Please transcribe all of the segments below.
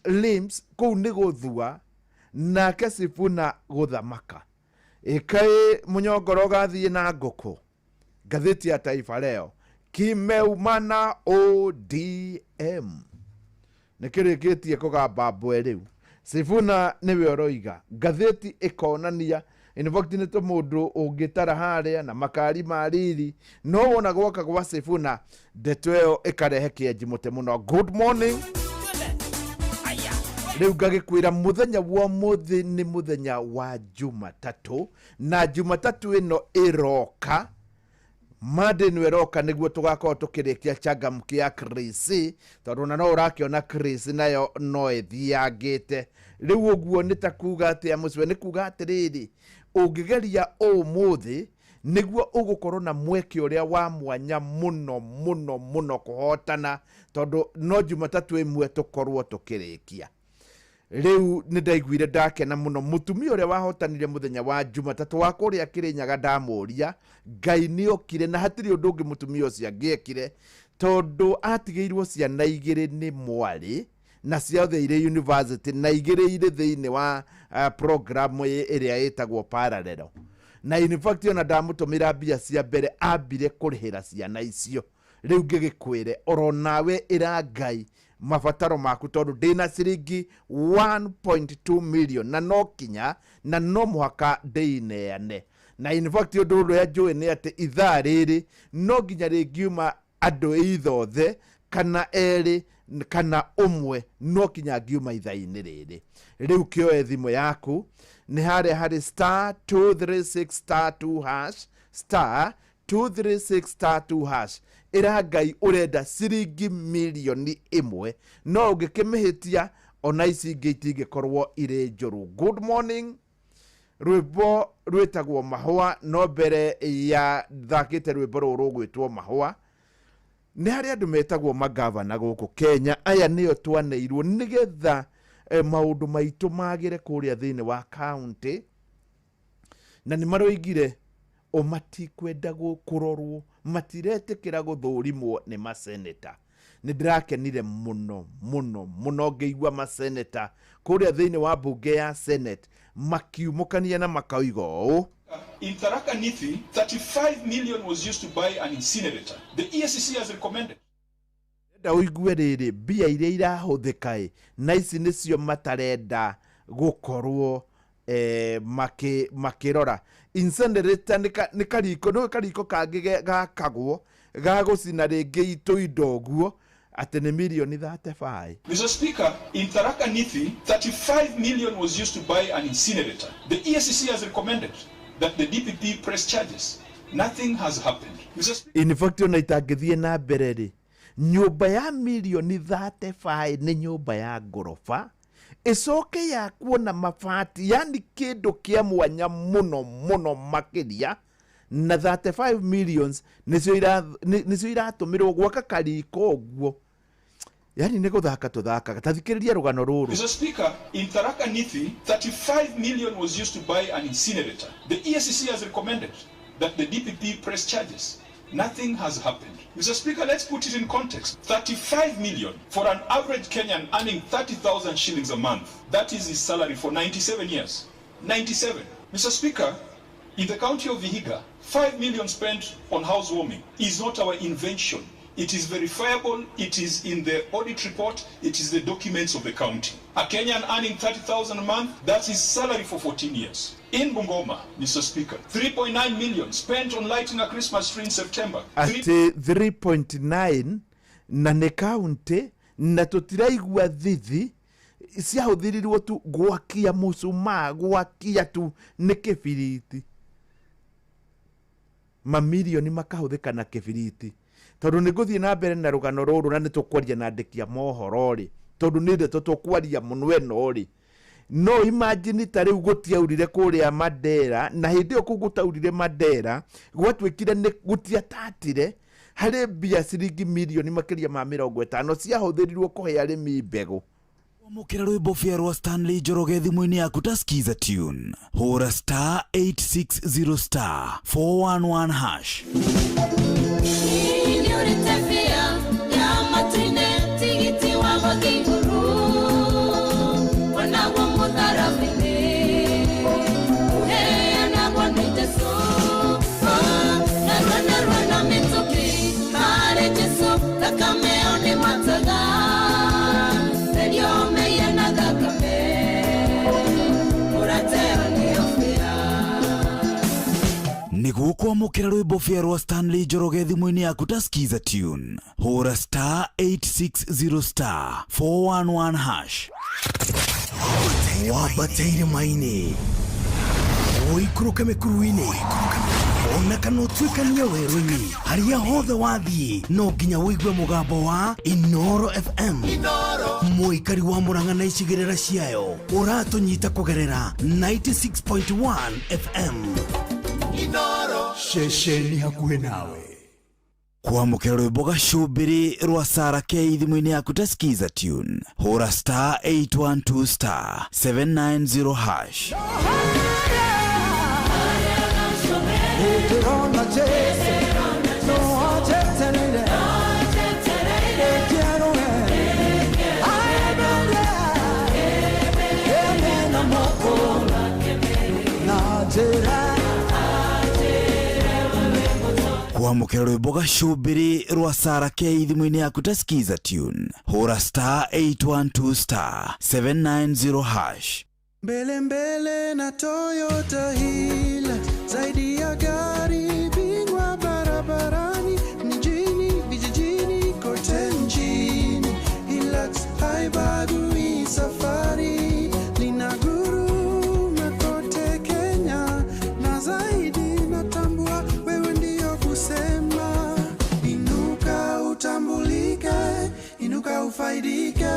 Limbs kũu nĩ gũthua nake Sifuna gũthamaka. Ĩkaĩ mũnyongoro ũgathiĩ na ngũkũ. Ngathĩti ya Taifa Leo kimeumana ODM nĩ kĩrĩkĩtie kũgamba mbwe rĩu. Sifuna nĩwe ũroiga. Ngathĩti ĩkonania in fact nĩ ta mũndũ ũngĩtara harĩa na makari ma riri, no wona gwoka gwa Sifuna ndeto ĩyo ĩkarehe kĩenji mũtĩ mũno. Good morning. Rĩu ngagĩkwĩra mũthenya wa ũmũthĩ nĩ mũthenya wa Jumatatũ, na Jumatatũ ĩno ĩroka, Monday ĩno ĩroka, nĩguo tũgakorwo tũkĩrĩkia changamkia Chris, tondũ ona no ũrakĩona Chris nayo no ĩthiangĩte rĩu. Ũguo nĩ ta kuga atĩa mũciwe? Nĩ kuga atĩrĩrĩ, ũngĩgeria ũmũthĩ nĩguo ũgũkorwo na mweke ũrĩa wa mwanya mũno mũno mũno kũhotana, tondũ no Jumatatũ ĩmwe tũkorwo tũkĩrĩkia. Rĩu nĩ ndaiguire ndakena mũno mũtumia ũrĩa wahotanire mũthenya wa Jumatatũ wa kũrĩa Kĩrĩnyaga. Ndamũria Ngai nĩ okire na hatirĩ ũndũ ũngĩ mũtumia ũcio angĩekire, tondũ atigĩirwo ciana igĩrĩ nĩ mwarĩ, na ciothe irĩ university na igĩrĩ irĩ thĩinĩ wa program ĩrĩa ĩtagwo parallel. Na in fact ona ndamũtũmĩra mbia cia mbere, ambire kũrĩhĩra ciana icio. Rĩu ngĩgĩkwĩre oro nawe ĩra Ngai mabataro maku, tondũ ndĩna ciringi 1.2 million na no kinya na no mũhaka ndĩineane. Na in fact ũndũ ũrĩa njũĩ nĩ atĩ ithaa rĩrĩ no nginya rĩngiuma andũ either othe kana erĩ kana ũmwe, no kinya ngiuma ithaa-inĩ rĩrĩ. Rĩu kĩoe thimũ yaku, nĩ harĩa harĩ *236*2 hash, *236*2 hash. Ĩra Ngai ũrenda ciringi mirioni 1, no ũngĩkĩmĩhĩtia ona ici ingĩ itingĩkorwo irĩ njũru. Good morning. Rwĩmbo rwĩtagwo Mahũa, no mbere ya thakĩte rwĩmbo rũrũ rũgwĩtwo Mahũa, nĩ harĩ andũ metagwo magavana gũkũ Kenya. Aya nĩo twaneirwo nĩgetha maũndũ maitũ magĩre kũrĩa thĩinĩ wa kaunti, na nĩ maroigire o matikwenda kũrorwo, matiretĩkĩra gũthũrimwo nĩ maseneta. Nĩ ndĩrakenire mũno mũno mũno ngĩigua maseneta kũrĩa thĩinĩ wa mbunge ya Senate makiumũkania na makoiga ũũ. In Tharaka Nithi, 35 million was used to buy an incinerator. The EACC has recommended Ndĩrenda ũigue rĩrĩ, mbia iria irahũthĩka ĩ na ici nĩcio matarenda gũkorwo makĩrora. Incinerator nĩ kariko, nĩ kariko kangĩ gakagwo ga gũcina rĩngĩ itũindo ũguo, atĩ nĩ mirioni 35. Mr. Speaker, in Tharaka Nithi, 35 million was used to buy an incinerator. The EACC has recommended that the DPP press charges. Nothing has happened. Mr. Speaker, In fact ona itangĩthiĩ na mbere rĩ, nyũmba ya mirioni 35 nĩ nyũmba ya ngoroba, ĩcoke yakwo na mabati, yani kĩndũ kĩa mwanya mũno mũno makĩria, na 35 millions nĩcio nĩcio iratũmĩrwo gwaka kariko ũguo. Yani nĩ gũthaka tũthakaga. Tathikĩrĩria rũgano rũrũ. Mr. Speaker, in Tharaka Nithi, 35 million was used to buy an incinerator. The EACC has recommended that the DPP press charges. Nothing has happened. Mr. Speaker, let's put it in context. 35 million for an average Kenyan earning 30,000 shillings a month. That is his salary for 97 years. 97. Mr. Speaker, in the county of Vihiga, 5 million spent on housewarming is not our invention. It is verifiable, it is in the audit report, it is the documents of the county. A Kenyan earning 30,000 a month, that's his salary for 14 years. In Bungoma, Mr. Speaker, 3.9 million spent on lighting a Christmas tree in September. Atĩ 3.9 na nĩ kaunti na tũtiraigua thithi ciahũthĩrirwo tu gwakia mũcumaa, gwakia tu nĩ kĩbiriti, mamirioni makahũthĩka na kĩbiriti. Tondũ nĩ ngũthiĩ na mbere na rũgano rũrũ na nĩ tũkwaria na andĩki a mohoro rĩ, tondũ nĩ ndeto tũkwaria mũno ĩno rĩ. No imagine ta rĩu gũtiaurire kũrĩa Mandera, na hĩndĩ ĩyo kũu gũtaurire Mandera gwatuĩkire nĩ gũtiatatire harĩ mbia ciringi mirioni makĩria ma 50 ciahũthĩrirwo kũhe arĩmi mbegũ. Kwamũkĩra rwĩmbo bĩa rwa Stanley Njoroge thimũ-inĩ yaku ta Skiza tune, hũra *860*411#. Nĩũrĩte bĩa ya matu-inĩ, tigiti wa gũthiĩ igũrũ. Kwamũkĩra rwĩmbo fia rwa Stanley Njoroge thimũ-inĩ yaku ta Skiza tune, hũra star 860 star 411 hash. Wambate irĩma-inĩ, ũikũrũke mĩkuru-inĩ, ona kana ũtuĩkanie werũ-inĩ, harĩa hothe wathiĩ no nginya ũigue mũgambo wa Inoro FM. Mũikari wa Murang'a na icigĩrĩra ciayo, ũratũnyita kũgerera 96.1 FM. Ceceni hakuhĩ nawe. Kwamũkĩra rwĩmbo gacũmbĩrĩ rwa Sara K thimũ-inĩ yaku ta Skiza tune, hũra star 812 star 790 hash. Ndĩrona Jesu no anjetereire ndĩkĩarũe aemere ene moko na njĩra. Kwamũkĩra rwĩmbo gacũmbĩrĩ rwa Sara K thimũ-inĩ yaku ta Skiza tune, hũra star 812 star 790 hash. Mbele mbele na Toyota Hilux, zaidi ya gari, bingwa barabarani, mjini, vijijini, kote nchini. Hilux haibagui safari, linaguruma kote Kenya na zaidi. Natambua wewe ndio kusema, inuka utambulike, inuka ufaidike.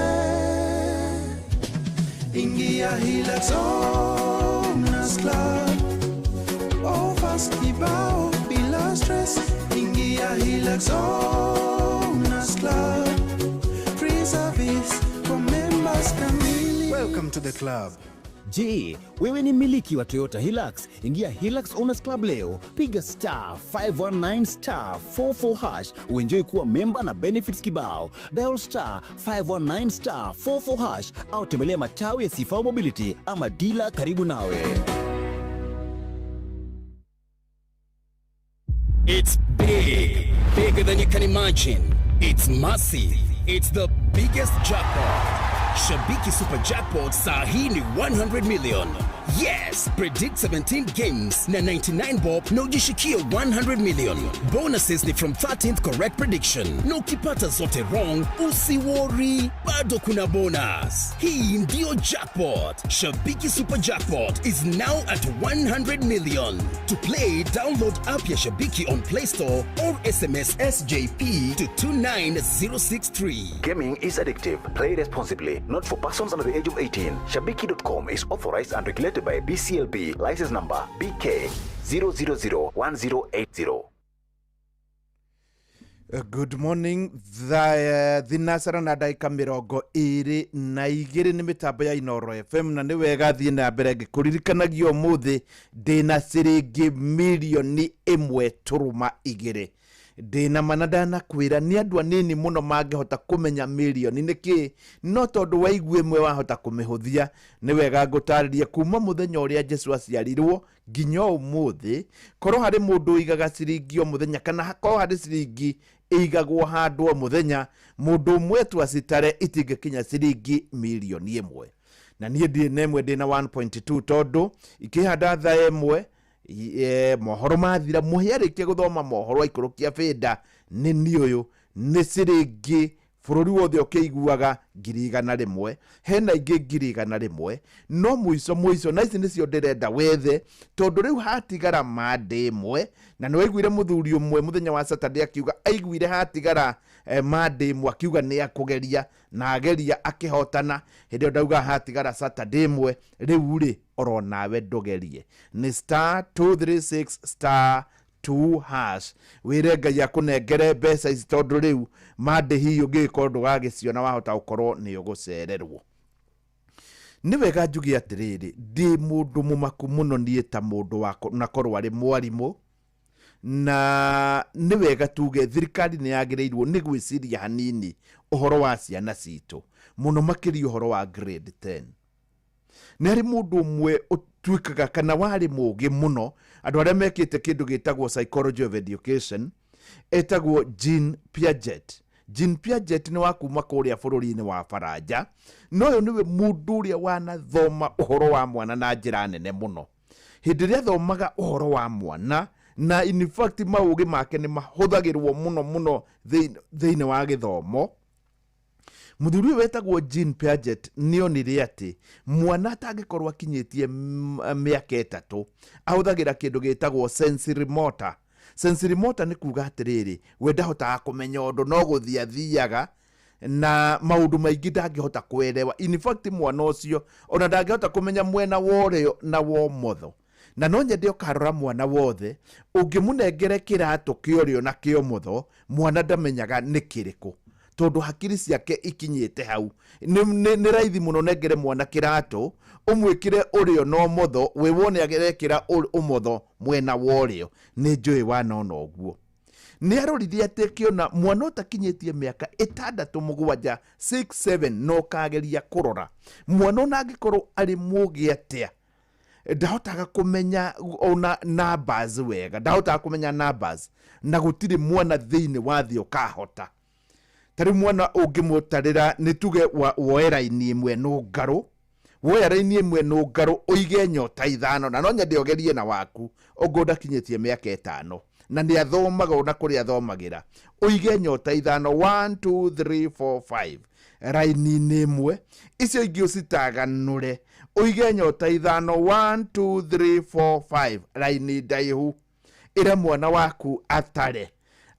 Ingia Hilux Owners Club. Offers kibao bila stress. Ingia Hilux Owners Club. Free service for members kamili. Welcome to the club. Je, wewe ni mmiliki wa Toyota Hilux? Ingia Hilux Owners Club leo, piga star 519 star 44 hash uenjoy kuwa memba na benefits kibao. Dial star 519 star 44 hash au tembelea matawi ya Sifao Mobility ama dealer karibu nawe. It's big, bigger than you can imagine. It's massive. It's the biggest jackpot. Shabiki Super Jackpot saa hii ni 100 million. Yes, predict 17 games na 99 bob na ujishikie 100 million. Bonuses ni from 13th correct prediction. Na ukipata zote wrong, usiworry, bado kuna bonus. Hii ndio jackpot. Shabiki Super Jackpot is now at 100 million. To play, download app ya Shabiki on Play Store or SMS SJP to 29063. Gaming is addictive. Play responsibly. Not for persons under the age of 18. Shabiki.com is authorized and regulated by BCLB. License number BK 0001080. Good morning. Thinasara na ndagĩka 22 nĩ mĩtambo ya Inoro FM, na nĩ wega thiĩ na mbere ngĩkũririkanagia ũmũthĩ ndĩna ciringi 1.2 million. Ndĩna mana ndanakwĩra nĩ andũ anini mũno mangĩhota kũmenya mirioni nĩ kĩ, no tondũ waigua ĩmwe wahota kũmĩhũthia, nĩ wega ngũtarĩrie kuma mũthenya ũrĩa Jesu aciarirwo nginya ũmũthĩ, korwo harĩ mũndũ ũigaga ciringi o mũthenya, kana korwo harĩ ciringi ĩigagwo handũ o mũthenya, mũndũ ũmwe tu acitare, itingĩkinya ciringi 1 million. Na niĩ ndirĩ na ĩmwe, ndĩna 1.2, tondũ ikĩhanda thaa 1 mohoro mathira, mũhĩa arĩkia gũthoma mohoro aikũrũkia bĩnda nĩ niĩ ũyũ, nĩ ciringi bũrũri wothe ũkĩiguaga 100,000. Hena ingĩ 100,000, no mũico mũico na ici nĩcio ndĩrenda wethe, tondũ rĩu hatigara Monday 1. Na nĩ waiguire mũthuri ũmwe mũthenya wa Saturday akiuga aiguire hatigara Monday 1, akiuga nĩ akũgeria na ageria akĩhotana. Hĩndĩ ĩyo ndauga hatigara Saturday 1, rĩu rĩ oro nawe ndũgerie, nĩ star 236 star 2 hash, wĩre Ngai akũnengere mbeca ici, tondũ rĩu Monday hihi ũngĩgĩkorwo ndũgagĩciona, wahota gũkorwo nĩ ũgũcererwo. Nĩ wega njuge atĩrĩrĩ, ndĩ mũndũ mũmaku mũno niĩ ta mũndũ wa na korwo arĩ mwarimũ, na nĩ wega tuge thirikari nĩ yagĩrĩirwo nĩ gwĩciria hanini ũhoro wa ciana citũ, mũno makĩria ũhoro wa grade 10. Nĩ harĩ mũndũ ũmwe ũtuĩkaga kana warĩ mũũgĩ mũno, andũ arĩa mekĩte kĩndũ gĩtagwo psychology of education, etagwo Jean Piaget. Jean Piaget nĩ wa kuma kũrĩa bũrũri-inĩ wa Faranja, no ũyũ nĩwe mũndũ ũrĩa wanathoma ũhoro wa mwana na njĩra nene mũno. Hĩndĩ ĩrĩa athomaga ũhoro wa mwana Na in fact maũgĩ make nĩ mahũthagĩrwo mũno mũno thĩinĩ wa gĩthomo. Mũthuri ũyũ wetagwo Jean Piaget nĩonire atĩ mwana atangĩkorwo akinyĩtie mĩaka 3 ahũthagĩra kĩndũ gĩtagwo sensory motor. Sensory motor nĩ kuga atĩrĩrĩ, we ndahotaga kũmenya ũndũ no gũthiĩ athiaga na maũndũ maingĩ ndangĩhota kuelewa. In fact mwana ũcio ona ndangĩhota kũmenya mwena wa ũrĩo na wa ũmotho. Na no nyende ũkarora mwana wothe ũngĩmũnengere kĩratũ kĩa ũrĩo na kĩa ũmotho, mwana ndamenyaga nĩ kĩrĩkũ tondũ hakiri ciake ikinyĩte hau. Nĩ raithi mũno nengere mwana kĩratũ ũmwĩkĩre ũrĩo na ũmotho, wĩ wone agerekĩra ũmotho mwena wa ũrĩo. Nĩ njũĩ wanona ũguo. Nĩ arorire atĩ kĩona mwana ũtakinyĩtie mĩaka 6 7 6 7 no kageria kũrora mwana ona angĩkorwo arĩ mũgĩ atĩa ndahotaga kũmenya ona numbers wega, ndahotaga kũmenya numbers, na gũtirĩ mwana thĩinĩ wa thĩ ũkahota. Ta rĩu mwana ũngĩmũtarĩra nĩ tuge woe raini ĩmwe nũngarũ, woya raini ĩmwe nũngarũ ũige nyota 5, na no nyende ũgerie na waku ũngũ ndakinyĩtie mĩaka 5 na nĩ athomaga ona kũrĩa athomagĩra, ũige nyota 5 1 2 3 4 5 raini-inĩ ĩmwe, icio ingĩ ũcitaganũre ũige nyota 5 1 2 3 4 5 raini ndaihu, ĩra mwana waku atare.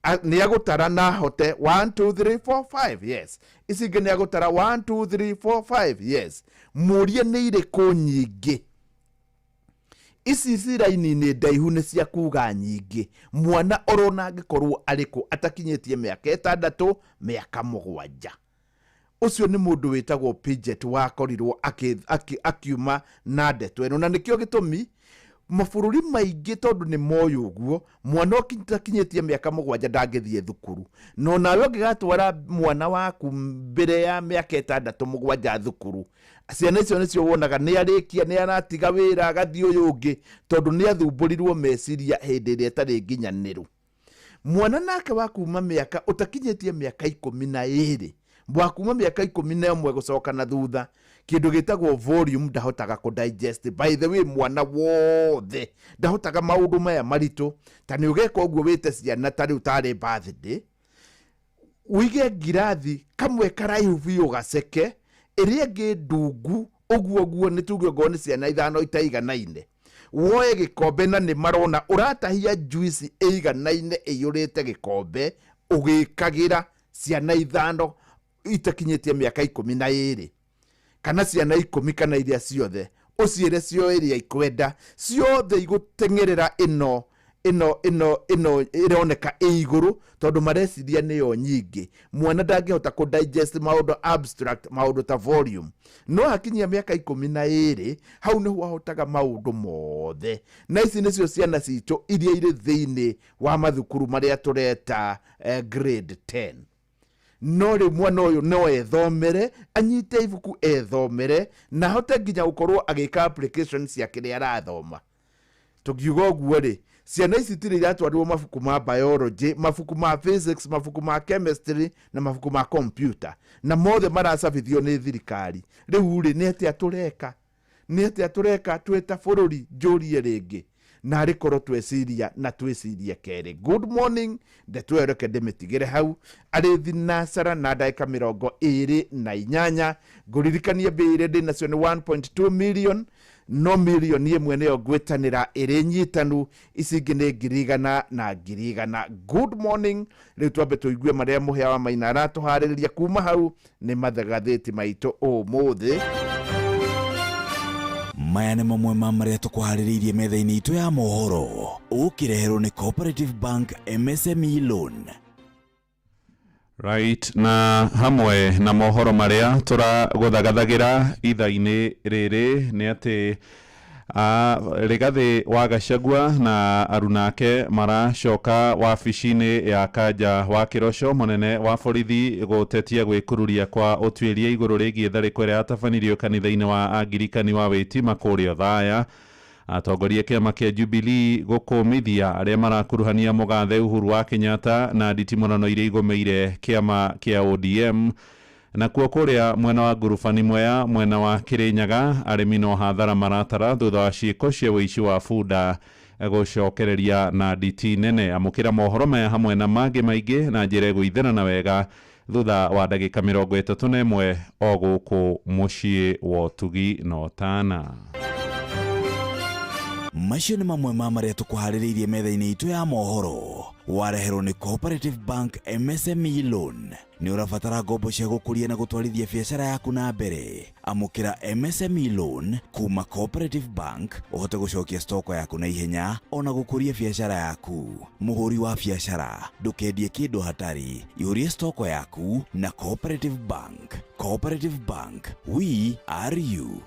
Nĩ agũtara na ahote 1 2 3 4 5 yes, ici ingĩ nĩ agũtara 1 2 3 4 5 yes. Mũrie nĩ irĩkũ nyingĩ, ici ci raini-inĩ ndaihu nĩ cia kuga nyingĩ. Mwana orona angĩkorwo arĩkũ atakinyĩtie mĩaka 6 mĩaka 7. Ũcio nĩ mũndũ wĩtagwo Piaget wakorirwo akiuma na ndeto ĩno, na nĩkĩo gĩtũmi mabũrũri maingĩ tondũ nĩ moĩ ũguo mwana ũtakinyĩtie mĩaka 7 ndangĩthiĩ thukuru. No nawe ũngĩgatwara mwana waku mbere ya mĩaka 6 7 thukuru, ciana icio nĩcio wonaga nĩ arĩkia, nĩ aratiga wĩra agathiĩ ũyũ ũngĩ, tondũ nĩ athumbũrirwo meciria hĩndĩ ĩrĩa ĩtarĩ nginyanĩru. Mwana nake wa kuma mĩaka ũtakinyĩtie mĩaka 12, wa kuma mĩaka 11 gũcoka na thutha, kĩndũ gĩtagwo volume ndahotaga kũ digest. By the way, mwana wothe ndahotaga maũndũ maya maritũ. Ta nĩ ũgeka ũguo wĩte ciana ta rĩu tarĩ birthday, ũige ngirathi kamwe karaihu biũ gaceke, ĩrĩa ĩngĩ ndungu ũguo ũguo, nĩ tuge ongorwo nĩ ciana 5 itaiganaine, woe gĩkombe na nĩ marona ũratahia juice ĩiganaine ĩiyũrĩte gĩkombe, ũgĩkagĩra ciana 5 itakinyĩtie mĩaka 12 kana ciana 10 kana iria ciothe, ũciĩre cio ĩrĩa ikwenda, ciothe igũteng'erera ĩno ĩno ĩno ĩno ĩroneka ĩ igũrũ, tondũ mareciria nĩyo nyingĩ. Mwana ndangĩhota kũ digest maũndũ abstract, maũndũ ta volume. No akinyia mĩaka 12 hau nĩho ahotaga maũndũ mothe. Na ici nĩcio ciana citũ iria irĩ thĩinĩ wa mathukuru marĩa tũreta grade 10. No rĩu mwana ũyũ no ethomere, anyite ibuku ethomere, na ahote nginya gũkorwo agĩka application cia kĩrĩa arathoma. Tũngiuga ũguo rĩ, ciana ici itirĩ iratwarirwo mabuku ma biology, mabuku ma physics, mabuku ma chemistry na mabuku ma computer, na mothe maracabithio nĩ thirikari. Rĩu rĩ, nĩ atĩa tũreka? Nĩ atĩa tũreka twĩ ta bũrũri? Njũrie rĩngĩ, na arĩ korwo tweciria na twĩcirie kerĩ. Good morning, ndeto ĩyo reke ndĩmĩtigĩre hau. Arĩ thinacara na ndagĩka 28. Ngũririkanie mbia iria ndĩ nacio nĩ 1.2 million, no milioni 1 nĩyo ngwĩtanĩra ĩrĩ nyitanu, ici ingĩ nĩ 100,000 na 100,000. Good morning, rĩu twambe tũigue marĩa Mũhĩa wa Maina aratũharĩrĩria kuma hau nĩ mathathĩti maitũ ũmũthĩ. Maya nĩ mamwe ma marĩa tũkũharĩrĩirie metha-inĩ itũ ya mohoro, ũkĩreherwo nĩ Cooperative Bank MSME Loan. Right, na hamwe na mohoro marĩa tũragũthagathagira ithaa-inĩ rĩrĩ nĩ atĩ Rigathĩ wa Gachagua na arunake maracoka wabici-inĩ ya Kanja wa Kĩroco mũnene wa borithi gũtetia gwĩkururia kwa ũtuĩria igũrũ rĩgiĩ tharĩko ĩrĩa yatabanirio kanitha-inĩ wa Angirikani wa Wĩtima kũrĩa Othaya. Atongoria kĩama kĩa Jubilee gũkũmithia arĩa marakuruhania mũgathe Uhuru wa Kenyatta na nditimũrano iria igũmĩire kĩama kĩa ODM. Na kuo kũrĩa mwena wa Ngurubani Mwea mwena wa Kĩrĩnyaga arĩmi no hathara maratara thutha wa ciĩko cia ũici wa bunda gũcokereria na nditi nene. Amũkĩra mohoro maya hamwe na mangĩ maingĩ na njĩra ĩgũithĩrana wega thutha wa ndagĩka 31 o gũkũ mũciĩ wa ũtugi na ũtana. Macio nĩ mamwe ma marĩa tũkũharĩrĩirie metha-inĩ itũ ya mohoro. Wareherwo nĩ Cooperative Bank MSME Loan. Nĩ ũrabatara ngombo cia gũkũria na gũtwarithia biacara yaku na mbere. Amũkĩra MSME Loan kuma Cooperative Bank ũhote gũcokia stoko yaku na ihenya ona gũkũria biacara yaku. Mũhũri wa biacara, ndũkendie kĩndũ hatarĩ. Ihũrie stoko yaku na Cooperative Bank. Cooperative Bank, we are you.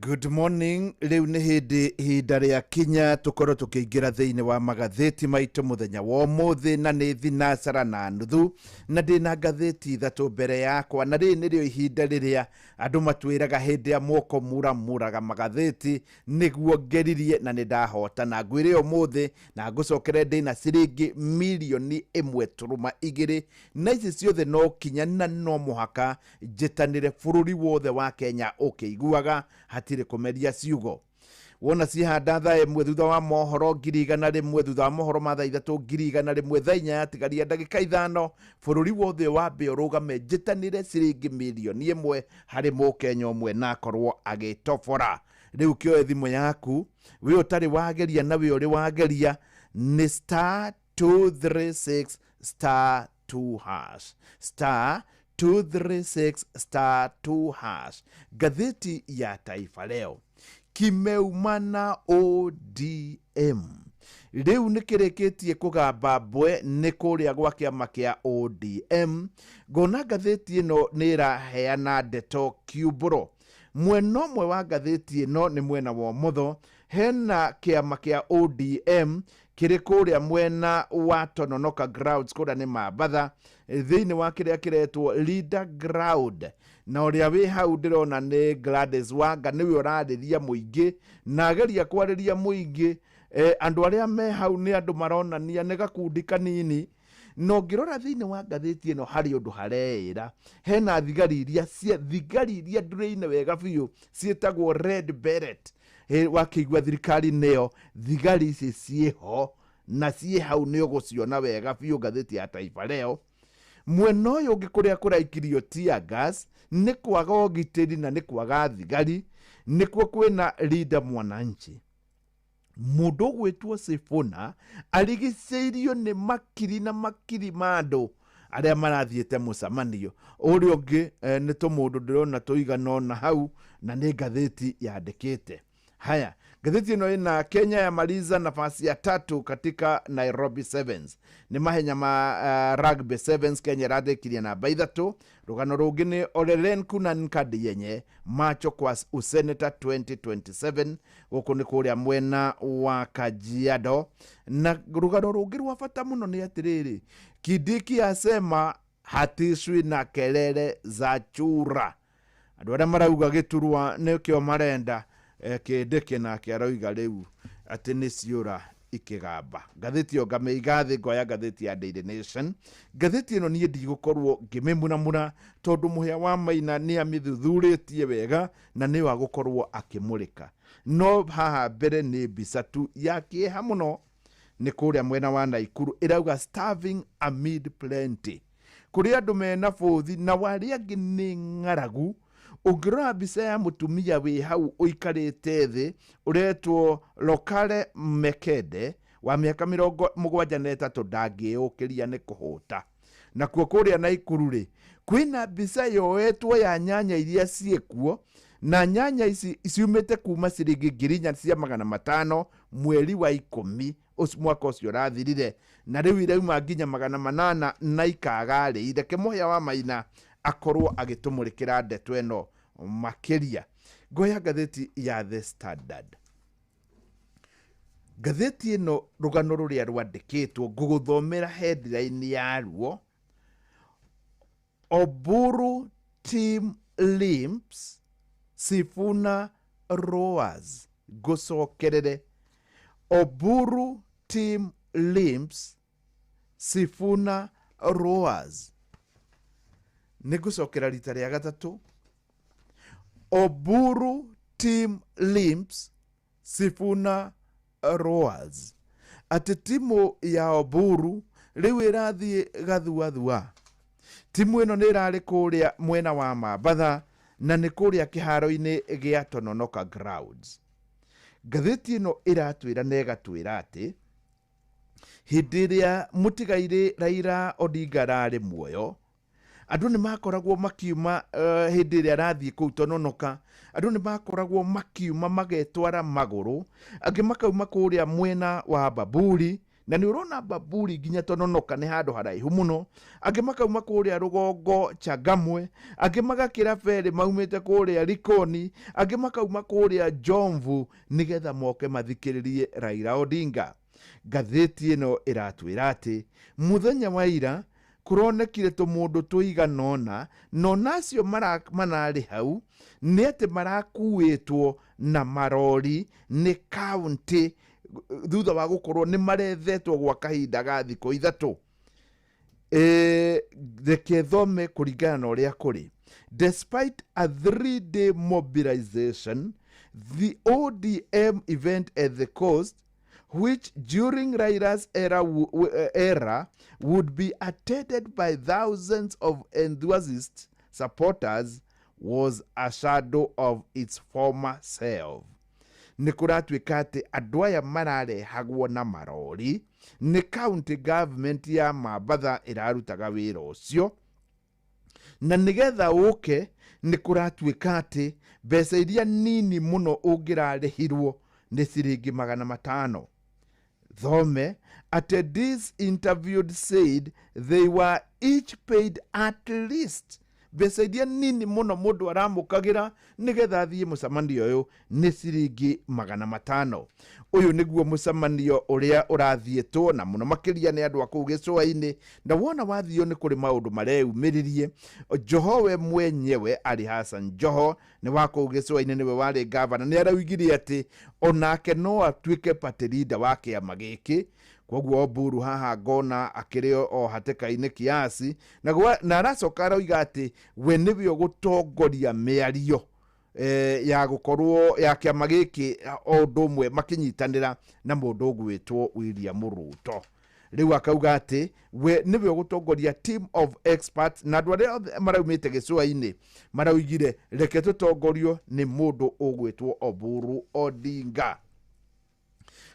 Good morning. Rĩu nĩ hĩndĩ ihinda rĩa kinya tũkorwo tũkĩingĩra thĩinĩ wa magathĩti maitũ mũthenya wa ũmũthĩ, na nĩ thinacara na nuthu, na ndĩna ngathĩti ithatũ mbere yakwa, na rĩrĩ nĩrĩo ihinda rĩrĩa andũ matwĩraga hĩndĩ ya moko muramuraga magathĩti nĩguo ngeririe na nĩ ndahotana. Ngwĩre ũmũthĩ na ngũcokere ndĩna ciringi 1.2 million, na ici ciothe no kinya na no mũhaka njĩtanĩre bũrũri wothe wa Kenya ũkĩiguaga, hatirĩ kũmeria ciugo. Wona cihanda 1:00 thutha wa mohoro 100,000, thutha wa mohoro ma 3:00 100,000, 4:00 yatigaria ndagĩka 5, bũrũri wothe wambe ũrũgame njĩtanĩre ciringi 1 million harĩ mũkenya ũmwe na akorwo agĩtobora. Rĩu kĩoe thimũ yaku, wĩ ũtarĩ wageria na wĩ ũrĩ wageria, nĩ star 236 star 2 hash, star 236 star 2 hash. Ngathĩti ya Taifa Leo, kimeumana ODM rĩu nĩ kĩrĩkĩtie kũgamba mbwe nĩ kũrĩa gwa kĩama kĩa ODM. Ngona ngathĩti ĩno nĩ ĩraheana ndeto kiumbũro. Mwena ũmwe wa ngathĩti ĩno nĩ mwena wa ũmotho, hena kĩama kĩa ODM kĩrĩ kũrĩa mwena wa Tononoka Grounds, kũrĩa nĩ Mambatha, thĩinĩ wa kĩrĩa kĩretwo Leader Ground, na ũrĩa wĩ hau ndĩrona nĩ Gladys Wanga, nĩwe ũrarĩria mũingĩ na ageria kwarĩria mũingĩ. Andũ arĩa me hau nĩ andũ maronania nĩ gakundi kanini, na ũngĩrora thĩinĩ wa ngathĩti ĩno harĩ ũndũ hareĩra, hena thigari iria cia thigari iria ndũrĩine wega biũ ciĩtagwo red beret. Wakĩigua thirikari nĩyo thigari ici ciĩho na ciĩ hau, nĩ ũgũciona wega biũ ngathĩti ya Taifa Leo. Mwena ũyũ ũngĩ kũrĩa kũraikirio tear gas nĩ kwaga ũgitĩri na nĩ kwaga thigari, nĩkuo kwĩna Linda Mwananchi. Mũndũ ũgwĩtwo Sifuna arigicĩirio nĩ makiri na makiri ma andũ arĩa marathiĩte mũcemanio. Ũrĩa ũngĩ nĩ tũmũndũ ndĩrona tũigana ũna hau, na nĩ ngathĩti yandĩkĩte. Haya, ngathĩti ĩno ĩna Kenya yamaliza nafasi ya tatu katika Nairobi Sevens, nĩ mahenya ma rugby sevens, Kenya ĩrathĩkirie namba 3. Rũgano rũngĩ nĩ Oleren Kunan Kadienye macho kwa useneta 2027, gũkũ nĩ kũrĩa mwena wa Kajiado. Na rũgano rũngĩ rwa bata mũno nĩ atĩrĩrĩ, Kindiki asema hatishwi na kelele za chura. Andũ arĩa marauga gĩturwa nĩkĩo marenda, Kindiki nake aroiga rĩu atĩ nĩ ciũra ikĩgamba. Ngathĩti ĩyo ngamĩiga thĩ, ngoya ngathĩti ya Daily Nation. Ngathĩti ĩno niĩ ndigũkorwo ngĩmĩmuramura tondũ Mũhĩa wa Maina nĩ amĩthuthurĩtie wega na nĩwe agũkorwo akĩmũrĩka. No haha mbere nĩ mbica tu ya kĩeha mũno, nĩ kũrĩa mwena wa Naikuru, ĩrauga "Starving amid plenty", kũrĩ andũ mena bũthi na warĩa angĩ nĩ ng'aragu. Ũngĩrora mbica ya mũtumia wĩ hau ũikarĩte thĩ ũretwo Lokale Mekende wa mĩaka 73, ndangĩũkĩria nĩ kũhũta. Nakuo kũrĩa Naikuru rĩ, kwĩna mbica yoetwo ya nyanya iria ciĩkuo, na nyanya ici ciumĩte kuma ciringi 4,500 mweri wa 10 mwaka ũcio ũrathirire, na rĩu irauma nginya 800 na ikaga rĩ. Reke Mũhĩa wa Maina akorwo agĩtũmũrĩkĩra ndeto ĩno makĩria. Ngoya ngathĩti ya The Standard. Ngathĩti ĩno rũgano rũrĩa rwandĩkĩtwo ngũgũthomera headline yaruo: "Oburu team limps, Sifuna roars." Ngũcokerere: "Oburu team limps, Sifuna roars." Nĩ ngũcokera rita rĩa gatatũ: "Oburu team limps, Sifuna Roars, atĩ timu ya Oburu rĩu ĩrathiĩ gathuathua. Timu ĩno nĩ ĩrarĩ kũrĩa mwena wa Mambatha na nĩ kũrĩa kĩharo-inĩ gĩa Tononoka Grounds. Ngathĩti ĩno ĩratwĩra na ĩgatwĩra atĩ hĩndĩ ĩrĩa mũtigairĩ Raila Odinga ararĩ muoyo, andũ nĩ makoragwo makiuma hĩndĩ ĩrĩa arathiĩ kũu Tononoka, andũ nĩ makoragwo makiuma magetwara magũrũ, angĩ makauma kũrĩa mwena wa Bamburi, na nĩ ũrona Bamburi nginya Tononoka nĩ handũ haraihu mũno, angĩ makauma kũrĩa rũgongo Changamwe, angĩ magakĩra ferĩ maumĩte kũrĩa Likoni, angĩ makauma kũrĩa Jomvu nĩgetha moke mathikĩrĩrie Raila Odinga. Ngathĩti ĩno ĩratwĩra atĩ mũthenya wa ira kũronekire tũmũndũ tũigana ũna, na ona acio manarĩ hau nĩ atĩ marakuĩtwo na marori nĩ kaũntĩ thutha wa gũkorwo nĩ marethetwo gwa kahinda ga thikũ 3. Reke thome kũringana na ũrĩa kũrĩ. Despite a 3-day mobilization, the ODM event at the coast, which during Raila's era would be attended by thousands of enthusiast supporters, was a shadow of its former self. Nĩ kũratuĩka atĩ andũ aya mararehagwo na marori nĩ county government ya Mambatha ĩrarutaga wĩra ũcio, na nĩgetha ũke nĩ kũratuĩka atĩ mbeca iria nini mũno ũngĩrarĩhirwo nĩ ciringi 500. Thome, attendees interviewed said they were each paid at least mbeca iria nini mũno mũndũ aramũkagĩra nĩgetha athiĩ mũcemanio ũyũ nĩ ciringi 500. Ũyũ nĩguo mũcemanio ũrĩa ũrathiĩtwo na mũno makĩria nĩ andũ a kũu gĩcũa-inĩ, na wona wathiio nĩ kũrĩ maũndũ mareyumĩririe. Joho we mwenyewe Ali Hassan Joho nĩ wa kũu gĩcũa-inĩ, nĩwe warĩ gavana, nĩ araugire atĩ onake no atuĩke party leader wa kĩama gĩkĩ. Koguo Oburu haha ngona akĩrĩ o hatĩka-inĩ kiasi, na aracoka aroiga atĩ we nĩwe ũgũtongoria mĩario ya gũkorwo ya kĩama gĩkĩ o ũndũ ũmwe makĩnyitanĩra na mũndũ ũgwĩtwo William Ruto. Rĩu akauga atĩ we nĩwe ũgũtongoria team of experts, na andũ arĩa othe maraumĩte gĩcũa-inĩ maraugire reke tũtongorio nĩ mũndũ ũgwĩtwo Oburu Odinga.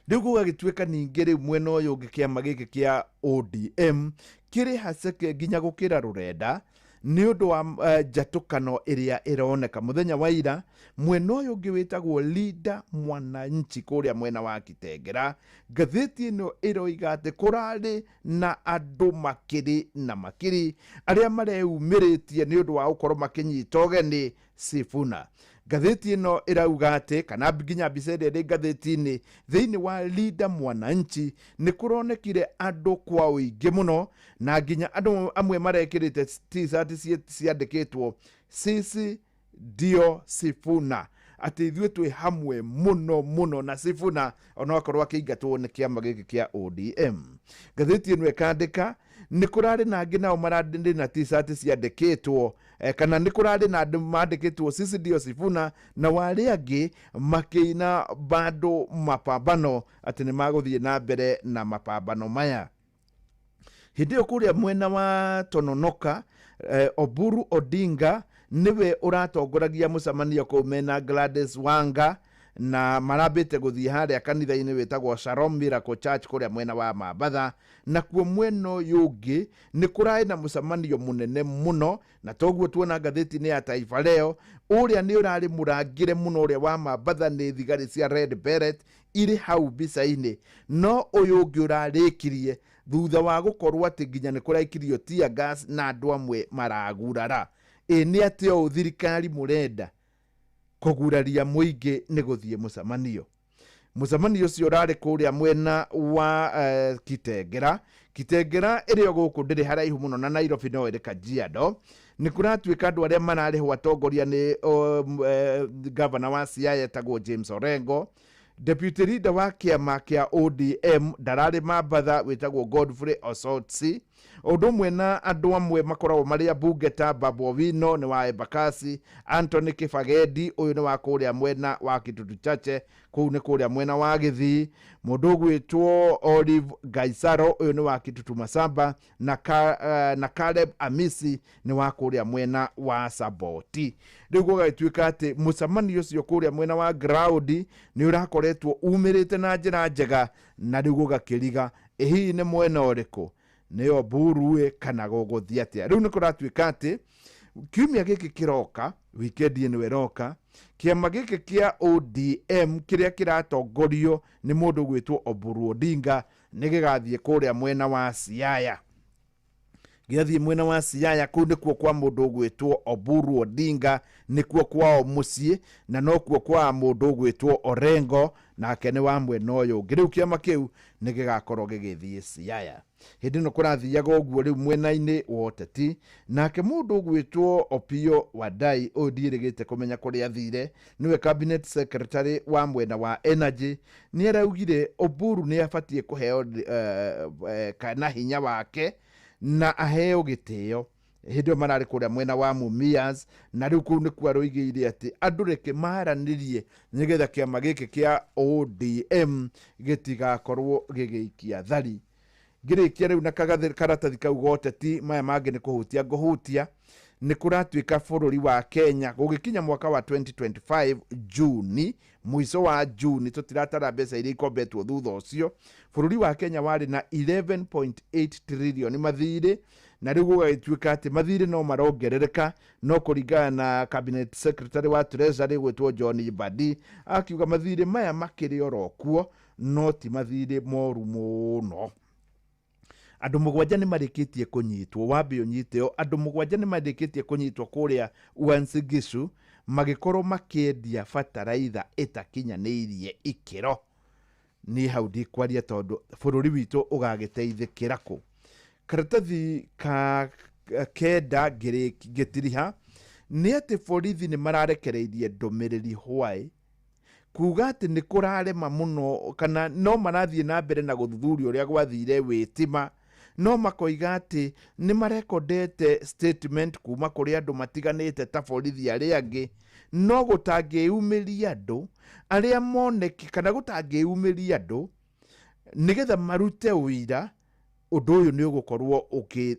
Rĩu gũgagĩtuĩka ningĩ rĩu mwena ũyũ ũngĩ kĩama gĩkĩ kĩa ODM kĩrĩ haceke nginya gũkĩra rũrenda nĩ ũndũ wa njatũkano ĩrĩa ĩroneka mũthenya wa ira. Mwena ũyũ ũngĩ wĩtagwo Linda Mwananchi kũrĩa mwena wa Kitengera, ngathĩti ĩno ĩroiga atĩ kũrarĩ na andũ makĩrĩ na makĩrĩ arĩa mareyumĩrĩtie nĩ ũndũ wa gũkorwo makĩnyita ũgeni Sifuna. Ngathĩti ĩno ĩrauga atĩ kana nginya mbica ĩrĩa ĩrĩ ngathĩti-inĩ thĩinĩ wa Linda Mwananchi nĩ kũronekire andũ kwa ũingĩ mũno, na nginya andũ amwe marekĩrĩte t-shirt ciandĩkĩtwo sisi ndio Sifuna, atĩ ithuĩ twĩ hamwe mũno mũno na Sifuna onokorwo akĩingatwo nĩ kĩama gĩkĩ kĩa ODM. Ngathĩti ĩno ĩkandĩka nĩ kũrarĩ na angĩ nao mararĩ na t-shirt ciandĩkĩtwo kana nĩ kũrarĩ na andũ mandĩkĩtwo sisi ndio Sifuna, na warĩa angĩ makĩina bado mapambano, atĩ nĩ magũthiĩ na mbere na mapambano maya. Hĩndĩ ĩyo kũrĩa mwena wa Tononoka, Oburu Odinga nĩwe ũratongoragia mũcemanio kũu mena Gladys Wanga, na marambĩte gũthiĩ harĩa kanitha-inĩ wĩtagwo Shalom Miracle Church kũrĩa mwena wa Mambatha. Nakuo mwena ũyũ ũngĩ nĩ kũrarĩ na mũcemanio mũnene mũno, na toguo tuona ngathĩti-inĩ ya Taifa Leo, ũrĩa nĩ ũrarĩ mũrangĩre mũno ũrĩa wa Mambatha nĩ thigari cia Red Beret irĩ hau mbica-inĩ, no ũyũ ũngĩ ũrarĩkirie thutha wa gũkorwo atĩ nginya nĩ kũraikirio tear gas na andũ amwe maragurara. Ĩ nĩ atĩ ũũ thirikari mũrenda kũguraria mũingĩ nĩ gũthiĩ mũcemanio. Mũcemanio ũcio ũrarĩ kũrĩa mwena wa Kitengera. Kitengera ĩrĩ o gũkũ ndĩrĩ haraihu mũno na Nairobi, no ĩrĩ Kajiado. Nĩ kũratuĩka andũ arĩa mararĩhwo atongoria nĩ gavana wa Siaya etagwo James Orengo, deputy leader wa kĩama kĩa ODM ndararĩ Mambatha wĩtagwo Godfrey Osotsi, Ũndũ ũmwe na andũ amwe makoragwo marĩ ambunge ta Babu Owino nĩ wa Embakasi, Anthony Kĩbagendi ũyũ nĩ wa kũrĩa mwena wa Kitutu Chache, kũu nĩ kũrĩa mwena wa Gĩthii, mũndũ ũgwĩtwo Olive Gaisaro ũyũ nĩ wa Kitutu Masaba, na Caleb Amisi nĩ wa kũrĩa mwena wa Saboti. Rĩu gũgagĩtuĩka atĩ mũcemanio ũcio kũrĩa mwena wa ground nĩ ũrakoretwo umĩrĩte na njĩra njega, na rĩu gũgakĩriga ĩ hihi nĩ mwena ũrĩkũ, nĩyo Oburu kana gũgũthiĩ atĩa. Rĩu nĩ kũratuĩka atĩ kiumia gĩkĩ kĩroka, wikendi ĩno ĩroka, kĩama gĩkĩ kĩa ODM kĩrĩa kĩratongorio nĩ mũndũ ũgwĩtwo Oburu Odinga nĩ gĩgathiĩ kũrĩa mwena wa Siaya. Gĩathiĩ mwena wa Siaya, kũu nĩkuo kwa mũndũ ũgwĩtwo Oburu Odinga, nĩkuo kwao mũciĩ, na nokuo kwa mũndũ ũgwĩtwo Orengo, nake nĩ wa mwena ũyũ ũngĩ. Rĩu kĩama kĩu nĩ gĩgakorwo gĩgĩthiĩ Siaya. Hĩndĩ ĩno kũrathiaga ũguo rĩu mwena-inĩ wa ũteti, nake mũndũ ũgwĩtwo Opiyo Wandayi ũyũ ndiĩrĩgĩte kũmenya kũrĩa athire, nĩwe cabinet secretary wa mwena wa energy, nĩ araugire Oburu nĩ abatiĩ kũheo kana hinya wake na aheo gĩtĩo. Hĩndĩ ĩyo mararĩ kũrĩa mwena wa Mumias, na rĩu kũu nĩkuo aroigĩire atĩ andũ reke maranĩrie nĩgetha kĩama gĩkĩ kĩa ODM gĩtigakorwo gĩgĩikia thari. Ngĩrĩkia rĩu na karatathi kau goteti, maya mangĩ nĩ kũhutia ngũhutia, nĩ kũratuĩka bũrũri wa Kenya gũgĩkinya mwaka wa 2025 Juni, mũico wa Juni, tũtiratara mbeca iria ikombetwo thutha ũcio, bũrũri wa Kenya warĩ na 11.8 trillion mathirĩ, na rĩu gũgagĩtuĩka atĩ mathirĩ no marongerereka, no kũringana na cabinet secretary wa treasury gwĩtwo John Mbadi akiuga mathirĩ maya makĩrĩ oro kuo, no ti mathirĩ moru mũno. Andũ mũgwanja nĩ marĩkĩtie kũnyitwo, wambe ũnyite o, andũ mũgwanja nĩ marĩkĩtie kũnyitwo kũrĩa Uasin Gishu magĩkorwo makĩendia bataraitha ĩtakinyanĩirie ikĩro. Niĩ hau ndikwaria tondũ bũrũri witũ ũgagĩteithĩkĩra kũ. Karatathi ka kenda ngĩtiriha nĩ atĩ borithi nĩ mararekereirie ndũmĩrĩri hwaĩ kuga atĩ nĩ kũrarema mũno, kana no marathiĩ na mbere na gũthuthuria ũrĩa gwathire wĩtima, no makoiga atĩ nĩ marekondete statement kuma kũrĩ andũ matiganĩte ta borithi arĩa angĩ, no gũtangĩumĩria andũ arĩa moneki kana gũtangĩumĩria andũ nĩgetha marute ũira, ũndũ ũyũ nĩ ũgũkorwo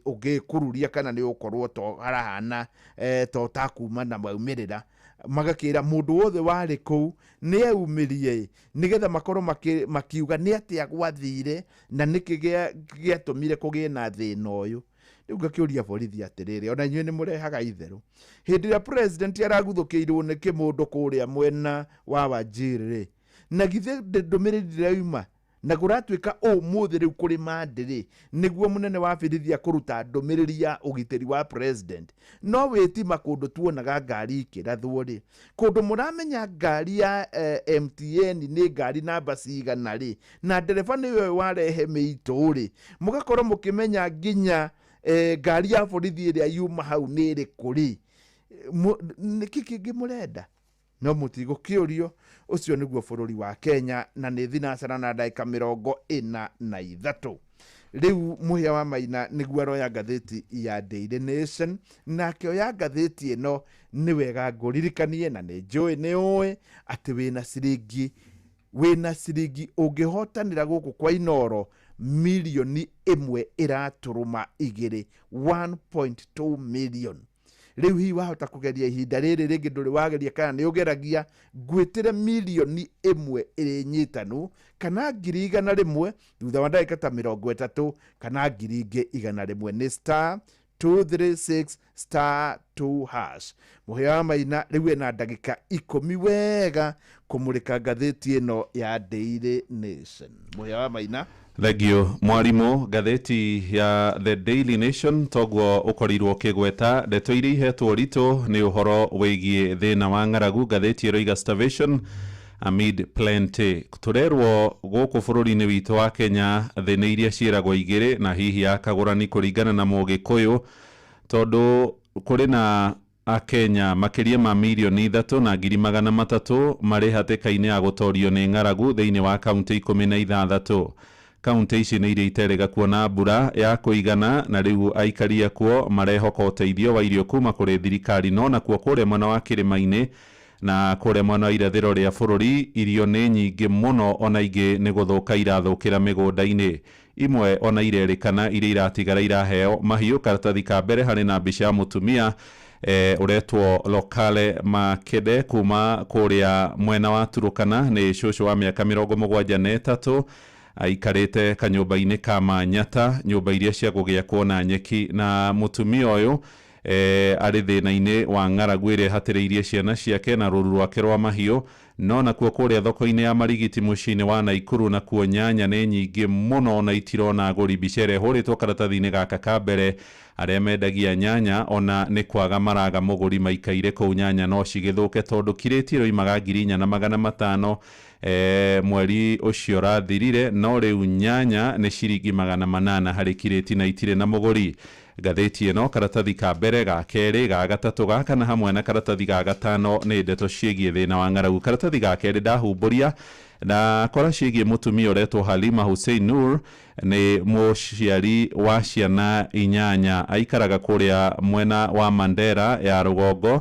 ũgĩkururia kana nĩ ũgũkorwo to harahana to ũtakuma na maumĩrĩra. Magakĩra mũndũ wothe warĩ kũu nĩ eumĩrie nĩgetha makorwo makiuga nĩ atĩa gwathire na nĩkĩ gĩatũmire kũgĩe na thĩna ũyũ. Rĩu ngakĩũria borithi atĩrĩrĩ, ona inyuĩ nĩ mũrehaga itherũ. Hĩndĩ ĩrĩa president araguthũkĩirwo nĩ kĩmũndũ kũrĩa mwena wa Wajir rĩ, na githĩ ndũmĩrĩri ndĩrauma na kũratuĩka ũmũthĩ rĩu kũrĩ mandĩ-rĩ, nĩguo mũnene wa borithi akũruta ndũmĩrĩri ya ũgitĩri wa president. No wĩtima kũndũ tuonaga ngari ikĩrathwo rĩ, kũndũ mũramenya ngari ya MTN nĩ ngari namba cigana rĩ, na ndereba nĩwe warehe mĩitũ rĩ, mũgakorwo mũkĩmenya nginya ngari ya borithi ĩrĩa yuma hau nĩ ĩrĩkũ rĩ, nĩkĩ kĩngĩ mũrenda? No mũtigũkĩũrio. Ũcio nĩguo bũrũri wa Kenya, na nĩ thinacara na ndagĩka 43. Rĩu Mũhĩa wa Maina nĩguo aroya ngathĩti ya Daily Nation, nake oya ngathĩti ĩno nĩ wega ngũririkanie, na nĩ njũĩ nĩ ũĩ atĩ wĩna ciringi ũngĩhotanĩra gũkũ kwa Inooro milioni 1 ĩratũrũma 2, 1.2 million. Rĩu hihi wahota kũgeria ihinda rĩrĩ rĩngĩ ndũrĩ wageria kana nĩ ũgeragia, ngwĩtĩre milioni 1 ĩrĩ nyitanu kana 100,000 thutha wa ndagĩka ta 30 kana 100,000 nĩ star 236 star 2 hash. Mũhĩa wa Maina rĩu ena ndagĩka 10 wega kũmũrĩka ngathĩti ĩno ya Daily Nation. Mũhĩa wa Maina. Thengio mwarimũ. Ngathĩti ya The Daily Nation toguo ũkorirwo ũkĩgweta ndeto iria ihetwo ũritũ nĩ ũhoro wĩgiĩ thĩna wa ng'aragu. Ngathĩti ĩroiga starvation amid plenty. Tũrerwo gũkũ bũrũri-inĩ witũ wa Kenya thĩ nĩ iria ciĩragwo igĩrĩ na hihi ya kagũrani kũringana na Mũgĩkũyũ, tondũ kũrĩ na Akenya makĩria ma milioni 3,300,000 marĩ hatĩka-inĩ ya gũtorio nĩ ng'aragu thĩinĩ wa kaunti 16. Kaunti ici nĩ iria iterĩga kuona mbura ya kũigana, na rĩu aikari akuo marehoka ũteithio wa irio kuma kũrĩ thirikari. No nakuo kũrĩa mwena wa kĩrĩma-inĩ na kũrĩa mwena wa irathĩro rĩa bũrũri irio nĩ nyingĩ mũno, ona ingĩ nĩ gũthũka irathũkĩra mĩgũnda-inĩ, imwe ona irerĩkana iria iratigara iraheo mahiũ. Karatathi ka mbere harĩ na mbica ya mũtumia ũretwo Lokale Makede kuma kũrĩa mwena wa Turukana, nĩ cũcũ wa mĩaka 73, aikarĩte kanyũmba-inĩ ka Manyata, nyũmba iria cia gũgĩakwo na nyeki. Na mũtumia ũyũ arĩ thĩna-inĩ wa ng'aragu ĩrĩa ĩhatĩrĩirie ciana ciake na rũru rwake rwa mahiũ. No nakuo kũrĩa thoko-inĩ ya Marigiti mũciĩ-inĩ wa Naikuru, nakuo nyanya nĩ nyingĩ mũno na itirona agũri. Mbica ĩrĩa ĩhũrĩtwo karatathi-inĩ gaka ka mbere, arĩa mendagia nyanya ona nĩ kwaga maraga mũgũri, maikaire kũu nyanya no cigĩthũke tondũ kirĩti ĩroimaga 4,500 mweri ũcio ũrathirire, no rĩu nyanya nĩ ciringi 800 harĩ kirĩti na itirĩ na mũgũri. Ngathĩti ĩno karatathi ka mbere, ga kerĩ, ga gatatũ, ga kana hamwe na karatathi ga gatano nĩ ndeto ciĩgiĩ thĩna wa ng'aragu. Karatathi ga kerĩ ndahumbũria na kora ciĩgiĩ mũtumia ũretwo Halima Hussein Nur, nĩ mũciari wa ciana 8, aikaraga kũrĩa mwena wa Mandera ya rũgongo.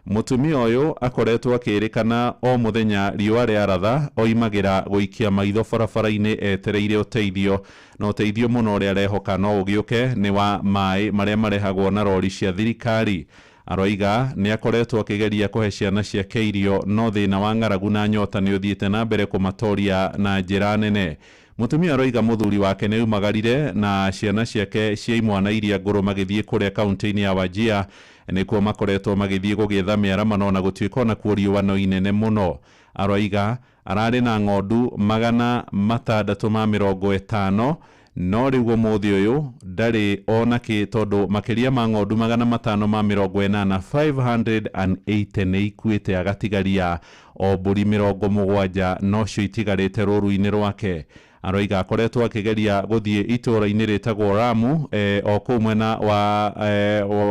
Mũtumia ũyũ akoretwo akĩrĩkana o mũthenya riũa rĩaratha oimagĩra gũikia maitho barabara-inĩ etereire ũteithio, na ũteithio mũno ũrĩa arehoka no ũgĩũke nĩ wa maĩ marĩa marehagwo na rori cia thirikari. Aroiga nĩ akoretwo akĩgeria kũhe ciana ciake irio, no thĩna wa ng'aragu na nyota nĩ ũthiĩte na mbere kũmatoria na njĩra nene. Mũtumia aroiga mũthuri wake nĩ aumagarire na ciana ciake cia imwana iria ngũrũ magĩthiĩ kũrĩa kaunti-inĩ ya Wajir, nĩkuo makoretwo magĩthiĩ gũgĩetha mĩaramano na gũtuĩka onakuo riũa no inene mũno. Aroiga ararĩ na ng'ondu 650, no rĩu ũmũthĩ ũyũ ndarĩ ona kĩ, tondũ makĩria ma ng'ondu 580, 580 nĩ ikuĩte, agatigaria o mbũri 70 nocio itigarĩte rũru-inĩ rwake. Aroiga akoretwo akĩgeria gũthiĩ itũũra-inĩ rĩtagwo Ramu o kũu mwena wa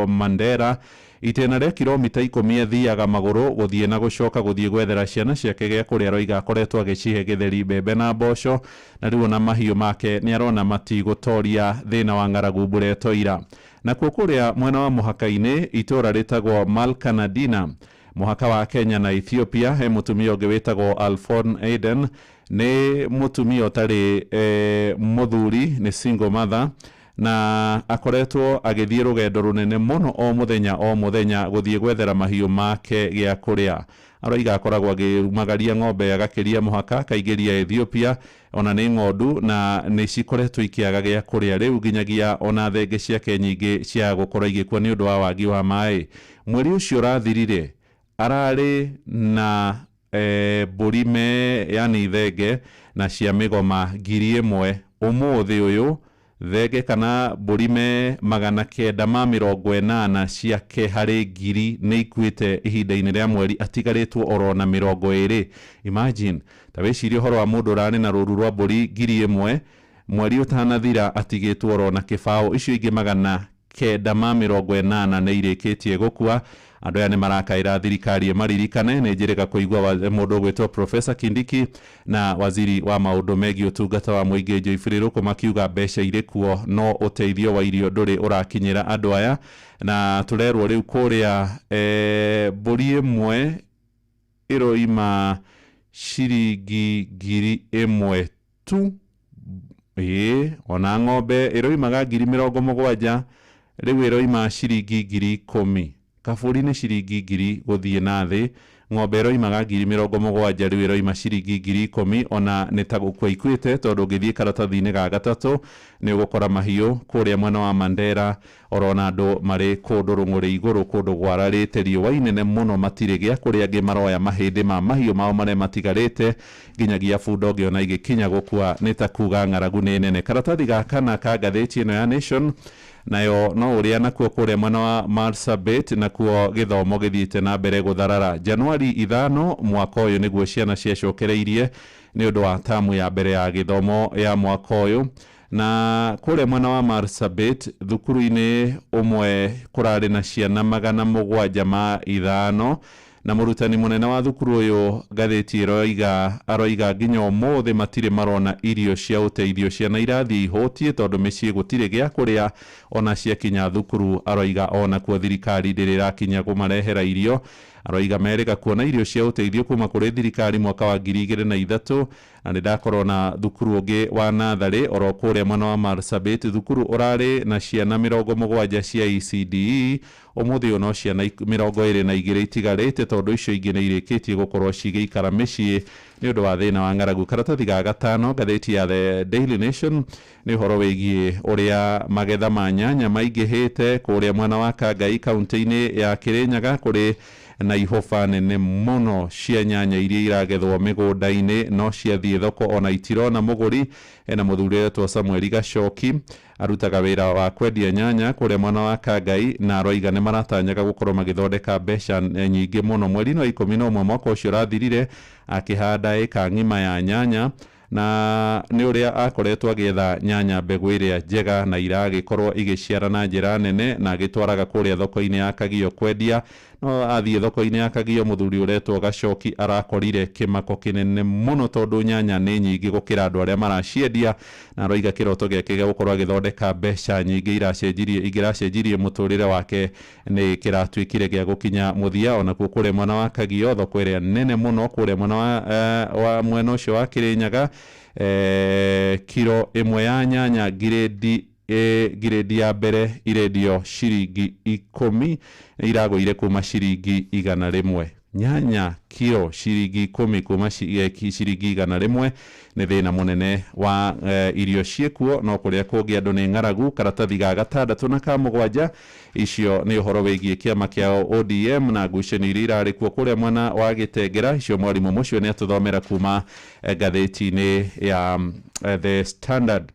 Mandera, itĩna rĩa kilomita 10 athiaga magũrũ gũthiĩ na gũcoka gũthiĩ gwethera ciana ciake gĩa kũrĩa. Aroiga akoretwo agĩcihe gĩtheri, mbembe na mboco, na rĩu ona mahiũ make nĩ arona matigũtoria thĩna wa ng'aragu mbura ĩtoira. Nakuo kũrĩa mwena wa mũhaka-inĩ itũũra rĩtagwo Malkanadina, mũhaka wa Kenya na Ethiopia, he mũtumia ũngĩ wĩtagwo Alphon Aden, nĩ mũtumia ũtarĩ mũthuri, nĩ single mother, na akoretwo agĩthiĩ rũgendo rũnene mũno o mũthenya o mũthenya gũthiĩ gwethera mahiũ make gĩa kũrĩa. Aroiga akoragwo akĩumagaria ng'ombe agakĩria mũhaka akaingĩria Ethiopia, ona nĩ ng'ondu na nĩ cikoretwo ikĩaga gĩa kũrĩa rĩu nginyagia ona thenge ciake nyingĩ cia gũkorwo igĩkua nĩ ũndũ wa wagi wa maĩ. Mweri ũcio ũrathirire ararĩ na mbũri me yani thenge na cia mĩgoma 1,000. Ũmũthĩ ũyũ thenge kana mbũri me 980 ciake harĩ 1,000 nĩ ikuĩte ihinda-inĩ rĩa mweri, atigarĩtwo oro na 20. Imagine, ta wĩcirie ũhoro wa mũndũ ũrarĩ na rũru rwa mbũri 1,000, mweri ũtanathira atigĩtwo oro na kĩbaũ, icio ingĩ 980 nĩ irĩkĩtie gũkua. Andũ aya nĩ marakaĩra thirikari ĩmaririkane. Nĩ njĩrĩga kũigua mũndũ ũgwĩtwo Professor Kindiki na waziri wa maũndũ megiĩ ũtungata wa mũingĩ Joyfrey Ruku makiuga mbeca irĩ kuo no ũteithio wa irio ndũrĩ ũrakinyĩra andũ aya. Na tũrerwo rĩu kũrĩa mbũri ĩmwe ĩroima ciringi 1,000 tu, ona ng'ombe ĩroimaga 70,000, rĩu ĩroima ciringi 10,000. Kabũri nĩ ciringi 1,000 gũthiĩ na thĩ, ng'ombe ĩroimaga 70,000, rĩu ĩroima ciringi 10,000. Ona nĩ ta gũkua ikuĩte, tondũ ũngĩthiĩ karatathi-inĩ ga gatatũ nĩ ũgũkora mahiũ kũrĩa mwena wa Mandera orona andũ marĩ kũndũ rũng'ũrĩ igũrũ, kũndũ gwararĩte riũa inene mũno, matirĩ gĩa kũrĩa, angĩ maroya mahĩndĩ ma mahiũ mao marĩa matigarĩte, nginyagia bunda ũngĩona igĩkinya gũkua nĩ ta kuga ng'aragu nĩ nene. Karatathi ga kana ka ngathĩti ĩno ya Nation nayo no ũrĩa nakuo kũrĩa mwena wa Marsabit nakuo gĩthomo gĩthiĩte na mbere gũtharara. Januari 5 mwaka ũyũ nĩguo ciana ciacokereirie nĩ ũndũ wa tamu ya mbere ya gĩthomo ya mwaka ũyũ. Na kũrĩa mwena wa Marsabit thukuru-inĩ ũmwe kũrarĩ na ciana 705, Na mũrutani mũnene wa thukuru ũyũ, ngathĩti ĩroiga, aroiga nginya ũmũthĩ matirĩ marona irio cia ũteithio. Ciana irathiĩ ihũtiĩ tondũ mĩciĩ gũtirĩ gĩa kũrĩa ona ciakinya thukuru. Aroiga onakuo thirikari ndĩrĩ ĩrakinya kũmarehera irio. Aroiga merĩga kuona irio cia ũteithio kuma kũrĩ thirikari mwaka wa 2003. Na nĩ ndakorwo na thukuru ũngĩ wa natharĩ oro kũrĩa mwena wa Marsabit, thukuru ũrarĩ na ciana 70 cia ECDE. Ũmũthĩ ũyũ no ciana 22 itigarĩte, tondũ icio ingĩ nĩ irĩkĩtie gũkorwo cigĩikara mĩciĩ nĩ ũndũ wa thĩna wa ng'aragu. Karatathi ga gatano, ngathĩti ya The Daily Nation, nĩ ũhoro wĩgiĩ ũrĩa magetha ma nyanya maingĩhĩte kũrĩa mwena wa Kangai, kaunti-inĩ ya Kĩrĩnyaga. Kũrĩ na ihoba nene mũno cia nyanya iria iragethwo mĩgũnda-inĩ, no ciathiĩ thoko ona itirona mũgũri. Ena mũthuri ũretwo Samuel Gacoki, arutaga wĩra wa kwendia nyanya kũrĩa mwena wa Kangai, na aroiga nĩ maratanyaga gũkorwo magĩthondeka mbeca nyingĩ mũno. Mweri-inĩ wa 11 mwaka ũcio ũrathirire, akĩhanda ĩka ng'ima ya nyanya, na nĩ ũrĩa akoretwo agĩetha nyanya mbegũ ĩrĩa njega na iragĩkorwo igĩciara na njĩra nene, na agĩtwaraga kũrĩa thoko-inĩ ya Kagio kwendia. No athiĩ thoko-inĩ ya Kagio, mũthuri ũretwo Gacoki arakorire kĩmako kĩnene mũno, tondũ nyanya nĩ nyingĩ gũkĩra andũ arĩa maraciendia. Na aroiga kĩroto gĩake gĩa gũkorwo agĩthondeka mbeca nyingĩ iracenjirie ingĩracenjirie mũtũrĩre wake nĩ kĩratuĩkire gĩa gũkinya mũthia. Onakuo kũrĩa mwena wa Kagio, thoko ĩrĩa nene mũno kũrĩa mwena wa mwena ũcio wa Kĩrĩnyaga, kiro ĩmwe ya nyanya ngirĩndi ya mbere irendio ciringi 10, iragũire kuma ciringi 100. Nyanya kiro ciringi 10 kuma ciringi 100. Nĩ thĩna mũnene wa irio ciĩkuo, no kũrĩa kũngĩ andũ nĩ ng'aragu. Karatathi ga gatandatũ na ka mũgwanja, icio nĩ ũhoro wĩgiĩ kĩama kĩa ODM na ngucanio iria irarĩ kuo kũrĩa mwena wa Gĩtengera. Icio mwarimũ mũcio nĩ atũthomera kuma ngathĩti-inĩ ya The Standard.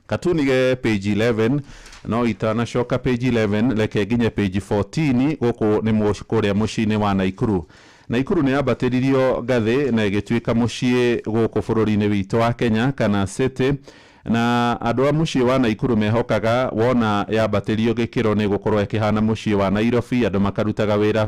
Katuni ge page 11. No itanacoka page 11, reke nginye page 14. Gũkũ nĩ kũrĩa mũciĩ-inĩ wa Naikuru. Naikuru nĩ yambatĩririo ngathĩ na ĩgĩtuĩka mũciĩ gũkũ bũrũri-inĩ witũ wa Kenya, kana city. Na andũ a mũciĩ wa Naikuru mehokaga wona yambatĩrio gĩkĩro nĩ gũkorwo ĩkĩhana mũciĩ wa Nairobi, andũ makarutaga wĩra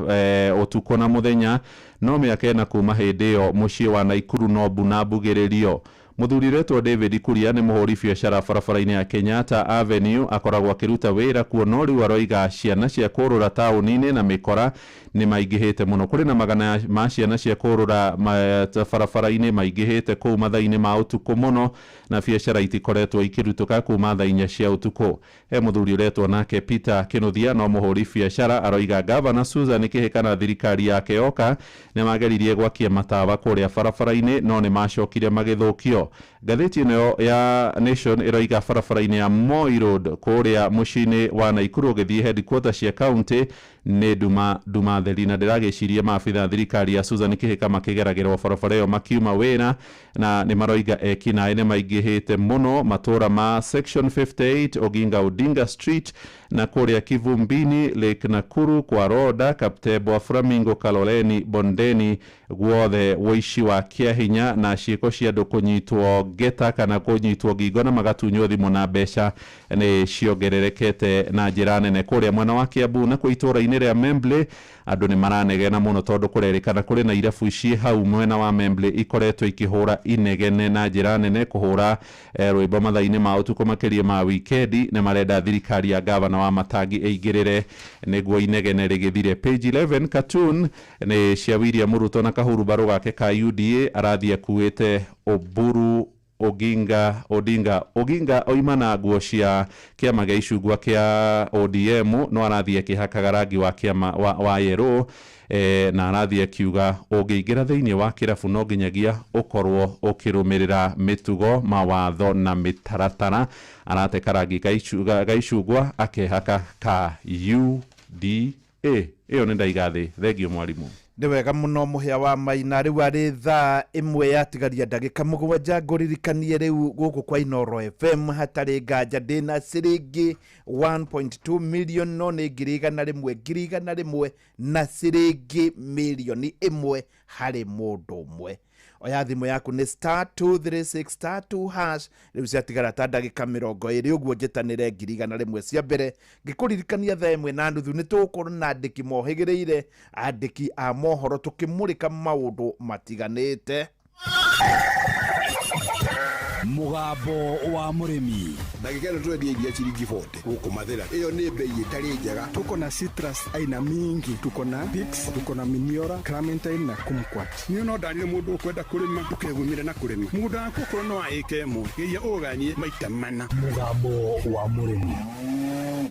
ũtukũ na mũthenya. No mĩaka 4 kuma hĩndĩ ĩyo, mũciĩ wa Naikuru no mbu na mbugĩrĩrio. Mũthuri ũretwo David Kuria nĩ mũhũri biacara barabara-inĩ ya Kenyatta Avenue, akoragwo akĩruta wĩra kuo. No rĩu aroiga ciana cia kũrũra taũni-inĩ na mĩkora nĩ maingĩhĩte mũno. Kũrĩ na magana ma ciana cia kũrũra barabara-inĩ maingĩhĩte kũu mathaa-inĩ ma ũtukũ mũno, na biacara itikoretwo ikĩrutũka kuma thaa 4 cia ũtukũ. He mũthuri ũretwo nake Peter Kĩnuthia, no mũhũri biacara, aroiga Gavana Susan Kĩhĩka na thirikari yake yoka nĩ mageririe gwakia matawa kũrĩa barabara-inĩ, no nĩ macokire magĩthũkio. Ngathĩti ĩno ya Nation ĩroiga barabara-inĩ ya Moi Road kũrĩa mũciĩ-inĩ wa Naikuru ũgĩthiĩ headquarter cia county nĩ nduma nduma theri, na ndĩragĩciria maabitha thirikari ya Susan Kĩhĩka makĩgeragĩrwo barabara ĩyo makiuma wĩra, na nĩ maroiga ekinaĩ nĩ maingĩhĩte mũno matũra ma Section 58, Oginga Odinga Street, na kũrĩa Kivumbini, Lake Nakuru, kwa Roda, Kaptebwa, Flamingo, Kaloleni, Bondeni, guothe ũici wa kĩahinya na ciĩko cia andũ kũnyitwo ngeta kana kũnyitwo ngingo na magatunywo thimũ na mbeca nĩ ciongererekete na njĩra nene. Kũrĩa mwena wa Kiambu na kwa itũra-inĩ rĩa Membley, andũ nĩ maranegena mũno, tondũ kũrerĩkana kũrĩ na irabu ciĩ hau mwena wa Membley ikoretwo ikĩhũra inegene na njĩra nene, kũhũra rwĩmbo mathaa-inĩ ma ũtukũ makĩria ma wikendi. Nĩ marenda thirikari ya gavana wa Matangi ĩingĩrĩre nĩguo inegene rĩgĩthire. Page 11, cartoon nĩ cia William Ruto na kahurumbarũ gake ka UDA, arathiĩ akuĩte Oburu Oginga Odinga. Oginga oima na nguo cia kĩama gĩa icungwa kĩa ODM, no arathiĩ akĩhakaga rangi wa kĩama wa yellow, na arathiĩ akiuga ũngĩingĩra thĩinĩ wa kĩrabu no nginyagia ũkorwo ũkĩrũmĩrĩra mĩtugo, mawatho na mĩtaratara. Arate karangi ga icungwa akehaka ka UDA. Ĩyo nĩ ndaiga thĩ. Thengio mwarimũ. Nĩ wega mũno mũhĩa wa Maina. Rĩu arĩ thaa 1 yatigaria ndagĩka 7. Ngũririkanie rĩu gũkũ kwa Inooro FM hatarĩ nganja ndĩna ciringi 1.2 million, no nĩ 100,000, 100,000 na ciringi mirioni 1 harĩ mũndũ ũmwe. Oya thimũ yaku nĩ star 236 star 2 hash. Rĩu ciatigara ta ndagĩka 20 ũguo, njĩtanĩre 100,000 cia mbere. Ngĩkũririkania 1:30 nĩ tũgũkorwo na andĩki mohĩgĩrĩire, andĩki a mohoro, tũkĩmũrĩka maũndũ matiganĩte. Mũgambo wa Mũrĩmi. Ndagĩka ĩno tũrendia iria ciringi 40 gũkũ Mathĩra. Ĩyo nĩ mbei ĩtarĩ njega. Tuko na citrus aina mingi, tuko na Pix, tuko na Miniora, Clementine na Kumquat. Niĩ no ndarire mũndũ ũkwenda kũrĩma, ndũkegumire na kũrĩma mũgũnda waku, okorwo no wa ĩka 1, geria ũganie maita mana. Mũgambo wa Mũrĩmi.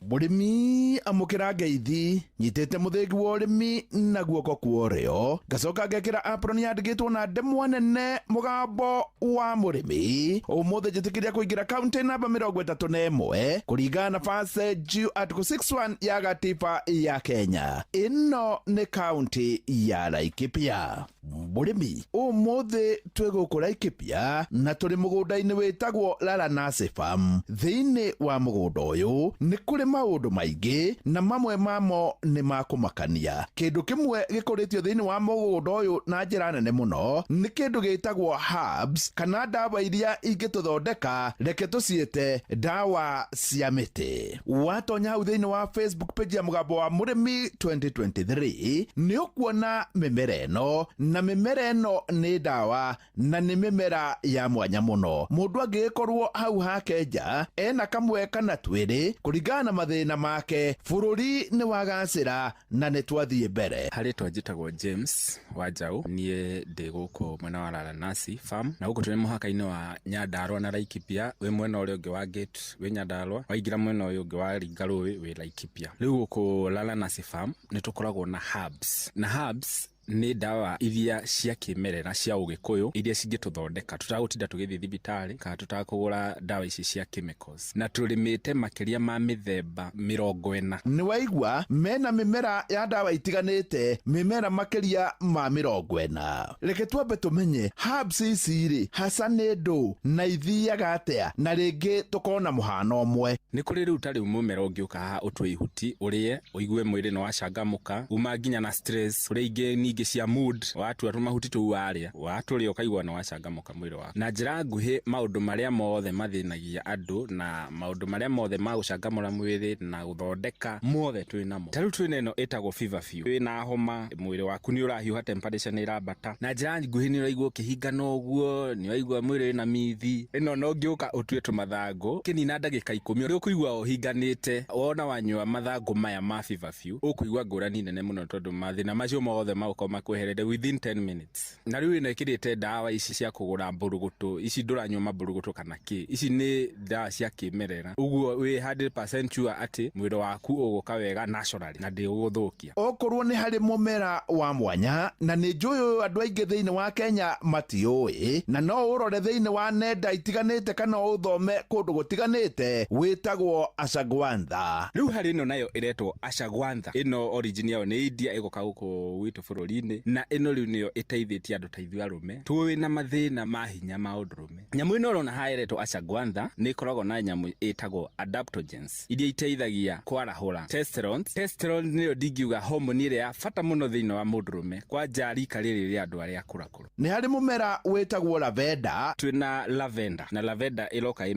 Mũrĩmi, amũkĩra ngeithi. Nyitĩte mũthĩgi wa ũrĩmi na guoko kwa ũrĩo, ngacoka ngekĩra apron yandĩkĩtwo na ndemwa nene, Mũgambo wa Mũrĩmi. Ũmũthĩ njĩtĩkĩria kũingĩra kaunti namba 31 kũringana na Passage Article 61 ya gatiba ya Kenya. Ĩno nĩ kaunti ya Laikipia. Mũrĩmi, ũmũthĩ twĩ gũkũ Laikipia na tũrĩ mũgũnda-inĩ wĩtagwo Laranasi Farm. Thĩinĩ wa mũgũnda ũyũ nĩ kũrĩ maũndũ maingĩ, na mamwe mamo nĩ ma kũmakania. Kĩndũ kĩmwe gĩkũrĩtio thĩinĩ wa mũgũnda ũyũ na njĩra nene mũno nĩ kĩndũ gĩtagwo herbs, kana ndawa iria ingĩtũthondeka, reke tũciĩte ndawa cia mĩtĩ. Watonya hau thĩinĩ wa Facebook page ya Mũgambo wa Mũrĩmi 2023 nĩ ũkuona mĩmera ĩno, na mĩmera ĩno nĩ ndawa na nĩ mĩmera ya mwanya mũno. Mũndũ angĩgĩkorwo hau hake nja ena kamwe kana twĩrĩ kũringana na mathĩna make, bũrũri nĩ wagacĩra na nĩ twathiĩ mbere. Harĩtwa njĩtagwo James Wanjaũ. Niĩ ndĩ gũkũ mwena wa Laranasi Farm, na gũkũ tũrĩ mũhaka-inĩ wa Nyandarua na Laikipia. Wĩ mwena ũrĩa ũngĩ wa gate wĩ Nyandarua, waingĩra mwena ũyũ ũngĩ wa ringa rũĩ wĩ Laikipia. Rĩu gũkũ Laranasi Farm nĩ tũkoragwo na herbs, na herbs nĩ ndawa iria cia kĩmerera cia ũgĩkũyũ iria cingĩtũthondeka tũtagũtinda tũgĩthiĩ thibitarĩ kana tũtakũgũra ndawa ici cia chemicals, na tũrĩmĩte makĩria ma mĩthemba 40. Nĩ waigua, mena mĩmera ya ndawa itiganĩte, mĩmera makĩria ma 40. Reke twambe tũmenye herbs ici rĩ haca nĩ ndũ na ithiaga atĩa, na rĩngĩ tũkona mũhano ũmwe. Nĩ kũrĩ rĩu ta rĩu mũmera ũngĩũka haha ũtue ihuti ũrĩe ũigue mwĩrĩ nĩ wacangamũka, uma nginya na stress. Kũrĩ ingĩ ningĩ cia mood, watua tũmahuti tũu warĩa, watũrĩa ũkaigua nĩ wacangamũka mwĩrĩ waku. Na njĩra nguhĩ, maũndũ marĩa mothe mathĩnagia andũ na maũndũ marĩa mothe ma gũcangamũra mwĩrĩ na gũthondeka mothe twĩ namo. Ta rĩu twĩna ĩno ĩtagwo feverfew. Wĩna homa, mwĩrĩ waku nĩ ũrahiũha, temperature nĩ ĩrambata, na njĩra nguhĩ nĩ ũraigua ũkĩhingana ũguo, nĩ ũraigua mwĩrĩ wĩna mithi. Ĩno no ũngĩũka ũtue tũmathangũ kĩnina ndagĩka 10, nĩ ũkũigua ũhinganĩte. Wona wanyua mathangũ maya ma feverfew, ũkũigua ngũrani nene mũno, tondũ mathĩna macio mothe magũkorwo makweherere within 10 minutes. Na rĩu ĩno ĩkĩrĩte ndawa ici cia kũgũra mbũrũgũtũ ici, ndũranyua mambũrũgũtũ kana kĩ, ici nĩ ndawa cia kĩmerera. Ũguo wĩ 100% sure atĩ mwĩrĩ waku ũgũka wega naturally na ndĩgũgũthũkia. Okorwo nĩ harĩ mũmera wa mwanya na nĩ njũĩ ũyũ andũ aingĩ thĩinĩ wa Kenya matiũĩ, na no ũrore thĩinĩ wa nenda itiganĩte kana ũthome kũndũ gũtiganĩte, wĩtagwo ashwagandha. Rĩu harĩ ĩno nayo ĩretwo ashwagandha. Ĩno origin yayo nĩ India, ĩgoka gũkũ gwitũ bũrũri-inĩ, na ĩno rĩu nĩyo ĩteithĩtie andũ ta ithuĩ arũme tũĩ na mathĩna ma hinya ma ũndũrũme. Nyamũ ĩno ũrona haha ĩretwo ashwagandha nĩ ĩkoragwo na nyamũ ĩtagwo adaptogens iria iteithagia kwarahũra testosterone. Testosterone nĩyo ndingiuga homoni ĩrĩa ya bata mũno thĩinĩ wa mũndũrũme, kwanja rika rĩrĩ rĩa andũ arĩa akũrakũrũ. Nĩ harĩ mũmera wĩtagwo lavender. Twĩna lavender, na lavender ĩroka ĩ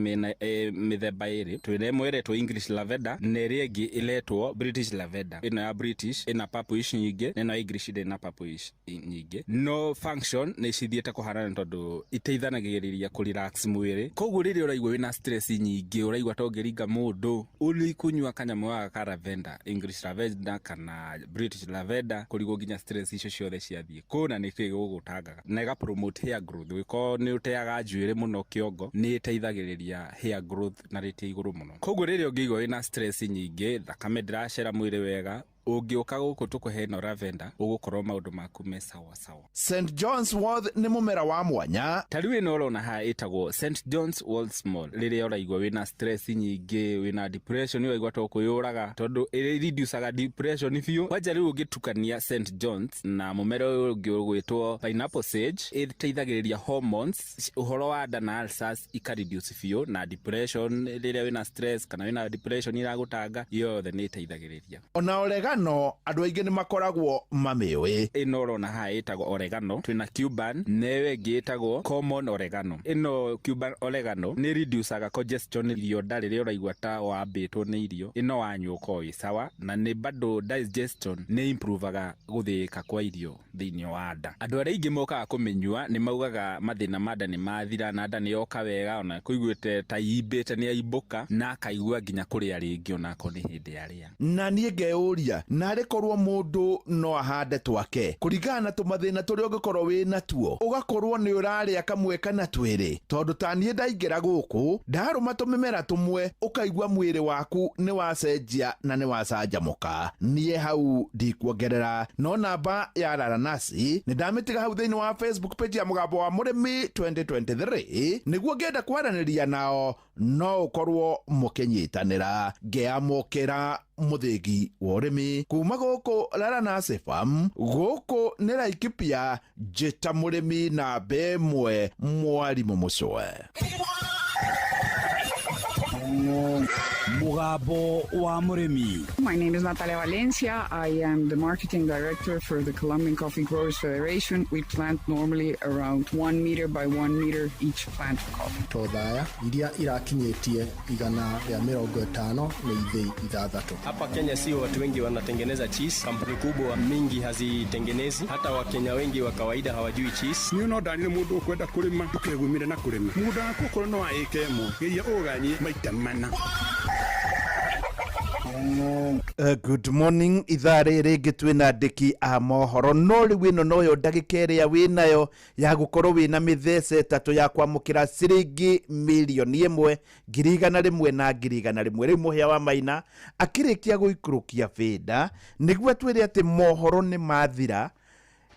mĩthemba ĩrĩ. Twĩna ĩmwe ĩretwo English lavender na ĩrĩa ĩngĩ ĩretwo British lavender. Ĩno ya British ĩna purplish nyingĩ, na ĩno ya English ndĩrĩ na purplish nyingĩ, no function nĩ cithiĩte kũhanana tondũ iteithanagĩrĩria kũ relax mwĩrĩ. Koguo rĩrĩa ũraigua wĩna stress nyingĩ, ũraigua ta ũngĩringa mũndũ, ũrĩ kũnyua kanyamũ gaka ka lavender, English lavender kana British lavender, kũrigwo nginya stress icio ciothe ciathiĩ kũna nĩ kĩ gũgũtangaga, na ĩga promote hair growth. Ũngĩkorwo nĩ ũteaga njuĩrĩ mũno kĩongo, nĩ ĩteithagĩrĩria hair growth na rate ya igũrũ mũno. Koguo rĩrĩa ũngĩigua wĩna stress nyingĩ, thakame ndĩracera mwĩrĩ wega, ũngĩũka gũkũ tũkũhe ĩno lavender, ũgũkorwo maũndũ maku me sawa sawa. St John's Wort nĩ mũmera wa mwanya. Ta rĩu ĩno ũrona haha ĩtagwo St John's Wort Small. Rĩrĩa ũraigua wĩna stress nyingĩ, wĩna depression, ũraigua ta ũkwĩyũraga, tondũ ĩreducaga depression biũ. Kwanja rĩu ũngĩtukania St John's na mũmera ũyũ ũngĩ ũgwĩtwo pineapple sage, ĩteithagĩrĩria hormones, ũhoro wa nda na ulcers ikareduce biũ, na depression, rĩrĩa wĩna stress kana wĩna depression iragũtanga, yothe nĩ ĩteithagĩrĩria. Ona oregano. Oregano andũ aingĩ nĩ makoragwo mamĩũĩ. Ĩno ũrona haha ĩtagwo oregano, twĩna Cuban na ĩyo ĩngĩ ĩtagwo common oregano. Ĩno Cuban oregano nĩ reducaga congestion irio nda rĩrĩa ũraigua ta wambĩtwo nĩ irio, ĩno wanyua ũkoragwo wĩ sawa, na nĩ bado digestion nĩ improvaga gũthĩĩka kwa irio thĩinĩ wa nda. Andũ arĩa aingĩ mokaga kũmĩnyua nĩ maugaga mathĩna ma nda nĩ mathira na nda nĩ yoka wega, ona kũiguĩte ta imbĩte nĩ aimbũka na akaigua nginya kũrĩa rĩngĩ onakorwo nĩ hĩndĩ arĩa. Na niĩ ngeyũria, narĩ korwo mũndũ no ahande twake kũringana na tũmathĩna tũrĩa ũngĩkorwo wĩ natuo, ũgakorwo nĩ ũrarĩa kamwe kana twĩrĩ, tondũ ta niĩ ndaingĩra gũkũ ndarũma tũmĩmera tũmwe ũkaigua mwĩrĩ waku nĩ wacenjia na nĩ wacanjamũka. Niĩ hau ndikuongerera, no namba ya Laranasi nĩ ndamĩtiga hau thĩinĩ wa Facebook page ya Mũgambo wa Mũrĩmi 2023 nĩguo ngĩenda kwaranĩria nao no ũkorwo mũkĩnyitanĩra. Ngĩamũkĩra mũthĩgi wa ũrĩmi kuma gũkũ Laranasi Farm, gũkũ nĩ Laikipia, njĩta mũrĩmi namba ĩmwe mwarimũ Mũcwe. Mũgambo wa Mũrĩmi. My name is Natalia Valencia. I am the marketing director for the Colombian Coffee Growers Federation. We plant normally around 1 meter by 1 meter each plant of coffee. Tothaya iria irakinyĩtie 150 nĩ ithĩi 6. Hapa Kenya sio watu wengi wanatengeneza cheese, kampuni kubwa mingi hazitengenezi, hata Wakenya wengi wa kawaida hawajui cheese. Niĩ no ndanire mũndũ ũkwenda kũrĩma ndũkegumire na kũrĩma mũgũnda waku okorwo nĩ wa ĩka ĩmwe geria ũganie maita mana. Good morning. Ithaa rĩrĩ rĩngĩ twĩna andĩki a mohoro, no rĩu ĩno noyo ndagĩka ĩrĩa wĩnayo ya gũkorwo wĩna mĩthece ĩtatũ ya kwamũkĩra ciringi mirioni 1 100,000 na 100,000. Rĩu Mũhĩa wa Maina akĩrĩkia gũikũrũkia bĩnda nĩguo atwĩre atĩ mohoro nĩ mathira,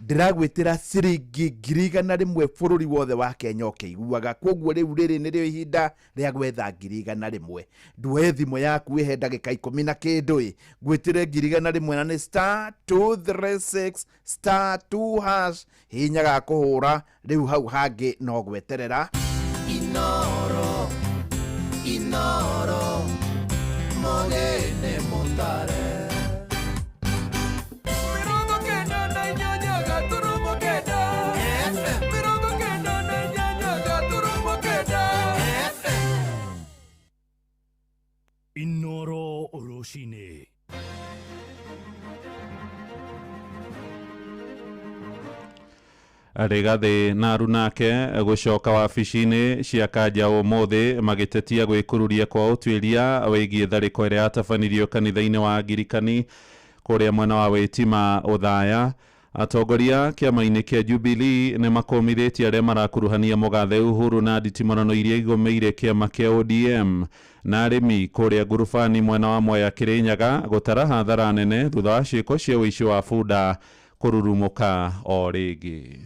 ndĩragwĩtĩra ciringi 100,000 bũrũri wothe wa Kenya ũkĩiguaga. Koguo rĩu rĩrĩ nĩrĩo ihinda rĩa gwetha 100,000. Nduoe thimũ yaku ĩhe ndagĩka 10 na kĩndũ ĩ ngwĩtĩre 100,000 na nĩ star 236 star 2 hash, hinya ga kũhũra rĩu hau hangĩ no gweterera. Inoro Inoro Mogene Montare Inoro Oroshine. Rigathi na arunake gũcoka wabici-inĩ cia Kanja ũmũthĩ magĩtetia gwĩkururia kwa ũtuĩria wĩgiĩ tharĩko ĩrĩa yatabanirio kanitha-inĩ wa Angirikani kũrĩa mwena wa Wĩtima Ũthaya. Atongoria kĩama-inĩ kĩa Jubilee nĩ makũmithĩtie arĩa marakuruhania mũgathe Uhuru na nditimũrano iria igũmĩire kĩama kĩa ODM, na arĩmi kũrĩa Ngurubani mwena wa Mwea Kĩrĩnyaga gũtara hathara nene thutha wa ciĩko cia ũici wa bunda kũrurumũka o rĩngĩ.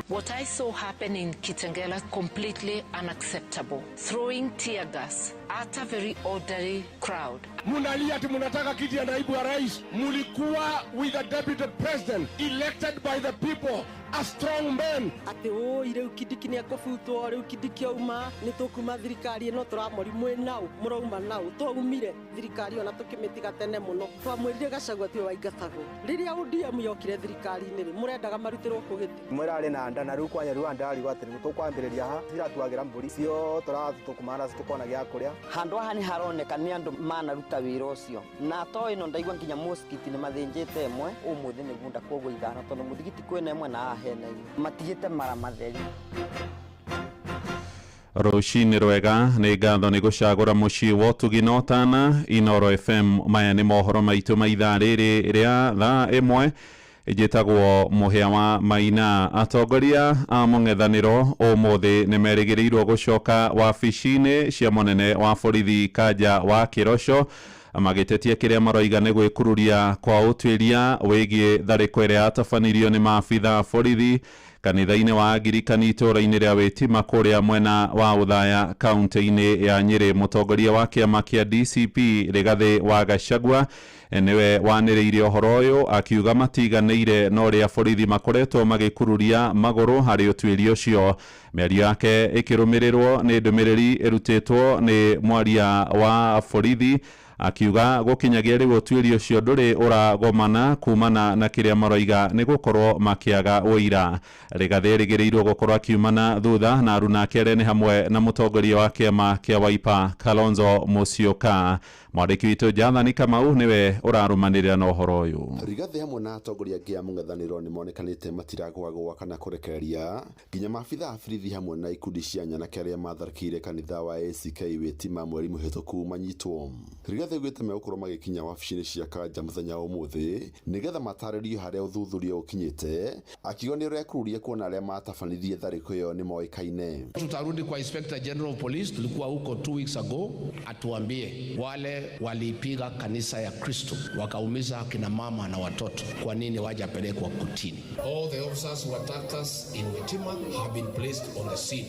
What I saw happen in Kitengela, completely unacceptable. Throwing tear gas at a very orderly crowd. Munalia ati munataka kiti ya naibu wa rais. Mulikuwa with a deputy president elected by the people, a strong man. Ati oi riu Kindiki ni akubutwo, riu Kindiki auma ni tukuma thirikari ino turamori mwi nau murauma nau twaumire thirikari ona tukimitiga tene muno twamwirire Gachagua tiwe waingatagwo. Riria ODM yokire thirikari-inĩ rĩ, murendaga marutirwo kũ gĩtĩ? Mwirarĩ na nda na riu kwanya riu andari atĩ tukwambĩrĩria ha ciratuagĩra mbũri cio tũratũkũmana tũkona gĩa kũrĩa. Handũ haha nĩ haroneka nĩ andũ manaruta wĩra ũcio, na to ĩno ndaigua nginya mũsikiti nĩ mathĩnjĩte ĩmwe ũmũthĩ nĩ bunda koguo 5 tondũ mũthigiti kwĩna ĩmwe na haha hena igĩrĩ matigĩte mara matheri. Rũcinĩ rwega, nĩ ngatho nĩ gũcagũra mũciĩ wa ũtugi na ũtana. Inoro FM, maya nĩ mohoro maitũ ma ithaa rĩrĩ rĩa thaa 1. Njĩtagwo Mũhĩa wa Maina. Atongoria a mũng'ethanĩro ũmũthĩ nĩ merĩgĩrĩirwo gũcoka wabici-inĩ cia mũnene wa borithi Kanja wa Kĩroco magĩtetia kĩrĩa maroiga nĩ gwĩkururia kwa ũtuĩria wĩgiĩ tharĩko ĩrĩa yatabanirio nĩ maabitha a borithi Kanitha-inĩ wa Angirikani itũũra-inĩ rĩa Wĩtima kũrĩa mwena wa Ũthaya kaunti-inĩ ya Nyĩrĩ. Mũtongoria wa kĩama kĩa DCP Rigathĩ wa Gachagua nĩwe wanĩrĩire ũhoro ũyũ akiuga matiganĩire na ũrĩa borithi makoretwo magĩkururia magũrũ harĩ ũtuĩria ũcio. Mĩario yake ĩkĩrũmĩrĩrwo nĩ ndũmĩrĩri ĩrutĩtwo nĩ mwaria wa borithi akiuga gũkinyagia rĩu ũtuĩria ũcio ndũrĩ ũragomana kumana na kĩrĩa maroiga nĩ gũkorwo makĩaga ũira. Rigathĩ erĩgĩrĩirwo gũkorwo akiumana thutha na aruna ake arĩa nĩ hamwe na mũtongoria wa kĩama kĩa Wiper Kalonzo Musyoka. Mwandĩki witũ Jathani Kamau nĩwe ũrarũmanĩrĩra na ũhoro ũyũ. Rigathĩ hamwe na atongoria angĩ a mũng'ethanĩro nĩ monekanĩte matiragwagwa kana kũrekereria nginya maabitha a borithi hamwe na ikundi cia nyanake arĩa matharĩkĩire kanitha wa ACK Wĩtima mweri mũhĩtũku manyitwo. Rigathĩ augĩte megũkorwo magĩkinya wabici-inĩ cia Kanja mũthenya wa ũmũthĩ nĩgetha matarĩrio harĩa ũthuthuria ũkinyĩte, akiuga nĩ ũrekururia kuona arĩa matabanirie tharĩko ĩyo nĩ moĩkaine. Tutarudi kwa Inspector General of Police, tulikuwa huko 2 weeks ago, atuambie wale walipiga kanisa ya Kristo wakaumiza kina mama na watoto, kwa nini wajapelekwa kotini? All the officers who attacked us in Witima have been placed on the scene.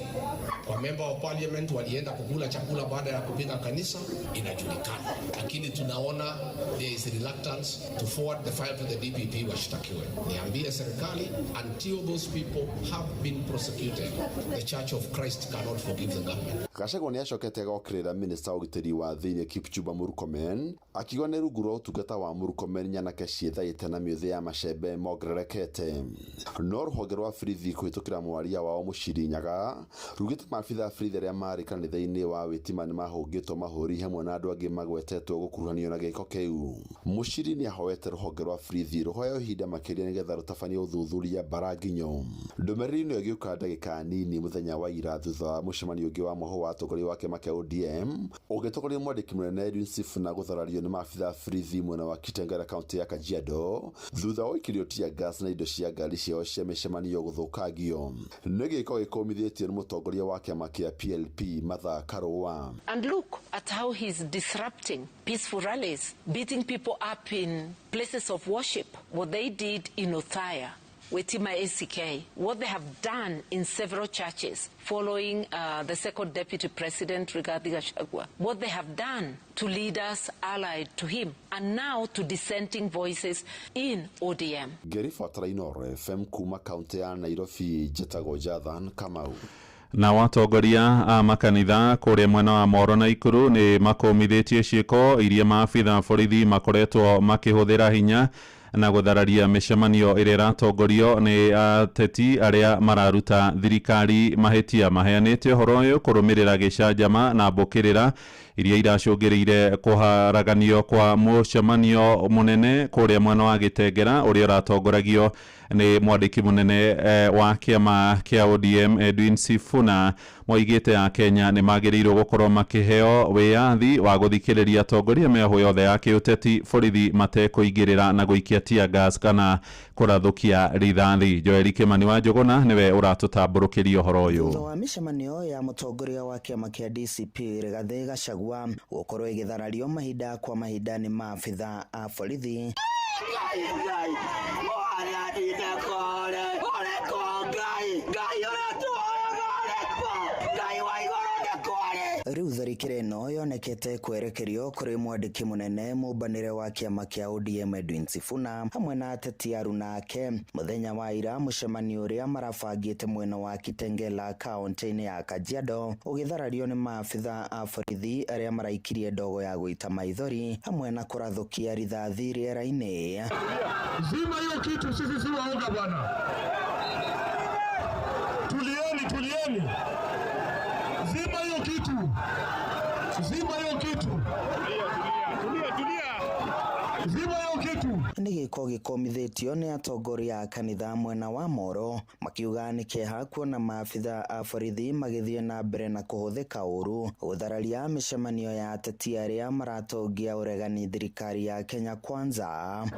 Kwa member of parliament walienda kukula chakula baada ya kupiga kanisa, inajulikana, lakini tunaona there is reluctance to forward the file to the DPP washtakiwe. Niambie serikali, until those people have been prosecuted, the Church of Christ cannot forgive the government. Gachagua nĩ acokete agokĩrĩra minista wa ũgitĩri wa thĩinĩ Kipchumba Murkomen akiuga nĩ rungu rwa ũtungata wa Murkomen nyanake ciĩthaĩte na mĩũthĩ ya macembe mongererekete. No rũhonge rwa borithi kũhĩtũkĩra mwaria wao Mũciri Nyaga rugĩte maabitha a borithi arĩa marĩ kanitha-inĩ wa Wĩtima nĩ mahũngĩtwo mahũri hamwe na andũ angĩ magwetetwo gũkuruhanio na gĩko kĩu. Mũciri nĩ ahoete rũhonge rwa borithi rũheo ihinda makĩria nĩgetha rũtabanie ũthuthuria mbaranginyo. Ndũmĩrĩri ĩno ĩgĩũka ndagĩka nini mũthenya wa ira thutha wa mũcemanio ũngĩ wa mwahũ wa atongoria wa kĩama kĩa ODM ũgĩtongorio nĩ mwandĩki mũnene Edwin Sifuna gũtharario nĩ maabitha a borithi mwena wa Kitengela kaunti ya Kajiado thutha wa gũikĩrio tear gas na indo cia ngari ciao cia mĩcemanio gũthũkangio. Nĩ gĩko gĩkũmithĩtio nĩ mũtongoria wa kĩama kĩa PLP Martha Karua. And look at how he's disrupting peaceful rallies, beating people up in places of worship. What they did in Othaya, Wetima ACK, what they have done in several churches following the second deputy president Rigathi Gachagua, what they have done to leaders allied to him, and now to dissenting voices in ODM. Ngĩribotera Inooro FM kuma kaunti ya Nairobi, njĩtagwo Jathan Kamau. Na atongoria a makanitha kũrĩa mwena wa Moro na Ikuru nĩ makũmithĩtie ciĩko iria maabitha borithi makoretwo makĩhũthĩra hinya na gũthararia mĩcemanio ĩrĩa ĩratongorio nĩ ateti arĩa mararuta thirikari mahĩtia. Maheanĩte ũhoro ũyũ kũrũmĩrĩra gĩcanjama na mbũkĩrĩra iria iracũngĩrĩire kũharaganio kwa mũcemanio mũnene kũrĩa mwena wa Gĩtengera ũrĩa ũratongoragio nĩ mwandĩki mũnene wa kĩama kĩa ODM Edwin Sifuna. Moigĩte a Kenya nĩ magĩrĩirwo gũkorwo makĩheo wĩyathi wa gũthikĩrĩria atongoria mĩahũ yothe ya kĩũteti borithi matekũingĩrĩra na gũikia tear gas kana kũrathũkia rithathi. Joeli Kimani wa Njũgũna nĩwe ũratũtambũrũkĩria ũhoro ũyũ. Thutha wa mĩcemanio ya mũtongoria wa kĩama kĩa DCP Rigathĩ Gachagua gũkorwo ĩgĩtharario mahinda kwa mahinda nĩ maabitha a borithi. Ngai, Mwathani ndekore, ũrĩkũ Ngai, Ngai ũrĩa tuoyaga ũrĩkũ, Ngai wa igũrũ ndekore. Rĩu tharĩkĩra ĩno yonekete kwerekerio kũrĩ mwandĩki mũnene mũmbanĩre wa kĩama kĩa ODM Edwin Sifuna hamwe na ateti aruna ake mũthenya wa ira mũcemanio ũrĩa marabangĩte mwena wa Kitengela kaunti-inĩ ya Kajiado ũgĩtharario nĩ maabitha a borithi arĩa maraikirie ndogo ya gũita maithori hamwe na kũrathũkia rithathi rĩera-inĩ. Zima hiyo kitu, sisi si waoga bwana. Tulieni, tulieni. Zima hiyo kitu, zima hiyo kitu. Tulia, tulia. Zima hiyo kitu. Nĩ gĩko gĩkomithĩtio nĩ atongoria a kanitha mwena wa Moro makiuga nĩ kĩeha kuona maabitha a borithi magĩthiĩ na mbere na kũhũthĩka ũru gũthararia mĩcemanio ya ateti arĩa maratongia ũregani thirikari ya Kenya Kwanza.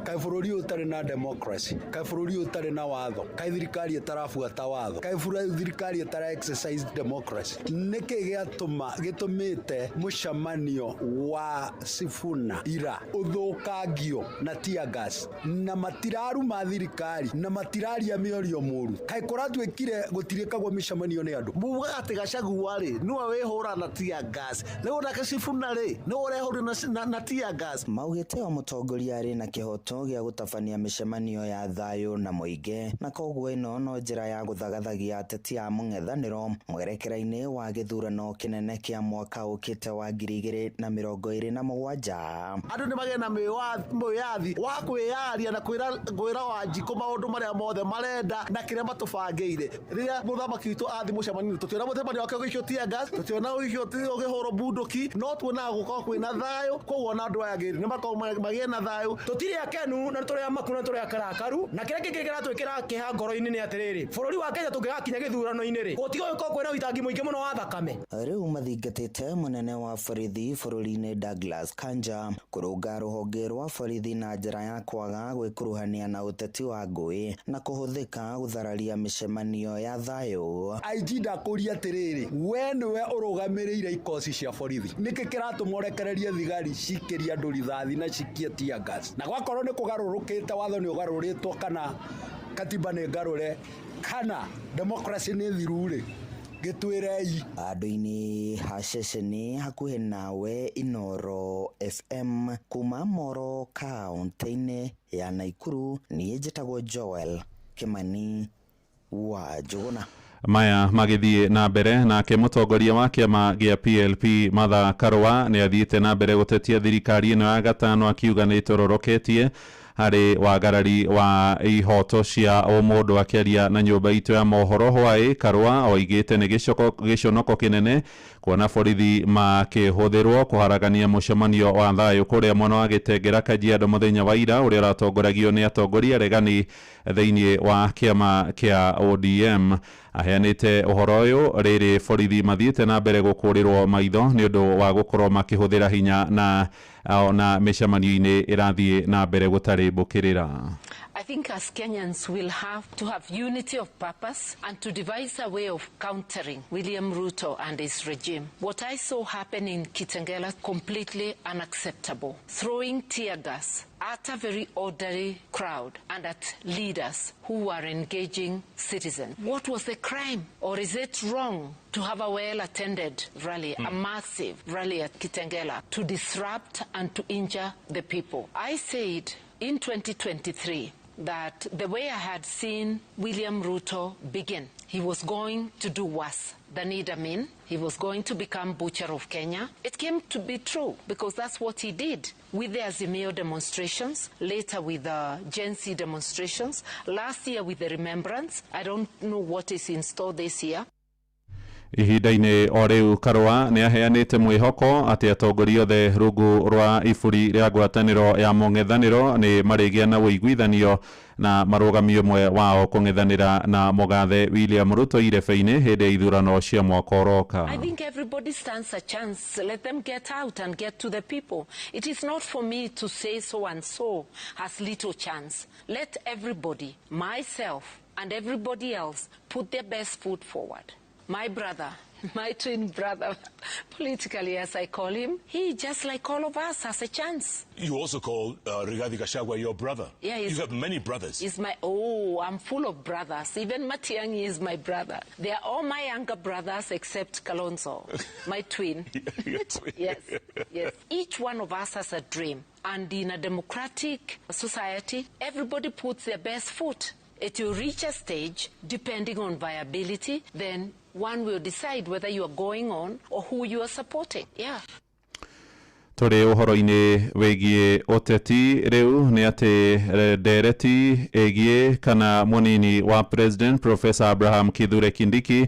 Kaĩ bũrũri ũyũ ũtarĩ na democracy, kaĩ bũrũri ũyũ ũtarĩ na watho, kaĩ thirikari ĩtarabuata watho, kaĩ thirikari ĩtara exercise democracy, nĩkĩ gĩatũma gĩtũmĩte mũcemanio wa Sifuna ira ũthũkangio na tear gas? gas na matiraruma thirikari na matiraria mĩorio mũru. Kaĩ kũratuĩkire gũtirĩkagwo mĩcemanio nĩ andũ? Mugaga atĩ Gachagua rĩ nĩwe wĩhũra na tear gas, rĩu nake Sifuna rĩ nĩwe ũrehũra na tear gas. Maugĩte o mũtongoria arĩ na kĩhoto gĩa gũtabania mĩcemanio ya thayũ na mũingĩ, na koguo ĩno no njĩra ya gũthagathagia ateti a mũng'ethanĩro mwerekera-inĩ wa gĩthurano kĩnene kĩa mwaka ũkĩte wa 2027. Andũ nĩ magĩe na mwĩyathi wa kwĩyaria na kwĩra Wanjikũ maũndũ marĩa mothe marenda na kĩrĩa matũbangĩire. Rĩrĩa mũthamaki witũ athi mũcemanio, tũtiona mũcemanio wake ũgĩikio tear gas, tũtiona ũkĩhũrwo bunduki, no tuonaga gũkorwo kwĩna thayũ. Koguo ona andũ aya angĩ nĩ makorwo magĩe na thayũ. Tũtirĩ akenu na tũrĩ amaku na tũrĩ akarakaru, na kĩrĩa kĩngĩ kĩratwĩkĩra kĩeha ngoro-inĩ nĩ atĩrĩrĩ, bũrũri wa Kenya tũngĩgakinya gĩthurano-inĩ rĩ, gũtigũgĩkorwo kwĩna ũitangi mũingĩ mũno wa thakame. Rĩu mathingatĩte mũnene wa borithi bũrũri-inĩ Douglas Kanja kũrũnga rũhonge rwa borithi na njĩra ya kwaga gwĩkuruhania na ũteti wa ngũĩ na kũhũthĩka gũthararia mĩcemanio ya thayũ. IG ndakũria atĩrĩrĩ, we nĩwe ũrũgamĩrĩire ikosi cia borithi, nĩkĩ kĩratũma ũrekererie thigari cikĩrie andũ rithathi na cikie tear gas? Na gwakorwo nĩ kũgarũrũkĩte, watho nĩ ũgarũrĩtwo, kana katiba nĩ ngarũre, kana democracy nĩ thiru rĩ, gĩtwĩrei. Andũ-inĩ ha ceceni hakuhĩ nawe Inoro FM kuma Moro kaunti-inĩ ya Naikuru, niĩ njĩtagwo Joel Kimani wa Njũgũna. Maya magĩthiĩ na mbere, nake mũtongoria wa kĩama gĩa PLP Martha Karua nĩ athiĩte na mbere gũtetia thirikari ĩno ya gatano, akiuga nĩ ĩtororoketie harĩ wagarari wa ihoto cia ũmũndũ. Akĩaria na nyũmba itũ ya mohoro hwaĩ, Karua oigĩte nĩ gĩconoko kĩnene kuona borithi makĩhũthĩrwo kũharagania mũcemanio wa thayũ kũrĩa mwena wa Gĩtengera Kajiado mũthenya wa ira, ũrĩa ũratongoragio nĩ atongoria regani thĩinĩ wa kĩama kĩa ODM. Aheanĩte ũhoro ũyũ rĩrĩ borithi mathiĩte na mbere gũkũrĩrwo maitho nĩ ũndũ wa gũkorwo makĩhũthĩra hinya na ona mĩcemanio-inĩ ĩrathiĩ na mbere gũtarĩ mbũkĩrĩra. I think as Kenyans we'll have to have unity of purpose and to devise a way of countering William Ruto and his regime. What I saw happen in Kitengela, completely unacceptable. Throwing tear gas at a very orderly crowd and at leaders who were engaging citizens. What was the crime? Or is it wrong to have a well-attended rally, a massive rally at Kitengela, to disrupt and to injure the people? I said in 2023 that the way I had seen William Ruto begin, he was going to do worse than Idi Amin. He was going to become butcher of Kenya. It came to be true because that's what he did with the Azimio demonstrations, later with the Gen Z demonstrations, last year with the Remembrance. I don't know what is in store this year. Ihinda-inĩ o rĩu Karua nĩ aheanĩte mwĩhoko atĩ atongoria othe rungu rwa iburi rĩa ngwatanĩro ya mũng'ethanĩro nĩ marĩgĩa na ũiguithanio na marũgami ũmwe wao kũng'ethanĩra na mũgathe William Ruto irebe-inĩ hĩndĩ ya ithurano cia mwaka ũroka. I think everybody stands a chance. Let them get out and get to the people. It is not for me to say so and so has little chance. Let everybody, myself and everybody else, put their best foot forward. My brother, my twin brother, politically as I call him, he, just like all of us, has a chance. You also call Rigathi Gachagua your brother. Yeah, you have many brothers. He's my, oh, I'm full of brothers. Even Matiang'i is my brother. They are all my younger brothers except Kalonzo, my twin. Yes, yes. Each one of us has a dream. And in a democratic society, everybody puts their best foot. It will reach a stage, depending on viability, then one will decide whether you are going on or who you are supporting. Yeah. Tũrĩ ũhoro-inĩ wĩgiĩ ũteti rĩu nĩ atĩ ndereti ĩgiĩ kana mũnini wa President Professor Abraham Kithure Kindiki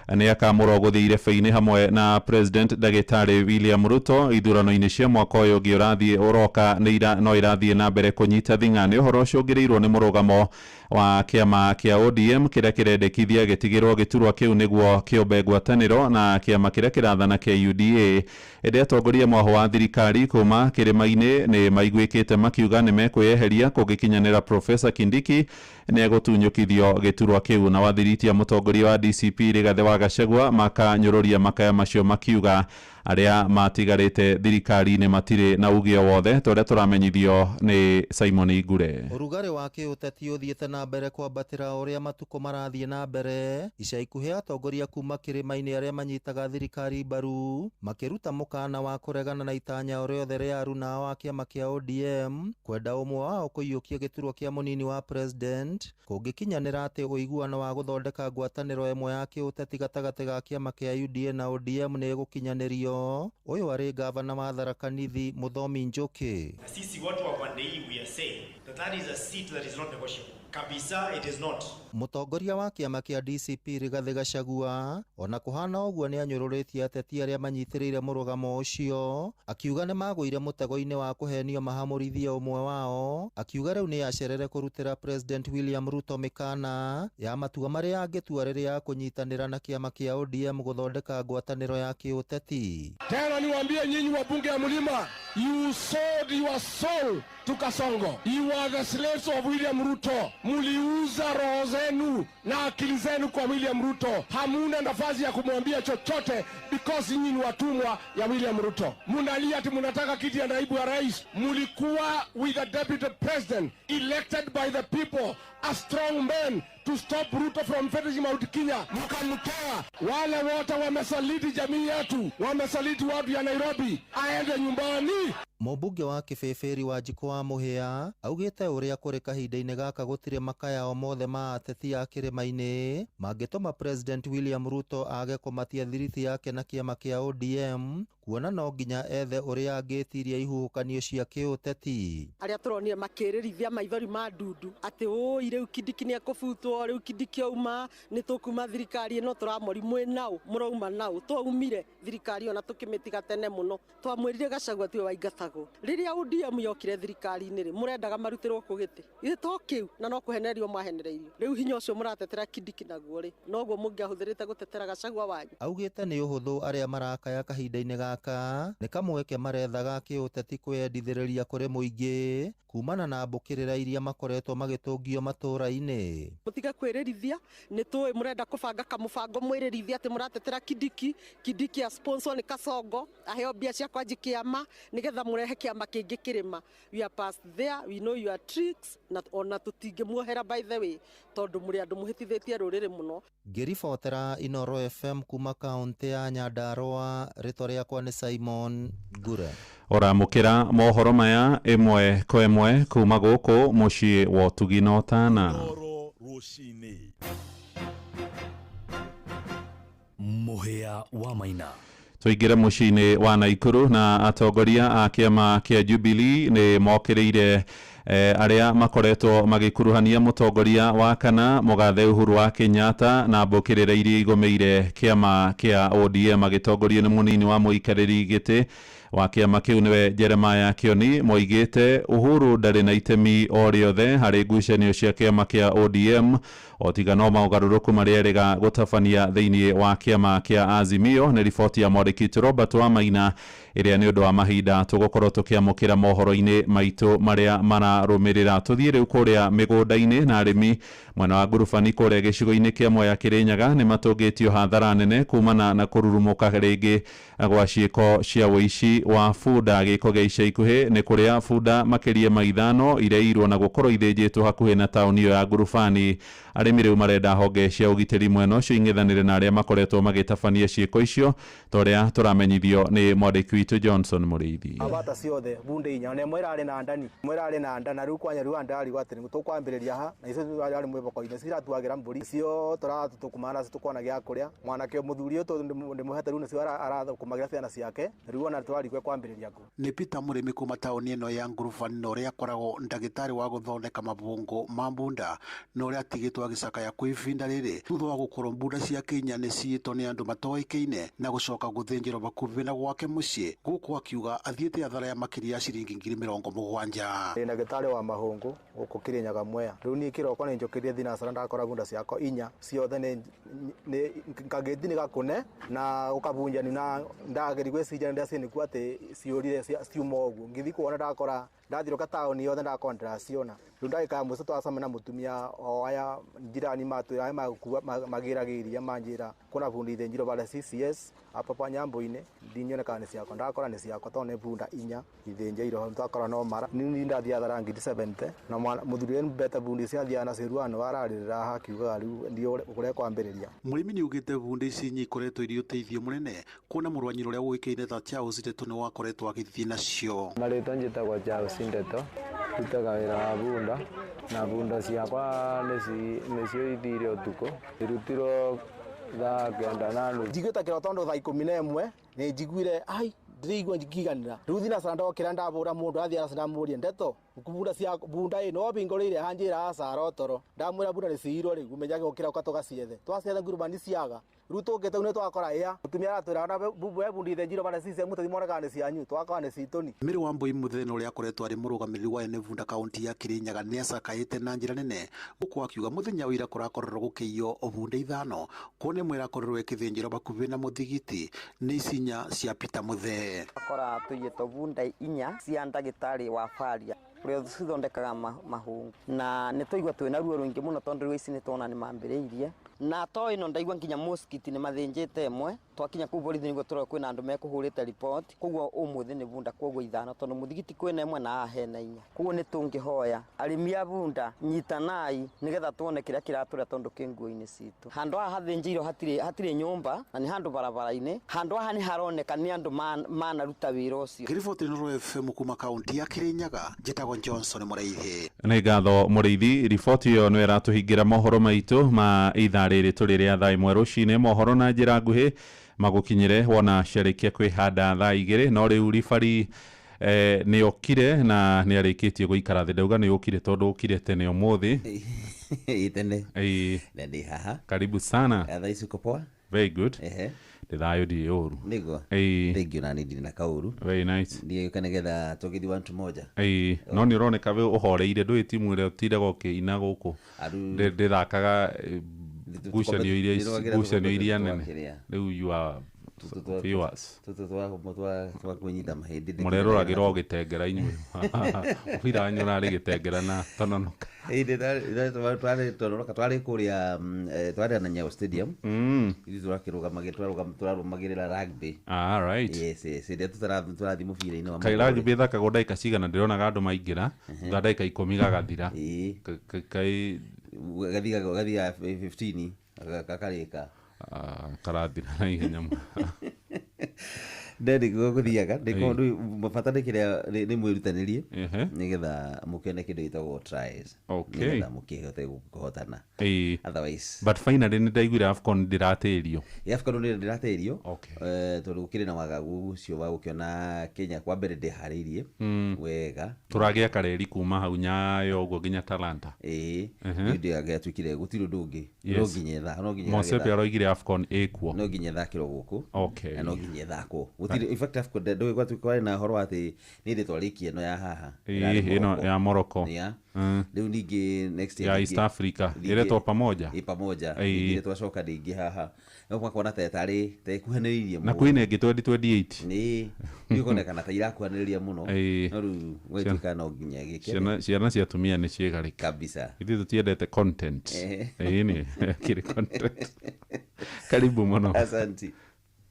nĩ akamũrwo gũthiĩ irebe-inĩ hamwe na President Ndagĩtarĩ William Ruto ithurano-inĩ cia mwaka ũyũ ũngĩ ũrathiĩ ũroka no ĩrathiĩ na mbere kũnyita thing'a. Nĩ ũhoro ũcũngĩrĩirwo nĩ mũrũgamo wa kĩama kĩa ODM kĩrĩa kĩrendekithia gĩtigĩrwo gĩturwa kĩu nĩguo kĩũmbe ngwatanĩro na kĩama kĩrĩa kĩrathana kĩa UDA. Ĩndĩ atongoria mwaho wa thirikari kuma kĩrĩma-inĩ nĩ maiguĩkĩte makiuga nĩ mekwĩyeheria kũngĩkinyanĩra Professor Kindiki nĩ egũtunyũkithio gĩturwa kĩu. Na wathiritia mũtongoria wa DCP Rigathĩ wa Gachagua makanyũrũria makaya macio makiuga arĩa matigarĩte thirikari-inĩ matirĩ na uge o wothe ta ũrĩa tũramenyithio nĩ Simon Ngure. Ũrugarĩ wa kĩũteti ũthiĩte na mbere kwambatĩra o ũrĩa matukũ marathiĩ na mbere. Ica ikuhĩ atongoria kuma kĩrĩma-inĩ arĩa manyitaga thirikari mbaru makĩruta mũkana wa kũregana na itanya o rĩothe rĩa aruna ao a kĩama kĩa ODM kwenda ũmwe wao kũiyũkia gĩturwa kĩa mũnini wa president kũngĩkinyanĩra atĩ ũiguano wa gũthondeka ngwatanĩro ĩmwe ya kĩũteti gatagatĩ ga kĩama kĩa UDA na ODM nĩ ĩgũkinyanĩrio. Ũyũ arĩ gavana wa Tharaka Nithi Mũthomi Njuki. Na sisi watu wa pande hii we are saying that that is a seat that is not negotiable. Kabisa it is not. Mũtongoria wa kĩama kĩa DCP Rigathĩ Gachagua ona kũhana ũguo nĩ anyũrũrĩtie ateti arĩa manyitĩrĩire mũrũgamo ũcio, akiuga nĩ magũire mũtego-inĩ wa kũhenio mahamũrithie ũmwe wao, akiuga rĩu nĩ acerere kũrutĩra President William Ruto mĩkana ya matua marĩa angĩtua rĩrĩa akũnyitanĩra na kĩama kĩa ODM gũthondeka ngwatanĩro ya kĩũteti. Tena niwaambie nyinyi wabunge ya mlima, you sold your soul to Kasongo. You are the slaves of William Ruto. Muliuza roho zenu na akili zenu kwa William Ruto. Hamuna nafasi ya kumwambia chochote because nyinyi ni watumwa ya William Ruto. Munalia ati munataka kiti ya naibu ya rais. Mulikuwa with the deputy president elected by the people, a strong man to stop Ruto from finishing Mount Kenya. Mkamtoa. Wale wote wamesaliti jamii yetu, wamesaliti watu ya Nairobi, aende nyumbani. Mũmbunge wa Kĩbĩbĩri Wanjikũ wa Mũhĩa augĩte ũrĩa kũrĩ kahinda-inĩ gaka gũtirĩ makaya o mothe ma ateti a kĩrĩma-inĩ mangĩtũma President William Ruto age kũmatia thiriti yake na kĩama kĩa ODM kuona no nginya ethe ũrĩa angĩtiria ihuhũkanio cia kĩũteti. Arĩa tũronire makĩrĩrithia maithori ma ndundu atĩ ũi rĩu Kindiki nĩ ekũbutwo, rĩu Kindiki auma nĩ tũkuma thirikari ĩno, tũramori mwĩ naũ mũrauma naũ, twaumire thirikari ona tũkĩmĩtiga tene mũno, twamwĩrire Gachagua tiwe waingatagwo. Rĩrĩa ODM yokire thirikari-inĩ rĩ, mũrendaga marutĩrwo kũ gĩtĩ githĩ to kĩu, na no kũhenererio mahenereirio. Rĩu hinya ũcio mũratetera Kindiki naguo rĩ, noguo mũngĩahũthĩrĩte gũtetera Gachagua wanyu. Augĩte nĩ ũhũthũ arĩa marakaya kahinda-inĩ gaka nĩ kamweke marethaga kĩũteti kwĩyendithĩrĩria kũrĩ mũingĩ kumana na mbũkĩrĩra iria makoretwo magĩtũngio matũũra-inĩ. Mũtige kwĩrĩrithia, nĩ tũĩ mũrenda kũbanga kamũbango mwĩrĩrithia atĩ mũratetera Kindiki, Kindiki a sponsor nĩ Kasongo aheo mbia cia kwanji kĩama nĩgetha mũrehe kĩama kĩngĩ kĩrĩma. We are past there, we know your tricks, na ona tũtingĩmuohera by the way tondũ mũrĩ andũ mũhĩtithĩtie rũrĩrĩ mũno. Ngĩribotera Inooro FM kuma kaũntĩ ya Nyandarũa, rĩtwa rĩakwa nĩ Simon Ngure. Ũramũkĩra mohoro maya ĩmwe kwa ĩmwe kuma gũkũ mũciĩ wa ũtugi na ũtana. Mũhĩa wa Maina. Tũingĩre mũciĩ-inĩ wa Naikuru na atongoria a kĩama kĩa Jubilee nĩ mokĩrĩire arĩa makoretwo magĩkuruhania mũtongoria wa kana mũgathe Uhuru wa Kenyatta na mbũkĩrĩra iria igũmĩire kĩama kĩa ODM agĩtongorio nĩ mũnini wa mũikarĩri gĩtĩ wa kĩama kĩu nĩwe Jeremiah Kioni. Moigĩte Uhuru ndarĩ na itemi o rĩothe harĩ ngucanio cia kĩama kĩa ODM o tiga no maũgarũrũku marĩa erĩga gũtabania thĩinĩ wa kĩama kĩa Azimio. Nĩ riboti ya mwandĩki witũ Robert Wamaina ĩrĩa nĩ ũndũ wa mahinda tũgũkorwo tũkĩamũkĩra mohoro-inĩ maitũ marĩa mararũmĩrĩra. Tũthiĩ rĩu kũrĩa mĩgũnda-inĩ na arĩmi mwena wa Ngurubani kũrĩa gĩcigo-inĩ kĩa Mwea Kĩrĩnyaga nĩ matũngĩtio hathara nene kumana na kũrurumũka rĩngĩ gwa ciĩko cia ũici wa bunda. Gĩko gĩa ica ikuhĩ nĩ kũrĩa bunda makĩria ma 5 ireirwo na gũkorwo ithĩnjĩtwo hakuhĩ na taũni ĩyo ya Ngurubani. Arĩmi rĩu marenda honge cia ũgitĩri mwena ũcio ing'ethanĩre na arĩa makoretwo magĩtabania ciĩko icio ta ũrĩa tũramenyithio nĩ mwandĩki witũ Johnson Mũrĩithi. Abata ciothe bunda inya ona ĩmwe ĩrarĩ na ndani, ĩmwe ĩrarĩ na nda, na rĩu kwanya rĩu ndarigwo atĩ tũkwambĩrĩria ha na icio arĩ mwĩboko-inĩ ciratuagĩra mbũri cio tũratũkumana nacio tũkona gĩa kũrĩa. Mwanake mũthuri ũyũ ndĩmũhete rĩu nĩcio arathũkũmagĩra ciana ciake, rĩu ona twarigwo kwambĩrĩria kũ. Nĩ Peter Mũrĩmi kuma taũni ĩno ya Ngurubani na ũrĩa akoragwo ndagĩtarĩ wa gũthondeka mabũngũ ma mbunda na ũrĩa atigĩtwo agĩcakaya kwa ihinda rĩrĩ thutha wa gũkorwo mbunda ciake inya nĩ ciĩtwo nĩ andũ matoĩkaine na gũcoka gũthĩnjĩrwo hakuhĩ na gwake mũciĩ, gũkũ akiuga athiĩte athara ya makĩria ya ciringi 70,000. Ndĩ ndagĩtarĩ wa mahũngũ gũkũ Kĩrĩnyaga Mwea. Rĩu niĩ kĩroko nĩ njũkĩrire thinacara ndakora bunda ciakwa inya ciothe nĩ kagĩti nĩ gakũne na gũkabunjani na ndageria gwĩciria nĩ ndacinĩkua atĩ ciũrire ciuma ũguo. Ngĩthiĩ kuona ndakora Ndathiũrũka taũni yothe ndakora ndĩraciona. Rĩu ndagĩka ya mũico twacemania na mũtumia o aya njirani matwĩra aya magũkua magĩraga iria manjĩra kwĩna bunda ithĩnjirwo pale CCS hapa pa Nyambũ-inĩ ndinyone kana nĩ ciakwa ndakora nĩ ciakwa tondũ nĩ bunda inya ithĩnjĩirwo twakora no mara. Niĩ ndathiĩ hathara ngiri 70 na mũthuri ũrĩa mbete bunda icio athiaga nacio Ruano ararĩrĩra haha akiugaga rĩu ndiũ kũrĩa kwambĩrĩria. Mũrĩmi nĩaugĩte bunda ici inya ikoretwo irĩ ũteithio mũnene kuona mũrũ wa nyina ũrĩa ũĩkaine ta Charles Ndeto nĩwe wakoretwo agĩthiĩ nacio. Marĩtwa njĩtagwo Charles Ndeto, ndutaga wĩra wa bunda na bunda ciakwa nĩcio ithire ũtukũ, irutirwo thaa 9:30. Njiguĩte kĩro tondũ thaa 11 nĩ njiguire ai ndĩraigua ngiganĩra. Rĩu thinacara ndokĩra ndabũra mũndũ athiĩ araca ndamũria Ndeto bunda cia bunda ĩno wambingũrĩire anjĩra aca arotoro ndamwĩra bunda nĩciirwo rĩu menyage gũkĩra ũka tũgaciethe twaciethe ngurubani ciaga rĩu tũkĩte nĩ twakora ĩa mũtumia aratwĩra ona we bunda ithĩnjirwo bara cice mũtũthi monekaga nĩ cianyu twakora nĩ citũ. Mary Wambui Muthene ũrĩa akoretwo arĩ mũrũgamĩrĩri wa ene bunda kaunti ya Kirinyaga nĩacakaĩte na njĩra nene gũkũ akiuga mũthenya wa ira kũrakorirwo gũkĩiywo bunda ithano kuona ĩmwe ĩrakorirwo ĩkĩthĩnjĩrwo hakuhĩ na mũthigiti nĩ ici inya cia Peter Muthee. Akora tũiyĩtwo bunda inya cia ndagĩtarĩ wa Faria ũrĩa cithondekaga mahũngũ na nĩ twaigua twĩna ruo rũingĩ mũno tondũ rĩu ici nĩ tuona nĩ mambĩrĩirie na to ĩno ndaigua nginya mũskiti nĩ mathĩnjĩte ĩmwe twakinya kũu borithi nĩguo tũrora kwĩna andũ mekũhũrĩte report koguo ũmũthĩ nĩ bunda koguo ithano tondũ mũthigiti kwĩna ĩmwe na haha hena inya koguo nĩ tũngĩhoya arĩmi a bunda nyitanai nĩgetha tuone kĩrĩa kĩratũrĩa tondũ kĩ nguo-inĩ citũ. Handũ haha hathĩnjĩirwo hatirĩ nyũmba na nĩ handũ barabara-inĩ handũ haha nĩ haroneka nĩ andũ manaruta wĩra ũcio. Ngĩriboti Inooro FM kuma kaunti ya Kirinyaga njĩtagwo Johnson Mũraithi. Nĩ ngatho Mũrĩithi, riboti ĩyo nĩ ĩratũhingĩra mohoro maitũ ma ithaa rĩrĩ tũrĩ rĩa thaa 1 rũcinĩ. Mohoro na njĩra nguhĩ magũkinyĩre wona ciarĩkia kwĩhanda thaa 2 no rĩu ribari nĩ okire na nĩ arĩkĩtie gũikara thĩ. Ndauga nĩ ũkire tondũ ũkire tene ũmũthĩ. Tene. Na ndĩ haha. Karibu sana. Thaa ici uko poa? Very good. Ndĩ thayũ ndirĩ ũru. Nĩguo. Thank you na nĩ ndirĩ na kaũru. Very nice. Ndigĩũka nĩgetha tũgĩthiĩ one to moja. No nĩ ũroneka we ũhoreire ndũĩ timu ĩrĩa ũtindaga ũkĩina gũkũ. Ndĩthakaga ngucanio iria nene. Rĩu you are viewers. Tũtũ twa kwĩnyita mahĩndĩ. Mũreroragĩra o gĩtengera inyuĩ. Mũbira wanyu ũrarĩ gĩtengera na Tononoka. Tononoka twarĩ kũrĩa twarĩ na Nyayo Stadium. Ithuĩ tũrarũmagĩrĩra rugby. All right. Yes, yes. Hĩndĩ ĩrĩa tũrathiĩ mũbira-inĩ wa Kaĩ rugby ĩthakagwo ndagĩka cigana? Ndĩronaga andũ maingĩra thutha ndagĩka 10 gagathira. Kaĩ gathiaga 15 gakarĩka. Karathira na ihenya mũno. Ndĩ gũthiaga bata nĩ kĩrĩa nĩ mwĩrutanĩrie nĩgetha mũkĩone kĩndũ gĩtagwo tries nĩgetha mũkĩhote kũhotana. Otherwise but finally nĩ ndaiguire AFCON ndĩratĩrio. AFCON nĩ ndĩratĩrio tondũ gũkĩrĩ na wagagu ũcio wa gũkĩona Kenya kwa mbere ndĩharĩirie wega. Tũragĩa kareri kuma hau Nyayo ũguo nginya Talanta. Nĩ ũndũ gĩatuĩkire gũtirĩ ũndũ ũngĩ no nginya Mosepe aroigire AFCON ĩkuo. No nginya ĩthakĩrwo gũkũ. Na no nginya ĩthakwo. Gũtirĩ in fact AFCON ndũĩ gwatuĩka na ũhoro wa atĩ nĩ hĩndĩ twarĩkia ĩno ya haha. Ĩno ya Morocco. Rĩu ningĩ next year ya East Africa ĩretwo pamoja. Ĩ pamoja. Ningĩ twacoka rĩngĩ haha. No ũgakora ta ĩtarĩ ta ĩkuhanĩrĩirie mũno. Na kwĩna ĩngĩ 2028. Nĩ ĩkonekana ta irakuhanĩrĩria mũno. No rĩu gwatuĩka no nginya gĩkĩ. Ciana cia atumia nĩ ciĩgarĩka. Kabisa. Ithuĩ tũtiendete content. Ĩĩ kĩrĩ content. Karibu mũno. Asante.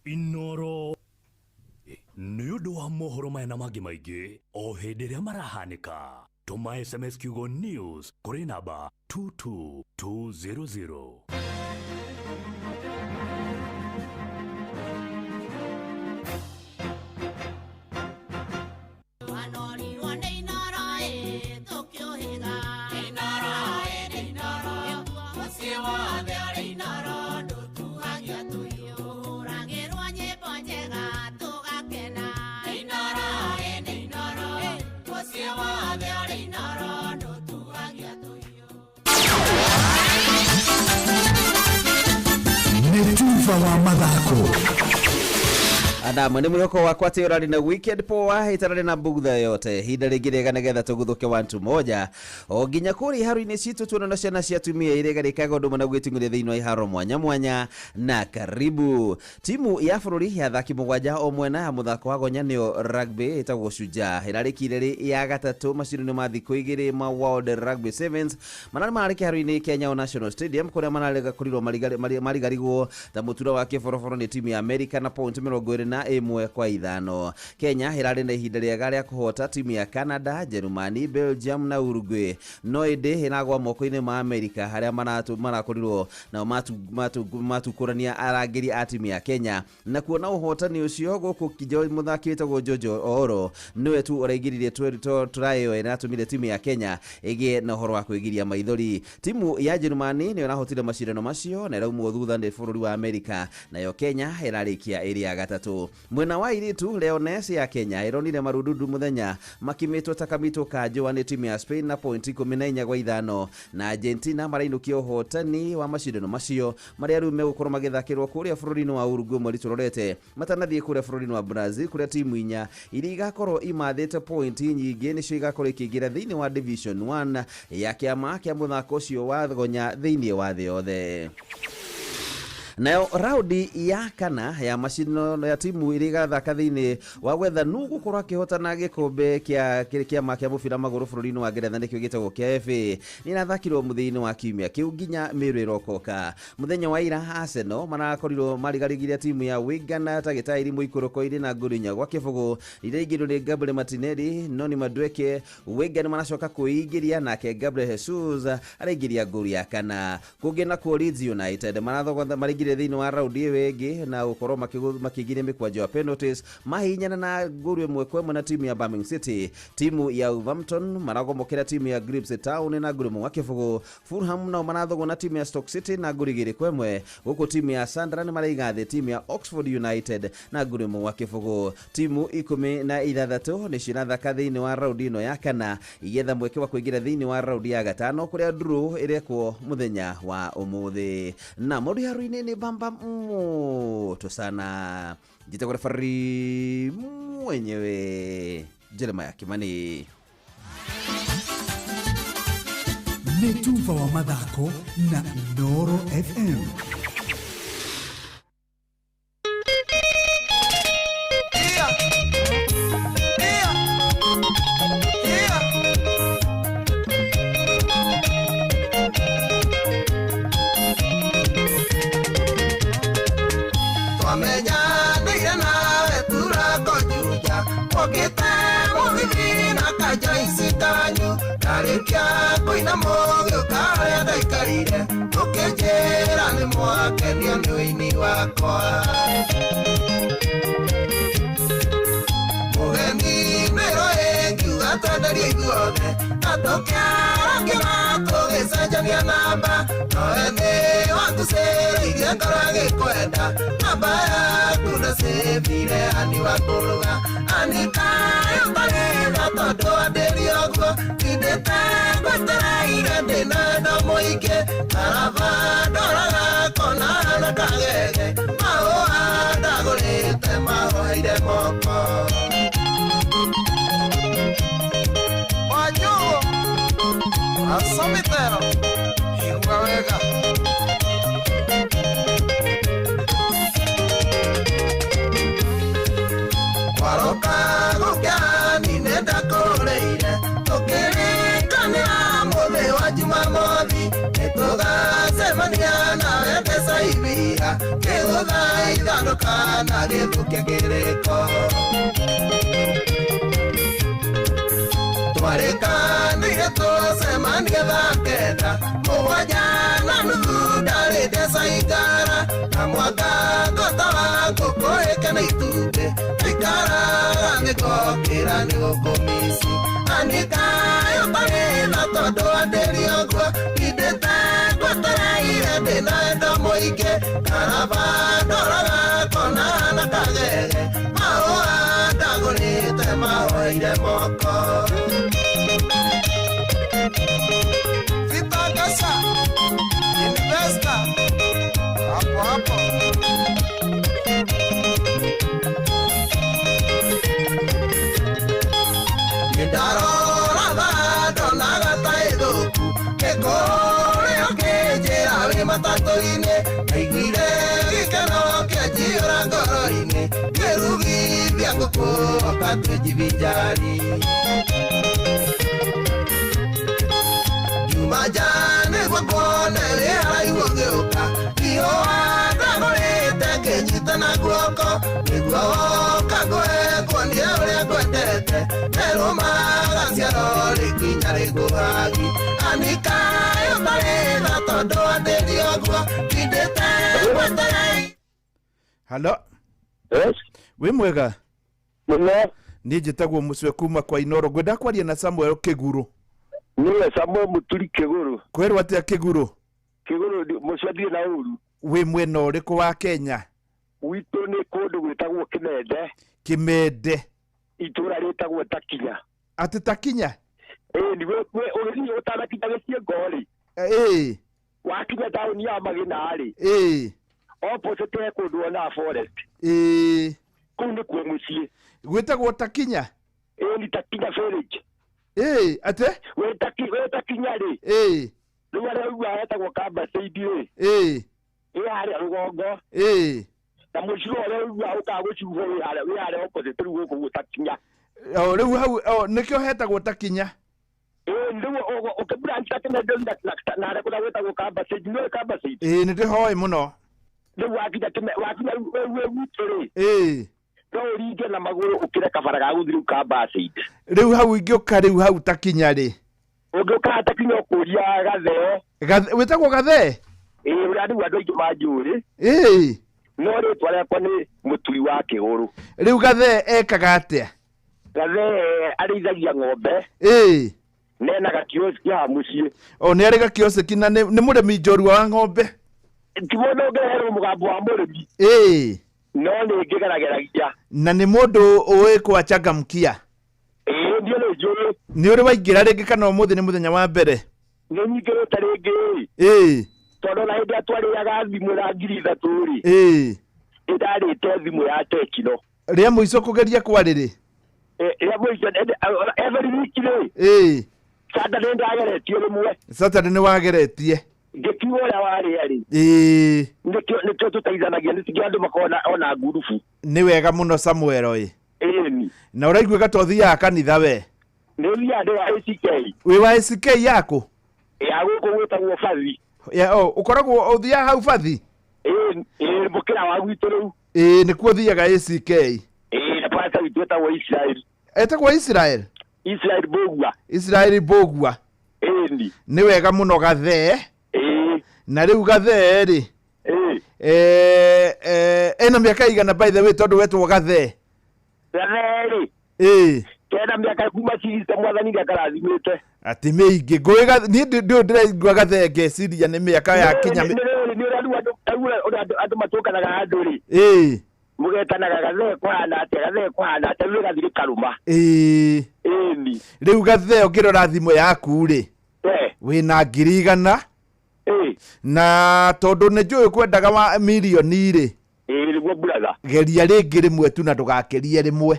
Inooro nĩ ũndũ wa mohoro maya na mangĩ maingĩ o hĩndĩ ĩrĩa marahanĩka tũma SMS kiugo news kũrĩ namba 22200. Nĩ tuba wa mathako. Adama nĩ mwĩhoko wakwa atĩ ũrarĩ na weekend poa ĩtararĩ na bugtha yote ihinda rĩngĩ rĩega nĩgetha tũguthũke wantu moja o nginya kũrĩa iharo-inĩ citũ tuona na ciana cia atumia iria igarĩkaga ũndũ ũmwe na gwĩting'ũria thĩinĩ wa iharo mwanya mwanya. Na karibu timu ya bũrũri ya athaki mũgwanja o mwena ya mũthako wa gonya nĩyo rugby ĩtagwo Shujaa ĩrarĩkire rĩ ya gatatũ macindano ma thikũ igĩrĩ ma World Rugby Sevens manarĩ mararĩ kĩharo-inĩ kĩa Nyayo National Stadium kũrĩa mararĩgakorirwo marigarigwo ta mũtura wa kĩboroboro nĩ timu ya America na point 21 kwa 5. Kenya ĩrarĩ na ihinda rĩega rĩa kũhota timu ya Canada, Germany, Belgium na Uruguay no ĩndĩ ĩragwa moko-inĩ ma America harĩa marakorirwo nao matukũrania arangĩri a timu ya Kenya na kuona ũhotani ũcio gũkũ mũthaki wĩtagwo Jojo Ooro nĩwe tu ũraingĩririe try ĩyo ĩratũmire timu ya Kenya ĩgĩe na ũhoro wa kwĩgiria maithori. Timu ya Germany nĩyo ĩrahotire macindano macio na ĩraumwo thutha nĩ bũrũri wa America nayo Kenya ĩrarĩkia ĩrĩ ya gatatũ. Mwena wa airĩtu Leones ya Kenya ĩronire marundudu mũthenya makimĩtwo ta kamitũ ka njũa nĩ timu ya Spain na point 14 kwa 5 na Argentina marainũkia ũhotani wa macindano macio marĩa rĩu megũkorwo magĩthakĩrwo kũrĩa bũrũri-inĩ wa Uruguay mweri tũrorete matanathiĩ kũrĩa bũrũri-inĩ wa Brazil kũrĩa timu inya iria igakorwo imathĩte point nyingĩ nĩcio igakorwo ikĩingĩra thĩinĩ wa Division 1 ya kĩama kĩa mũthako ũcio wa gonya thĩinĩ wa thĩ yothe. Nayo raundi ya kana ya macindano ya timu iria igathaka thĩinĩ wa gwetha nũ gũkorwo akĩhotana gĩkombe kĩa kĩama kĩa mũbira magũrũ bũrũri-inĩ wa Ngeretha nĩkĩo gĩtagwo kĩa FA nĩ irathakirwo mũthia-inĩ wa kiumia kĩu nginya Mĩrũ ĩrokoka. Mũthenya wa ira Arsenal marakorirwo marigarigire timu ya Wigan ta gĩtaĩri mũikũrũko-inĩ na ngolu 4 gwa kĩbũgũ iria ingĩrwo nĩ Gabriel Martinelli, Noni Madueke. Wigan maracoka kwĩingĩria nake Gabriel Jesus araingĩria ngolu ya kana. Kũngĩ nakuo Leeds United marathogotha maraingĩria thĩinĩ wa raundi ĩyo ĩngĩ na gũkorwo makĩingĩria mĩkwanjo ya penalties mahihinyana na ngolu 1-1 na timu ya Birmingham City. Timu ya Wolverhampton maragomokera timu ya Grimsby Town na ngolu 1 gwa kĩbũgũ. Fulham nao marathogwo na timu ya Stoke City na ngolu 2-1 gũkũ timu ya Sunderland maraiga thĩ timu ya Oxford United na ngolu 1 gwa kĩbũgũ. Timu 16 nĩcio irathaka thĩinĩ wa raundi ĩno ya kana igetha mweke wa kũingĩra thĩinĩ wa raundi ya gatano kũrĩa draw ĩrekwo mũthenya wa ũmũthĩ. Na maũndũ iharo-inĩ nĩ bamba moto sana. Njĩtagwo refari mwenyewe Jeremiah Kimani. Nĩ tuba wa mathako na Inooro FM. Hapo hapo. Kũrĩ ũkĩnjĩra wĩ matatũ-inĩ, ndaiguire gĩkeno kĩanjiyũra ngoro-inĩ, ngĩrugithia ngũkũ oka twĩjivinjari. Ngiuma nja nĩguo nguone wĩ haraihu ũgĩũka, ihũa ndagũrĩte ngĩnyita na guoko, nĩguo woka ngũhe nguonie ũrĩa ngwendete, nderũmaga ciaro rĩkinya rĩngũhagi. Anika ũtarĩ tha tondũ wandĩrie ũguo, ndindĩte ngwetereire. Halo. Yes. Wĩ mwega? Mũno. Niĩ njĩtagwo Mũcwe kuma kwa Inoro. Ngwenda kwaria na Samuel Kĩguru. Niwe Samuel Mũturi Kĩgũrũ. Kwĩrwo atĩa Kĩguru? Kĩgũrũ Mũcwe ndirĩ na ũru. Wĩ mwena ũrĩkũ wa Kenya? Gwitũ nĩ kũndũ gwĩtagwo Kĩmende. Kĩmende. Itũũra rĩtagwo Takinya. Atĩ Takinya? Ĩĩ nĩ ũgĩthiĩ ũtanakinya Gĩciengo rĩ. Ĩĩ. Wakinya taũni ya Magĩna rĩ. Ĩĩ. Opposite he kũndũ wonaga forest. Ĩĩ. Kũu nĩkuo mũciĩ. Gwĩtagwo Takinya? Ĩĩ ni Takinya village. Ĩĩ, atĩ? Wĩ Takinya rĩ. Ĩĩ. Rĩu harĩa ũiguaga hetagwo Kambacaidi rĩ. Ĩĩ. Ĩ harĩa rũgongo. Ĩĩ. Na mũciĩ ũrĩa ũiguaga ũkaga gũcuhwo wĩ harĩa wĩ harĩa opposite rĩu gũkũ guo Takinya. O rĩu hau o nĩkĩo hetagwo Takinya. Ĩĩ rĩu ũkĩbranch Takinya na harĩa kũrĩa gwĩtagwo Kambacaidi, nĩũĩ Kambacaidi? Ĩĩ nĩndĩhoĩ mũno. Rĩu wakinya wakinya rĩu wĩ gwitũ rĩ. Ĩĩ. No ũringe na magũrũ ũkĩre kabara ga gũthiĩ rĩu Kambacaidi. Rĩu hau ingĩũka rĩu hau Takinya rĩ. Ũngĩũka Takinya ũkũria Gathee. Wĩtagwo Gathee? Ĩĩ ũrĩa rĩu andũ aingĩ manjũĩ. Ĩĩ. No rĩtwa rĩakwa nĩ Mũturi wa Kĩgũrũ. Rĩu Gathee ekaga atĩa? Gathee arĩithagia ng'ombe. Ĩĩ. Nena gakioski haha mũciĩ. O nĩ arĩ gakioski na nĩ mũrĩmi njorua wa ng'ombe. Ti mũndũ ũngĩreherwo mũgambo wa mũrĩmi. Ĩĩ. No nĩ ngĩgerageragia. Na nĩ mũndũ ũĩ kwachangamkia. Ĩĩ niĩ nĩ njũĩ. Nĩ ũrĩ waingĩra rĩngĩ kana ũmũthĩ nĩ mũthenya wa mbere? Nĩ nyingĩrĩte rĩngĩ. Ĩĩ. Tondũ na hĩndĩ ĩrĩa twarĩaga thimũ na 3000 rĩ. Ĩĩ. Nĩ ndarĩte thimũ ya Tecno. Rĩa mũico kũgeria kwarĩ rĩ? Rĩa mũico every week rĩ. Ĩĩ. Saturday ndageretie rĩmwe. Saturday nĩ wageretie. Ngĩkiuga ũrĩa warĩa rĩ. Ĩĩ. Nĩkĩo tũteithanagia nĩkĩo andũ makoragwo ona ngurubu. Nĩ wega mũno Samuel ĩ. Ĩni. Na ũraiguĩka to ũthiaga kanitha we? Nĩ thiaga ndĩ wa ACK. Wĩ wa ACK yaku? Ya gũkũ gwĩtagwo Bathi. Ya o ũkoragwo ũthiaga hau Bathi? Ĩĩ, ĩĩ mũkĩra wa gwitũ rĩu. Ĩĩ nĩkuo ũthiaga ACK. Ĩĩ na pastor witũ etagwo Israel. Etagwo Israel? Israel Mbũgua. Israel Mbũgua. Ĩni. Nĩ wega mũno Gathee. Ĩĩ. Na rĩu Gathee rĩ. Ĩĩ. Ena mĩaka igana by the way tondũ wetwo Gathee? Gathee rĩ. Ĩĩ. Kena mĩaka kuma cigite mwathani nĩakarathimĩte. Atĩ mĩingĩ. Ngũĩ niĩ ndĩũ ndĩraigua Gathee ngeciria nĩ mĩaka ya kinya Nĩ ũrĩa rĩu andũ andũ matũnganaga handũ rĩ. Ĩĩ. Mũgetanaga Gathee kũhana atĩa, Gathee kũhana atĩa, rĩu rĩgathiĩ rĩkarũma. Ĩĩ. Ĩni. Rĩu Gathee ũngĩrora thimũ yaku rĩ. Wĩna 100,000. Ĩĩ. Na tondũ nĩ njũĩ kwendaga wa mirioni rĩ. Ĩĩ nĩguo brother. Geria rĩngĩ rĩmwe tu na ndũgakĩrie rĩmwe.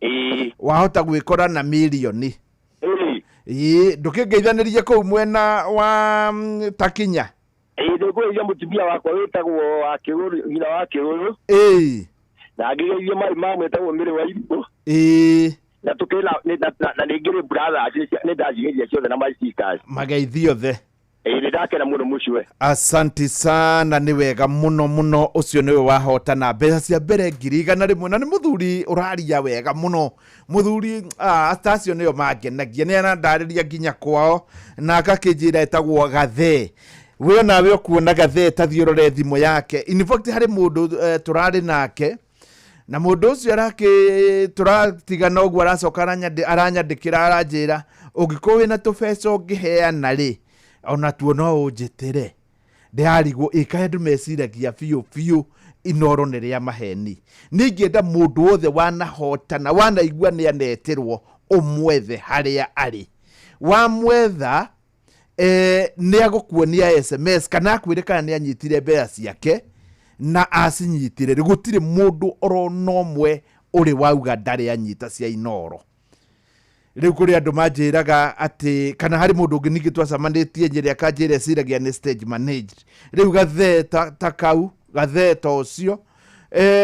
Ĩĩ. Wahota gwĩkora na mirioni. Ĩĩ. Ĩĩ, ndũkĩngeithanĩrie kũu mwena wa Takinya. Ĩĩ nĩngũgeithia mũtumia wakwa wĩtagwo wa Kĩgũrũ, nyina wa Kĩgũrũ. Ĩĩ. Na ngĩgeithie mai mamwe etagwo Mĩrĩ wa Irigũ. Ĩĩ. Na tũkĩrĩ na nĩ ngĩrĩ brothers, nĩ ndacigeithia ciothe na my sisters. Mageithie othe. Ĩĩ nĩ ndakena mũno mũcwe. Asanti sana, nĩ wega mũno mũno. Ũcio nĩwe wahotana mbeca cia mbere 100,000 na nĩ mũthuri ũraria wega mũno. Mũthuri ta acio nĩo mangenagia, nĩ arandarĩria nginya kwao na agakĩnjĩra etagwo Gathee. We onawe ũkuona Gathee ta thiĩ ũrore thimũ yake. In fact harĩ mũndũ tũrarĩ nake na mũndũ ũcio tũratigana ũguo aracoka aranyandĩkĩra aranjĩra ũngĩkorwo wĩna tũbeca ũngĩheana rĩ ona tuo no ũnjĩtĩre. Ndĩrarigwo ĩkaĩ andũ meciragia biũ biũ Inoro nĩ rĩa maheni. Niĩ ingĩenda mũndũ wothe wanahotana wanaigua nĩ anetĩrwo ũmwethe harĩa arĩ. Wamwetha nĩ agũkuonia SMS kana akwĩre kana nĩ anyitire mbeca ciake na acinyitire. Rĩu gũtirĩ mũndũ oro na ũmwe ũrĩ wauga ndarĩ anyita cia Inoro. Rĩu kũrĩ andũ manjĩraga atĩ kana harĩ mũndũ ũngĩ ningĩ twacemanĩtie Nyĩrĩ akanjĩra eciragia nĩ stage managed. Rĩu gathee ta kau, gathee ta ũcio,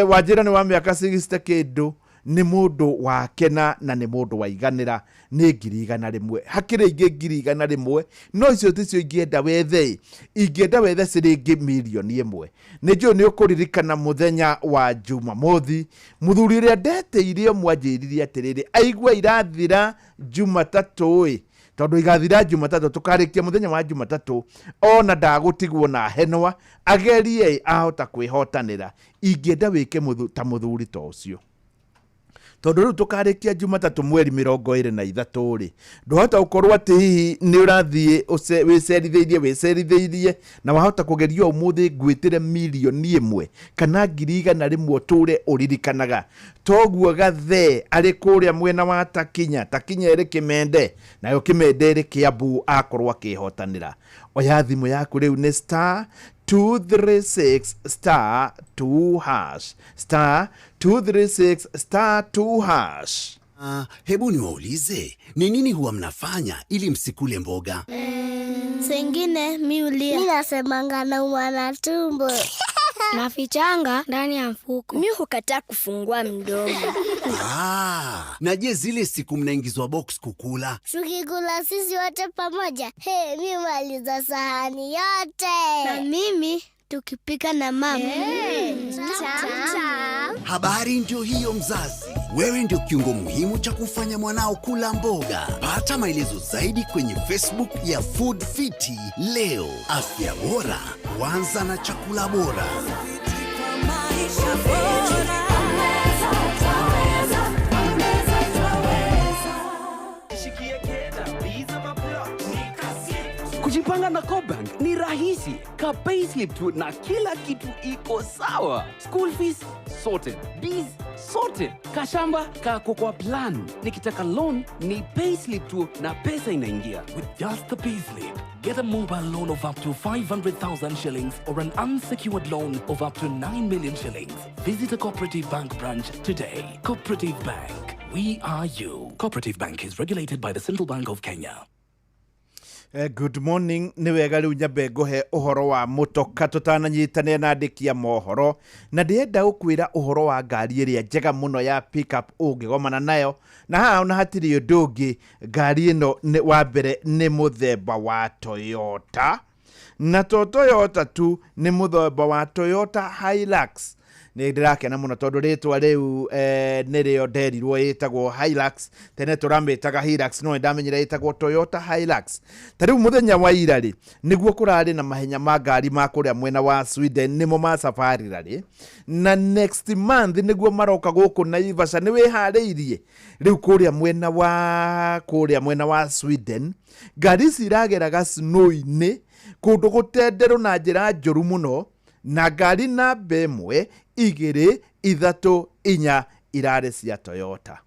wanjĩra nĩ wa mĩaka 60 kĩndũ, nĩ mũndũ wakena na nĩ mũndũ waiganĩra nĩ 100,000. Hakĩrĩ ingĩ 100,000, no icio ticio ingĩenda wethe, ingĩenda wethe ciringi 1,000,000. Nĩ njũĩ nĩ ũkũririkana mũthenya wa Jumamothi, mũthuri ũrĩa ndetĩire ũmwe anjĩrire atĩrĩrĩ, aigua irathira Jumatatũ-ĩ, tondũ igathira Jumatatũ, tũkarĩkia mũthenya wa Jumatatũ, ona ndagũtigwo na henwa, agerie ahota kwĩhotanĩra. Ingĩenda wĩke ta mũthuri ta ũcio. Tondũ rĩu tũkarĩkia Jumatatũ mweri 23 rĩ, ndũhota gũkorwo atĩ hihi nĩ ũrathiĩ wĩcerithĩirie, wĩcerithĩirie, na wahota kũgeria ũmũthĩ ngwĩtĩre 1,000,000 kana 100,000 ũtũre ũririkanaga. Toguo gathee arĩ kũrĩa mwena wa Takinya, Takinya ĩrĩ Kĩmende, nayo Kĩmende ĩrĩ Kĩambu, akorwo akĩhotanĩra. Oya thimũ yaku rĩu nĩ star 236 star 2 hash, star 236 star 2 hash. Hebu niwaulize, ni nini huwa mnafanya ili msikule mboga? Sengine mi ulia. Mi nasemanga naumwa na tumbo. Nafichanga ndani ya mfuko. Mi hukataa kufungua mdomo. Na je zile siku mnaingizwa box kukula? Tukikula sisi wote pamoja, hey, mi maliza sahani yote. Na mimi tukipika na mama. Habari ndio hiyo mzazi. Wewe ndio kiungo muhimu cha kufanya mwanao kula mboga. Pata maelezo zaidi kwenye Facebook ya Food Fiti leo. Afya bora, huanza na chakula bora. Kujipanga na CoBank ni rahisi. Ka payslip tu na kila kitu iko sawa. School fees sorted, bills sorted, kashamba kako kwa plan. Nikitaka loan ni payslip tu na pesa inaingia. With just the payslip, get a mobile loan of up to 500,000 shillings or an unsecured loan of up to 9 million shillings. Visit a Cooperative Bank branch today. Cooperative Bank, we are you. Cooperative Bank is regulated by the Central Bank of Kenya. Good morning, nĩ wega rĩu nyambe ngũhe ũhoro wa mũtoka tũtananyitanĩra na andĩki a mohoro, na ndĩrenda gũkwĩra ũhoro wa ngari ĩrĩa njega mũno ya pickup ũngĩgomana nayo, na haha ona hatirĩ ũndũ ũngĩ, ngari ĩno nĩ wa mbere nĩ mũthemba wa Toyota, na to Toyota tu, nĩ mũthemba wa Toyota Hilux. Nĩ ndĩrakena mũno tondũ rĩtwa rĩu nĩrĩo nderirwo ĩtagwo Hilux, tene tũramĩtaga Hilux, no nĩndamenyire ĩtagwo Toyota Hilux. Ta rĩu mũthenya wa ira rĩ, nĩguo kũrarĩ na mahenya ma ngari ma kũrĩa mwena wa Sweden, nĩmo ma Safari Rally, na next month nĩguo maroka gũkũ Naivasha. Nĩ wĩharĩirie? Rĩu kũrĩa mwena wa Sweden, ngari ici irageraga snow-inĩ kũndũ gũtenderũ na njĩra njũru mũno, na ngari namba 1, 2, 3, 4 irarĩ cia Toyota.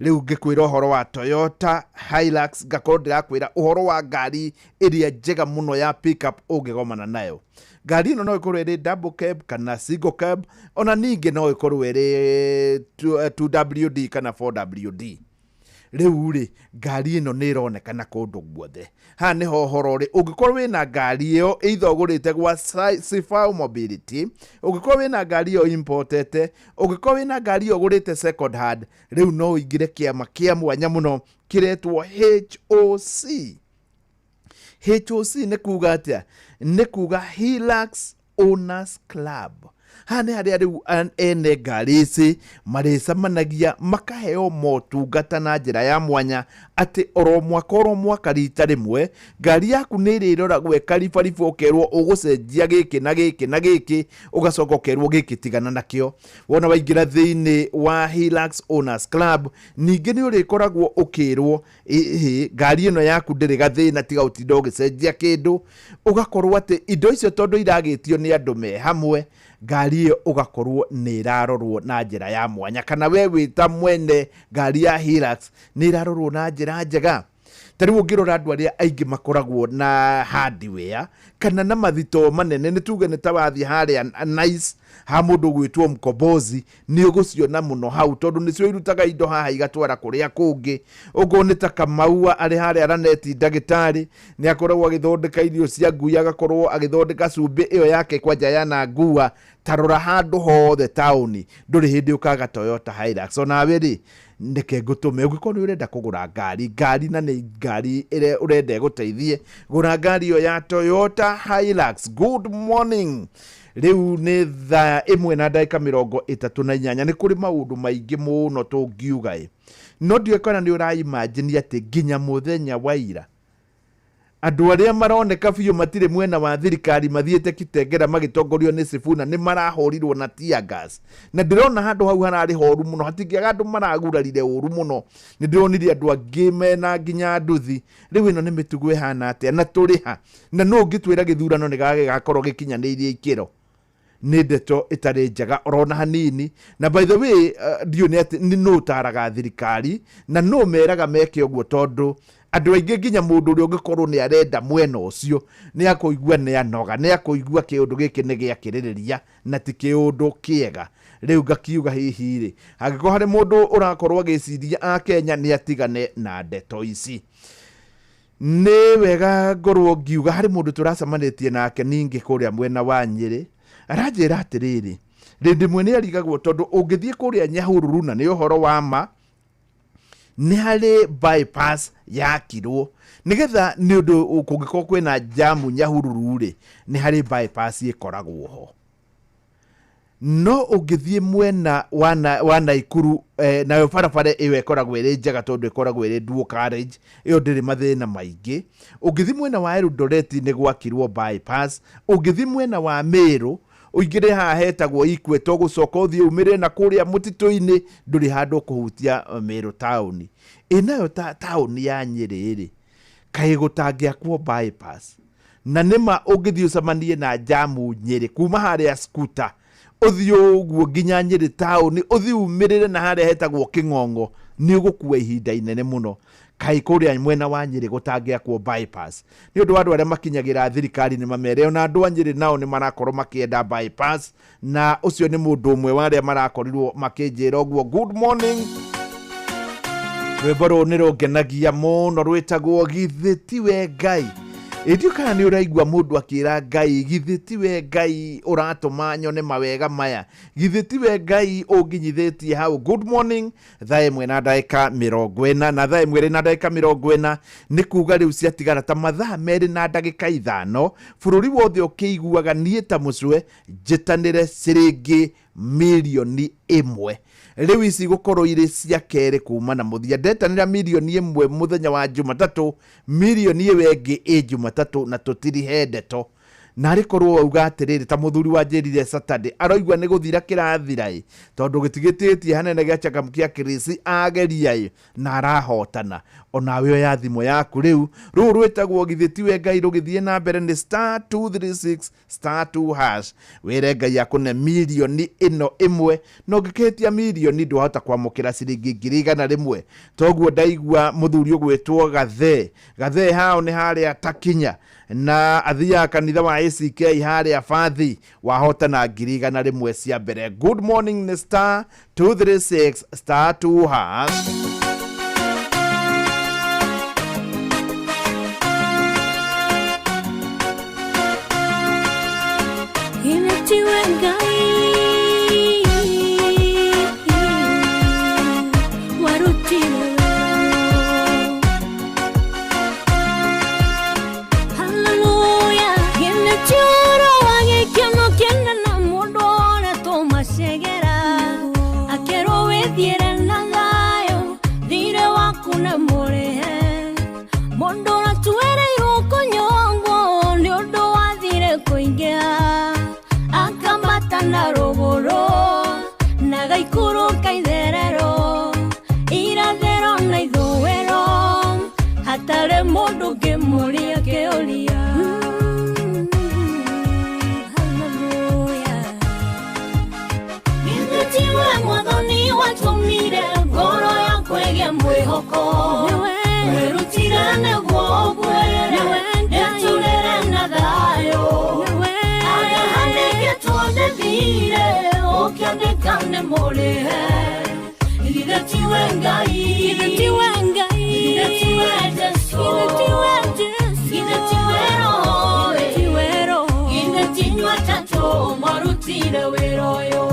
Rĩu ngĩkwĩra ũhoro wa Toyota Hilux, ngakorwo ndĩrakwĩra ũhoro wa ngari ĩrĩa njega mũno ya pickup ũngĩgomana nayo. Ngari ĩno no ĩkorwo ĩrĩ double cab kana single cab, ona ningĩ no ĩkorwo ĩrĩ 2WD kana 4WD. Rĩu rĩ, ngari ĩno nĩ ĩronekana kũndũ guothe. Haha nĩho ũhoro ũrĩ, ũngĩkorwo wĩna ngari ĩyo either ũgũrĩte gwa Sifao Mobility, ũngĩkorwo wĩna ngari ĩyo importete, ũngĩkorwo wĩna ngari ĩyo ũgũrĩte second hand, rĩu no ũingĩre kĩama kĩa mwanya mũno kĩretwo HOC. HOC nĩ kuga atĩa? Nĩ kuga Hilux Owners Club. Haha nĩ harĩa rĩu ene ngari ici marĩcemanagia makaheo motungata na njĩra ya mwanya, atĩ oro mwaka oro mwaka rita rĩmwe ngari yaku nĩ ĩrĩroragwo ĩkaribaribu, ũkerwo ũgũcenjia gĩkĩ na gĩkĩ na gĩkĩ, ũgacoka ũkerwo gĩkĩ tigana nakĩo. Wona waingĩra thĩinĩ wa Hilux Owners Club, ningĩ nĩ ũrĩkoragwo ũkĩrwo ĩhĩ, ngari ĩno yaku ndĩrĩ gathĩna, tiga ũtinda ũgĩcenjia kĩndũ. Ũgakorwo atĩ indo icio tondũ iragĩtio nĩ andũ me hamwe, ngari ĩyo ũgakorwo nĩ ĩrarorwo na njĩra ya mwanya, kana we wĩ ta mwene ngari ya Hilux nĩ ĩrarorwo na njĩra njega. Ta rĩu ũngĩrora andũ arĩa aingĩ makoragwo na hardware kana na mathito manene, nĩ tuge nĩ ta wathiĩ harĩa Nice ha mũndũ ũgwĩtwo Mkombozi, nĩ ũgũciona mũno hau tondũ nĩcio irutaga indo haha igatwara kũrĩa kũngĩ. Ũguo nĩ ta Kamaua arĩ harĩa Raneti ndagĩtarĩ, nĩ akoragwo agĩthondeka irio cia ngui, agakorwo agĩthondeka cumbĩ ĩyo yake kwanja ya Nangua. Ta rora handũ hothe taũni ndũrĩ hĩndĩ ũkaga Toyota Hilux. Onawe rĩ, nĩke ngũtũme ũngĩkorwo nĩ ũrenda kũgũra ngari, ngari na nĩ ngari ĩrĩa ũrenda ĩgũteithie, gũra ngari ĩyo ya Toyota Hilux. Good morning. Rĩu nĩ thaa 1 na ndagĩka 38. Nĩ kũrĩ maũndũ maingĩ mũno tũngiuga ĩ, no ndiũĩ kana nĩ ũraimagine atĩ nginya mũthenya wa ira andũ arĩa maroneka biũ matirĩ mwena wa thirikari mathiĩte Kitengela magĩtongorio nĩ Sifuna nĩ marahũrirwo na tear gas. Na ndĩrona handũ hau hararĩ horu mũno, hatingĩaga andũ maragurarire ũru mũno. Nĩ ndĩronire andũ angĩ mena nginya nduthi. Rĩu ĩno nĩ mĩtugo ĩhana atĩa na tũrĩ ha? Na nũ ũngĩtwĩra gĩthurano nĩ gĩgakorwo gĩkinyanĩirie ikĩro? Nĩ ndeto ĩtarĩ njega orona hanini. Na by the way, ndiũĩ nĩ atĩ nĩ nũ ũtaraga thirikari na nũ meraga meke ũguo, tondũ andũ aingĩ nginya mũndũ ũrĩa ũngĩkorwo nĩ arenda mwena ũcio nĩ akũigua nĩ anoga, nĩ akũigua kĩũndũ gĩkĩ nĩ gĩakĩrĩrĩria na ti kĩũndũ kĩega. Rĩu ngakiuga hihi rĩ, angĩkorwo harĩ mũndũ ũrakorwo agĩciria a Kenya nĩ atigane na ndeto ici. Nĩ wega ngorwo ngiuga harĩ mũndũ tũracemanĩtie nake ningĩ kũrĩa mwena wa Nyĩrĩ, aranjĩra atĩrĩrĩ, rĩndĩ ĩmwe nĩ arigagwo tondũ ũngĩthiĩ kũrĩa Nyahururu, na nĩ ũhoro wa ma, nĩ harĩ bypass yakirwo nĩgetha nĩ ũndũ kũngĩkorwo kwĩna jamu Nyahururu rĩ, nĩ harĩ bypass ĩkoragwo ho. No ũngĩthiĩ mwena wa Naikuru, nayo barabara ĩyo ĩkoragwo ĩrĩ njega tondũ ĩkoragwo ĩrĩ dual carriage, ĩyo ndĩrĩ mathĩna maingĩ. Ũngĩthiĩ mwena wa Eldoret nĩ gwakirwo bypass. Ũngĩthiĩ mwena wa Meru ũingĩre haha hetagwo Equator, ũgũcoka ũthiĩ umĩre na kũrĩa mũtitũ-inĩ, ndũrĩ handũ ũkũhutia Meru taũni. Ĩ nayo taũni ya Nyĩrĩ rĩ, kaĩ gũtangĩakwo bypass? Na nĩma ũngĩthiĩ ũcemanie na jamu Nyĩrĩ kuma harĩa Skuta ũthiĩ ũguo nginya Nyĩrĩ taũni, ũthiĩ umĩrĩre na harĩa hetagwo Kĩng'ong'o, nĩ ũgũkua ihinda inene mũno. Kaĩ kũrĩa mwena wa Nyĩrĩ gũtangĩakwo bypass? Nĩ ũndũ wa andũ arĩa makinyagĩra thirikari nĩ mamere, ona andũ a Nyĩrĩ nao nĩ marakorwo makĩenda bypass, na ũcio nĩ mũndũ ũmwe wa arĩa marakorirwo makĩnjĩra ũguo. Good morning. Rwĩmbo rũrũ nĩ rũngenagia mũno, rwĩtagwo Githĩ tiwe Ngai. Ĩndĩ kana nĩ ũraigua mũndũ akĩra Ngai, githĩ tiwe Ngai ũratũma nyone mawega maya, githĩ tiwe Ngai ũnginyithĩtie hau. Good morning. Thaa 1 na ndagĩka 40, na thaa 1 na ndagĩka 40 nĩ kuga rĩu ciatigara ta mathaa 2 na ndagĩka 5, bũrũri wothe ũkĩiguaga niĩ ta mũcwe njĩtanĩre ciringi mirioni 1. Rĩu ici gũkorwo irĩ cia kerĩ kuma na mũthia. Ndetanĩra mirioni 1 mũthenya wa Jumatatũ, mirioni ĩyo ĩngĩ ĩ Jumatatũ, na tũtirihe ndeto. Na arĩ korwo wauga atĩrĩrĩ, ta mũthuri wanjĩrire Saturday, aroigua nĩ gũthira kĩrathira ĩ, tondũ gĩtigĩtĩtie hanene gĩa Changamkia Chris ageria ĩ, na arahotana. Onawe oya thimũ yaku rĩu, rũu rwĩtagwo Githĩ tiwe Ngai rũgĩthiĩ na mbere nĩ star 236 star 2 hash. Wĩre Ngai akũne mirioni ĩno ĩmwe, na ũngĩkĩhĩtia mirioni ndwahota kwamũkĩra ciringi 100,000. Toguo ndaigua mũthuri ũgwĩtwo Gathee. Gathee hao nĩ harĩa Takinya, na athiaga kanitha wa ACK harĩa Bathi, wahotana 100,000 cia mbere. Good morning nĩ star 236 star 2 hash. Tiwe Ngai warutire, haleluya. Gene tioro wagĩkeno kĩnene mũndũ ũrĩa tũmacegera, akerwo wĩthiĩre na thayũ, thirĩ waku nĩ mũrĩhe. Mũndũ ũratuĩrĩirwo kũnyongwo nĩ ũndũ wa thirĩ kũingĩha, akamata na rũgũrũ na gaikũrũka itherero, irathĩro na ithũĩro, hatarĩ mũndũ ũngĩmũria kĩũria. Haleluya. Githĩ tiwe Mwathani watũmire ngoro yakwa ĩgĩe mwĩhoko, wĩrutire Ũkĩandĩka nĩ mũrĩhe. Ithe tiwe Ngai. Ithe tiwe Ngai. Ithe tiwe Jesũ. Ithe tiwe Jesũ. Ithe tiwe Roho. Ithe tiwe Roho. Ithe ti inyuĩ atatũ mwarutire wĩra ũyũ.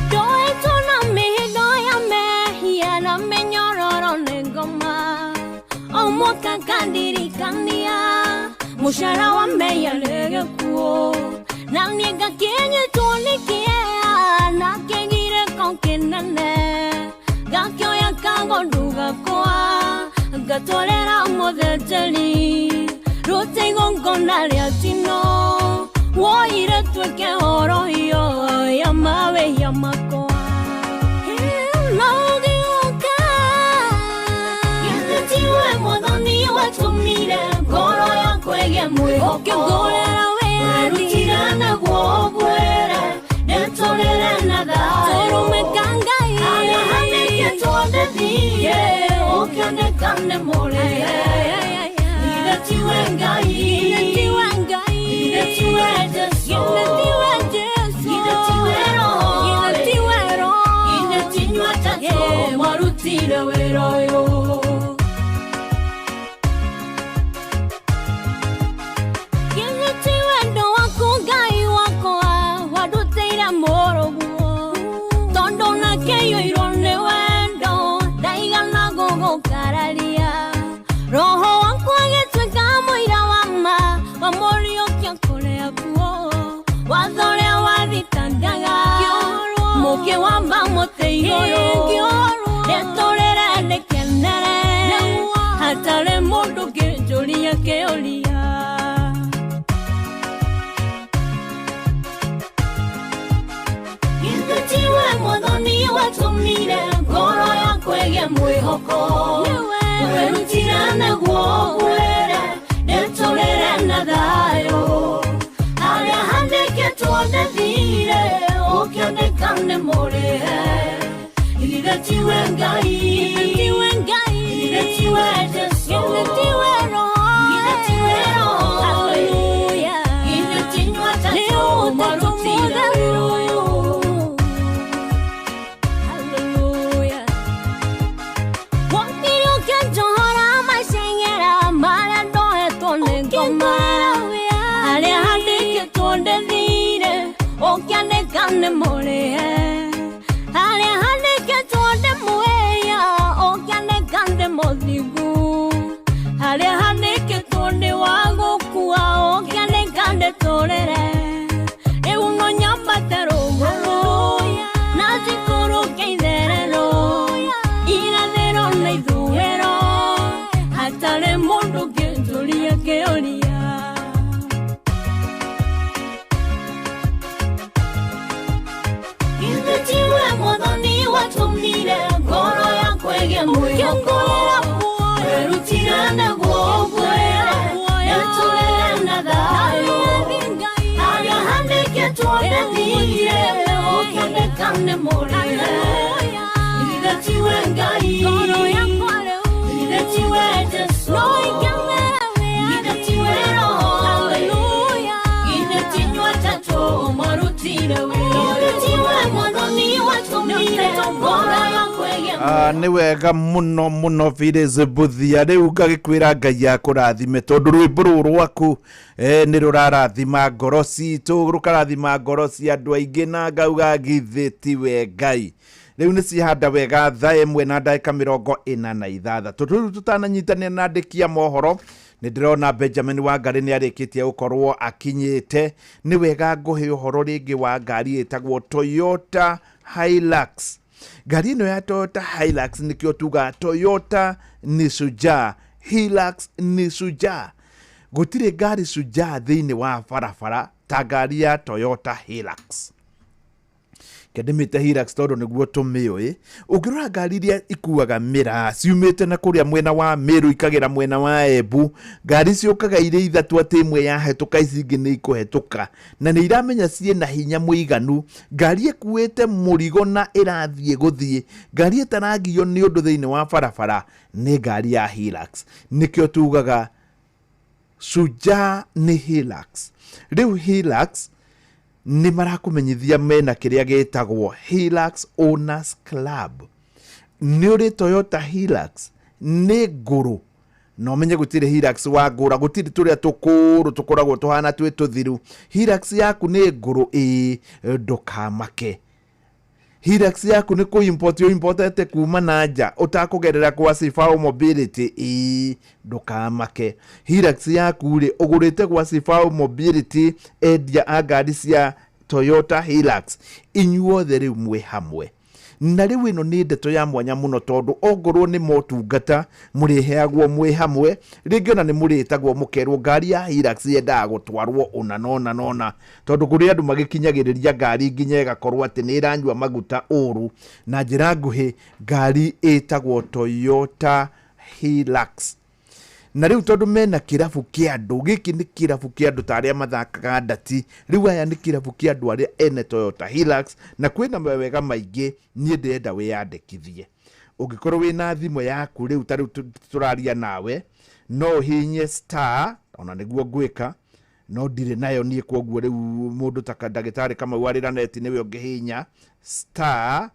Ndoetwo na mĩhĩndo ya mehia na mĩnyororo nĩ ngoma. O mwaka ngandirikania mũcara wa mehia nĩ gĩkuũ. Na niĩ ngakĩnyitwo nĩ kĩeha na kĩgirĩko kĩnene. Ngakĩoya kagondu gakwa ngatwarĩra mũthĩnjĩri. Rute igongona rĩa njino woire tuĩke horohio ya mawĩhia makwa. No ũgĩũka. Githĩ tiwe Mwathani watũmire ngoro yakwa ĩgĩe mwĩhoko. Ũkĩngũrĩra wĩyathi. Werutire nĩguo ũngwĩre ndĩtũrĩre na thayũ. Tũrũme ka Ngai. Harĩa handĩkĩtwo ndĩthiĩ, ũkĩandĩka nĩ mũrĩhe. Ithe tiwe Ngai. Ithe tiwe Ngai. Ithe tiwe Jesũ. Ithe tiwe Jesũ. Ithe tiwe Roho. Ithe tiwe Roho. Ithe ti inyuĩ atatũ mwarutire wĩra ũyũ. Githĩ ti wendo waku Ngai wakwa wandutĩire mũrũguo. Tondũ nakĩiyũirwo nĩ wendo ndaigana gũgũkararia. Roho waku agĩtuĩka mũira wa ma wa mũriũkio kũrĩa kuo. Watho ũrĩa wathitangaga mũkĩwamba mũtĩ igũrũ. Ndĩtũrĩre ndĩkenere hatarĩ mũndũ ũngĩnjũria kĩũria. Githĩ tiwe Mwathani watũmire ngoro yakwa ĩgĩe mwĩhoko. Werutire nĩguo ũngwĩre ndĩtũrĩre na thayũ. Harĩa handĩkĩtwo ndĩthire, ũkĩandĩka nĩ mũrĩhe. Ithe tiwe Ngai. Ithe tiwe Ngai. Ithe tiwe Jesũ. Ithe tiwe Roho. Ithe tiwe Roho. Hallelujah. Ithe ti inyuĩ atatũ mwarutire wĩra ũyũ. Hallelujah. Wokire ũkĩnjohora maceng'era marĩa ndohetwo nĩ ngoma. Harĩa handĩkĩtwo ndĩthire, ũkĩandĩka nĩ mũrĩhe. Harĩa handĩkĩtwo ndĩmwĩya, ũkĩandĩka ndĩ mũthingu. Harĩa handĩkĩtwo ndĩ wa gũkua, ũkĩandĩka ndĩtũrĩre. Rĩu no nyambate rũgũrũ na njikũrũke itherero, irathĩro na ithũĩro, hatarĩ mũndũ ũngĩnjũria kĩũria. Githĩ tiwe Mwathani watũmire ngoro yakwa ĩgĩe mwĩhoko. Werutire nĩguo ũngwĩre ndĩtũrĩre na thayũ. Harĩa handĩkĩtwo ndĩthire, ũkĩandĩka nĩ mũrĩhe. Ithe tiwe Ngai. Ithe tiwe Jesũ. Ithe tiwe Roho. Ithe ti inyuĩ atatũ mwarutire wĩra. Ithe tiwe Mwathani watũmire ngoro yakwa ĩgĩe Nĩ wega mũno mũno Phyllis Mbuthia rĩu ngagĩkwĩra Ngai akũrathime tondũ rwĩmbo rũrũ rwaku nĩ rũrarathima ngoro citũ rũkarathima ngoro cia andũ aingĩ na ngauga githĩ tiwe Ngai. Rĩu nĩ cihanda wega thaa 1 na ndagĩka 46. Rĩu tũtananyitanĩra na andĩki a mohoro nĩ ndĩrona Benjamin Wangari nĩ arĩkĩtie gũkorwo akinyĩte. Nĩ wega ngũhe ũhoro rĩngĩ wa ngari ĩtagwo Toyota Hilux. Ngari ĩno ya Toyota Hilux nĩkĩo tugaga Toyota ni shujaa, Hilux ni shujaa. Gũtirĩ ngari shujaa thĩinĩ wa barabara ta ngari ya Toyota Hilux. Kendimĩte Hilux tondũ nĩguo tũmĩũĩ. Ũngĩrora ngari iria ikuaga mĩraa ciumĩte na kũrĩa mwena wa Meru ikagera mwena wa Embu, ngari ciũkaga irĩ ithatũ atĩ ĩmwe yahetũka ici ingĩ nĩ ikũhetũka, na nĩ iramenya ciĩna hinya mũiganu. Ngari ĩkuĩte mũrigo na ĩrathiĩ gũthiĩ, ngari ĩtaragio nĩ ũndũ thĩinĩ wa barabara nĩ ngari ya Hilux. Nĩkĩo tugaga Shujaa nĩ Hilux. Rĩu Hilux nĩ marakũmenyithia mena kĩrĩa gĩtagwo Hilux Owners Club. Nĩ ũrĩ Toyota Hilux nĩ ngũrũ, na ũmenye gũtirĩ Hilux wa ngũra, gũtirĩ tũrĩa tũkũrũ tũkoragwo tũhana twĩ tũthiru. Hilux yaku nĩ ngũrũ, ĩĩ, ndũkamake. Hilux yaku nĩ kũ import importete kuma na nja ũtakũgerera kwa Sifao Mobility, ĩĩ, ndũkamake. Hilux yaku rĩ, ũgũrĩte gwa Sifao Mobility, endia a ngari cia Toyota Hilux, inyuothe rĩu mwĩ hamwe. Na rĩu ĩno nĩ ndeto ya mwanya mũno, tondũ ongorwo nĩ motungata mũrĩheagwo mwĩ hamwe, rĩngĩ ona nĩ mũrĩtagwo mũkerwo ngari ya Hilux yendaga gũtwarwo ũna nona nona, tondũ kũrĩ andũ magĩkinyagĩrĩria ngari nginya ĩgakorwo atĩ nĩ ĩranyua maguta ũru. Na njĩra nguhĩ, ngari ĩtagwo Toyota Hilux. Na rĩu tondũ mena kĩrabu kĩa andũ, gĩkĩ nĩ kĩrabu kĩa andũ ta arĩa mathakaga ndati, rĩu aya nĩ kĩrabu kĩa andũ arĩa ene Toyota Hilux, na kwĩna mawega maingĩ. Niĩ ndĩrenda wĩyandĩkithie. Ũngĩkorwo wĩna thimũ yaku rĩu, ta rĩu tũraria nawe, no ũhihinye star, ona nĩguo ngwĩka, no ndirĩ nayo niĩ, koguo rĩu mũndũ ta ndagĩtarĩ Kamau arĩ na neti nĩwe ũngĩhihinya star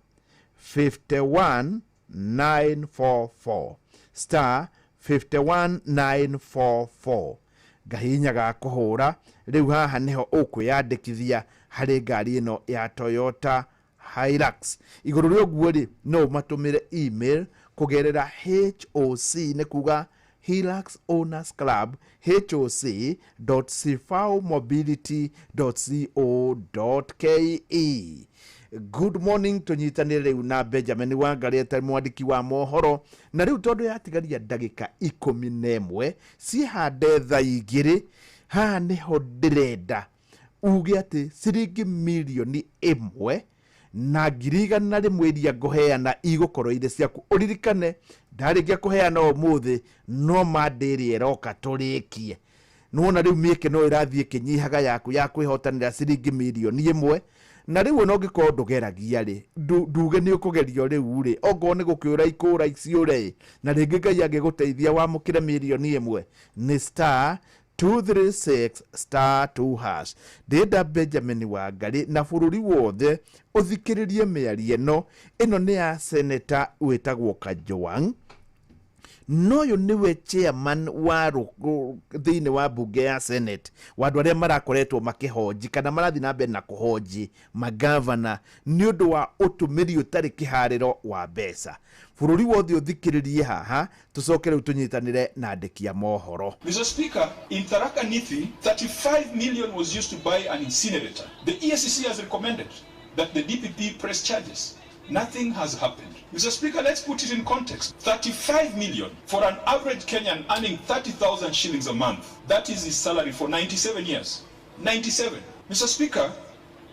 51944, star 51944, ngahihinya ga kũhũra. Rĩu haha nĩho ũkwĩyandĩkithia harĩ ngari ĩno ya Toyota Hilux. Igũrũ rĩa ũguo rĩ, no ũmatũmĩre email kũgerera HOC, nĩ kuga Hilux Owners Club, hoc.sifaomobility.co.ke. Good morning, tũnyitanĩre rĩu na Benjamin Wangarĩ etarĩ mwandĩki wa mohoro. Na rĩu tondũ yatigaria ndagĩka 11 ciĩhande thaa 2, haha nĩho ndĩrenda uge atĩ ciringi 1,100,000 iria ngũheana igũkorwo irĩ ciaku. Ũririkane ndarĩkia kũheana ũmũthĩ, no Monday ĩrĩa ĩroka tũrĩkie. Nĩwona rĩu mĩeke no ĩrathiĩ ĩkĩnyihaga yaku ya kwĩhotanĩra ciringi 1,000,000. Na rĩu ona ũngĩkorwo ndũgeragia rĩ, nduge nĩ ũkũgerio rĩu rĩ, ongorwo nĩ gũkĩũra ikũra iciũre, na rĩngĩ Ngai angĩgũteithia wamũkĩre 1,000,000. Nĩ star 236 star 2 hash. Ndĩrenda Benjamin Wangarĩ na bũrũri wothe ũthikĩrĩrie mĩario ĩno. Ĩno nĩ ya seneta wĩtagwo Kajwang', no ũyũ nĩwe chairman wa thĩinĩ wa bunge ya Senate, wa andũ arĩa marakoretwo makĩhonji kana marathiĩ na mbere na kũhonji magavana nĩ ũndũ wa ũtũmĩri ũtarĩ kĩharĩro wa mbeca. Bũrũri wothe ũthikĩrĩrie haha, tũcoke rĩu tũnyitanĩre na andĩki a mohoro. Mr. Speaker, in Tharaka Nithi, 35 million was used to buy an incinerator. The EACC has recommended that the DPP press charges. Nothing has happened. Mr. Speaker, let's put it in context. 35 million for an average Kenyan earning 30,000 shillings a month. That is his salary for 97 years. 97. Mr. Speaker,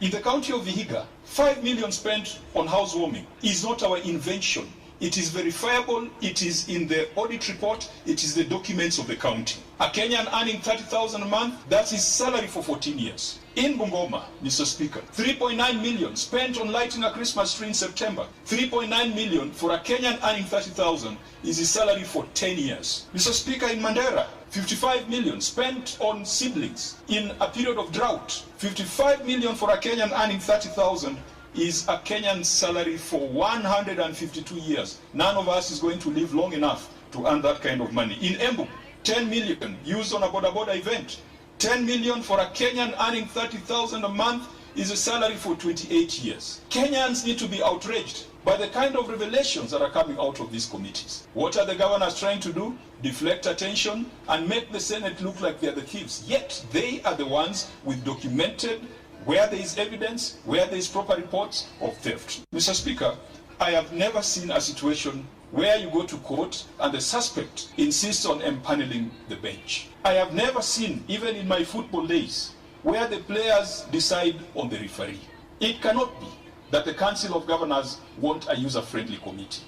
in the county of Vihiga, 5 million spent on housewarming is not our invention. It is verifiable, it is in the audit report, it is the documents of the county. A Kenyan earning 30,000 a month, that's his salary for 14 years. In Bungoma, Mr. Speaker, 3.9 million spent on lighting a Christmas tree in September. 3.9 million for a Kenyan earning 30,000 is his salary for 10 years. Mr. Speaker, in Mandera, 55 million spent on siblings in a period of drought. 55 million for a Kenyan earning 30,000 is a Kenyan salary for 152 years. None of us is going to live long enough to earn that kind of money. In Embu, 10 million used on a border border event. 10 million for a Kenyan earning 30,000 a month is a salary for 28 years. Kenyans need to be outraged by the kind of revelations that are coming out of these committees. What are the governors trying to do? Deflect attention and make the Senate look like they are the thieves. Yet they are the ones with documented, where there is evidence, where there is proper reports of theft. Mr. Speaker, I have never seen a situation where you go to court and the suspect insists on empaneling the bench. I have never seen, even in my football days, where the players decide on the referee. It cannot be that the Council of Governors want a user-friendly committee.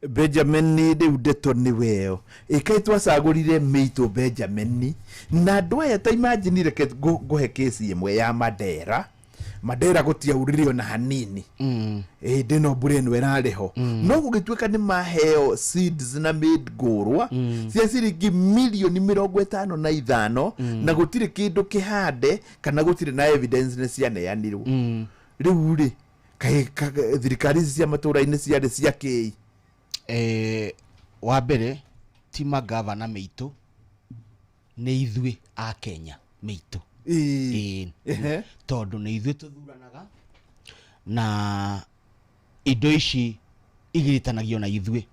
Benjamin rĩu ndeto nĩ weo ĩkai twacagũrire mĩitũ Benjamin na andũ aya. Ta imagine, reke ngũhe kesi ĩmwe ya Mandera. Mandera gũtiaurire ona hanini hĩndĩ ĩno mbura ĩno ĩrarĩ ho, no gũgĩtuĩka nĩ maheo seeds na mĩngũrwa cia ciringi mirioni 55, na gũtirĩ kĩndũ kĩhande kana gũtirĩ na evidence nĩ cianeanirwo. Rĩu rĩ, kaĩ thirikari ici cia matũra-inĩ ciarĩ cia kĩi? Wa mbere, ti magavana meitũ, nĩ ithuĩ a Kenya meitũ. Tondũ nĩ ithuĩ tũthuranaga na indo ici igiritanagio na ithuĩ.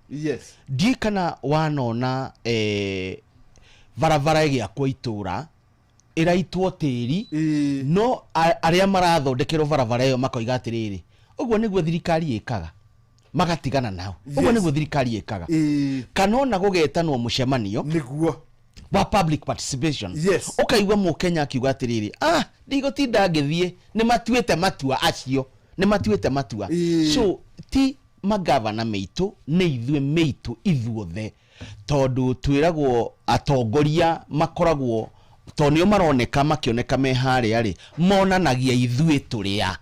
Ndiũĩ kana wanona barabara ĩgĩakwo itũra ĩraitwo tĩri, no arĩa marathondekerwo barabara ĩyo makoiga atĩrĩrĩ, ũguo nĩguo thirikari ĩkaga, magatigana nao. Ũguo nĩguo thirikari ĩkaga. Kana ona gũgetanwo mũcemanio nĩguo wa public participation, ũkaigua mũkenya akiuga atĩrĩrĩ, ndigũtinda ngĩthiĩ, nĩ matuĩte matua acio, nĩ matuĩte matua. So ti magavana meitũ, nĩ ithuĩ meitũ ithuothe, tondũ twĩragwo atongoria makoragwo, tondũ nĩo maroneka makĩoneka me harĩa rĩ, monanagia ithuĩ tũrĩa.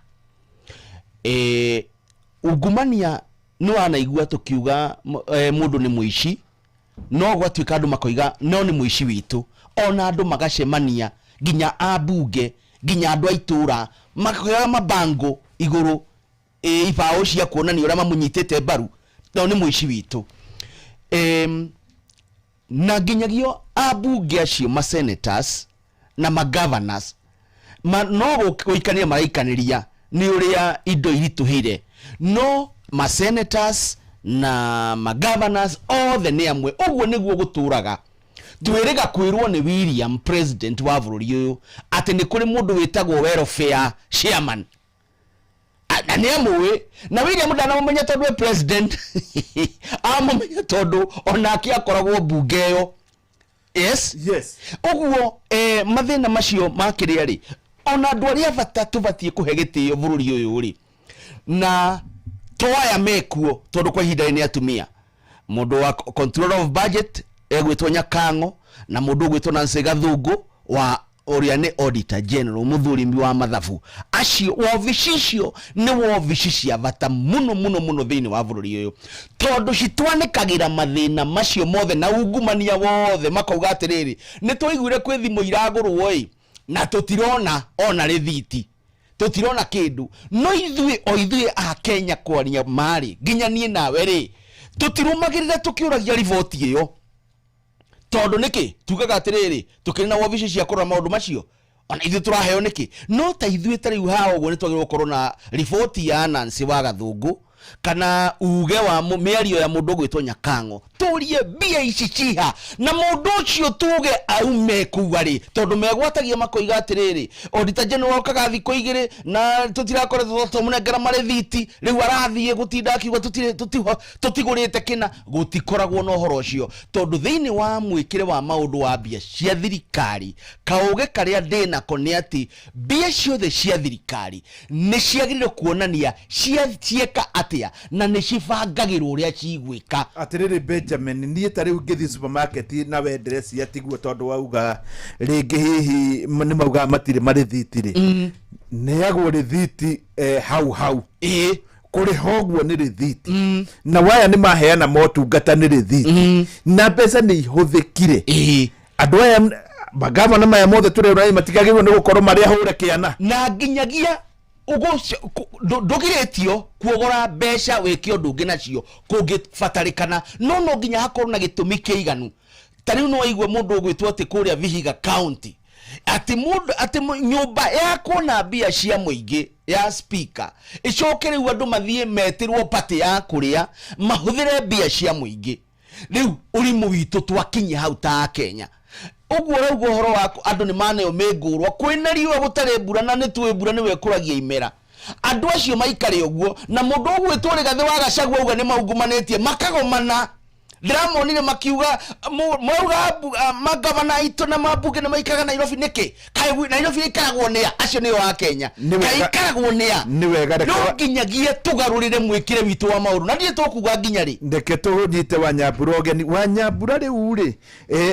Ungumania nĩ wanaigua tũkiuga mũndũ nĩ mũici, no gwatuĩka andũ makoiga no nĩ mũici witũ, ona andũ magacemania nginya ambunge nginya andũ a itũra makoyaga mabango igũrũ, ibaũ cia kuonania ũrĩa mamũnyitĩte mbaru, no nĩ mũici witũ. Na nginyagio ambunge acio ma senators na ma governors no gũikania maraikanĩria nĩ ũrĩa indo iritũhĩire, no ma senators na ma governors othe nĩ amwe. Ũguo nĩguo gũtũraga. Twĩrĩga kwĩrwo nĩ William president wa bũrũri ũyũ atĩ nĩ kũrĩ mũndũ wĩtagwo welfare chairman, na nĩ amũĩ, na William ndanamũmenya tondũ e president, amũmenya tondũ onake akoragwo mbunge ĩyo. Yes. Ũguo mathĩna macio ma kĩrĩa rĩ, ona andũ arĩa bata tũbatiĩ kũhe gĩtĩo bũrũri ũyũ rĩ, na to aya mekuo, tondũ kwa ihinda nĩ atumia, mũndũ wa controller of budget egwĩtwo Nyakang'o, na mũndũ ũgwĩtwo Nancy Gathungu wa ũrĩa nĩ auditor general, mũthurimi wa mathabu. Acio wobici icio nĩ wobici cia bata mũno mũno mũno thĩinĩ wa bũrũri ũyũ, tondũ citwanĩkagĩra mathĩna macio mothe na ungumania wothe, makauga atĩrĩrĩ, nĩ twaiguire kwĩ thimũ iragũrwo ĩ, na tũtirona ona rĩthiti, tũtirona kĩndũ. No ithuĩ o ithuĩ a Kenya kwaria marĩ, nginya niĩ nawe rĩ, tũtirũmagĩrĩra tũkĩũragia riboti ĩyo, tondũ nĩkĩ tugaga atĩrĩrĩ, tũkĩrĩ na wobici cia kũrora maũndũ macio, ona ithuĩ tũraheo nĩkĩ? No ta ithuĩ ta rĩu haha ũguo nĩ twagĩrĩirwo gũkorwo na riboti ya Nancy wa Gathũngũ, kana uge wa mĩario ya mũndũ ũgwĩtwo Nyakang'o, tũrie mbia ici ciha, na mũndũ ũcio tuge aume kũu arĩ, tondũ megwatagia makoiga atĩrĩrĩ, auditor general okaga thikũ igĩrĩ na tũtirakoretwo tũmũnengera marĩthiti, rĩu arathiĩ gũtinda akiuga tũtigũrĩte kĩna. Gũtikoragwo na ũhoro ũcio, tondũ thĩinĩ wa mwĩkĩre wa maũndũ wa mbia cia thirikari, kaũgĩ karĩa ndĩnako nĩ atĩ mbia ciothe cia thirikari nĩ ciagĩrĩire kuonania cieka atĩa, na nĩ cibangagĩrwo ũrĩa cigwĩka. Atĩrĩrĩ Benjamin, niĩ ta rĩu ngĩthiĩ supermarket na wendere cia tiguo, tondũ wauga rĩngĩ hihi nĩ maugaga matirĩ marĩthiti rĩ, neagwo rĩthiti hau hau. Kũrĩha ũguo nĩ rĩthiti, na waya nĩ maheana motungata nĩ rĩthiti, na mbeca nĩ ihũthĩkire. Andũ aya magavana maya mothe tũrerwo matigagĩrĩirwo nĩ gũkorwo marĩ ahũre kĩana, na nginyagia ndũgirĩtio kuogora mbeca wĩke ũndũ ũngĩ nacio kũngĩbatarĩkana, no no nginya hakorwo na gĩtũmi kĩiganu. Ta rĩu no waigue mũndũ ũgwĩtwo atĩ kũrĩa Vihiga County, atĩ mũndũ atĩ nyũmba yakwo na mbia cia mũingĩ ya speaker, ĩcoke rĩu andũ mathiĩ metĩrwo party ya kũrĩa mahũthĩre mbia cia mũingĩ. Rĩu ũrimũ witũ twakinyia hau ta Kenya. Ũguo ũrauga ũhoro wa andũ nĩ maneo mĩngũrwa, kwĩna riũa gũtarĩ mbura, na nĩ tũĩ mbura nĩwe ĩkũragia imera. Andũ acio maikare ũguo, na mũndũ ũgwĩtwo Rigathĩ wa Gachagua auga nĩ maungumanĩtie, makagomana. Ndĩramonire makiuga, mauga magavana aitũ na mambunge nĩ maikaraga Nairobi nĩkĩ? Kaĩ Nairobi ĩikaragwo nĩ a? Acio nĩo a Kenya. Nĩ Kaĩ wega- ĩikaragwo nĩ a? Nĩ wega, reke No nginyagia tũgarũrĩre mwĩkĩre witũ wa maũndũ, na ndirĩ tũkuga nginya rĩ. Reke tũnyite Wanyambura ũgeni. Wanyambura rĩu rĩ,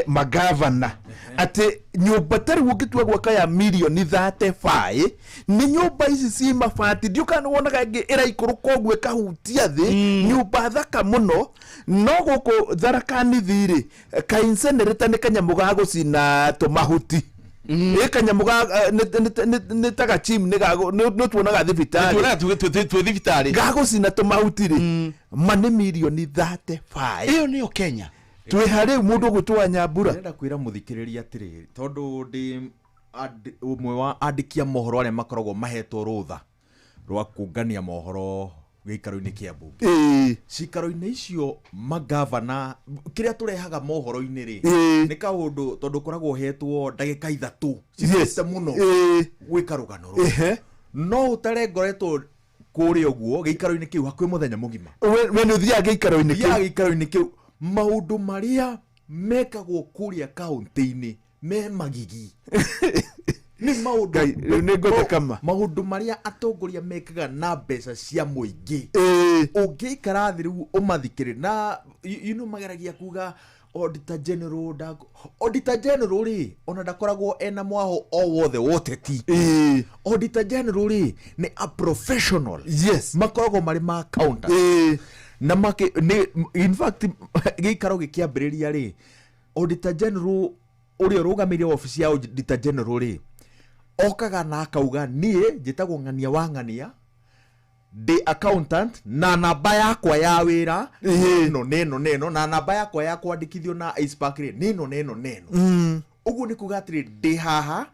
magavana Atĩ nyũmba ta rĩu ũngĩtua gwaka ya mirioni 35 nĩ nyũmba ici ci mabati, ndiũ kana nĩwonaga ĩngĩ ĩraikũrũka ũguo ĩkahutia thĩ, nyũmba thaka mũno. No gũkũ Tharaka Nithi rĩ, kainsenereta nĩ kanyamũ ga gũcina tũmahuti, ĩ kanyamũ ga nĩ ta gachim, nĩ tuonaga thibitarĩ. Tuonaga twĩ thibitarĩ. Gagũcina tũmahuti rĩ, ma nĩ mirioni 35. Ĩyo nĩyo Kenya. Twĩ harĩ mũndũ ũgwĩtwo Nyambura. Ndĩrenda kwĩra mũthikĩrĩria atĩrĩrĩ, tondũ ndĩ ũmwe wa andĩki a mohoro arĩa makoragwo mahetwo rũtha rwa kũngania mohoro gĩikaro-inĩ kĩa mbunge. Cikaro-inĩ icio magavana kĩrĩa tũrehaga mohoro-inĩ rĩ, nĩ kaũndũ tondũ ũkoragwo ũhetwo ndagĩka 3 cithĩte mũno gwĩka rũgano rũu. No ũtare ngoretwo kũrĩa ũguo gĩikaro-inĩ kĩu hakuhĩ mũthenya mũgima. We nĩ ũthiaga gĩikaro-inĩ kĩu? Thiaga gĩikaro-inĩ kĩu. Maũndũ marĩa mekagwo kũrĩa kaũntĩ-inĩ me magigi. Nĩ maũndũ nĩ ngũthekama. Maũndũ marĩa atongoria mekaga na mbeca cia mũingĩ. Ũngĩikara thĩ rĩu ũmathikĩrĩrie na you know mageragia kuga Auditor General Auditor General rĩ, ona ndakoragwo ena mwaho o wothe wa ũteti. Auditor General rĩ nĩ a professional. Yes. Makoragwo marĩ ma accountant. Na make nĩ in fact gĩikaro gĩkĩambĩrĩria rĩ, Auditor General ũrĩa ũrũgamĩrĩire wabici ya Auditor General rĩ, okaga na akauga niĩ njĩtagwo Ng'ania wa Ng'ania, ndĩ accountant na namba yakwa ya wĩra nĩ ĩno nĩ ĩno nĩ ĩno, na namba yakwa ya kwandĩkithio na ICPAK rĩ nĩ ĩno nĩ ĩno nĩ ĩno. Ũguo nĩ kuga atĩrĩ, ndĩ haha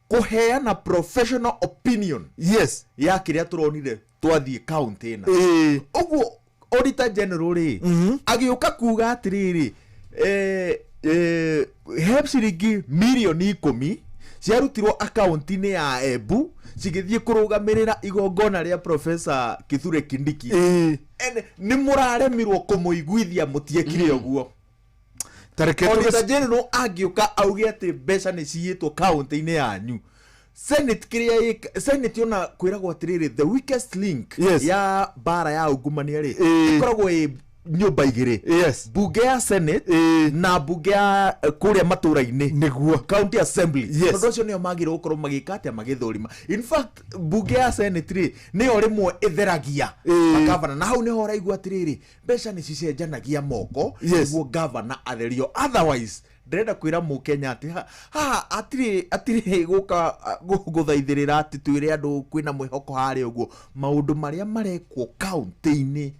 kũheana professional opinion yes ya kĩrĩa tũronire twathiĩ kaũntĩ ĩna. Ũguo Auditor General rĩ agĩũka kuga atĩrĩrĩ, he ciringi mirioni 10 ciarutirwo akaunti-inĩ ya Embu cigĩthiĩ kũrũgamĩrĩra igongona rĩa Professor Kithure Kindiki. Nĩ mũraremirwo kũmũiguithia mũtiekire ũguo. Auditor General angĩũka auge atĩ mbeca nĩ ciyĩtwo kaunti-inĩ yanyu, Senate kĩrĩa Senate ona kwĩragwo atĩrĩrĩ, the weakest link ya bara ya ungumania rĩ ĩkoragwo ĩ nyũmba igĩrĩ. Yes. Bunge ya Senate na bunge ya kũrĩa matũra-inĩ, nĩguo county assembly. Yes. Tondũ acio nĩo magĩrĩirwo gũkorwo magĩka atĩa, magĩthũrima. In fact bunge ya Senate rĩ nĩyo rĩmwe ĩtheragia magavana, na hau nĩho ũraigua atĩrĩrĩ, mbeca nĩ cicenjanagia moko nĩguo gavana atherio. Otherwise ndĩrenda kwĩra mũkenya atĩ haha atirĩ gũka gũthaithĩrĩra atĩ twĩre andũ kwĩna mwĩhoko harĩa ũguo. Maũndũ marĩa marekwo kaũntĩ-inĩ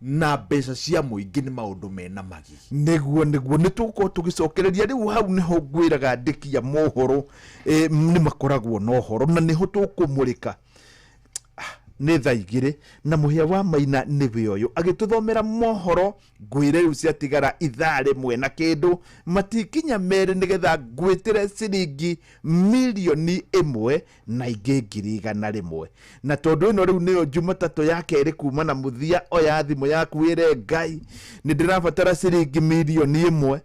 na mbeca cia mũingĩ nĩ maũndũ mena magigi. Nĩguo nĩ tũgũkorwo tũgĩcokereria rĩu hau nĩho ngwĩraga andĩki a mohoro nĩ makoragwo na ũhoro na nĩho tũkũmũrĩka. Nĩ thaa 2 na mũhĩa wa Maina nĩwe ũyũ agĩtũthomera mohoro. Ngwĩre rĩu ciatigara ithaa 1 na kĩndũ matikinya 2 nĩgetha ngwĩtĩre ciringi mirioni 1 na ingĩ 100,000. Na tondũ ĩno rĩu nĩyo Jumatatũ ya kerĩ kuma na mũthia, oya thimũ yaku wĩre Ngai nĩ ndĩrabatara ciringi mirioni 1.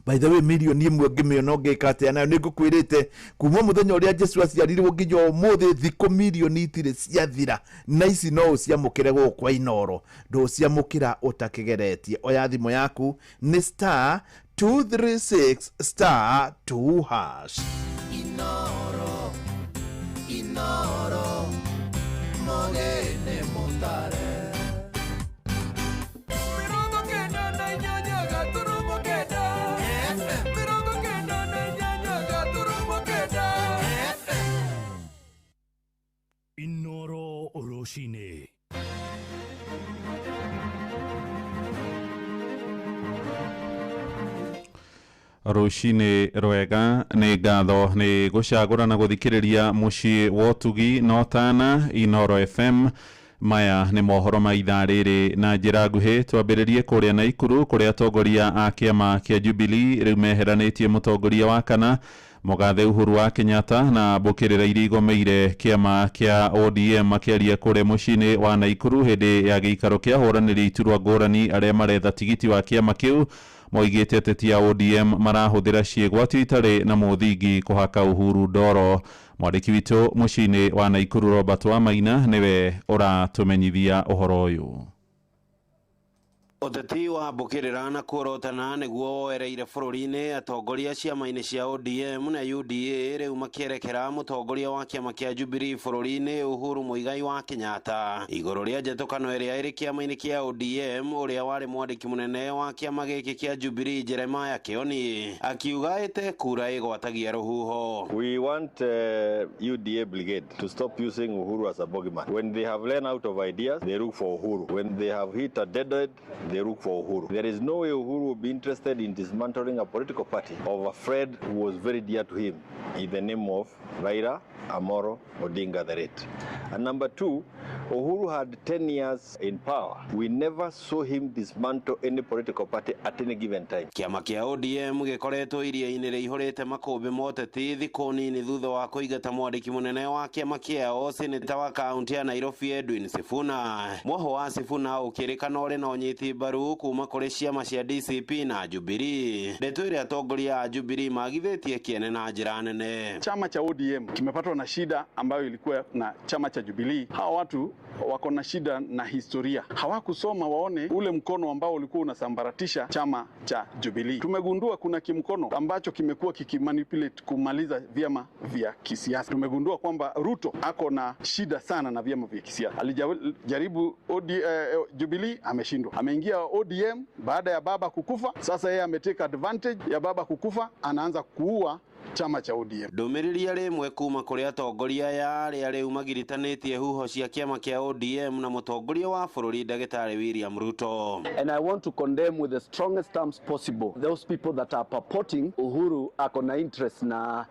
By the way, mirioni 1 ngĩmĩona ũngĩka atĩa nayo? Nĩ ngũkwĩrĩte kuma mũthenya ũrĩa Jesu aciarirwo nginya ũmũthĩ thikũ mirioni itirĩ ciathira, na ici no ũciamũkĩre gũkũ kwa Inooro, ndũciamũkĩra ũtakĩgeretie. Oya thimũ yaku nĩ star 236 star 2 hash. Inooro, Inooro, mogene mutare. Inooro Rũcinĩ. Rũcinĩ rwega, nĩ ngatho nĩ gũcagũra na gũthikĩrĩria mũciĩ wa ũtugi na ũtana Inooro FM. Maya nĩ mohoro ma ithaa rĩrĩ na njĩra nguhĩ. Twambĩrĩrie kũrĩa Naikuru kũrĩa atongoria a kĩama kĩa Jubilee rĩu meheranĩtie mũtongoria wa kana Mũgathe Uhuru wa Kenyatta na mbũkĩrĩra iria igomeire kĩama kĩa ODM makĩaria kũrĩa mũciĩ-inĩ wa Naikuru hĩndĩ ya gĩikaro kĩa ahũranĩri iturwa ngũrani arĩa maretha tigiti wa kĩama kĩu. Moigĩte ateti a ODM marahũthĩra ciĩgwatio itarĩ na mũthingi kũhaka Uhuru ndoro. Mwandĩki witũ mũciĩ-inĩ wa Naikuru Robert Wamaina nĩwe ũratũmenyithia ũhoro ũyũ. Ũteti wa mbũkĩrĩra na kuorotana nĩguo woereire bũrũri-inĩ, atongoria ciama-inĩ cia ODM na UDA rĩu makĩerekera mũtongoria wa kĩama kĩa Jubilee bũrũri-inĩ Uhuru Muigai wa Kenyatta igũrũ rĩa njatũkano ĩrĩa ĩrĩ kĩama-inĩ kĩa ODM. Ũrĩa warĩ mwandĩki mũnene wa kĩama gĩkĩ kĩa Jubilee Jeremiah Kioni akiuga ĩte kura ĩgwatagia rũhuho. We want UDA brigade to stop using Uhuru as a bogeyman. When they have run out of ideas, they look for Uhuru. When they have hit a dead end, they look for Uhuru. There is no way Uhuru will be interested in dismantling a political party of a friend who was very dear to him in the name of Raila Amolo Odinga the late. And number two, Uhuru had 10 years in power. We never saw him dismantle any political party at any given time. Kĩama kĩa ODM gĩkoretwo iria-inĩ rĩihũrĩte makũmbĩ moteti thikũ nini thutha wa kũingata mwandĩki mũnene wa kĩama kĩao, seneta wa kaunti ya Nairobi Edwin Sifuna. Mwoho wa Sifuna ũkĩrĩkana ũrĩ na ũnyiti mbaru kuma kũrĩ ciama cia DCP na Jubilee, ndeto ĩrĩa atongoria a Jubilee magithĩtie kĩene na njĩra nene. Chama cha ODM kimepatwa na shida ambayo ilikuwa na chama cha Jubilee. Hawa watu wako na shida na historia, hawakusoma waone ule mkono ambao ulikuwa unasambaratisha chama cha Jubilee. Tumegundua kuna kimkono ambacho kimekuwa kikimanipulate kumaliza vyama vya kisiasa. Tumegundua kwamba Ruto ako na shida sana na vyama vya kisiasa. Alijaribu Jubilee, ameshindwa. Ameingia ODM baada ya baba kukufa. Sasa yeye ametake advantage ya baba kukufa, anaanza kuua chama cha ODM. Ndũmĩrĩri ya rĩmwe kuma kũrĩ atongoria aya arĩa rĩu magiritanĩtie huho cia kĩama kĩa ODM na mũtongoria wa bũrũri ndagĩtarĩ William Ruto. And I want to condemn with the strongest terms possible those people that are purporting Uhuru ako na interest na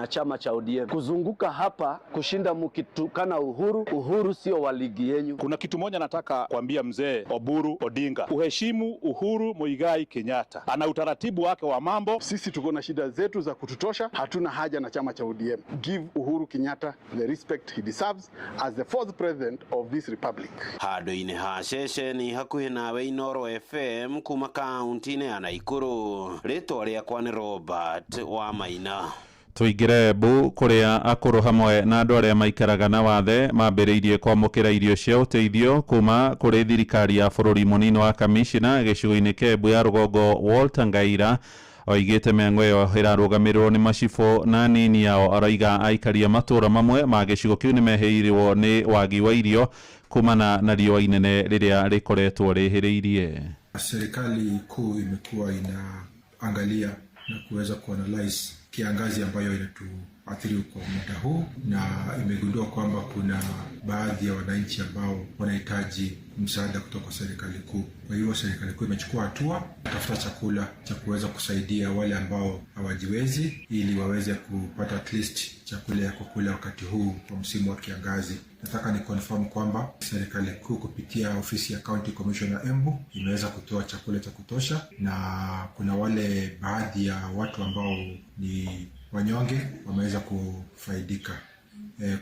chama cha ODM. Kuzunguka hapa kushinda mkitukana Uhuru, Uhuru sio wa ligi yenyu. Kuna kitu moja nataka kuambia mzee Oburu Odinga, uheshimu Uhuru Muigai Kenyatta, ana utaratibu wake wa mambo. Sisi tuko na shida zetu za kututosha, hatuna haja na chama cha ODM. Give Uhuru Kenyatta the respect he deserves as the fourth president of this republic. Handũ-inĩ ha ceceni hakuhĩ nawe Inooro FM kuma kaunti-inĩ ya Naikuru, rĩtwa rĩakwa nĩ Robert wa Maina. Tũingĩre Embu kũrĩa akũrũ hamwe na andũ arĩa maikaraga na wathe mambĩrĩirie kwamũkĩra irio cia ũteithio kuma kũrĩ thirikari ya bũrũri. Mũnini wa kamishina gĩcigo-inĩ kĩa Embu ya rũgongo Walter Ngaira oigĩte mĩang'o ĩyo ĩrarũgamĩrĩrwo nĩ macibũ na nini yao. Aroiga aikaria matũra mamwe ma gĩcigo kĩu nĩmehĩirwo nĩ wagi wa irio kumana na riũa inene rĩrĩa rĩkoretwo rĩhĩrĩirie. Serikali kuu imekuwa inaangalia na kuweza kuanalyze kiangazi ambayo inatuathiri kwa muda huu, na imegundua kwamba kuna baadhi ya wananchi ambao wanahitaji msaada kutoka serikali kuu. Kwa hivyo serikali kuu imechukua hatua kutafuta chakula cha kuweza kusaidia wale ambao hawajiwezi, ili waweze kupata at least chakula ya kukula wakati huu wa msimu wa kiangazi. Nataka ni confirm kwamba serikali kuu kupitia ofisi ya County Commissioner Embu imeweza kutoa chakula cha kutosha, na kuna wale baadhi ya watu ambao ni wanyonge wameweza kufaidika.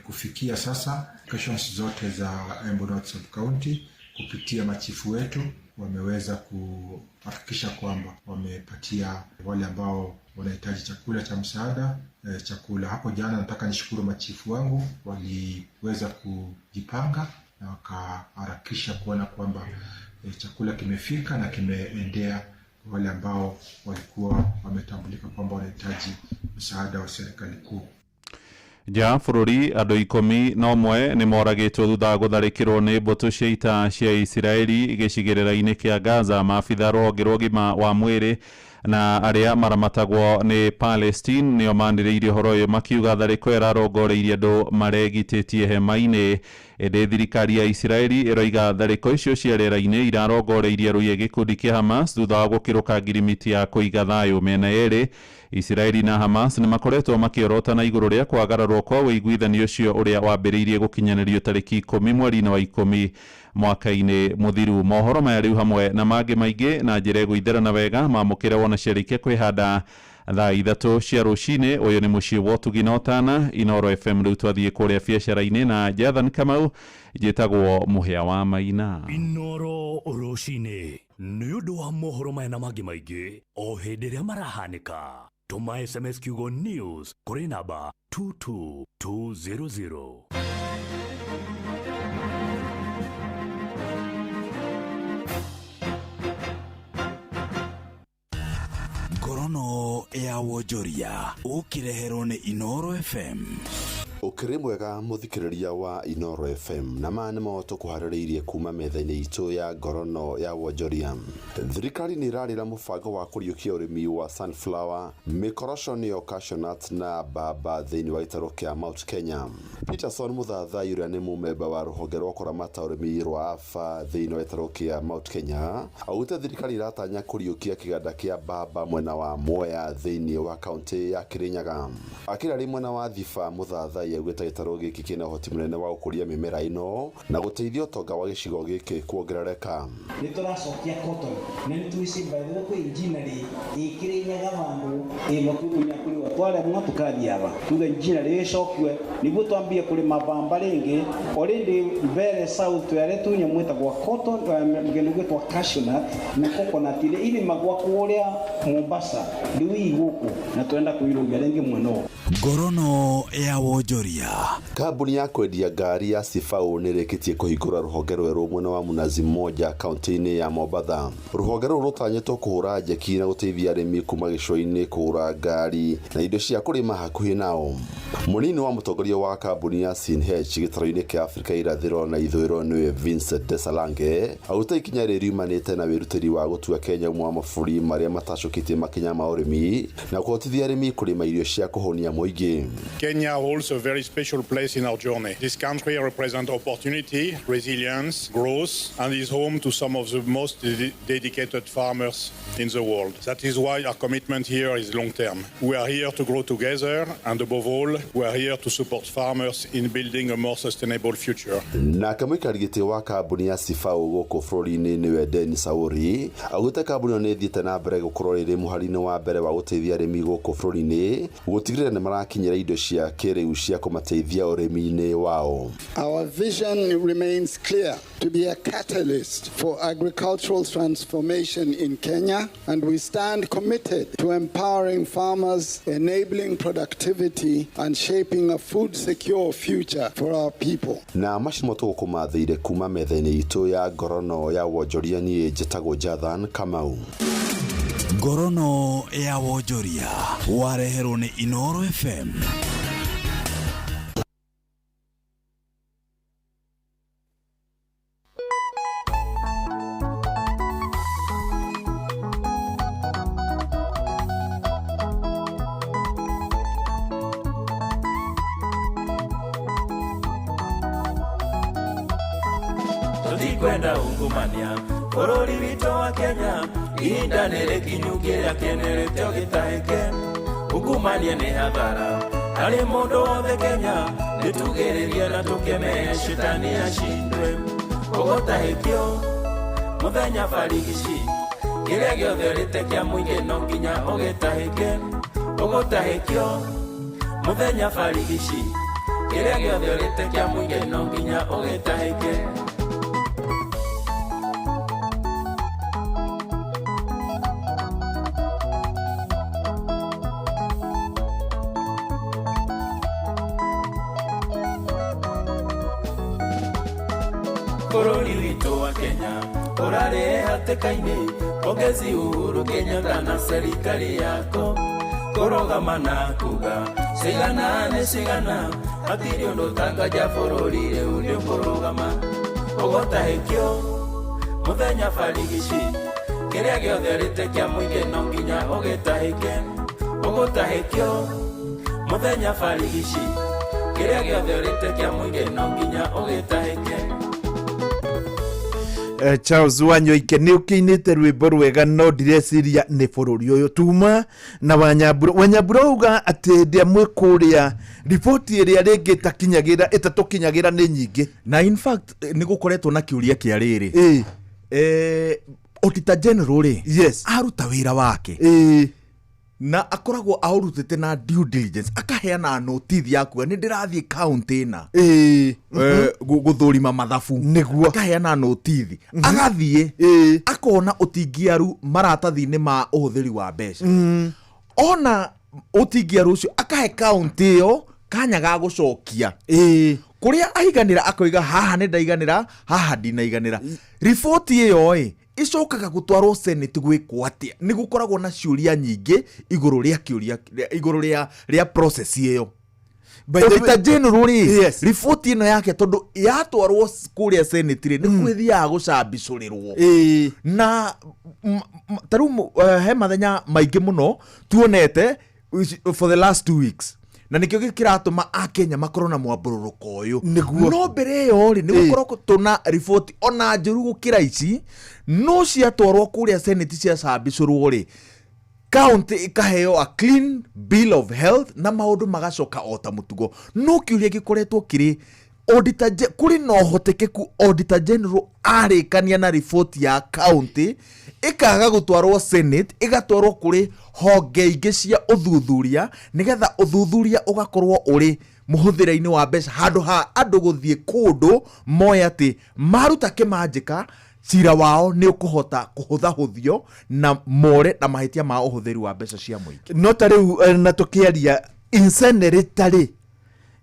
Kufikia sasa locations zote za Embu North Sub County kupitia machifu wetu wameweza kuhakikisha kwamba wamepatia wale ambao wanahitaji chakula cha msaada chakula. Hapo jana nataka nishukuru machifu wangu, waliweza kujipanga na wakaharakisha kuona kwamba chakula kimefika na kimeendea wale ambao walikuwa wametambulika kwamba wanahitaji msaada wa serikali kuu. Nja bũrũri andũ 11 nĩ moragĩtwo thutha wa gũtharĩkĩrwo nĩ mbũtũ cia ita cia Isiraeli gĩcigĩrĩra-inĩ kĩa Gaza. Maabitha rũhonge rwa ũgima wa mwĩrĩ na arĩa maramatagwo nĩ Palestine nĩo manĩrĩirie ũhoro ũyũ makiuga tharĩko ĩrarongoreirie andũ maregitĩtie hema-inĩ. Ĩndĩ thirikari ya Isiraeli ĩroiga tharĩko icio cia rĩera-inĩ irarongoreirie arũi a gĩkundi kĩa Hamas thutha wa gũkĩrũka ngirimiti ya kũiga thayũ. Mĩena yerĩ Isiraeli na Hamas nĩ makoretwo makĩorotana igũrũ rĩa kwagararwo kwa ũiguithanio ũcio ũrĩa wambĩrĩirie gũkinyanĩrio tarĩki 10 mweri-inĩ wa 10 mwaka-inĩ mũthiru. Mohoro maya rĩu hamwe na mangĩ maingĩ na njĩra ĩgũitherana wega mamũkĩre wona ciarĩkia kwĩhanda thaa 3 cia rũcinĩ. Ũyũ nĩ mũciĩ wa ũtugi na ũtana Inooro FM. Rĩu twathiĩ kũrĩa biacara-inĩ na Jathan Kamau. Njĩtagwo Mũhĩa wa Maina. Inooro rũcinĩ nĩ ũndũ wa mohoro maya na mangĩ maingĩ o hĩndĩ ĩrĩa marahanĩka. Tũma SMS kiugo news kũrĩ namba 22200. Ngorono ya wonjoria ũkĩreherwo nĩ Inoro FM. Ũkĩrĩ mwega mũthikĩrĩria wa Inoro FM, na maya nĩmo tũkũharĩrĩirie kuma metha-inĩ itũ ya ngorono ya wonjoria. Thirikari nĩ ĩrarĩra mũbango wa kũriũkia ũrĩmi wa sunflower, mĩkoroco nĩyo cashew nut na mbamba thĩinĩ wa gĩtarũ kĩa Mount Kenya. Peterson Mũthathai ũrĩa nĩ mũmemba wa rũhonge rwa kũramata ũrĩmi rwa AFA thĩinĩ wa gĩtarũ kĩa Mount Kenya augĩte thirikari ĩratanya kũriũkia kĩganda kĩa mbamba mwena wa Mwea thĩinĩ wa kaũntĩ ya Kirinyaga. Akĩra mwena wa Thiba, Mũthathai augĩte gĩtarũ gĩkĩ kĩna ũhoti mũnene wa gũkũria mĩmera ĩno na gũteithia ũtonga wa gĩcigo gĩkĩ kuongerereka. Nĩ tũracokia cotton na nĩ twĩci by the way kwĩ nginarĩ ĩkĩrĩnyaga vandũ ĩmakũnya kũrĩwa twaremwa tũkathiaba tuge nginarĩ ĩcokue nĩguo twambie kũrĩma mbamba rĩngĩ. Already mbere south tware tunya mwĩtagwa cotton, kĩndũ gwĩtwa cashew nut na coconut iria irimagwa kũrĩa Mombasa, rĩu ii gũkũ na twenda kũirũgia rĩngĩ mwena ũyũ. Ngorono ya wonjoria. Kambuni ya kwendia ngari ya Sifau nĩ ĩrĩkĩtie kũhingũra rũhonge rwerũ mwena wa Mnazi Mmoja kaunti-inĩ ya Mombatha. Rũhonge rũrũ rũtanyĩtwo kũhũra njeki na gũteithia arĩmi kuma gĩcũa-inĩ kũgũra ngari na indo cia kũrĩma hakuhĩ nao. Mũnini wa mũtongoria wa kambuni ya CNH gĩtarũ-inĩ kĩa Afrika irathĩro na ithũĩro nĩwe Vincent Desalange augĩte ikinya rĩrĩ riumanĩte na wĩrutĩri wa gũtua Kenya ũmwe wa mabũrũri marĩa matacũkĩtie makinya ma ũrĩmi na kũhotithia arĩmi kũrĩma irio cia kũhũnia mũingĩ. Kenya holds a very special place in our journey. This country represents opportunity, resilience, growth, and is home to some of the most dedicated farmers in the world. That is why our commitment here is long term. We are here to grow together, and above all, we are here to support farmers in building a more sustainable future. Nake mũikari gĩtĩ wa kambuni ya Sifau gũkũ bũrũri-inĩ nĩwe Denis Sauri augĩte kambuni ĩyo nĩ ĩthiĩte na mbere gũkorwo ĩrĩ mũhari-inĩ wa mbere wa gũteithia arĩmi gũkũ bũrũri-inĩ gũtigĩrĩra nĩ marakinyĩra indo cia kĩrĩu cia kũmateithia ũrĩmi-inĩ wao. Our vision remains clear: to be a catalyst for agricultural transformation in Kenya, and we stand committed to empowering farmers, enabling productivity, and shaping a food secure future for our people. Na macio tũgũkũmathĩire kuma metha-inĩ itũ ya ngorono ya wonjoria. Niĩ njĩtagwo Jathan Kamau. Ngorono ya wonjoria wareherwo nĩ Inoro FM. Tũtikwenda ungumania bũrũri witũ wa Kenya, ihinda nĩ rĩkinyu kĩrĩa kĩenĩrĩtio gĩtahĩke. Ungumania nĩ hathara harĩ mũndũ wothe Kenya, nĩtugĩrĩrie na tũkeme cetani acindwe. Ũgũtahĩkio mũthenya barigici, kĩrĩa gĩothe ũrĩte kĩa mũingĩ no nginya ũgĩtahĩke. Ũgũtahĩkio mũthenya barigici, kĩrĩa gĩothe ũrĩte kĩa mũingĩ no nginya ũgĩtahĩke. Bũrũri witũ wa Kenya ũrarĩ hatĩka-inĩ, pongezi Uhuru Kenyatta na serikali yako kũrũgama na kuga cigana nĩ cigana, hatirĩ ũndũ ũtanganja bũrũri rĩu nĩ ũkũrũgama. Ũgũtahĩkio mũthenya barigici, kĩrĩa gĩothe ũrĩte kĩa mũingĩ no nginya ũgĩtahĩke. Ũgũtahĩkio mũthenya barigici, kĩrĩa gĩothe ũrĩte kĩa mũingĩ no nginya ũgĩtahĩke. Charles Wanyoike nĩ ũkĩinĩte rwĩmbo rwega no ndireciria nĩ bũrũri ũyũ tuma na Wanyambura. Wanyambura uga atĩ hĩndĩ ĩrĩa mwĩ kũrĩa riboti ĩrĩa rĩngĩ ĩtakinyagĩra ĩtatũkinyagĩra nĩ nyingĩ. Na in fact nĩ gũkoretwo na kĩũria kĩa rĩrĩ, Auditor General rĩ, yes, aruta wĩra wake na akoragwo aũrutĩte na due diligence, akaheana notithi ya kuga nĩ ndĩrathiĩ kaunti ĩna gũthũrima mathabu, nĩguo akaheana notithi, agathiĩ akona ũtingiaru maratathi-inĩ ma ũhũthĩri wa mbeca, ona ũtingiaru ũcio akahe kaunti ĩyo kanya ga gũcokia kũrĩa aiganĩra, akoiga haha nĩ ndaiganĩra, haha ndinaiganĩra. Riboti ĩyo ĩ Icokaga gũtwarwo Senate gwĩkwo atĩa? Nĩ gũkoragwo na ciũria nyingĩ igũrũ rĩa kĩũria, igũrũ rĩa process ĩyo. By the way- Auditor General rĩ, Yes. riboti ĩno yake tondũ yatwarwo kũrĩa Senate rĩ, nĩ kwĩthiaga gũcambicũrĩrwo. Na ta rĩu he mathenya maingĩ mũno tuonete for the last 2 weeks, na nĩkĩo gĩkĩratũma akenya makorwo na mwambũrũrũko ũyũ. Nĩguo. No mbere ĩyo rĩ, nĩ gũkorwo tũna riboti ona njũru gũkĩra ici, no ciatwarwo kũrĩa Senate ciacambicũrwo rĩ, county ĩkaheo a clean bill of health na maũndũ magacoka o ta mũtugo. No kĩũria gĩkoretwo kĩrĩ auditor kũrĩ na ũhotekeku Auditor General arĩkania na riboti ya county ĩkaga gũtwarwo Senate, ĩgatwarwo kũrĩ honge ingĩ cia ũthuthuria, nĩgetha ũthuthuria ũgakorwo ũrĩ mũhũthĩra-inĩ wa mbeca, handũ ha andũ gũthiĩ kũndũ moe atĩ maruta kĩmanjĩka cira wao nĩ ũkũhota kũhũthahũthio na more na mahĩtia ma ũhũthĩri wa mbeca cia mũingĩ. No ta rĩu na tũkĩaria incinerator rĩ,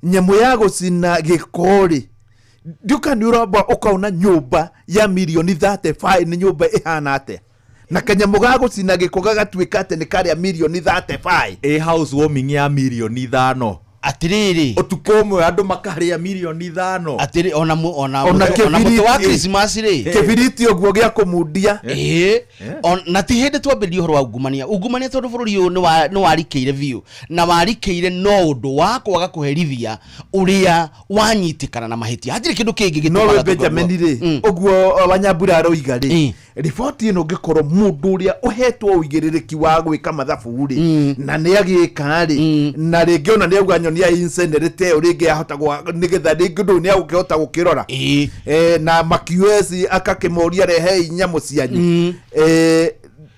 nyamũ ya gũcina gĩko rĩ, ndiũka nĩ ũramba ũkaona nyũmba ya mirioni 35 nĩ nyũmba ĩhana atĩa, na kanyamũ ga gũcina gĩko gagatuĩka atĩ nĩ karĩa mirioni 35? Ĩ house warming ya 5 mirioni? Atiriri. Ũtukũ ũmwe andũ makarĩa 5 mirioni. Atiri ona ona Ona ona mũtĩ wa kĩbiriti. Christmas rĩ. Kĩbiriti ũguo gĩa kũmundia. Ĩĩ. Na ti hĩndĩ twambĩrĩria ũhoro wa ungumania ungumania, tondũ bũrũri ũyũ nĩ warikĩire biũ na warikĩire no ũndũ wa kwaga kũherithia ũrĩa wanyitĩkana na mahĩtia. Hatirĩ kĩndũ kĩngĩ No we gĩtũmaga Benjamin rĩ, ũguo Wanyambura aroiga rĩ, riboti ĩno ũngĩkorwo mũndũ ũrĩa ũhetwo ũigĩrĩrĩki wa gwĩka mathabu rĩ, na nĩ agĩka rĩ, na rĩngĩ ona nĩ auga nyonia incinerator ĩyo rĩngĩ yahota nĩgetha rĩngĩ ũndũ ũyũ nĩ agũkĩhota gũkĩrora. Na maQS akakĩmoria, rehei nyamũ cianyu.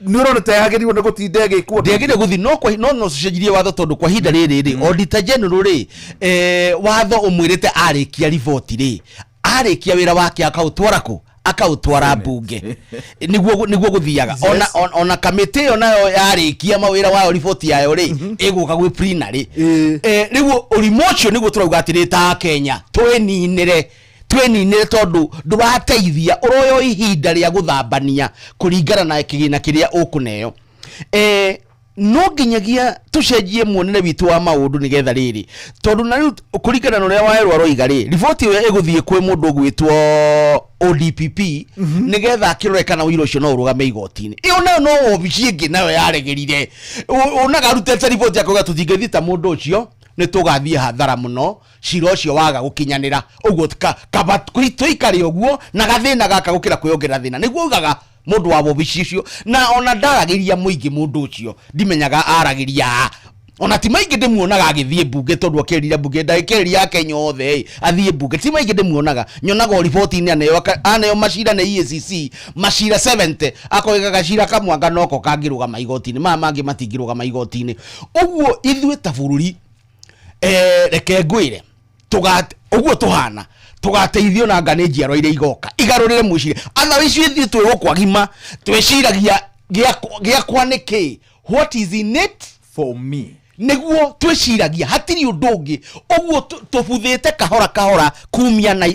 Nĩ ũrona ta yagĩrĩirwo nĩ gũtinda ĩgĩkwo? Ndĩagĩrĩire gũthiĩ no no cenjirie watho, tondũ kwa ihinda rĩrĩ rĩ, Auditor General rĩ, watho ũmwĩrĩte arĩkia riboti rĩ, arĩkia wĩra wake akaũtwara kũ? Akaũtwara mbunge. Nĩguo gũthiaga. Ona kamĩtĩ ĩyo nayo yarĩkia mawĩra wayo, riboti yayo rĩ, ĩgũka gwĩ plenary. Rĩu ũrimũ ũcio nĩguo tũrauga atĩrĩ, ta Kenya twĩninĩre, twĩninĩre, tondũ ndũrateithia, ũroyo ihinda rĩa gũthambania kũringana na kĩgĩna kĩrĩa ũkũneo. No nginyagia tũcenjie muonere witũ wa maũndũ nĩgetha rĩrĩ, tondũ na rĩu kũringana na ũrĩa waerwo aroiga rĩ, riboti ĩyo ĩgũthiĩ kwĩ mũndũ ũgwĩtwo ODPP nĩgetha akĩrore kana ũira ũcio no ũrũgame igoti-inĩ. Ĩyo nayo no wobici ĩngĩ nayo yaregerire onaga arutĩte riboti akauga tũtingĩthiĩ ta mũndũ ũcio, nĩ tũgathiĩ hathara mũno cira ũcio waga gũkinyanĩra ũguo. Kaba tũikare ũguo na gathĩna gaka gũkĩra kwĩyongerera thĩna. Nĩguo ugaga mũndũ wa wobici ũcio, na ona ndaragĩria mũingĩ, mũndũ ũcio ndimenyaga aragĩria a. Ona ti maingĩ ndĩmuonaga agĩthiĩ mbunge, tondũ akĩrire mbunge ndagĩkĩrĩria Akenya othe ĩ, athiĩ mbunge ti maingĩ ndĩmuonaga, nyonaga o riboti-inĩ aneo macira nĩ EACC, macira 70, akoiga gacira kamwe anga noko kangĩrũgama igoti-inĩ, maya mangĩ matingĩrũgama igoti-inĩ. Ũguo ithuĩ ta bũrũri, reke ngwĩre, ũguo tũhana tũgateithio na nga nĩ njiarwa iria igoka igarũrĩre mwĩcirĩrie. Otherwise ithuĩ twĩ gũkũ agima twĩciragia gĩakwa nĩ kĩ, what is in it for me, nĩguo twĩciragia, hatirĩ ũndũ ũngĩ. Ũguo tũbuthĩte kahora kahora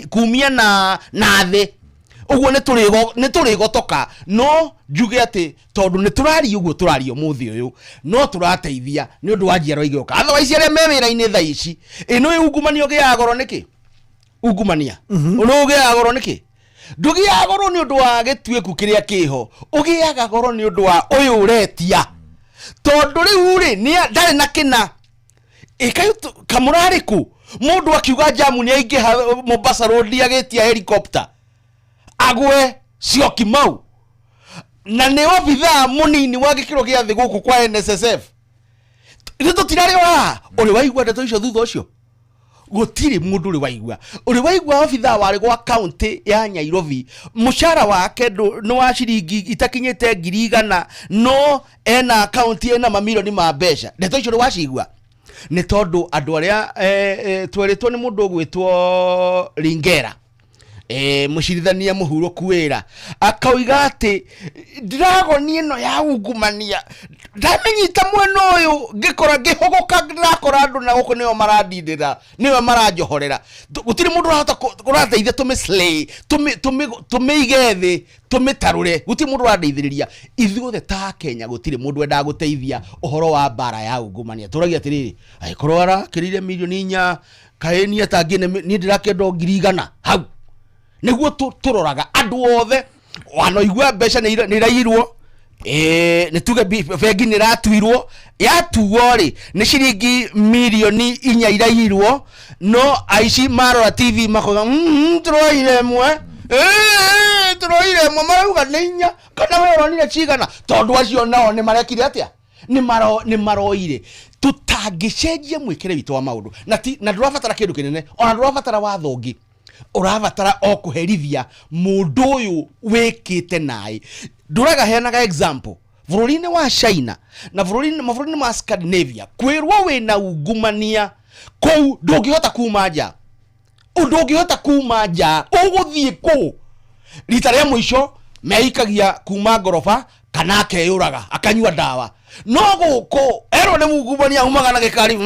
kumia na thĩ ũguo nĩ tũrĩgotoka. No njuge atĩ tondũ nĩ tũraria ũguo tũraria ũmũthĩ ũyũ, no tũrateithia nĩ ũndũ wa njiarwa igĩũka. Otherwise arĩa me wĩra-inĩ thaa ici ĩno ĩ ungumania ũgĩaga goro nĩkĩ? Ungumania ũrĩa ũgĩaga goro nĩkĩ? Ndũgĩaga goro nĩ ũndũ wa gĩtuĩku kĩrĩa kĩho, ũgĩaga goro nĩ ũndũ wa ũyũ ũretia, tondũ rĩu rĩ ndarĩ na kĩna ĩkaĩ kamũrarĩ kũ mũndũ akiuga jamu nĩ aingĩha Mombasa Road agĩtia helicopter agwe Syokimau, na nĩ obithaa mũnini wa gĩkĩro gĩa thĩ gũkũ kwa NSSF. Ithuĩ tũtirarĩ o haha ũrĩ waigua ndeto icio. Thutha ũcio gũtirĩ mũndũ ũrĩ waigua, ũrĩ waigua obithaa warĩ gwa kaunti ya Nairobi, mũcara wake nĩ wa ciringi itakinyĩte 100,000, no ena akaunti ena mamirioni ma mbeca. Ndeto icio ũrĩ wacigua? Nĩ tondũ andũ arĩa twerĩtwo nĩ mũndũ ũgwĩtwo Ringera, mũcirithania mũhurũku wĩra, akauga atĩ dragoni ĩno ya ungumania Ndamenyita mwena ũyũ ngĩkora ngĩhũgũka ndĩrakora andũ na gũkũ nĩo marandindĩra, nĩo maranjohorera. Gũtirĩ mũndũ ũrahota ũrateithia tũmĩ-slay, tũmĩige thĩ, tũmĩtarũre. Gũtirĩ mũndũ ũrandeithĩrĩria. Ithuothe ta Kenya gũtirĩ mũndũ wendaga gũteithia ũhoro wa mbara ya ungumania. Tũragia atĩrĩrĩ, angĩkorwo arakĩrire mirioni 4, kaĩ niĩ atangĩ niĩ ndĩrakĩenda o 100,000 hau. Nĩguo tũroraga andũ othe wanoigua mbeca nĩ iraiyirwo, nĩ tuge bengi nĩ ĩratuirwo, yatuo rĩ nĩ ciringi mirioni 4 iraiyirwo, no aici marora TV makoiga, tũroire ĩmwe, tũroire ĩmwe, marauga nĩ 4, kana we ũronire cigana? Tondũ acio nao nĩ marekire atĩa? Nĩ maroire. Tũtangĩcenjia mwĩkĩre witũ wa maũndũ na ti, na ndũrabatara kĩndũ kĩnene, ona ndũrabatara watho ũngĩ, ũrabatara o kũherithia mũndũ ũyũ wĩkĩte naĩ. Ndũraga heanaga example bũrũri-inĩ wa China na mabũrũri-inĩ ma Scandinavia, kwĩrwo wĩna ungumania kũu ndũngĩhota kuma nja, ndũngĩhota kuma nja, ũgũthiĩ kũ? Rita rĩa mũico meikagia kuma ngoroba kana akeyũraga akanyua ndawa. No gũkũ erwo nĩ mungumania umaga na gĩkari,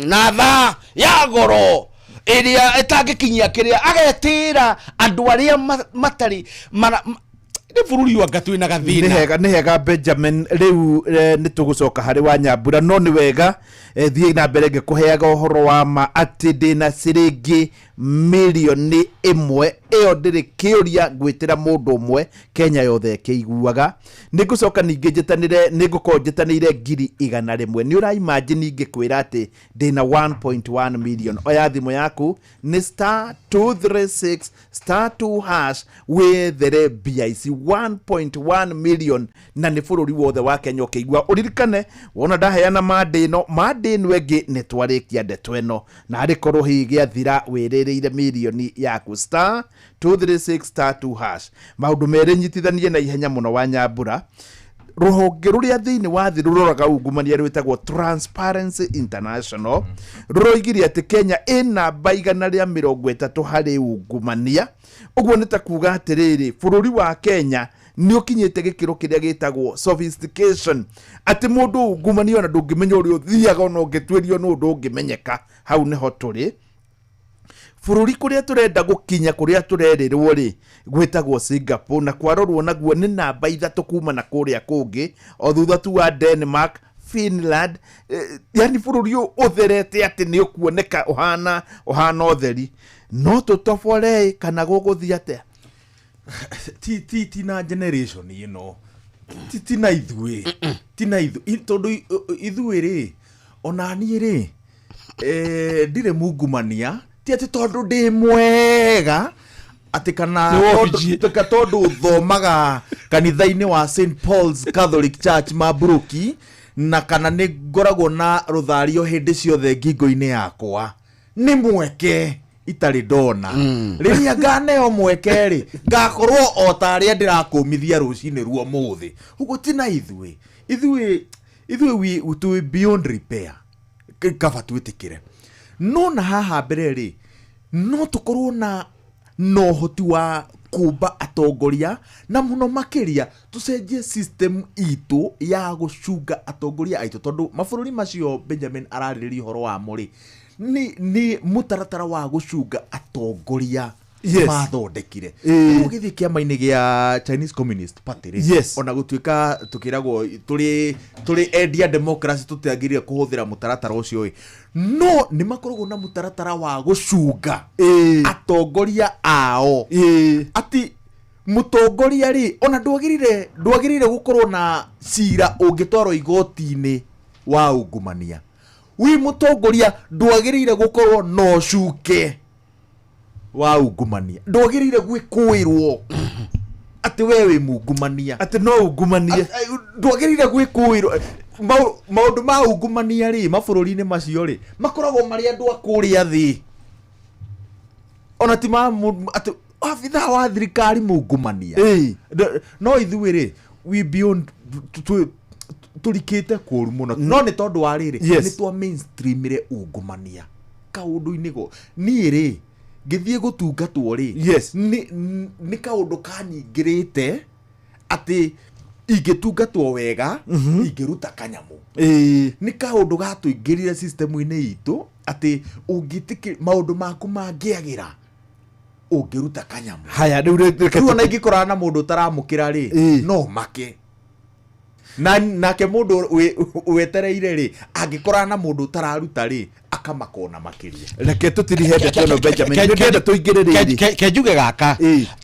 na thaa ya goro ĩrĩa ĩtangĩkinyia kĩrĩa, agetĩra andũ arĩa matarĩ mara, nĩ bũrũri wa nga twĩna gathĩna. Nĩ hega Benjamin, rĩu nĩ tũgũcoka harĩ wa Nyambura, no nĩ wega thiĩ na mbere ngĩkũheaga ũhoro wa ma atĩ ndĩna ciringi 1 mirioni ĩyo ndĩrĩ kĩũria ngwĩtĩra mũndũ ũmwe Kenya yothe ĩkĩiguaga. Nĩ ngũcoka ningĩ njĩtanĩre, nĩ ngũkorwo njĩtanĩire 100,000. Nĩ ũraimagine ngĩkwĩra atĩ ndĩna 1.1 million. Oya thimũ yaku, nĩ star 236 star 2 hash, wethere mbia ici 1.1 million, na nĩ bũrũri wothe wa Kenya ũkĩigua. Ũririkane wona ndaheana mande ĩno, mande ĩno ĩngĩ nĩ twarĩkia ndeto ĩno, na arĩ korwo hihi gĩathira wĩrĩrĩire mirioni yaku, star 236 star 2 hash. Maũndũ merĩ nyitithanie na ihenya mũno wa Nyambura. Rũhonge rũrĩa thĩinĩ wa thĩ rũroraga ungumania rwĩtagwo Transparency International rũroigire atĩ Kenya ĩ namba 130 harĩ ungumania. Ũguo nĩ ta kuga atĩrĩrĩ, bũrũri wa Kenya nĩ ũkinyĩte gĩkĩro kĩrĩa gĩtagwo sophistication, atĩ mũndũ ungumania ona ndũngĩmenya ũrĩa ũthiaga, ona ũngĩtuĩrio nũ ndũngĩmenyeka. Hau nĩho tũrĩ bũrũri kũrĩa tũrenda gũkinya, kũrĩa tũrerĩrwo rĩ gwĩtagwo Singapore, na kwarorwo naguo nĩ namba 3 kuma na kũrĩa kũngĩ, o thutha tu wa Denmark, Finland. Yani bũrũri ũyũ ũtherete atĩ nĩ ũkuoneka ũhana ũtheri, no tũtobore kana gũgũthiĩ atĩa? Ti na generation ĩno, ti na ithuĩ, ti na ithuĩ, tondũ ithuĩ rĩ, ona niĩ rĩ, ndirĩ mungumania, ti atĩ tondũ ndĩ mwega atĩ kana Nĩ wobici. Tondũ thomaga kanitha-inĩ wa St Paul's Catholic Church Maburuki, na kana nĩ ngoragwo na rũthario hĩndĩ ciothe ngingo-inĩ yakwa, nĩ mweke itarĩ ndona. Rĩrĩa nganeo mweke rĩ, ngakorwo o ta arĩa ndĩrakũmithia rũcinĩ ruo mũthĩ ũguo. Ti na ithuĩ, ithuĩ twĩ beyond repair. Kaba twĩtĩkĩre no na haha mbere rĩ, no tũkorwo na ũhoti wa kũmba atongoria, na mũno makĩria tũcenjie system itũ ya gũcunga atongoria aitũ, tondũ mabũrũri macio Benjamin ararĩrĩria ũhoro wamo rĩ, nĩ mũtaratara wa gũcunga atongoria mathondekire. Ũgĩthiĩ kĩama-inĩ gĩa Chinese Communist Party rĩ, ona gũtuĩka tũkĩragwo tũrĩ endia democracy tũtiagĩrĩire kũhũthĩra mũtaratara ũcio ĩ, no nĩ makoragwo na mũtaratara wa gũcunga atongoria ao, atĩ mũtongoria rĩ, ona ndwagĩrĩire gũkorwo na cira ũngĩtwarwo igoti-inĩ wa ungumania. Wi mũtongoria ndwagĩrĩire gũkorwo na ũcuke wa ungumania, ndwagĩrĩire gwĩkũĩrwo atĩ we wĩ mungumania, atĩ no ungumanie. Ndwagĩrĩire gwĩkũĩrwo. Maũndũ ma ungumania rĩ, mabũrũri-inĩ macio rĩ, makoragwo marĩ andũ a kũrĩa thĩ, ona ti ma atĩ abithaa wa thirikari mungumania. No ithuĩ rĩ, we beyond tũrikĩte kũru mũno, no nĩ tondũ wa rĩrĩ, nĩ twa mainstreamire ungumania kaũndũ-inĩ go. Niĩ rĩ, ngĩthiĩ gũtungatwo rĩ, nĩ kaũndũ kanyingĩrĩte atĩ Ingĩtungatwo wega, ingĩruta kanyamũ. Nĩ kaũndũ gatũingĩrire system-inĩ itũ atĩ ũngĩtĩkĩ maũndũ maku mangĩagĩra ũngĩruta kanyamũ. Haya, rĩu reke Rĩu ona ingĩkorana na mũndũ ũtaramũkĩra rĩ, no make na nake mũndũ wetereire rĩ, angĩkorana na mũndũ ũtararuta rĩ, akamakona makĩria. Reke tũtirihe ndeto ĩno, Benjamin, nĩ ndĩrenda tũingĩre rĩrĩ. Kenjuge gaka,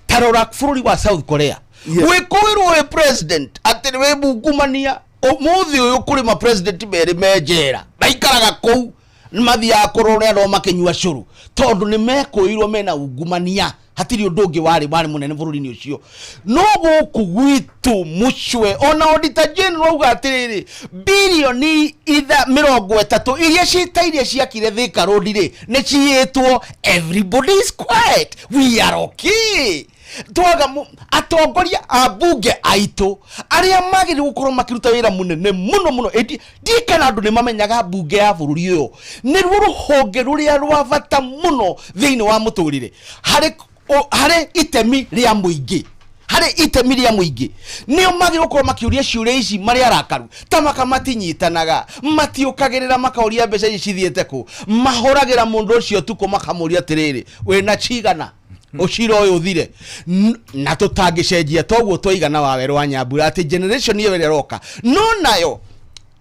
tarora bũrũri wa South Korea. Gwĩkũĩrwo wĩ president atĩ nĩ wĩ mungumania, ũmũthĩ ũyũ kũrĩ ma president merĩ me njera maikaraga kũu, mathiaga kũrora no makĩnyua cũrũ tondũ nĩ mekũĩirwo mena ungumania. Hatirĩ ũndũ ũngĩ warĩ mũnene bũrũri-inĩ ũcio. No gũkũ gwitũ mũcwe ona Auditor General auga atĩrĩrĩ, birioni itha 30 iria citairie ciakire Thika Road rĩ, nĩ ciyĩtwo. Everybody is quiet, we are okay. Twaga atongoria a bunge aitũ arĩa magĩrĩirwo gũkorwo makĩruta wĩra mũnene mũno mũno. Ĩndi ndiĩ kana andũ nĩ mamenyaga bunge ya bũrũri ũyũ nĩruo rũhonge rũrĩa rwa bata mũno thĩinĩ wa mũtũrĩre harĩ itemi rĩa mũingĩ, harĩ itemi rĩa mũingĩ. Nĩo magĩrĩirwo gũkorwo makĩũria ciũria ici marĩ arakaru ta maka matinyitanaga, matiũkagĩrĩra makoria mbeca ici cithiĩte kũ. Mahũragĩra mũndũ ũcio ũtukũ makamũria atĩrĩrĩ, wĩna cigana ũcira ũyũ ũthire? Na tũtangĩcenjia toguo twaigana wa werũ wa Nyambura atĩ generation ĩyo ĩrĩa ĩroka no nayo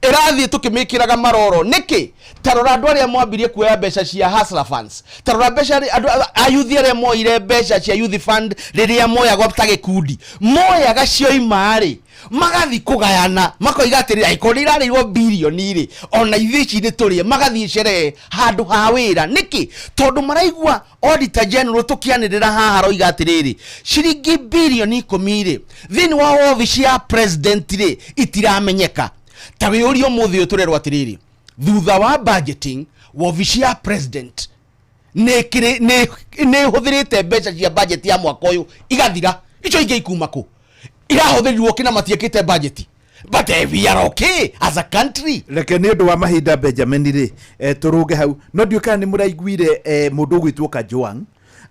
ĩrathiĩ tũkĩmĩkĩraga maroro nĩkĩ? Tarora andũ arĩa mwambirie kuoya mbeca cia Hustler Funds, tarora mbeca andũ a youth arĩa moire mbeca cia Youth Fund rĩrĩa moyagwo ta gĩkundi, moyaga cioima rĩ, magathi kũgayana, makoiga atĩrĩrĩ, angĩkorwo nĩ irarĩirwo birioni rĩ, ona ithuĩ ici nĩ tũrĩe, magathiĩ sherehe handũ ha wĩra. Nĩkĩ? Tondũ maraigua Auditor General tũkĩanĩrĩra haha aroiga atĩrĩrĩ, ciringi birioni 10 rĩ, thĩinĩ wa wabici ya president rĩ, itiramenyeka. Ta wĩũrie ũmũthĩ ũyũ tũrerwo atĩrĩrĩ, thutha wa budgeting, wabici ya president nĩ ĩhũthĩrĩte mbeca cia budget ya mwaka ũyũ igathira, icio ingĩ ikuma kũ? Irahũthĩrirwo kĩ na matiĩkĩte budget? But we are okay as a country. Reke nĩ ũndũ wa mahinda, Benjamin rĩ, tũrũge hau, no ndiũĩ kana nĩ mũraiguire mũndũ ũgwĩtwo Kajwang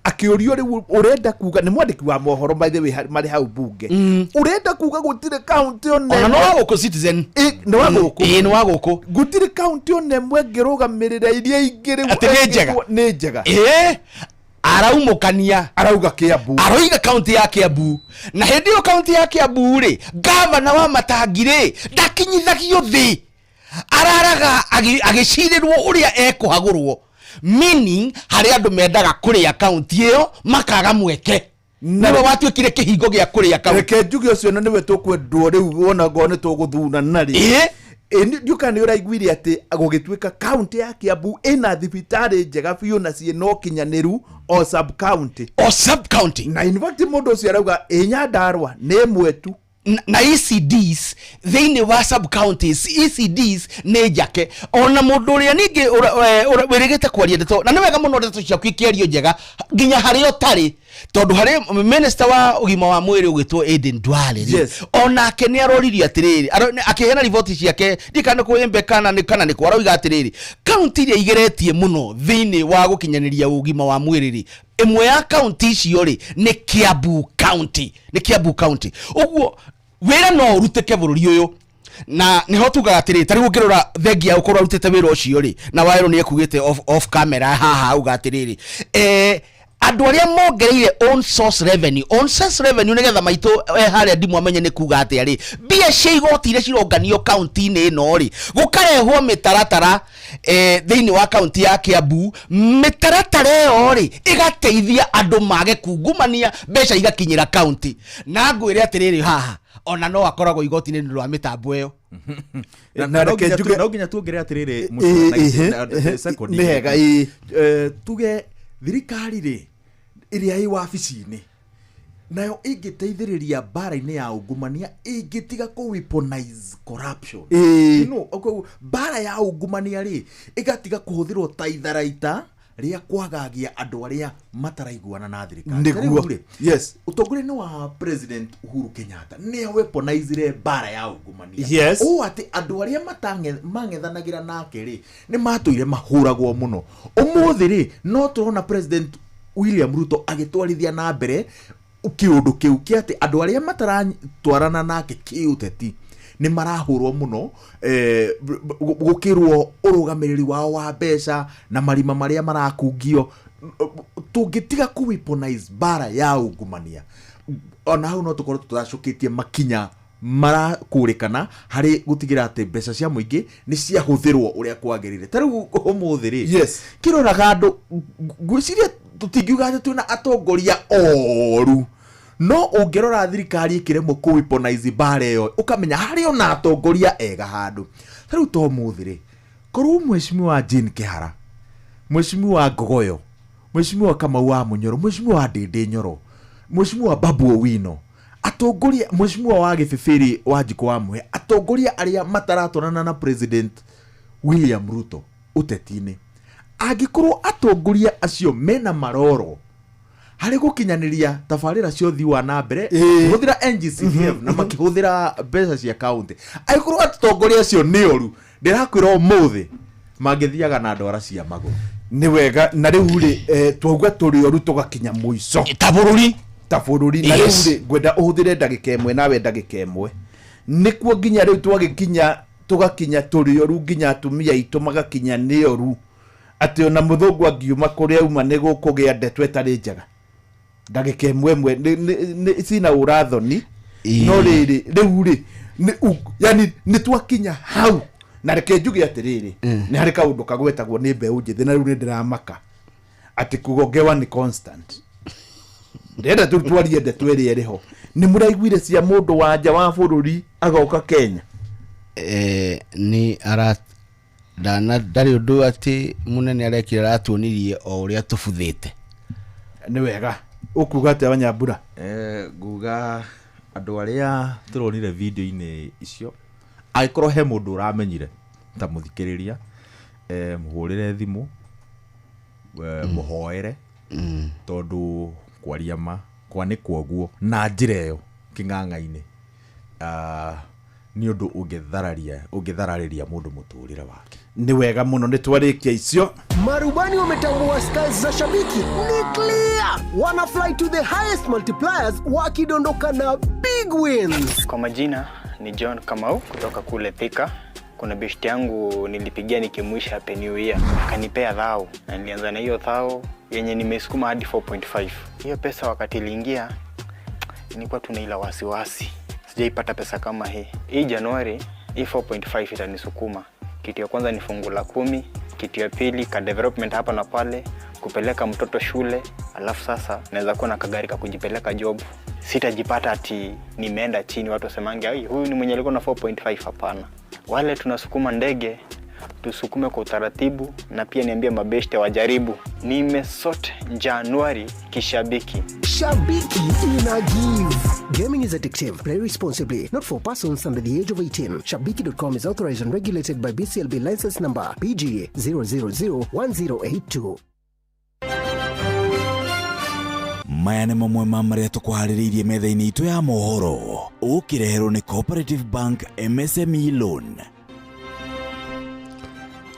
akĩũrio, rĩu ũrenda kuga, nĩ mwandĩki wa mohoro by the way marĩ hau bunge, ũrenda kuga gũtirĩ kaunti ona Ona no wa gũkũ Citizen. Nĩ wa gũkũ. Ĩ, nĩ wa gũkũ. Gũtirĩ kaunti ona ĩmwe ĩngĩrũgamĩrĩra iria ingĩ rĩu Atĩ nĩ njega. Nĩ njega. Ĩ, araumũkania. Arauga Kiambu. Aroiga kaunti ya Kiambu, na hĩndĩ ĩyo kaunti ya Kiambu rĩ, gavana wa Matangi rĩ, ndakinyithagio thĩ, araraga agĩcirĩrwo ũrĩa ekũhagũrwo, meaning harĩ andũ mendaga kũrĩa kaunti ĩyo makaga mweke, nĩwe watuĩkire kĩhingo gĩa kũrĩa kaunti. Reke njuge ũcio na nĩwe tũkwendwo rĩu, wona ngorwo nĩ tũgũthurana rĩ. Ndiũĩ kana nĩ ũraiguire atĩ gũgĩtuĩka kaunti ya Kiambu ĩna thibitarĩ njega biũ na ciĩna ũkinyanĩru o sub county. O sub county. Na in fact mũndũ ũcio arauga ĩ Nyandarua nĩ ĩmwe tu. Na ECDs thĩinĩ wa sub counties, ECDs nĩ njake. Ona mũndũ ũrĩa ningĩ wĩrĩgĩte kwaria ndeto, na nĩ wega mũno ndeto ciaku ikĩario njega nginya harĩa ũtarĩ, tondũ harĩ minister wa ũgima wa mwĩrĩ ũgwĩtwo Aden Duale rĩ, onake nĩ aroririe atĩrĩrĩ, akĩheana riboti ciake, ndiĩ kana nĩ kwĩmbe kana nĩ kũ, aroiga atĩrĩrĩ, kaunti iria igeretie mũno thĩinĩ wa gũkinyanĩria ũgima wa mwĩrĩ rĩ, ĩmwe ya kaunti icio rĩ, nĩ Kiambu County, nĩ Kiambu County. Ũguo wĩra no ũrutĩke bũrũri ũyũ, na niho tugaga atĩrĩ, ta rĩu ũngĩrora thengia ũkorwo arutĩte wĩra ũcio rĩ, na Wawerũ nĩ ekugĩte off camera haha auga atĩrĩrĩ, andũ arĩa mongereire own source revenue, own source revenue nĩgetha maitũ, harĩa ndimũ amenye nĩ kuga atĩa rĩ, mbia cia igoti iria cironganio kaunti-inĩ ĩno rĩ, gũkarehwo mĩtaratara, thĩinĩ wa kaunti ya Kiambu, mĩtaratara ĩyo rĩ, ĩgateithia andũ mage kungumania, mbeca igakinyĩra kaunti. Na ngwĩre atĩrĩrĩ, haha ona no akoragwo igoti-inĩ nĩ ũndũ wa mĩtambo ĩyo. Na Na reke no nginya tuongerere atĩrĩrĩ, second. Nĩ hega, ĩ. Tuge thirikari rĩ, ĩrĩa ĩ wabici-inĩ nayo ĩngĩteithĩrĩria mbara-inĩ ya ungumania, ĩngĩtiga kũ weaponize corruption. You know, mbara ya ungumania rĩ, ĩgatiga kũhũthĩrwo ta itharaita rĩa kwagagia andũ arĩa mataraiguana na thirikari. Ta rĩu rĩ, ũtongoria-inĩ wa President Uhuru Kenyatta nĩ weaponizire mbara ya ungumania. Ũũ atĩ andũ arĩa mang'ethanagĩra nake rĩ, nĩ matũire mahũragwo mũno. Ũmũthĩ rĩ, no tũrona President William Ruto agĩtwarithia na mbere Kĩũndũ kĩu kĩa atĩ andũ arĩa mataratwarana nake kĩũteti nĩ marahũrwo mũno, gũkĩrwo ũrũgamĩrĩri wao wa mbeca na marima marĩa marakungio. Tũngĩtiga kũ weaponize mbara ya ungumania, ona hau no tũkorwo tũtacũkĩtie makinya marakũrĩkana harĩ gũtigĩra atĩ mbeca cia mũingĩ nĩ ciahũthĩrwo ũrĩa kwagĩrĩire. Ta rĩu ũmũthĩ rĩ, kĩroraga andũ, ngwĩciria tũtingiuga atĩ twĩna atongoria oru, no ũngĩrora thirikari ĩkĩremwo kũ weaponize mbara ĩyo, ũkamenya harĩ ona atongoria ega handũ. Ta rĩu to ũmũthĩ rĩ, korwo mheshimiwa Jane Kĩhara, mheshimiwa Ngogoyo, mheshimiwa Kamau wa Munyoro, mheshimiwa Ndĩndĩ Nyoro, mheshimiwa Babu Owino, atongoria, mheshimiwa wa Gĩbĩbĩrĩ wa Njikũ wa Mũhe, atongoria arĩa mataratwarana na President William Ruto ũteti-inĩ, angĩkorwo atongoria acio mena maroro harĩ gũkinyanĩria tabarĩra cia ũthii wa na mbere kũhũthĩra NGCDF na makĩhũthĩra mbeca cia kaunti, angĩkorwo atongoria acio nĩ oru, ndĩrakwĩra ũmũthĩ mangĩthiaga na ndwara cia magũrũ. Nĩ wega. Na rĩu rĩ, twauga tũrĩ oru tũgakinya mũico ta bũrũri, ta bũrũri. Na rĩu rĩ, ngwenda ũhũthĩre ndagĩka ĩmwe nawe ndagĩka ĩmwe, nĩkuo nginya rĩu twagĩkinya tũgakinya tũrĩ oru nginya atumia aitũ magakinya nĩ oru, atĩ ona mũthũngũ angiuma kũrĩa auma nĩ gũkũgĩa ndeto ĩtarĩ njega. Ndagĩka ĩmwe ĩmwe cina ũrathoni. No rĩrĩ, rĩu rĩ, yani nĩ twakinya hau. Na reke njuge atĩrĩrĩ, nĩ harĩ kaũndũ kagwetagwo nĩ mbeũ njĩthĩ, na rĩu nĩ ndĩramaka atĩ kugongewa nĩ constant. Ndĩrenda tu twarie ndeto ĩrĩa ĩrĩ ho. Nĩ mũraiguire cia mũndũ wa nja wa bũrũri agoka Kenya? Nĩ ara ndana ndarĩ ũndũ atĩ mũnene arekire, aratuonirie o ũrĩa tũbuthĩte. Nĩ wega. Ũkuga atĩa, Wanyambura? Nguga andũ arĩa tũronire video-inĩ icio, angĩkorwo he mũndũ ũramenyire ta mũthikĩrĩria, mũhũrĩre thimũ, mũhoere, tondũ kwaria ma kwanĩkwo ũguo na njĩra ĩyo kĩng'ang'a-inĩ, nĩ ũndũ ũngĩthararĩria mũndũ mũtũrĩre wake. Nĩ wega mũno, nĩ twarĩkia icio. Marubani wametambua skies za shabiki ni clear, wana fly to the highest multipliers wakidondoka na big wins. Kwa majina ni John Kamau kutoka kule Thika. Kuna beshti yangu nilipigia nikimwisha happy new year, akanipea thao, na nilianza na hiyo thao yenye nimesukuma hadi 4.5. Hiyo pesa wakati iliingia nilikuwa tuna ila wasiwasi, sijaipata pesa kama hii. Hii Januari hii 4.5 itanisukuma. Kitu ya kwanza ni fungu la 10, kitu ya pili ka development hapa na pale, kupeleka mtoto shule, alafu sasa naweza kuwa na kagari ka kujipeleka job. Sitajipata ati nimeenda chini watu wasemange ai huyu ni mwenye alikuwa na 4.5. Hapana. Wale tunasukuma ndege tusukume kwa utaratibu, na pia niambie mabeshte wajaribu. Nimesort Januari kishabiki. Shabiki ina give. Gaming is addictive. Play responsibly. Not for persons under the age of 18. Shabiki.com is authorized and regulated by BCLB license number PG 0001082. Maya nĩ mamwe ma marĩa tũkũharĩrĩirie metha-inĩ itũ ya mohoro, ũkĩreherwo nĩ Cooperative Bank MSME Loan.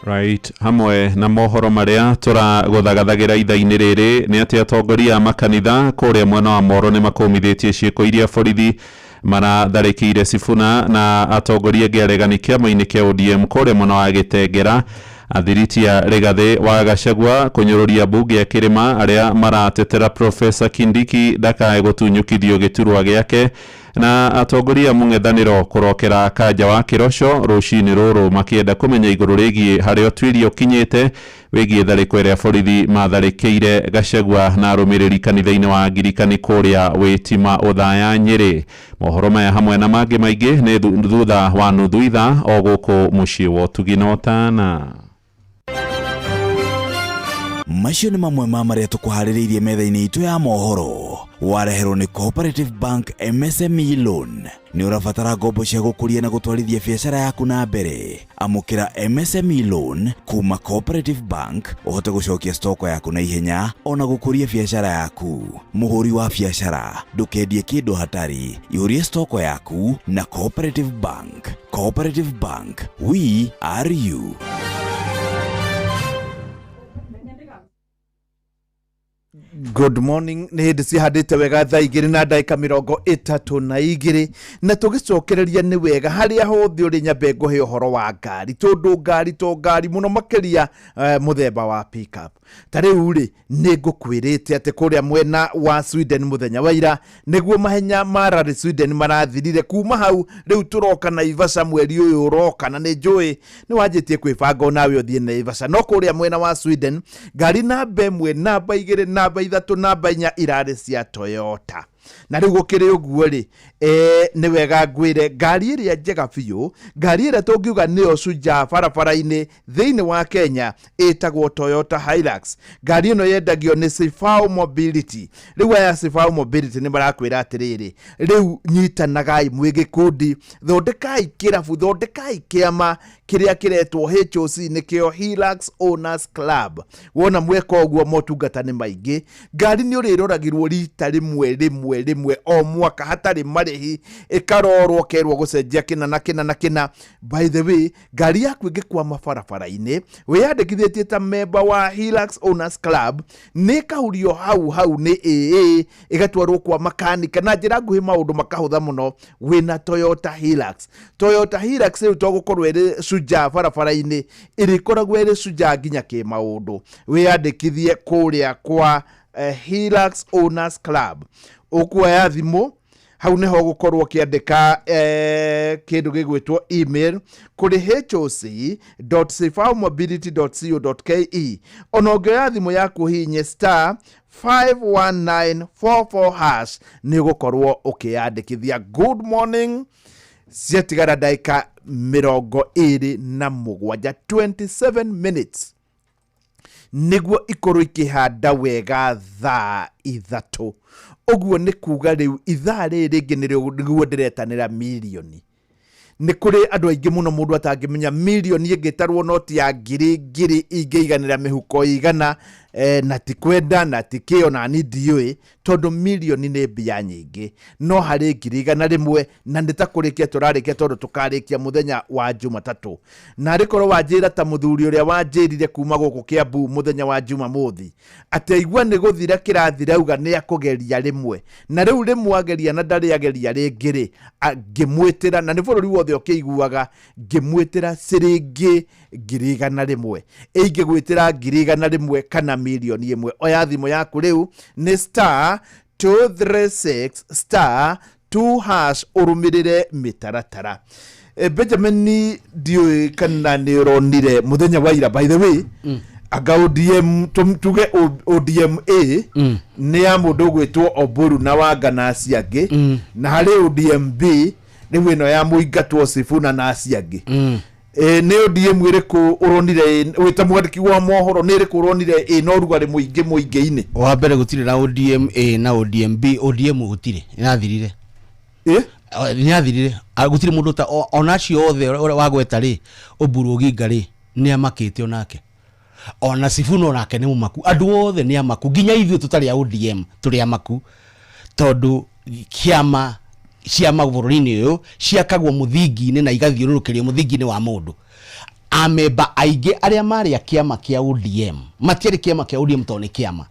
Right, hamwe na mohoro marĩa tũragũthagathagira ithaa-inĩ rĩrĩ nĩ atĩ atongoria a makanitha kũrĩa mwena wa Moro nĩ makũmithĩtie ciĩko iria borithi maratharĩkĩire Sifuna na atongoria angĩ aregani kĩama-inĩ kĩa ODM kũrĩa mwena wa Gĩtengera. Athiritia Rigathĩ wa Gachagua kũnyũrũria mbunge ya Kĩrĩma arĩa maratetera Profesa Kindiki ndakae gũtunyũkithio gĩturwa gĩake, na atongoria mũng'ethanĩro kũrokera kanja wa Kĩroco rũcinĩ rũrũ makĩenda kũmenya igũrũ rĩgiĩ harĩa ũtuĩria ũkinyĩte wĩgiĩ tharĩko ĩrĩa borithi matharĩkĩire Gachagua na arũmĩrĩri kanitha-inĩ wa Angirikani kũrĩa Wĩtima Ũthaya Nyĩrĩ. Mohoro maya hamwe na mangĩ maingĩ nĩ thutha wa nuthu ithaa o gũkũ mũciĩ wa ũtugi na ũtana. Macio nĩ mamwe ma marĩa tũkũharĩrĩirie metha-inĩ itũ ya mohoro, wareherwo nĩ Cooperative Bank MSME Loan. Nĩ ũrabatara ngombo cia gũkũria na gũtwarithia biacara yaku na mbere? Amũkĩra MSME Loan kuma Cooperative Bank ũhote gũcokia stoko yaku na ihenya ona gũkũria biacara yaku. Mũhũri wa biacara, ndũkendie kĩndũ hatari, ihũrie stoko yaku na Cooperative Bank. Cooperative Bank, we are you. Good morning. Nä hä ndä cihandä te wega thaa 2 na ndagä 32, na tå gä cokereria nä wega harä a hothe å rä nyambe ngũhe ũhoro wa ngari, tondũ ngari to ngari mũno makĩria, mũthemba wa pickup. Ta rĩu rĩ, nĩ ngũkwĩrĩte atĩ kũrĩa mwena wa Sweden mũthenya wa ira nĩguo mahenya ma Rally Sweden marathirire. Kuma hau rĩu tũroka Naivasha mweri ũyũ ũroka, na nĩ njũĩ nĩ wanjĩtie kwĩbanga onawe ũthiĩ Naivasha. No kũrĩa mwena wa Sweden ngari namba 1, namba 2, namba 3, namba 4 irarĩ cia Toyota. Na rĩu gũkĩrĩ ũguo rĩ, nĩ wega ngwĩre ngari ĩrĩa njega biũ, ngari ĩrĩa tũngiuga nĩyo cujaa barabara-inĩ thĩinĩ wa Kenya, ĩtagwo Toyota Hilux. Ngari ĩno yendagio nĩ Sifao Mobility. Rĩu aya Sifao Mobility nĩ marakwĩra atĩrĩrĩ, rĩu nyitanagai mwĩ gĩkundi, thondekai kĩrabu, thondekai kĩama kĩrĩa kĩretwo HOC, nĩkĩo Hilux Owners Club. Wona mweka ũguo motungata nĩ maingĩ. Ngari nĩ ũrĩroragĩrwo rita rĩmwe rĩmwe rĩmwe o mwaka hatarĩ marĩhi, ĩkarorwo kerwo gũcenjia kĩna na kĩna na kĩna. By the way, ngari yaku ĩngĩkwama barabara-inĩ wĩyandĩkithĩtie ta memba wa Hilux Owners Club, nĩ ĩkahurio hau hau nĩ AA, ĩgatwarwo kwa makanika na njĩra nguhĩ, maũndũ makahũtha mũno wĩna Toyota Hilux. Toyota Hilux rĩu to gũkorwo ĩrĩ cujaa barabara-inĩ, ĩrĩkoragwo ĩrĩ cujaa nginya kĩmaũndũ. Wĩyandĩkithie kũrĩa kwa Hilux Owners Club. Ũkuoya thimũ hau nĩho ũgũkorwo ũkĩandĩka kĩndũ gĩgwĩtwo email kũrĩ hoc.sifaomobility.co.ke. Ona ũngĩoya thimũ yaku hihinye *51944# nĩ ũgũkorwo ũkĩyandĩkithia. Good morning. Ciatigara ndagĩka 27, 27 minutes, nĩguo ikorwo ikĩhanda wega thaa 3. Ũguo nĩ kuga rĩu ithaa rĩrĩ rĩngĩ nĩguo ndĩretanĩra mirioni. Nĩ kũrĩ andũ aingĩ mũno mũndũ atangĩmenya mirioni ĩngĩtarwo noti ya ngiri ngiri ingĩiganĩra mĩhuko igana, na ti kwenda na ti kĩo na ni ndiũĩ, tondũ mirioni nĩ mbia nyingĩ, no harĩ 100,000 na nĩ ta kũrĩkia tũrarĩkia, tondũ tũkarĩkia mũthenya wa Jumatatũ. Na arĩkorwo wanjĩra ta mũthuri ũrĩa wanjĩrire kuma gũkũ Kĩambu mũthenya wa Jumamothi atĩ aigua nĩ gũthira kĩrathira, auga nĩ akũgeria rĩmwe, na rĩu rĩmwe ageria na ndarĩ ageria rĩngĩ rĩ, ngĩmwĩtĩra na nĩ bũrũri wothe ũkĩiguaga, ngĩmwĩtĩra ciringi 100,000. Ingĩgwĩtĩra 100,000 kana 1,000,000, oya thimũ yaku rĩu nĩ *236*2# ũrũmĩrĩre mĩtaratara. Benjamin, ndiũĩ kana nĩ ũronire mũthenya wa ira, by the way, anga ODM, tuge ODM A nĩ ya mũndũ ũgwĩtwo Oburu na Wanga na acio angĩ, na harĩ ODM B rĩu ĩno ya mũingatwo Sifuna na acio angĩ. Nĩ ODM ĩrĩkũ ũronire wĩ ta mwandĩki wa mohoro, nĩ ĩrĩkũ ũronire ĩna ũrugarĩ mũingĩ mũingĩ-inĩ? Wa mbere gũtirĩ na ODM A na ODM B. ODM gũtirĩ, nĩyathirire. Nĩyathirire. Gũtirĩ mũndũ ta ona acio othe ũrĩa wagweta rĩ, Oburu Oginga rĩ, nĩ amakĩte onake, ona Sifuna onake nĩ mũmaku, andũ othe nĩ amaku, nginya ithuĩ tũtarĩ a ODM tũrĩ amaku, tondũ kĩama ciama bũrũri-inĩ ũyũ ciakagwo mũthingi-inĩ na igathiũrũrũkĩrio mũthingi-inĩ wa mũndũ. Amemba aingĩ arĩa marĩ a kĩama kĩa ODM matiarĩ kĩama kĩa ODM tondũ nĩ kĩama,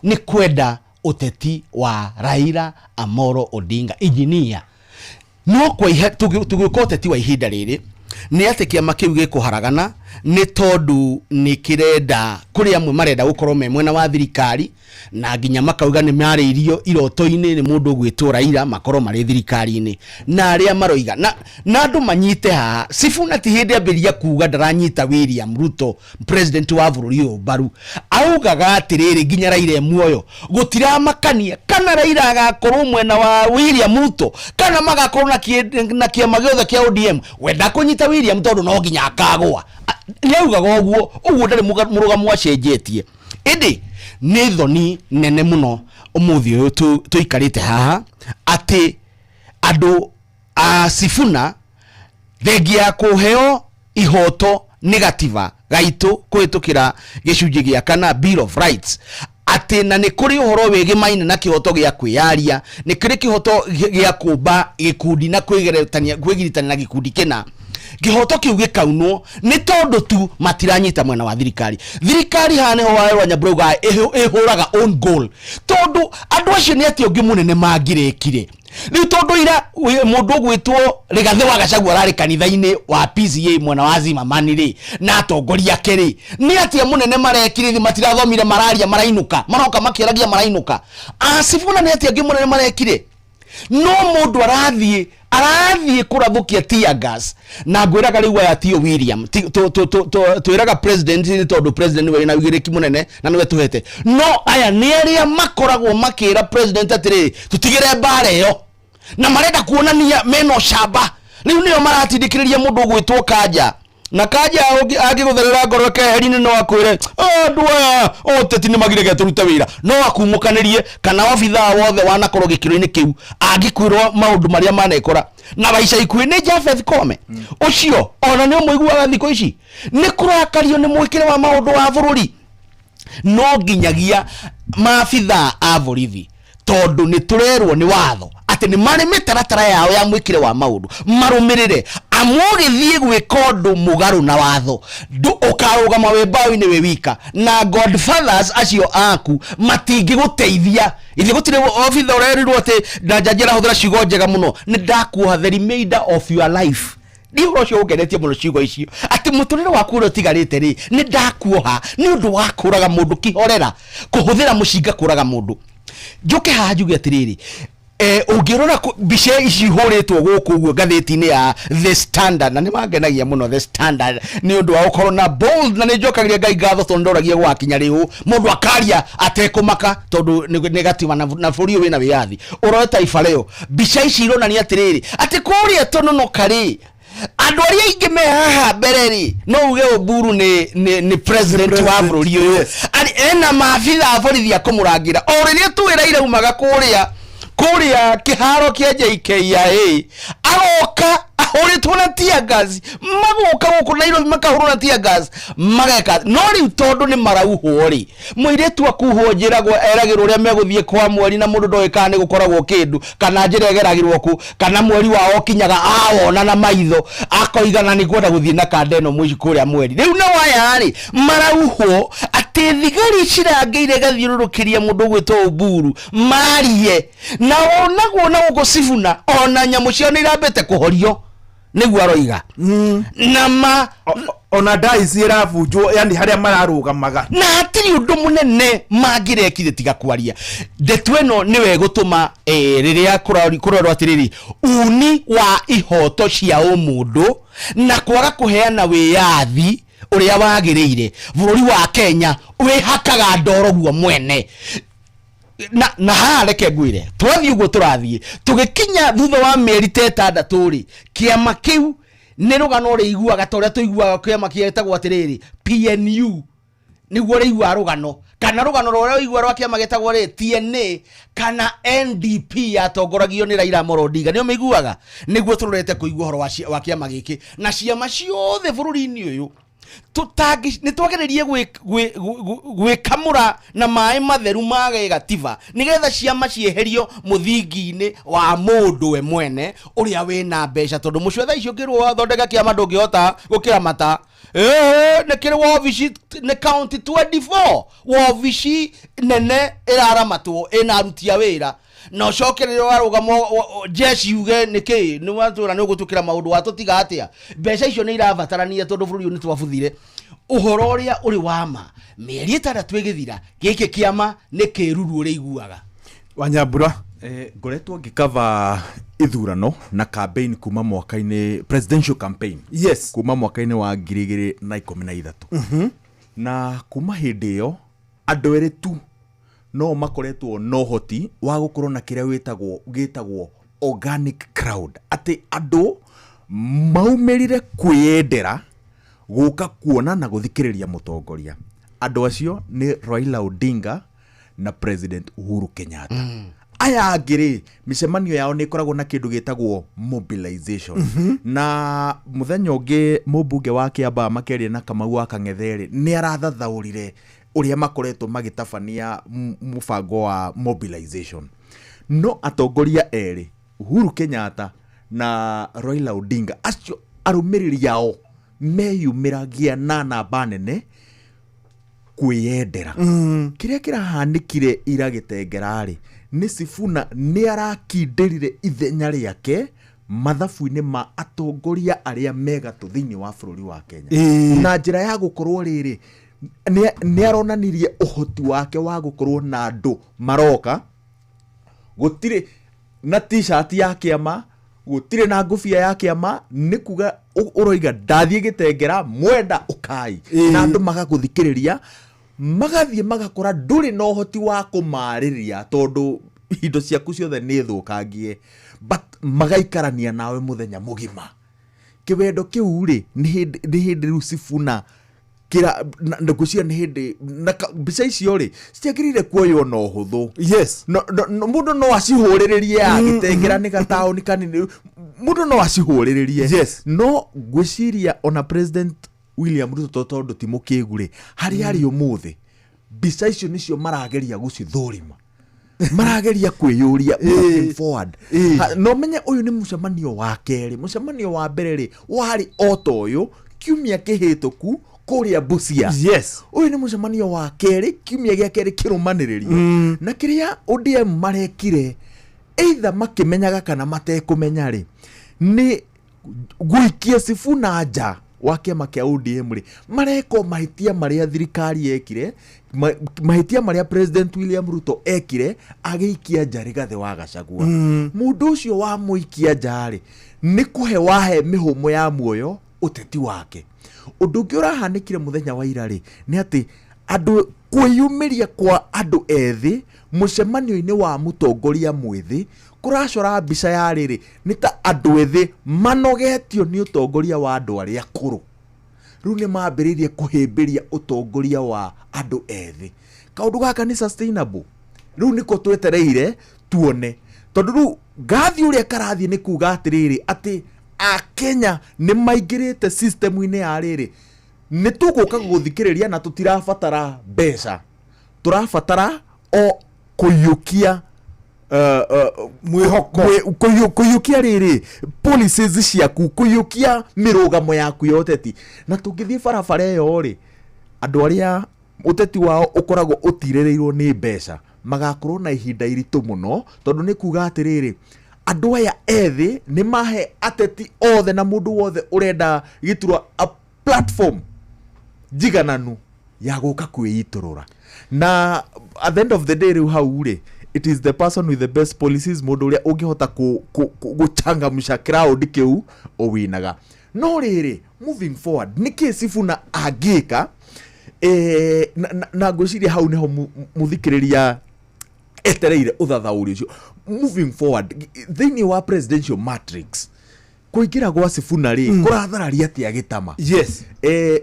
nĩ kwenda ũteti wa Raila Amolo Odinga engineer. No kwa tũgĩũka ũteti wa ihinda rĩrĩ nĩ atĩ kĩama kĩu gĩkũharagana, nĩ tondũ nĩ kĩrenda kũrĩ amwe marenda gũkorwo me mwena wa thirikari, na nginya makauga nĩ marĩirio iroto-inĩ nĩ mũndũ ũgwĩtwo Raila makorwo marĩ thirikari-inĩ, na arĩa maroiga na andũ manyite haha. Sifuna ti hĩndĩ ambĩrĩria kuga ndaranyita William Ruto president wa bũrũri ũyũ mbaru, augaga atĩrĩrĩ nginya Raila e muoyo gũtiramakania kana Raila agakorwo mwena wa William Ruto kana magakorwo na kĩama gĩothe kĩa ODM, we ndakũnyita William tondũ no nginya akagũa. Nĩ augaga ũguo, ũguo ndarĩ mũrũgamo acenjetie. Ĩndĩ nĩ thoni nene mũno ũmũthĩ ũyũ tũikarĩte haha atĩ andũ a Sifuna thengia ya kũheo ihoto nĩ gatiba gaitũ kũhĩtũkĩra gĩcunjĩ gĩa kana Bill of Rights, atĩ na nĩ kũrĩ ũhoro wĩgĩmaine na kĩhoto gĩa kwĩyaria, nĩ kũrĩ kĩhoto gĩa kũmba gĩkundi na kwĩgiritania na gĩkundi kĩna. Kĩhoto kĩu gĩkaunwo nĩ tondũ tu matiranyita mwena wa thirikari. Thirikari haha nĩho Wawerũ wa Nyambura augaga ĩhũraga own goal, tondũ andũ acio nĩ atĩ ũngĩ mũnene mangĩrekire. Rĩu tondũ ira mũndũ ũgwĩtwo Rigathĩ wa Gachagua ararĩ kanitha-inĩ wa PCA mwena wa Zimmerman rĩ, na atongoria ake rĩ, nĩ atĩa mũnene marekire? Thĩ matirathomire, mararia marainũka, maroka makĩaragia marainũka. Sifuna nĩ atĩa angĩ mũnene marekire? No mũndũ arathiĩ kũrathũkia tear gas. Na ngwĩraga rĩu aya tio William twĩraga president nĩ tondũ president nĩwe wĩna ũigĩrĩki mũnene na nĩwe tũhete, no aya nĩ arĩa makoragwo makĩra president atĩrĩrĩ, tũtigĩre mbara ĩyo, na marenda kuonania mena ũcamba. Rĩu nĩo maratindĩkĩrĩria mũndũ ũgwĩtwo Kanja, na Kanja angĩgũtherera ngoro keheri-inĩ no akwĩre andũ aya ũteti nĩ magirĩge tũrute wĩra, no akumũkanĩrie kana obithaa wothe wanakorwo gĩkĩro-inĩ kĩu angĩkwĩrwo maũndũ marĩa manekora. Na wa ica ikuhĩ nĩ Japheth Koome ũcio ona nĩ ũmũiguaga thikũ ici nĩ kũrakario nĩ mwĩkĩre wa maũndũ wa bũrũri. No nginyagia maabithaa a borithi, tondũ nĩ tũrerwo nĩ watho atĩ nĩ marĩ mĩtaratara yao ya mwĩkĩre wa maũndũ marũmĩrĩre, amu ũgĩthiĩ gwĩka ũndũ mũgarũ na watho ũkarũgama wĩ mbaũ-inĩ wĩ wika, na godfathers acio aku matingĩgũteithia. Ithuĩ gũtirĩ obitha ũrerirwo atĩ na njanji arahũthĩra ciugo njega mũno, nĩ ndakuoha the remainder of your life. Nĩ ũhoro ũcio ũngenetie mũno, ciugo icio atĩ mũtũrĩre waku ũrĩa ũtigarĩte rĩ, nĩ ndakuoha nĩ ũndũ wa kũraga mũndũ kĩhorera, kũhũthĩra mũcinga kũraga mũndũ. Njũke haha njuge atĩrĩrĩ, ũngĩrora mbica ici ihũrĩtwo gũkũ ũguo ngathĩti-inĩ ya The Standard, na nĩ mangenagia mũno The Standard nĩ ũndũ wa gũkorwo na bold, na nĩ njokagĩria Ngai ngatho tondũ ndoragia gwakinya rĩu mũndũ akaria atekũmaka, tondũ nĩ gatiba na bũrũri ũyũ wĩna wĩyathi. Ũrore Taifa Leo, mbica ici ironania atĩrĩrĩ, atĩ kũrĩa Tononoka rĩ, andũ arĩa aingĩ me haha mbere rĩ, no uge Oburu nĩ president wa bũrũri ũyũ. Arĩ ena maabitha a borithi a kũmũrangĩra. O rĩrĩa tuĩ Raila aumaga kũrĩa kĩharo kĩa JKIA, aroka ahũrĩtwo na tear gas, magoka gũkũ Nairobi makahũrwo na tear gas mageka. No rĩu tondũ nĩ marauhwo rĩ, mũirĩtu akuhwo njĩragwo eragĩrwo ũrĩa megũthiĩ kwa mweri, na mũndũ ndoĩ kana nĩ gũkoragwo kĩndũ, kana njĩra ĩgeragĩrwo kũ, kana mweri wao ũkinyaga awona na maitho akoiga na nĩ ngwenda gũthiĩ na kanda ĩno mũici kũrĩa mweri. Rĩu nao aya rĩ, marauhwo atĩ thigari cirangĩire gathiũrũrũkĩria mũndũ ũgwĩtwo Oburu marie, na onagwo na gũkũ Sifuna ona nyamũ ciao nĩ irambĩte kũhorio nĩguo aroiga. Na ma ona ndai cirabunjwo, yani harĩa mararũgamaga, na hatirĩ ũndũ mũnene mangĩrekire tiga kwaria. Ndeto ĩno nĩwe ĩgũtũma rĩrĩa kũrorwo atĩrĩrĩ, uni wa ihoto cia ũmũndũ na kwaga kũheana wĩyathi ũrĩa wagĩrĩire, bũrũri wa Kenya wĩhakaga ndoro guo mwene. Na haha reke ngwĩre, twathiĩ ũguo tũrathiĩ tũgĩkinya thutha wa mĩeri ta 6 rĩ, kĩama kĩu nĩ rũgano rĩiguaga ta ũrĩa tũiguaga kĩama kĩetagwo atĩrĩrĩ PNU, nĩguo rĩiguaga rũgano, kana rũgano rũrĩa ũiguaga rwa kĩama gĩtagwo rĩ TNA kana NDP yatongoragio nĩ Raila Amolo Odinga, nĩo mĩiguaga. Nĩguo tũrorete kũigua ũhoro wa kĩama gĩkĩ na ciama ciothe bũrũri-inĩ ũyũ. Nĩ twagĩrĩrie gwĩkamũra na maĩ matheru ma gĩgatiba nĩgetha ciama cieherio mũthingi-inĩ wa mũndũ we mwene ũrĩa wĩna mbeca, tondũ mũcwe thaa ici ũkĩrwo wathondeka kĩama ndũngĩhota gũkĩramata. Nĩ kĩrĩ wobici nĩ county 24 wobici nene ĩraramatwo ĩna aruti a wĩra, na ũcoke rĩrĩa warũgama jeshi uge nĩkĩ nĩ watũra nĩ ũgũtwĩkĩra maũndũ watũtiga atĩa. Mbeca icio nĩ irabatarania tondũ bũrũri ũyũ nĩ twabuthire. Ũhoro ũrĩa ũrĩ wa ma, mĩeri 6 ĩgĩthira, gĩkĩ kĩama nĩ kĩruru ũrĩa iguaga. Wanyambura. Ngoretwo ngĩkava ithurano na campaign kuma mwaka-inĩ, presidential campaign. Yes. Kuma mwaka-inĩ wa 2013. Na kuma hĩndĩ ĩyo andũ erĩ tu no makoretwo na ũhoti wa gũkorwo na kĩrĩa gĩtagwo organic crowd, atĩ andũ maumĩrire kwĩyendera gũka kuona na gũthikĩrĩria mũtongoria. Andũ acio nĩ Raila Odinga na President Uhuru Kenyatta. Aya angĩ rĩ, mĩcemanio yao nĩ ĩkoragwo na kĩndũ gĩtagwo mobilization. Na mũthenya ũngĩ mũmbunge wa Kiambaa makĩaria na Kamau wa Kang'ethe rĩ, nĩ arathathaũrire ũrĩa makoretwo magĩtabania mũbango wa mobilization. No atongoria erĩ, Uhuru Kenyatta na Raila Odinga, acio Arũmĩrĩri ao meyumĩragia na namba nene kwĩyendera. Kĩrĩa kĩrahanĩkire ira Gĩtengera-rĩ, nĩ Sifuna nĩ arakindĩrire ithenya rĩake mathabu-inĩ ma atongoria arĩa megatũ thĩinĩ wa bũrũri wa Kenya. Na njĩra ya gũkorwo rĩrĩ, nĩ aronanirie ũhoti wake wa gũkorwo na andũ maroka, gũtirĩ na t-shirt ya kĩama, gũtirĩ na ngũbia ya kĩama, nĩ kuga ũroiga ndathiĩ Gĩtengera mwenda ũkai, na andũ magagũthikĩrĩria, magathiĩ magakora ndũrĩ na ũhoti wa kũmarĩria tondũ indo ciaku ciothe nĩ thũkangie, but magaikarania nawe mũthenya mũgima. Kĩwendo kĩu rĩ, nĩ hĩndĩ rĩu Sifuna kĩra na ngwĩciria nĩ hĩndĩ na mbica icio rĩ citiagĩrĩire kuoywo na ũhũthũ. Yes. No, no, no, mũndũ no acihũrĩrĩrie ya Gĩtengera nĩ gataũni kanini, mũndũ no acihũrĩrĩrie. Yes. No ngwĩciria ona President William Ruto tondũ ti mũkĩgu rĩ, harĩa arĩ ũmũthĩ mbica icio nĩcio marageria gũcithũrima, marageria kwĩyũria moving forward. No menye ũyũ nĩ mũcemanio wa kerĩ. Mũcemanio wa mbere rĩ warĩ o ta ũyũ kiumia kĩhĩtũku kũrĩa Busia. Yes. Ũyũ nĩ mũcemanio wa kerĩ, kiumia gĩa kerĩ kĩrũmanĩrĩrio. Na kĩrĩa ODM marekire either makĩmenyaga kana matekũmenya rĩ, nĩ gũikia Sifuna nja wa kĩama kĩa ODM rĩ, mareka mahĩtia marĩa thirikari yekire, mahĩtia marĩa President William Ruto ekire agĩikia nja Rigathĩ wa Gachagua. Mũndũ ũcio wamũikia nja rĩ, nĩ kũhe wahe mĩhũmũ ya muoyo ũteti wake. Ũndũ ũngĩ ũrahanĩkire mũthenya wa ira rĩ, nĩ atĩ andũ kwĩyumĩria kwa andũ ethĩ mũcemanio-inĩ wa mũtongoria mwĩthĩ kũracora mbica ya rĩrĩ, nĩ ta andũ ethĩ manogetio nĩ ũtongoria wa andũ arĩa akũrũ. Rĩu nĩ mambĩrĩirie kũhĩmbĩria ũtongoria wa andũ ethĩ. Kaũndũ gaka nĩ sustainable. Rĩu nĩko twetereire tuone, tondũ rĩu ngathi ũrĩa karathiĩ nĩ kuga atĩrĩrĩ, atĩ Akenya nĩ maingĩrĩte system-inĩ ya rĩrĩ, nĩ tũgũka gũthikĩrĩria na tũtirabatara mbeca, tũrabatara o kũiyũkia mwĩhoko, kũiyũkia rĩrĩ policies ciaku, kũiyũkia mĩrũgamo yaku ya ũteti. Na tũngĩthiĩ barabara ĩyo rĩ, andũ arĩa ũteti wao ũkoragwo ũtirĩrĩirwo nĩ mbeca magakorwo na ihinda iritũ mũno, tondũ nĩ kuga atĩrĩrĩ, andũ aya ethĩ nĩ mahe ateti othe na mũndũ wothe ũrenda gĩturwa a platform njigananu ya gũka kwĩitũrũra. Na at the end of the day rĩu hau rĩ, it is the person with the best policies, mũndũ ũrĩa ũngĩhota gũchangamsha crowd kĩu ũwinaga. No rĩrĩ, moving forward, nĩkĩ Sifuna angĩka? Na ngwĩciria hau nĩho mũthikĩrĩria etereire ũthathaũri ũcio. Moving forward, thĩinĩ wa presidential matrix, kũingĩra gwa Sifuna rĩ, kũrathararia atĩa gĩtama? Yes.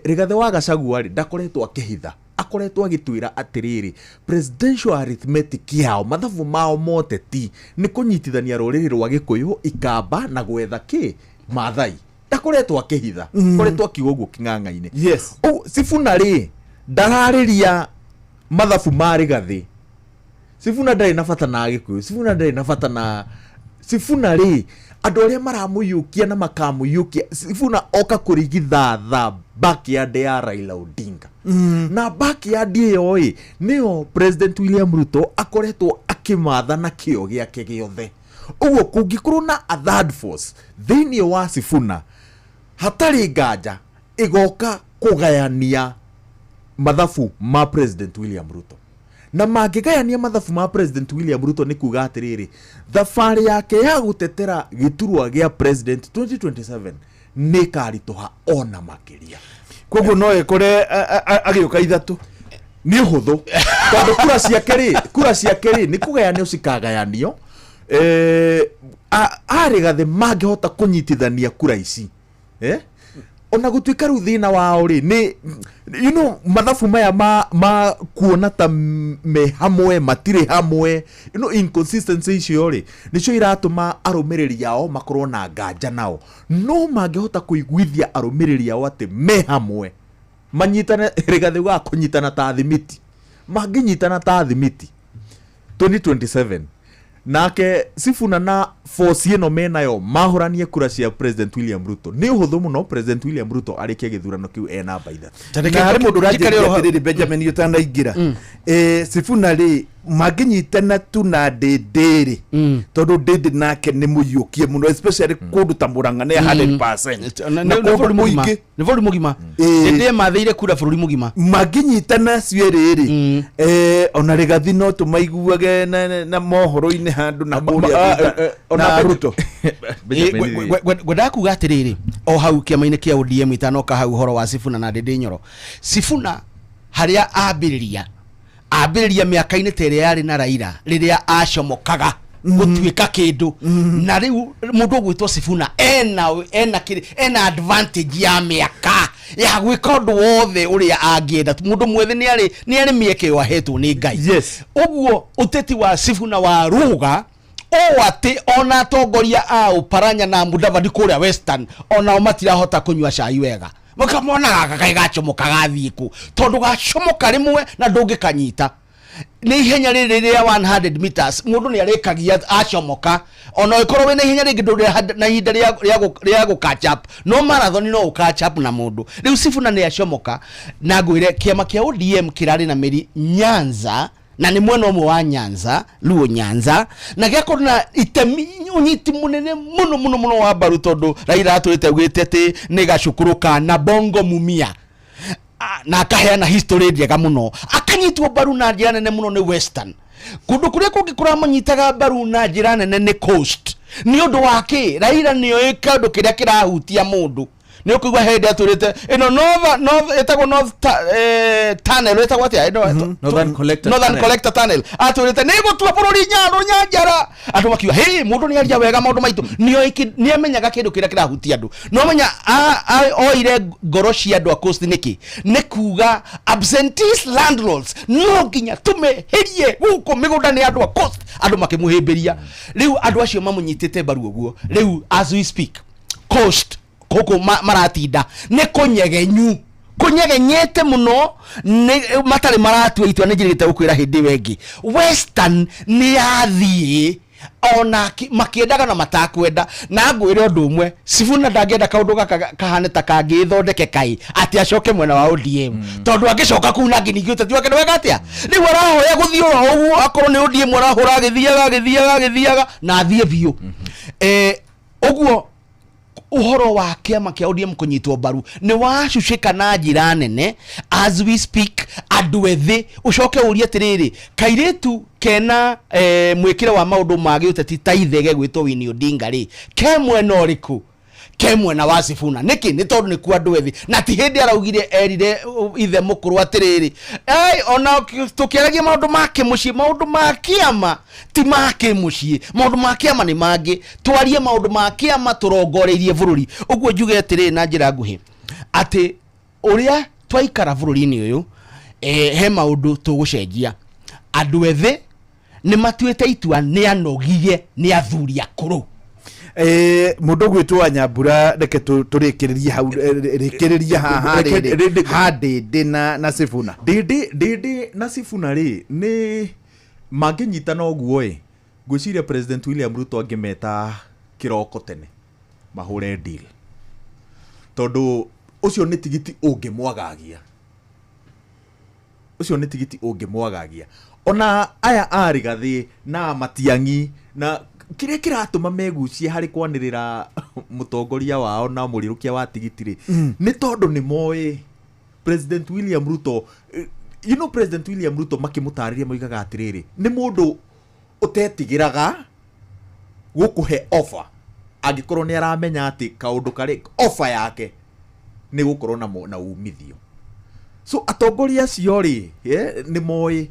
Rigathĩ wa Gachagua rĩ, ndakoretwo akĩhitha, akoretwo agĩtwĩra atĩrĩrĩ, presidential arithmetic yao, mathabu mao moteti nĩ kũnyitithania rũrĩrĩ rwa Gĩkũyũ, Ikamba na gwetha kĩ Maathai. Ndakoretwo akĩhitha, akoretwo akiuga ũguo kĩng'ang'a-inĩ. Yes. Ũguo Sifuna rĩ, ndararĩria mathabu ma Rigathĩ. Sifuna ndarĩ na bata na Gĩkũyũ, Sifuna ndarĩ na bata na Sifuna rĩ, andũ arĩa maramũiyũkia na makamũiyũkia, Sifuna oka kũrigithatha backyard ya Raila Odinga. Na backyard ĩyo ĩ, nĩyo President William Ruto akoretwo akĩmatha na kĩo gĩake gĩothe. Ũguo kũngĩkorwo na a third force thĩinĩ wa Sifuna, hatarĩ nganja ĩgoka kũgayania mathabu ma President William Ruto. Na mangĩgayania mathabu ma President William Ruto nĩ kuga atĩrĩrĩ, thabarĩ yake ya gũtetera gĩturwa gĩa President 2027 nĩ ĩkaritũha ona makĩria. Koguo no ĩkore agĩũka ithatũ. Nĩ ũhũthũ tondũ kura ciake rĩ nĩ kũgayanio cikagayanio. Arĩ gathĩ mangĩhota kũnyitithania kura ici. Ona gũtuĩka rĩu thĩna wao rĩ nĩ, you know, mathabu maya ma kuona ta me hamwe matirĩ hamwe, you know, inconsistency icio rĩ nĩcio iratũma arũmĩrĩri ao makorwo na nganja nao. No mangĩhota kũiguithia arũmĩrĩri ao atĩ me hamwe, manyitane, Rigathĩ wa kũnyitana ta thimiti, mangĩnyitana ta thimiti 2027, nake Sifuna na Force ĩno menayo mahũranie kura cia President William Ruto nĩ ũhũthũ mũno President William Ruto arĩkie gĩthurano kĩu e namba 3. Na harĩ mũndũ ũranjĩria atĩrĩrĩ, Benjamin, ũtanaingĩra, Sifuna rĩ, mangĩnyitana tu na Ndĩndĩ rĩ, tondũ Ndĩndĩ nake nĩ mũiyũkie mũno, especially kũndũ ta Mũrang'a nĩ 100% na na nĩ kũndũ bũrũri mũgima, kũingĩ. nĩ bũrũri mũgima. Ndĩndĩ mathĩire kura bũrũri mũgima. Mangĩnyitana acio erĩ rĩ, ona Rĩgathi no tũmaiguage na mohoro-inĩ handũ na kũrĩa thutha na Ruto. Ngwendaga kuga atĩrĩrĩ, o hau kĩama-inĩ kĩa ODM, itanoka hau ũhoro wa Sifuna na Ndĩndĩ Nyoro, Sifuna harĩa ambĩrĩria mĩaka-inĩ ta ĩrĩa yarĩ na Raila, rĩrĩa acomokaga gũtuĩka kĩndũ, na rĩu mũndũ ũgwĩtwo Sifuna ena advantage ya mĩaka ya gwĩka ũndũ wothe ũrĩa angĩenda. Mũndũ mwĩthĩ nĩ arĩ mĩeke ĩyo ahetwo nĩ Ngai. Ũguo ũteti wa Sifuna wa rũga ũũ atĩ ona atongoria a Ũparanya na Mudavadi kũrĩa Western onao matirahota kũnyua cai wega, makamona gaka kaĩ gacomoka gathiĩ kũ, tondũ gacomoka rĩmwe na ndũngĩkanyita nĩ ihenya rĩrĩ rĩa 100 meters. Mũndũ nĩ arĩkagia acomoka, ona ĩkorwo wĩna ihenya rĩngĩ ndũrĩ na ihinda rĩa gũ catch up, no marathon no ũ catch up na mũndũ. Rĩu Sifuna nĩ acomoka, na ngwĩre kĩama kĩa ODM kĩrarĩ na mĩri Nyanza, na nĩ mwena ũmwe wa Nyanza, Luo Nyanza, na gĩakorwo na itemi ũnyiti mũnene mũno mũno mũno wa mbaru, tondũ Raila atũrĩte augĩte atĩ nĩ gacukũrũ na Bongo Mumia. Na akaheana history njega mũno, akanyitwo mbaru na njĩra nene mũno nĩ Western. Kũndũ kũrĩa kũngĩ kũramanyitaga mbaru na njĩra nene nĩ Coast. Nĩ ũndũ wa kĩ? Raila nĩoĩ kĩndũ kĩrĩa kĩrahutia mũndũ. Nĩ ũkũigua hĩndĩ atũrĩte ĩno north ĩtagwo north tunnel, ĩtagwo atĩa ĩno? Northern Collector Northern Tunnel. Collector Tunnel. Atũrĩte nĩ gũtua bũrũri nyandũ nyanjara, andũ makiuga hĩ, mũndũ nĩ aria wega maũndũ maitũ. Nĩoĩ nĩ amenyaga kĩndũ kĩrĩa kĩrahutia andũ. No menya oire ngoro cia andũ a Coast nĩkĩ? Nĩ kuga absentees landlords no nginya tũmeherie gũkũ mĩgũnda nĩ andũ a Coast. Andũ makĩmũhĩmbĩria. Rĩu andũ acio mamũnyitĩte mbaru ũguo. Rĩu as we speak, Coast kũkũ maratinda nĩ kũnyegenyu, kũnyegenyete mũno, nĩ matarĩ maratua itua. Nĩ njĩrĩgĩte gũkwĩra hĩndĩ ĩyo ĩngĩ, Western nĩ yathiĩ ona makĩendaga na matakwenda. Na ngwĩre ũndũ ũmwe, Sifuna ndangĩenda kaũndũ gaka kahane ta kangĩthondeke kai atĩ acoke mwena wa ODM, tondũ angĩcoka kũu nangĩ ningĩ ũteti wake nĩ wega atĩa. Rĩu arahoya gũthiĩ oro ũguo, akorwo nĩ ODM arahũra agĩthiaga agĩthiaga agĩthiaga na athiĩ biũ. Ũguo ũhoro wa kĩama kĩa ODM kũnyitwo mbaru nĩ wacucĩka na njĩra nene as we speak. Andũ ethĩ, ũcoke ũrie atĩrĩrĩ, kairĩtu kena mwĩkĩre wa maũndũ ma gĩũteti ta ithe gegwĩtwo Winnie Odinga rĩ, ke mwena ũrĩkũ? Ke mwena wa Sifuna. Nĩkĩ? Nĩ tondũ nĩkuo andũ ethĩ, na ti hĩndĩ araugire erire ithe mũkũrũ atĩrĩrĩ, "Ai, ona tũkĩaragia maũndũ ma kĩmũciĩ, maũndũ ma kĩama ti ma kĩmũciĩ, maũndũ ma kĩama nĩ mangĩ, twarie maũndũ ma kĩama tũrongoreirie bũrũri." Ũguo njuge atĩrĩrĩ na njĩra nguhĩ atĩ ũrĩa twaikara bũrũri-inĩ ũyũ, he maũndũ tũgũcenjia. Andũ ethĩ nĩ matuĩte itua, nĩ anogie nĩ athuri akũrũ. Mũndũ ũgwĩtwo wa Nyambura, reke tũrĩkĩrĩrie hau, rĩkĩrĩria haha rĩrĩ ha Ndĩndĩ na Sifuna. Ndĩndĩ na Sifuna rĩ, nĩ mangĩnyitana ũguo ĩ, ngwĩciria President William Ruto angĩmeta kĩroko tene mahũre deal, tondũ ũcio nĩ tigiti ũngĩmwagagia, ũcio nĩ tigiti ũngĩmwagagia. Ona aya a Rigathĩ na Matiang'i na kĩrĩa kĩratũma megucie harĩ kwanĩrĩra mũtongoria wao na mũrirũkia wa tigiti rĩ, nĩ tondũ nĩ moĩ President William Ruto, President William Ruto makĩmũtarĩria moigaga atĩrĩrĩ, nĩ mũndũ ũtetigĩraga gũkũhe offer angĩkorwo nĩ aramenya atĩ kaũndũ karĩ offer yake nĩ gũkorwo na umithio. So atongoria acio rĩ, nĩ moĩ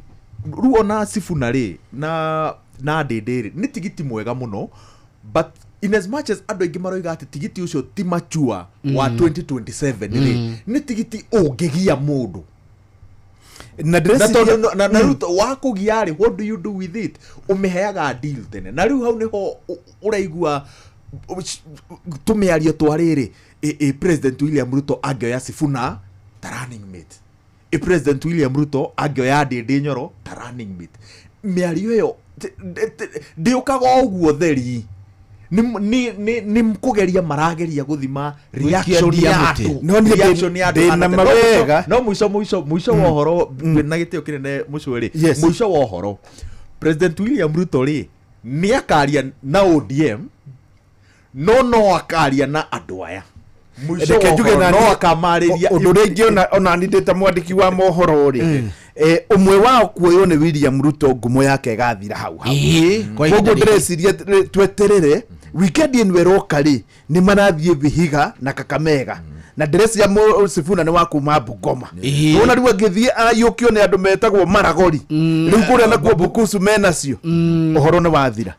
rĩu ona Sifuna rĩ na Ndĩndĩ rĩ, nĩ tigiti mwega mũno, but in as much as andũ aingĩ maroiga atĩ tigiti ũcio ti mature wa 2027 rĩ, nĩ tigiti ũngĩgia mũndũ na na ndĩreciria tondũ na Ruto wa kũgia rĩ, what do you do with it? Ũmĩheaga deal tene, na rĩu hau nĩho ũraigua tũmĩario twa rĩrĩ, ĩ President William Ruto angĩoya Sifuna ta running mate, ĩ President William Ruto angĩoya Ndĩndĩ Nyoro ta running mate. Mĩario ĩyo ndĩũkaga o ũguo theri. Nĩ kũgeria marageria gũthima reaction Gwĩkia ya ndia mũtĩ. andũ. No niĩ Reaction ya andũ ndĩ hana na ta- no mũico- mawega. no mũico mũico mũico wa ũhoro na gĩtĩo kĩnene mũcwĩ rĩ, Yes. mũico wa ũhoro President William Ruto rĩ nĩ akaria na ODM no akaria na andũ aya mũico wa Reke njuge ũhoro na no niĩ- akamarĩria ũndũ ũrĩa ingĩona ona niĩ ndĩ ta mwandĩki wa mohoro rĩ, ũmwe wao kuoywo nĩ William Ruto ngumo yake ĩgathira hau hau. Ĩĩ, kwa ihinda Koguo rĩrĩ. ndĩreciria tweterere weekend ĩno ĩroka rĩ nĩ marathiĩ Vihiga na Kakamega na ndĩreciria Sifuna nĩ wa kuma Bungoma. Ĩĩ. Nĩwona rĩu angĩthiĩ aiyũkio nĩ andũ metagwo Maragori rĩu kũrĩa nakuo Bukusu menacio ũhoro nĩ wathira.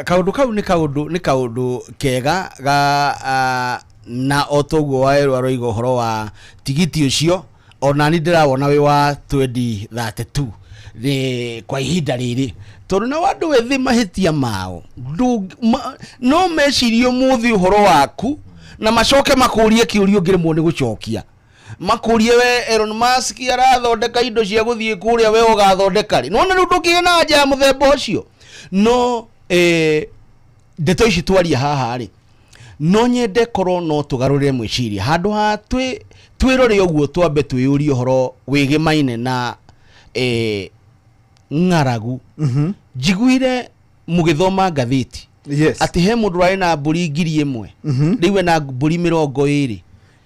Kaũndũ kau nĩ kaũndũ kega ga na o toguo waerwo aroiga ũhoro wa tigiti ũcio ona ni ndĩrawona wĩ wa 2032 nĩ kwa ihinda rĩrĩ tondũ na andũ ethĩ mahĩtia mao no mecirie ũmũthĩ ũhoro waku na macoke makũrie kĩũria ũngĩremwo nĩ gũcokia makũrie we Elon Musk arathondeka indo cia gũthiĩ kũrĩa we ũgathondeka rĩ nona rĩu ndũngĩgĩa na anja ya mũthemba ũcio no ndeto ici twaria haha rĩ no nyende korwo no tũgarũrĩre mwĩciria handũ ha twĩrore ũguo twambe twĩyũrie ũhoro wĩgĩmaine na ng'aragu. Njiguire mũgĩthoma ngathĩti atĩ he mũndũ ũrarĩ na mbũri 1000 rĩu ena mbũri 20.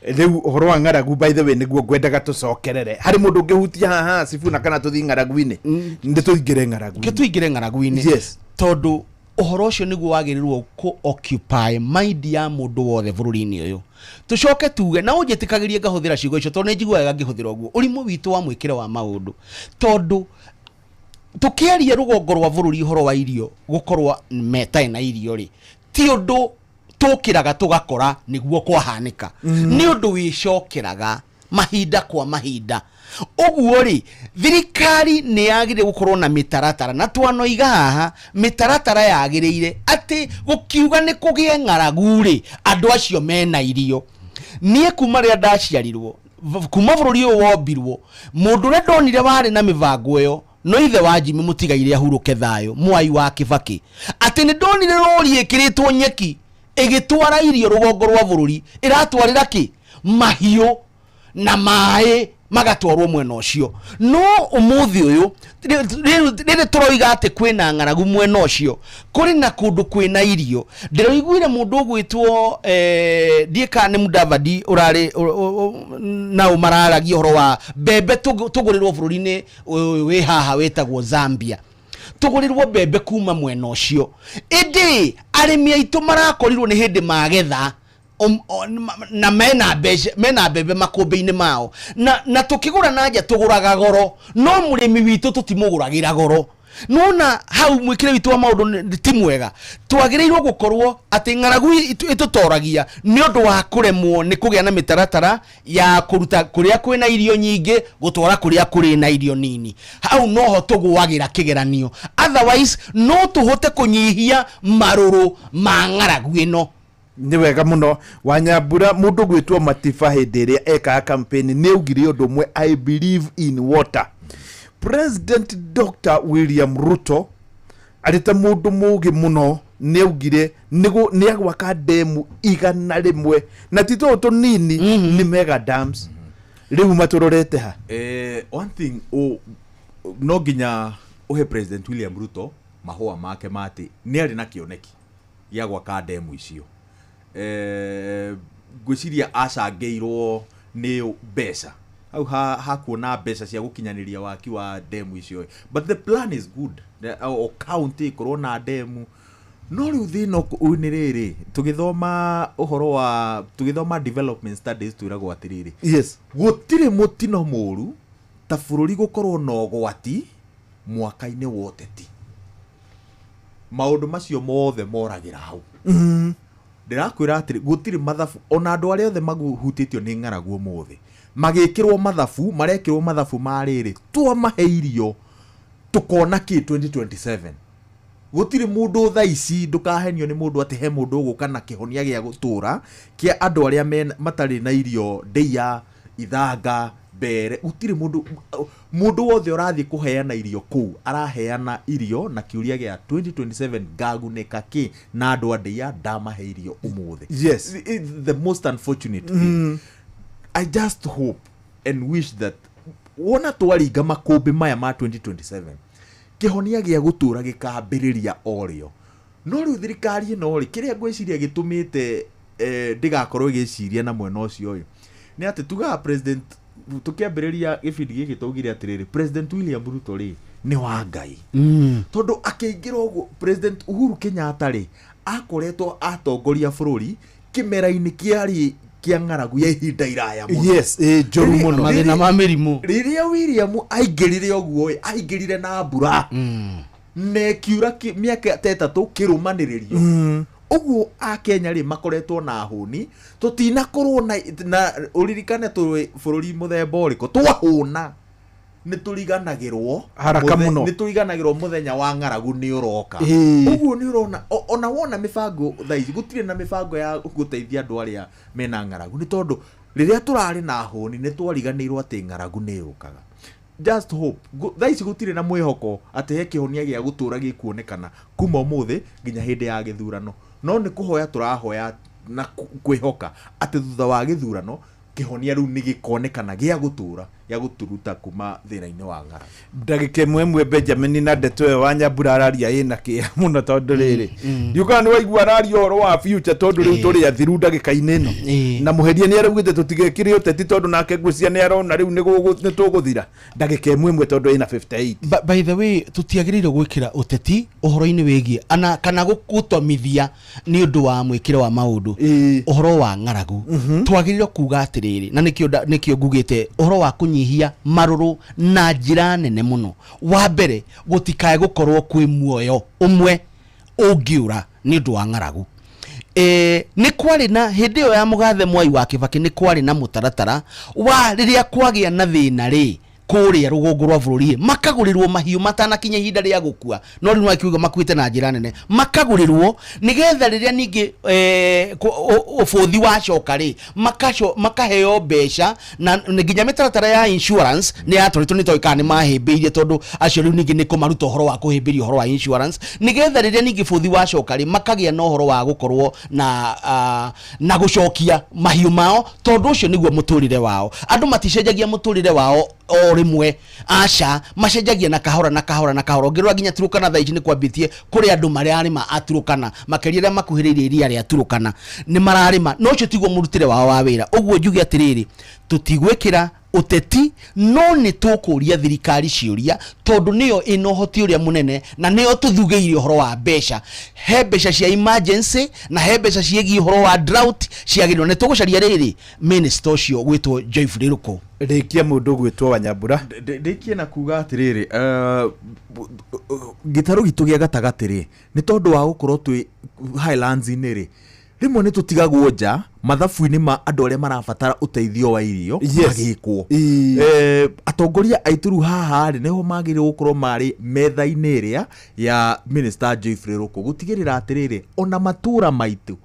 Rĩu ũhoro wa ng'aragu, by the way, nĩguo ngwendaga tũcokerere harĩ mũndũ ũngĩhutia haha Sifuna kana tũthiĩ ng'aragu-inĩ nĩ tũingĩre ng'aragu-inĩ. Ke tũingĩre ng'aragu-inĩ. Tondũ ũhoro ũcio nĩguo wagĩrĩirwo kũ occupy mind ya mũndũ wothe bũrũri-inĩ ũyũ tũcoke tuge na ũnjĩtĩkagĩrie ngahũthĩra ciugo icio tondũ nĩ njiguaga ngĩhũthĩra ũguo ũrimũ witũ wa mwĩkĩre wa maũndũ tondũ tũkĩaria rũgongo rwa bũrũri ũhoro wa irio gũkorwo metarĩ na irio rĩ ti ũndũ tũkĩraga tũgakora nĩguo kwahanĩka nĩ ũndũ wĩcokeraga mahinda kwa mahinda ũguo rĩ thirikari nĩ yagĩrĩire gũkorwo na mĩtaratara na twanoiga haha mĩtaratara yagĩrĩire atĩ gũkiuga nĩ kũgĩe ng'aragu rĩ andũ acio mena irio. Niĩ kuma rĩrĩa ndaciarirwo kuma bũrũri ũyũ wombirwo mũndũ ũrĩa ndonire warĩ na mĩbango ĩyo no ithe wa Jimmy mũtigaire ahurũke thayũ Mwai wa Kĩbakĩ atĩ nĩ ndonire rori ĩkĩrĩtwo nyeki ĩgĩtwara irio rũgongo rwa bũrũri ĩratwarĩra kĩ mahiũ na maĩ magatwarwo mwena ũcio no ũmũthĩ ũyũ rĩrĩ tũroiga atĩ kwĩna ng'aragu mwena ũcio kũrĩ na kũndũ kwĩna irio ndĩroiguire mũndũ ũgwĩtwo ndiĩ kana nĩ Mudavadi ũrarĩ nao mararagia ũhoro wa mbembe tũgũrĩrwo bũrũri-inĩ ũyũ wĩ haha wĩtagwo Zambia tũgũrĩrwo mbembe kuma mwena ũcio ĩndĩ arĩmi aitũ marakorirwo nĩ hĩndĩ magetha na mena mbeca mena mbembe makũmbĩ-inĩ mao na tũkĩgũra na nja tũgũraga goro no mũrĩmi witũ tũtimũgũragĩra goro nona hau mwĩkĩre witũ wa maũndũ ti mwega twagĩrĩirwo gũkorwo atĩ ng'aragu ĩtũtoragia nĩ ũndũ wa kũremwo nĩ kũgĩa na mĩtaratara ya kũruta kũrĩa kwĩna irio nyingĩ gũtwara kũrĩa kũrĩ na irio nini hau noho tũgũagĩra kĩgeranio otherwise no tũhote kũnyihia marũrũ ma ng'aragu ĩno. Nĩ wega mũno Wanyambura mũndũ gwĩtwo Matiba hĩndĩ ĩrĩa ekaga campaign nĩ augire ũndũ ũmwe, "I believe in water." President Dr William Ruto arĩ ta mũndũ mũgĩ mũno nĩ augire nĩ agwaka ndemu 100 na ti tũũ tũnini nĩ mega dams rĩu matũrorete ha? One thing no nginya ũhe President William Ruto mahũa make ma atĩ nĩ arĩ na kĩoneki gĩa gwaka ndemu icio. Ngwĩciria acangĩirwo nĩ mbeca hau hakuona mbeca cia gũkinyanĩria waki wa ndemu icio, but the plan is good. O county ĩkorwo na ndemu no rĩu thĩna nĩ rĩrĩ tũgĩthoma ũhoro wa tũgĩthoma development studies twĩragwo atĩrĩrĩ gũtirĩ mũtino mũru ta bũrũri gũkorwo na ũgwati mwaka-inĩ wa ũteti maũndũ macio mothe moragĩra hau. Ndĩrakwĩra atĩrĩ gũtirĩ mathabu ona andũ arĩa othe mahutĩtio nĩ ng'aragu ũmũthĩ magĩkĩrwo mathabu marekĩrwo mathabu ma rĩrĩ twamahe irio tũkona kĩ 2027 gũtirĩ mũndũ thaa ici ndũkahenio nĩ mũndũ atĩ he mũndũ ũgũka na kĩhonia gĩa gũtũra kĩa andũ arĩa matarĩ na irio ndĩia ithanga. Mbere gũtirĩ mũndũ, mũndũ wothe ũrathiĩ kũheana irio kũu araheana irio na kĩũria gĩa 2027 ngagunĩka kĩ na andũ a ndĩia ndamahe irio ũmũthĩ. It's the most unfortunate thing. I just hope and wish that wona twaringa makũmbĩ maya ma 2027, kĩhonia gĩa gũtũra gĩkambĩrĩria o rĩo. No rĩu thirikari ĩno rĩ, kĩrĩa ngwĩciria gĩtũmĩte ndĩgakorwo ĩgĩciria na mwena ũcio ĩ nĩ atĩ tugaga president, tũkĩambĩrĩria gĩbindi gĩkĩ twaugire atĩrĩrĩ, President William Ruto rĩ nĩ wa Ngai, tondũ akĩingĩra ũguo President Uhuru Kenyatta rĩ akoretwo atongoria bũrũri kĩmera-inĩ kĩarĩ kĩa ng'aragu ya ihinda iraya mũno. Yes, njũru mũno. Mathĩna ma mĩrimũ. Rĩrĩa William aingĩrire ũguo ĩ, aingĩrire na mbura na ĩkiura mĩaka ta 3 kĩrũmanĩrĩrio. Ũguo akenya rĩ makoretwo na hũni, tũtinakorwo na ũririkane tũrĩ bũrũri mũthemba ũrĩkũ, twahũna nĩ tũriganagĩrwo Haraka mũno. Nĩ tũriganagĩrwo mũthenya wa ng'aragu nĩ ũroka. Ũguo nĩ ũrona ona wona mĩbango thaa ici gũtirĩ na mĩbango ya gũteithia andũ arĩa mena ng'aragu, nĩ tondũ rĩrĩa tũrarĩ na hũni nĩ twariganĩirwo atĩ ng'aragu nĩ yũkaga. Just hope thaa ici gũtirĩ na mwĩhoko atĩ he kĩhonia gĩa gũtũra gĩkuonekana kuma ũmũthĩ nginya hĩndĩ ya gĩthurano, no nĩ kũhoya tũrahoya na kwĩhoka atĩ thutha wa gĩthurano kĩhonia rĩu nĩ gĩkonekana gĩa gũtũra gĩa gũtũruta kuma thĩna-inĩ wa ng'aragu. Ndagĩka ĩmwe ĩmwe, Benjamin, na ndeto ĩyo wa Nyambura araria ĩna kĩeha mũno, tondũ rĩrĩ ndiũkaga nĩ waigua araria ũhoro wa future, tondũ rĩu tũrĩ athiru ndagĩka-inĩ ĩno, na mũheria nĩ araugĩte tũtigekire ũteti, tondũ nake ngwĩciria nĩ arona rĩu nĩ tũgũthira. Ndagĩka ĩmwe ĩmwe tondũ ĩna 58. By the way, tũtiagĩrĩirwo gwĩkĩra ũteti ũhoro-inĩ wĩgiĩ ana kana gũtomithia nĩ ũndũ wa mwĩkĩre wa maũndũ ũhoro wa ng'aragu. Twagĩrĩirwo kuga atĩrĩrĩ, na nĩkĩo ngugĩte ũhoro wa kũnyihia marũrũ na njĩra nene mũno. Wa mbere, gũtikae gũkorwo kwĩ muoyo ũmwe ũngĩũra nĩ ũndũ wa ng'aragu. Nĩ kwarĩ na hĩndĩ ĩyo ya mũgathe Mwai wa Kibaki, nĩ kwarĩ na mũtaratara wa rĩrĩa kwagĩa na thĩna rĩ kũrĩa rũgongo rwa bũrũri, makagũrĩrwo mahiũ matanakinya ihinda rĩa gũkua, no rĩu nĩwakiuga makuĩte na njĩra nene, makagũrĩrwo nĩgetha rĩrĩa ningĩ ũbũthi wacoka rĩ makaheo mbeca, na nginya mĩtaratara ya insurance nĩ yatwaritwo, nĩ toĩ kana nĩ mahĩmbĩirie, tondũ acio rĩu ningĩ nĩ kũmaruta ũhoro wa kũhĩmbĩria ũhoro wa insurance, nĩgetha rĩrĩa ningĩ bũthi wacoka rĩ makagĩa na ũhoro wa gũkorwo na gũcokia mahiũ mao, tondũ ũcio nĩguo mũtũrĩre wao. Andũ maticenjagia mũtũrĩre wao o rĩmwe, aca, macenjagia na kahora na kahora na kahora. Ũngĩrora nginya Turukana thaa ici nĩ kwambĩtie kũrĩ andũ mararĩma a Turukana, makĩria arĩa makuhĩrĩirie iria rĩa Turukana nĩ mararĩma, no ũcio tiguo mũrutĩre wao wa wĩra. Ũguo njuge atĩrĩrĩ, tũtigwĩkĩra ũteti, no nĩ tũkũria thirikari ciũria, tondũ nĩyo ĩna ũhoti ũrĩa mũnene na nĩyo tũthugĩire ũhoro wa mbeca. He mbeca cia emergency na he mbeca ciĩgiĩ ũhoro wa drought ciagĩrĩirwo. Nĩ tũgũcaria rĩrĩ minister ũcio gwĩtwo Joyfrey Ruku. Rĩkia mũndũ gwĩtwo Wanyambura. Ndĩkie na kuga atĩrĩrĩ, gĩtarũ gitũ gĩa gatagatĩ rĩ nĩ tondũ wa gũkorwo twĩ highlands-inĩ rĩ, rĩmwe nĩ tũtigagwo nja mathabu-inĩ ma andũ arĩa marabatara ũteithio wa irio magĩkwo. Atongoria aitũ rĩu haha rĩ nĩho magĩrĩirwo gũkorwo marĩ metha-inĩ ĩrĩa ya Minister Joyfrey Ruku gũtigĩrĩra atĩrĩrĩ, ona matũra maitũ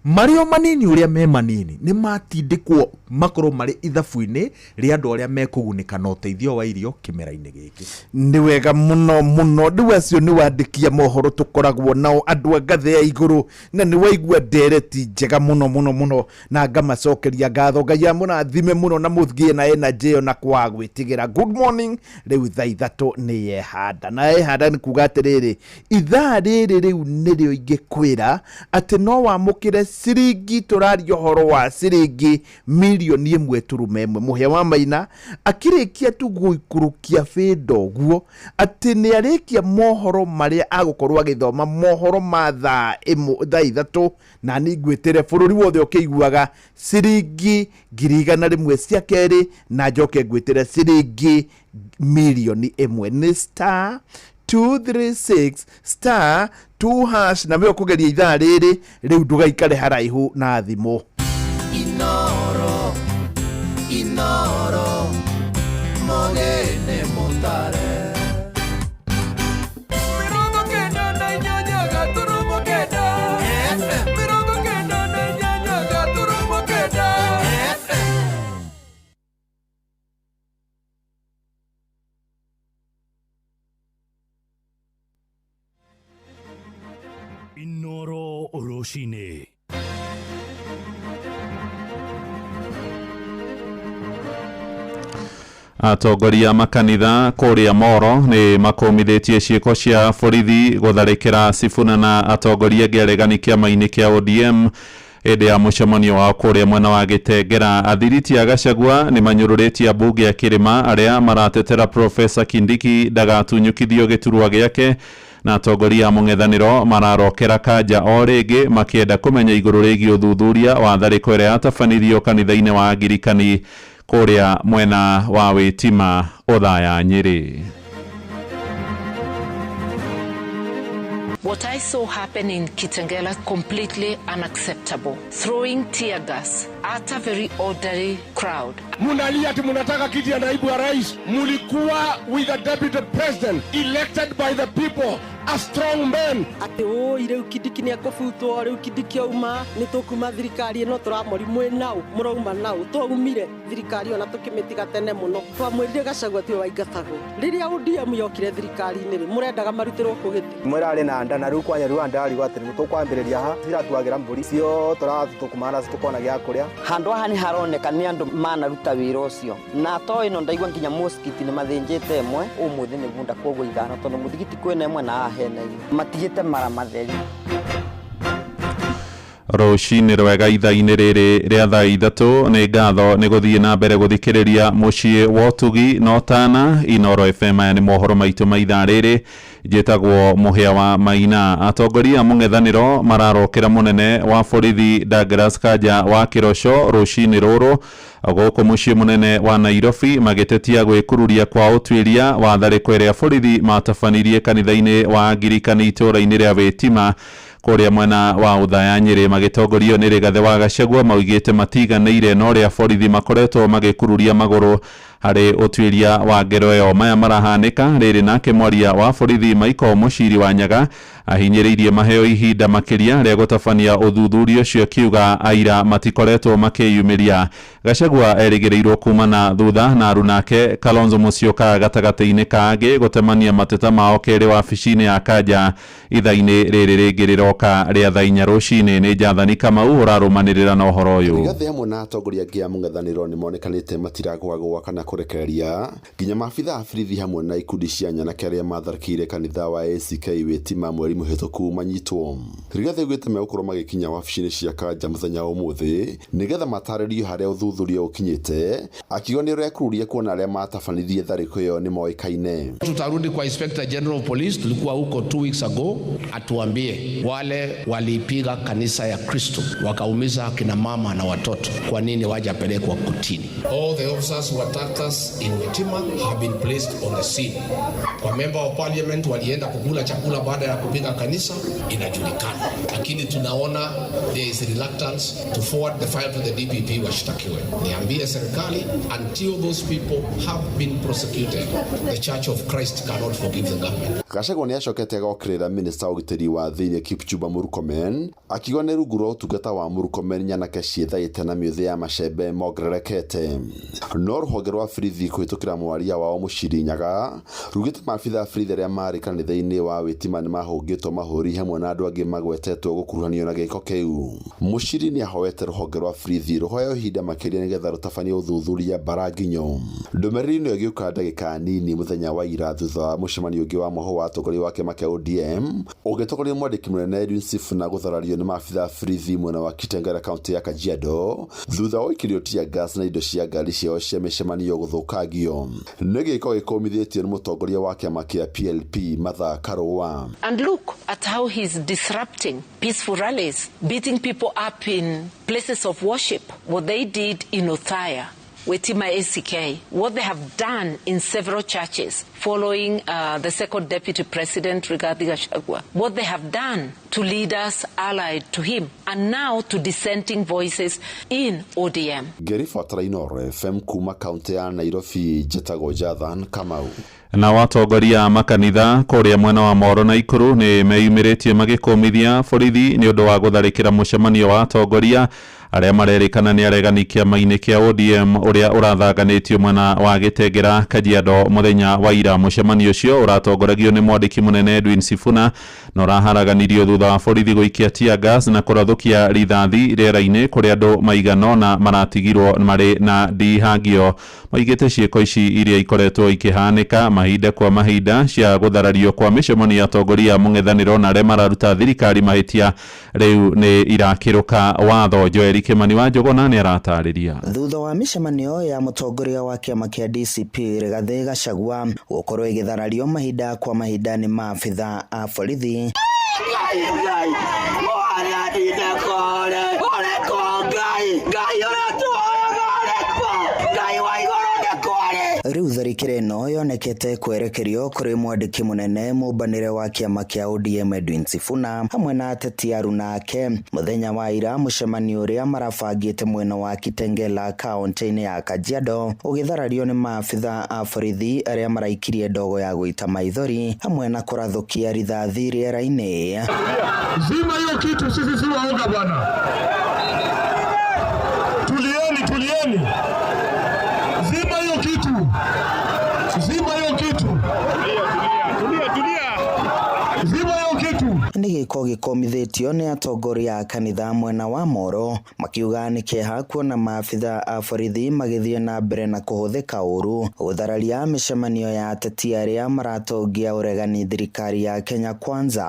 marĩ o manini ũrĩa me manini nĩ matindĩkwo makorwo marĩ ithabu-inĩ rĩa andũ arĩa mekũgunĩka na ũteithio wa irio kĩmera-inĩ gĩkĩ. Nĩ wega mũno mũno. Rĩu acio nĩ wandĩkia mohoro tũkoragwo nao andũ a ngathĩ ya igũrũ, na nĩ waigua ndereti njega mũno mũno mũno, na ngamacokeria ngatho. Ngai amũrathime mũno na mũthiĩ na energy ĩyo na kwaga gwĩtigĩra. Good morning. Rĩu thaa 3 nĩ yehanda, na yehanda nĩ kuga atĩrĩrĩ, ithaa rĩrĩ rĩu nĩrĩo ingĩkwĩra atĩ no wamũkĩre ciringi, tũraria ũhoro wa ciringi mirioni 1.1. Mũhĩa wa Maina akĩrĩkia tu gũikũrũkia bĩndo ũguo atĩ nĩ arĩkia mohoro marĩa agũkorwo agĩthoma, mohoro ma thaa 3, na niĩ ngwĩtĩre bũrũri wothe ũkĩiguaga ciringi 100,000 cia kerĩ, na njoke ngwĩtĩre ciringi mirioni 1. Nĩ star 236 star 2 hash, na mĩo kũgeria ithaa rĩrĩ rĩu ndũgaikare haraihu na thimũ. Inoro, Inoro, mogene motare. 98.8 FM. 98.8 FM. Atongoria makanitha kũrĩa Moro nĩ makũmithĩtie ciĩko cia borithi gũtharĩkĩra Sifuna na atongoria angĩ aregani kĩama-inĩ kĩa ODM hĩndĩ ya mũcemanio wao kũrĩa mwena wa Gĩtengera. Athiriti a Gachagua nĩ manyũrũrĩtie ambunge a kĩrĩma arĩa maratetera Profesa Kindiki ndagatunyũkithio gĩturwa gĩake, na atongoria a mũng'ethanĩro mararokera Kanja o rĩngĩ makĩenda kũmenya igũrũ rĩgiĩ ũthuthuria wa tharĩko ĩrĩa yatabanirio kanitha-inĩ wa Angirikani kũrĩa mwena wa Wĩtima Othaya Nyĩrĩ. What I saw happen in Kitengela, completely unacceptable. Throwing tear gas at a very orderly crowd. Munalia ati munataka kiti ya naibu wa rais. Mulikuwa with a deputy president elected by the people, a strong man. Ati oi riu Kindiki ni akubutwo, riu Kindiki auma ni tukuma thirikari ino turamori mwi nau murauma nau twaumire thirikari ona tukimitiga tene muno. Twamwirire Gachagua tiwe waingatagwo. Riria ODM yokire thirikari-inĩ rĩ, murendaga marutirwo kũ gĩtĩ? Mwirarĩ na nda na riu kwanya riu andari atĩ nĩ tũkwambĩrĩria ha ciratwagĩra mbũri cio tũratũkumana tũkona gĩa kũrĩa. Handũ haha nĩ haroneka nĩ andũ manaruta wĩra ũcio, na to ĩno ndaigua nginya mũsikiti nĩ mathĩnjĩte ĩmwe ũmũthĩ nĩ bunda koguo ithano, tondũ mũthigiti kwĩna ĩmwe na haha hena ĩmwe matigĩte mara matheri. Rũcinĩ rwega ithaa-inĩ rĩrĩ rĩa thaa 3 nĩ ngatho nĩ gũthiĩ na mbere gũthikĩrĩria mũciĩ wa ũtugi na ũtana Inoro FM. Aya nĩ mohoro maitũ ma ithaa rĩrĩ. Njĩtagwo Mũhĩa wa Maina. Atongoria a mũng'ethanĩro mararokera mũnene wa borithi Douglas Kanja wa Kĩroco rũcinĩ rũrũ gũkũ mũciĩ mũnene wa Nairobi magĩtetia gwĩkururia kwa ũtuĩria wa tharĩko ĩrĩa borithi matabanirie kanitha-inĩ wa Angirikani itũũra-inĩ rĩa Wĩtima kũrĩa mwena wa Othaya Nyĩrĩ. Magĩtongorio nĩ Rigathĩ wa Gachagua maugĩte matiganĩire na ũrĩa borithi makoretwo magĩkururia magũrũ harĩ ũtuĩria wa ngero ĩyo. Maya marahanĩka rĩrĩ nake mwaria wa borithi Michael Mũciri wa Nyaga ahinyĩrĩirie maheo ihinda makĩria rĩa gũtabania ũthuthuria ũcio, akiuga aira matikoretwo makĩyumĩria. Gachagua erĩgĩrĩirwo kumana thutha na arunake Kalonzo Musyoka gatagatĩ-inĩ ka angĩ gũtemania mateta mao kerĩ wabici-inĩ ya Kanja ithaa-inĩ rĩrĩ rĩngĩ rĩroka rĩa thaa 4 rũcinĩ. Nĩ Jathani Kamau ũrarũmanĩrĩra na ũhoro ũyũ. Rigathĩ hamwe na atongoria angĩ a mũng'ethanĩro nĩ monekanĩte matiragwagwa kana kũrekereria nginya maabitha a borithi hamwe na ikundi cia nyanake arĩa matharĩkĩire kanitha wa ACK Wĩtima mweri mũhĩtũku manyitwo. Rigathĩ augĩte megũkorwo magĩkinya wabici-inĩ cia Kanja mũthenya wa ũmũthĩ nĩgetha matarĩrio harĩa ũthuthuria ũkinyĩte, akiuga nĩ ũrekururia kuona arĩa matabanirie tharĩko ĩyo nĩ moĩkaine. Tutarudi kwa Inspector General of Police, tulikuwa huko 2 weeks ago, atuambie wale walipiga kanisa ya Kristo wakaumiza kina mama na watoto, kwa nini wajapelekwa kotini? All the officers who attacked us in Witima have been placed on the scene. Kwa member of parliament walienda kukula chakula baada ya kupiga kanisa, inajulikana. Lakini tunaona there is reluctance to forward the file to the DPP washtakiwe. Niambie serikali, until those people have been prosecuted, the Church of Christ cannot forgive the government. Gachagua nĩ acokete agokĩrĩra minista wa ũgitĩri wa thĩinĩ Kipchumba Murkomen akiuga nĩ rungu rwa ũtungata wa Murkomen nyanake ciĩthaĩte na mĩũthĩ ya macembe mongererekete. No rũhonge rwa borithi kũhĩtũkĩra mwaria wao Mũciri Nyaga rugĩte maabitha a borithi arĩa marĩ kanitha-inĩ wa Wĩtima nĩ mahũngĩtwo mahũri hamwe na andũ angĩ magwetetwo gũkuruhanio na gĩko kĩu. Mũciri nĩ ahoete rũhonge rwa borithi rũheo ihinda makĩria nĩgetha rũtabanie ũthuthuria Mbaranginyo. Ndũmĩrĩri ĩno ĩgĩũka ndagĩka nini mũthenya wa ira thutha wa mũcemanio ũngĩ wa mwahũ wa atongoria wa kĩama kĩa ODM ũgĩtongoria mwandĩki mũnene Edwin Sifuna gũtharario nĩ maabitha a borithi mwena wa Kitengela kaunti ya Kajiado thutha wa gũikĩrio tear gas na indo cia ngari ciao cia mĩcemanio gũthũkangio. Nĩ gĩko gĩkũmithĩtio nĩ mũtongoria wa kĩama kĩa PLP Martha Karua. And look at how he's disrupting peaceful rallies, beating people up in places of worship. What they did in Othaya, Witima ACK, what they have done in several churches following the second deputy president Rigathi Gachagua, what they have done to leaders allied to him, and now to dissenting voices in ODM. Ngĩribotera Inoro FM kuma kaunti ya Nairobi, njĩtagwo Jathan Kamau. Na watongoria makanitha kũrĩa mwena wa Moro na Ikuru nĩ meyumĩrĩtie magĩkũmithia borithi nĩ ũndũ wa gũtharĩkĩra mũcemanio wa atongoria Arĩa marerĩkana nĩ aregani kĩama-inĩ kĩa ODM ũrĩa ũrathanganĩtio mwena wa Gĩtengera Kajiado mũthenya wa ira. Mũcemanio ũcio ũratongoragio nĩ mwandĩki mũnene Edwin Sifuna na ũraharaganirio thutha wa borithi gũikia tear gas na kũrathũkia rithathi rĩera-inĩ kũrĩa andũ maigana ũna maratigirwo marĩ na ndihangio. Maigĩte ciĩko ici iria ikoretwo ikĩhanĩka mahinda kwa mahinda cia gũtharario kwa mĩcemanio ya atongoria a mũng'ethanĩro na arĩa mararuta thirikari mahĩtia rĩu nĩ irakĩrũka watho. Joel Kimani wa Njũgũna nĩ aratarĩria. Thutha wa mĩcemanio ya mũtongoria wa kĩama kĩa DCP Rigathĩ Gachagua gũkorwo ĩgĩtharario mahinda kwa mahinda nĩ maabitha a borithi, rĩu tharĩkĩro ĩno yonekete kwerekerio kũrĩ mwandĩki mũnene mũmbanĩre wa kĩama kĩa ODM Edwin Sifuna hamwe na ateti aruna ake. Mũthenya wa ira mũcemanio ũrĩa marabangĩte mwena wa Kitengela kaunti-inĩ ya Kajiado ũgĩtharario nĩ maabitha a borithi arĩa maraikirie ndogo ya gũita maithori hamwe na kũrathũkia rithathi rĩera-inĩ. Zima hiyo kitu, sisi si waoga bwana. Tulieni, tulieni. Zima hiyo kitu. Zima hiyo kitu. Tulia, tulia. Zima hiyo kitu. Nĩ gĩko gĩkomithĩtio nĩ atongoria a kanitha mwena wa Moro makiuga nĩ kĩeha kuona maabitha a borithi magĩthiĩ na mbere na kũhũthĩka ũru gũthararia mĩcemanio ya ateti arĩa maratongia ũregani thirikari ya Kenya Kwanza.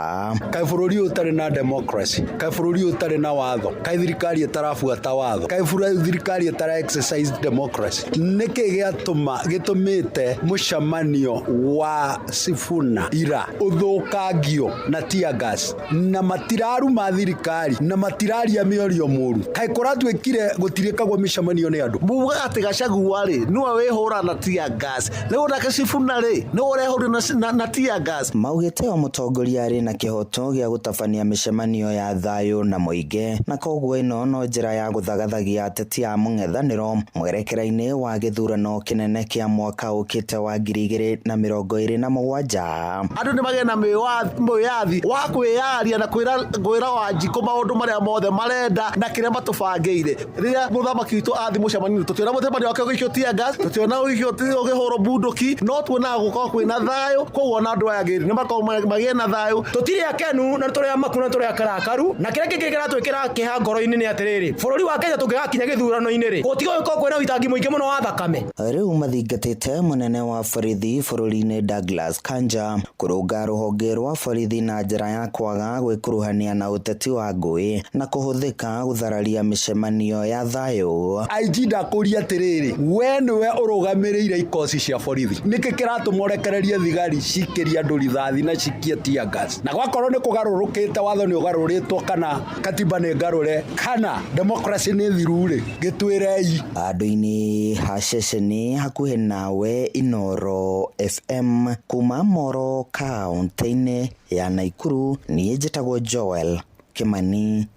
Kaĩ bũrũri ũyũ ũtarĩ na democracy, kaĩ bũrũri ũyũ ũtarĩ na watho, kaĩ thirikari ĩtarabuata watho, kaĩ thirikari ĩtara exercise democracy. Nĩkĩ gĩatũma gĩtũmĩte mũcemanio wa Sifuna ira ũthũkangio na tear gas na matiraruma thirikari na matiraria mĩario mũru? Kaĩ kũratuĩkire gũtirĩkagwo mĩcemanio nĩ andũ? Mugaga atĩ Gachagua rĩ nĩwe wĩhũra na tear gas, rĩu nake Sifuna rĩ nĩwe ũrehũrire na tear gas. Maugĩte o mũtongoria arĩ na kĩhoto gĩa gũtabania mĩcemanio ya thayũ na mũingĩ na koguo ĩno no njĩra ya gũthagathagia ateti a mũng'ethanĩro mwerekera-inĩ wa gĩthurano kĩnene kĩa mwaka ũkĩte wa 2027. Andũ nĩ magĩe na mwĩyathi wa kwĩyaria na kwĩra Wanjikũ maũndũ marĩa mothe marenda na kĩrĩa matũbangĩire. Rĩrĩa mũthamaki witũ athi mũcemanio tũtiona mũcemanio wake ũgĩikio tear gas, tũtiona ũkĩhũrwo bunduki, no tuonaga gũkorwo kwĩna thayũ. Koguo ona andũ aya angĩ nĩ makorwo magĩe na thayũ. Tũtirĩ akenu na tũrĩ amaku na tũrĩ akarakaru, na kĩrĩa kĩngĩ kĩratwĩkĩra kĩeha ngoro-inĩ nĩ atĩrĩrĩ, bũrũri wa Kenya tũngĩgakinya gĩthurano-inĩ rĩ, gũtigũgĩkorwo kwĩna ũitangi mũingĩ mũno wa thakame. Rĩu mathingatĩte mũnene wa borithi bũrũri-inĩ Douglas Kanja kũrũnga rũhonge rwa borithi na njĩra ya kwaga gwĩkuruhania na ũteti wa ngũĩ na kũhũthĩka gũthararia mĩcemanio ya thayũ. IG ndakũria atĩrĩrĩ, we nĩwe ũrũgamĩrĩire ikosi cia borithi, nĩkĩ kĩratũma ũrekererie thigari cikĩrie andũ rithathi na cikie tear gas? Na gwakorwo nĩ kũgarũrũkĩte, watho nĩ ũgarũrĩtwo, kana katiba nĩ ngarũre, kana democracy nĩ thiru rĩ, gĩtwĩrei. Handũ-inĩ ha ceceni hakuhĩ nawe Inooro FM kuma Moro kaunti-inĩ ya Naikuru, niĩ njĩtagwo Joel Kimani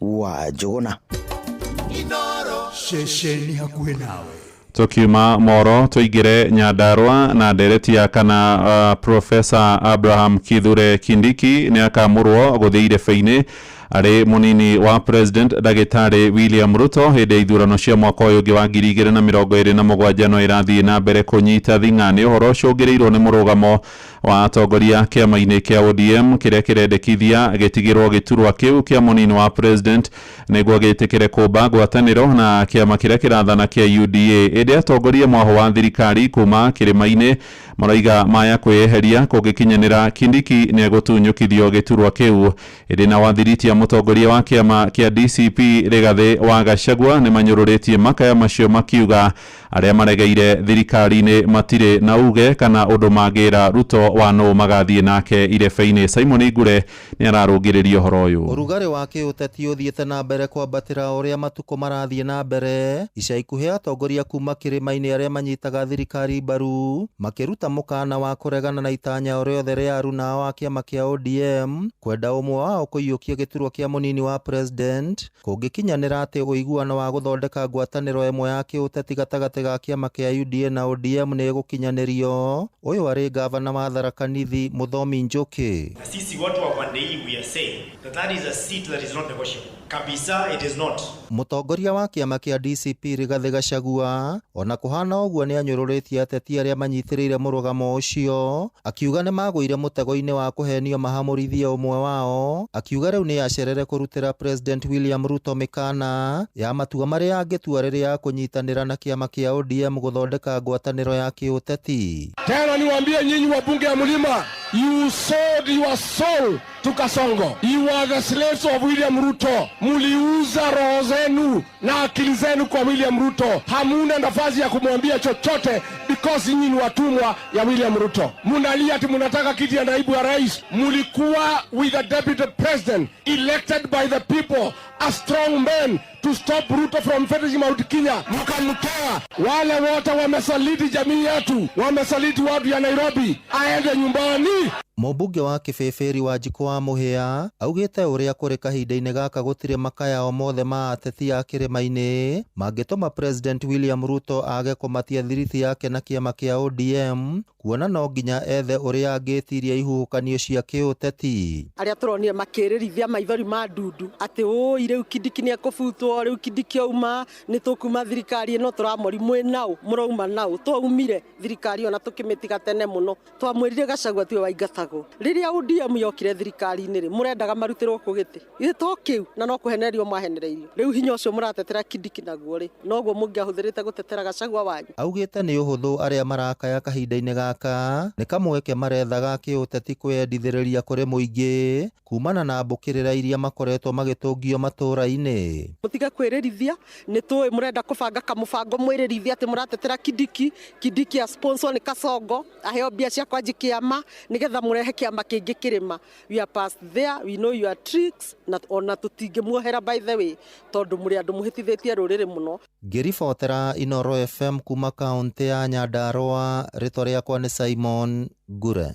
wa Njũgũna. Ceceni hakuhĩ nawe. Tukiuma Moro tuingire Nyandarua na ndereti ya kana Professor Abraham Kithure Kindiki nĩ akamũrwo gũthiĩ irebe-inĩ arĩ mũnini wa President Ndagĩtarĩ William Ruto hĩndĩ ya ithurano cia mwaka ũyũ ũngĩ wa 2027 no ĩrathiĩ na mbere kũnyita thing'a. Nĩ ũhoro ũcũngĩrĩirwo nĩ mũrũgamo wa atongoria kĩama-inĩ kĩa ODM kĩrĩa kĩrendekithia gĩtigĩrwo gĩturwa kĩu kĩa mũnini wa President nĩguo gĩtĩkĩre kũmba ngwatanĩro na kĩama kĩrĩa kĩrathana kĩa UDA. Ĩndĩ atongoria mwaho wa thirikari kuma kĩrĩma-inĩ maraiga maya kwĩyeheria kũngĩkinyanĩra Kindiki nĩegũtunyũkithio gĩturwa kĩu. Ĩndĩ na wathiritia mũtongoria wa kĩama kĩa DCP Rigathĩ wa Gachagua nĩ manyũrũrĩtie makaya macio makiuga arĩa maregeire thirikari-inĩ matirĩ na uge kana ũndũ mangĩra Ruto wa nũ magathiĩ nake irebe-inĩ. Simon Ngure nĩ ararũngĩrĩria ũhoro ũyũ. Ũrugarĩ wa kĩũteti ũthiĩte na mbere kwambatĩra ũrĩa matukũ marathiĩ na mbere. Ica ikuhĩ atongoria kuma kĩrĩma-inĩ arĩa manyitaga thirikari mbaru makĩruta Akĩruta mũkana wa kũregana na itanya o rĩothe rĩa aruna ao a kĩama kĩa ODM kwenda ũmwe wao kũiyũkia gĩturwa kĩa mũnini wa president kũngĩkinyanĩra atĩ ũiguano wa gũthondeka ngwatanĩro ĩmwe ya kĩũteti gatagatĩ ga kĩama kĩa UDA na ODM nĩ ĩgũkinyanĩrio. Ũyũ arĩ gavana wa Tharaka Nithi Mũthomi Njuki. Na sisi watu wa pande hii we are saying that that is a seat that is not negotiable. Kabisa it is not. Mũtongoria wa kĩama kĩa DCP Rigathĩ Gachagua ona kũhana ũguo nĩ anyũrũrĩtie ateti arĩa manyitĩrĩire mũrũgamo ũcio, akiuga nĩ magũire mũtego-inĩ wa kũhenio mahamũrithie ũmwe wao, akiuga rĩu nĩ acerere kũrutĩra President William Ruto mĩkana ya matua marĩa angĩtua rĩrĩa akũnyitanĩra na kĩama kĩa ODM gũthondeka ngwatanĩro ya kĩũteti. Tena niwaambie nyinyi wabunge ya mlima, you sold your soul to Kasongo. You are the slaves of William Ruto. Muliuza roho zenu na akili zenu kwa William Ruto. Hamuna nafasi ya kumwambia chochote because nyinyi ni watumwa ya William Ruto. Munalia ati munataka kiti ya naibu ya rais. Mulikuwa with the deputy president elected by the people, a strong man to stop Ruto from finishing Mount Kenya. Mkamtoa. Wale wote wamesaliti jamii yetu, wamesaliti watu ya Nairobi, aende nyumbani. Mũmbunge wa Kĩbĩbĩri Wanjikũ wa Mũhĩa augĩte ũrĩa kũrĩ kahinda-inĩ gaka gũtirĩ makaya o mothe ma ateti a kĩrĩma-inĩ mangĩtũma President William Ruto age kũmatia thiriti yake na kĩama kĩa ODM, kuona no nginya ethe ũrĩa angĩtiria ihuhũkanio cia kĩũteti. Arĩa tũronire makĩrĩrithia maithori ma ndundu atĩ ũi rĩu Kindiki nĩ ekũbutwo, rĩu Kindiki auma nĩ tũkuma thirikari ĩno, tũramori mwĩ naũ mũrauma naũ, twaumire thirikari ona tũkĩmĩtiga tene mũno, twamwĩrire Gachagua tiwe waingatagwo. Rĩrĩa ODM yokire thirikari-inĩ rĩ, mũrendaga marutĩrwo kũ gĩtĩ githĩ to kĩu, na no kũhenererio mahenereirio. Rĩu hinya ũcio mũratetera Kindiki naguo rĩ, noguo mũngĩahũthĩrĩte gũtetera Gachagua wanyu. Augĩte nĩ ũhũthũ arĩa marakaya kahinda-inĩ gaka nĩ kamweke marethaga kĩũteti kwĩyendithĩrĩria kũrĩ mũingĩ kumana na mbũkĩrĩra iria makoretwo magĩtũngio matũũra-inĩ. Mũtige kwĩrĩrithia, nĩ tũĩ mũrenda kũbanga kamũbango mwĩrĩrithia atĩ mũratetera Kindiki, Kindiki a sponsor nĩ Kasongo aheo mbia cia kwanji kĩama nĩgetha mũrehe kĩama kĩngĩ kĩrĩma. We are past there, we know your tricks, na ona tũtingĩmuohera by the way, tondũ mũrĩ andũ mũhĩtithĩtie rũrĩrĩ mũno. Ngĩribotera Inooro FM kuma kaũntĩ ya Nyandarũa, rĩtwa rĩakwa nĩ Simon Ngure.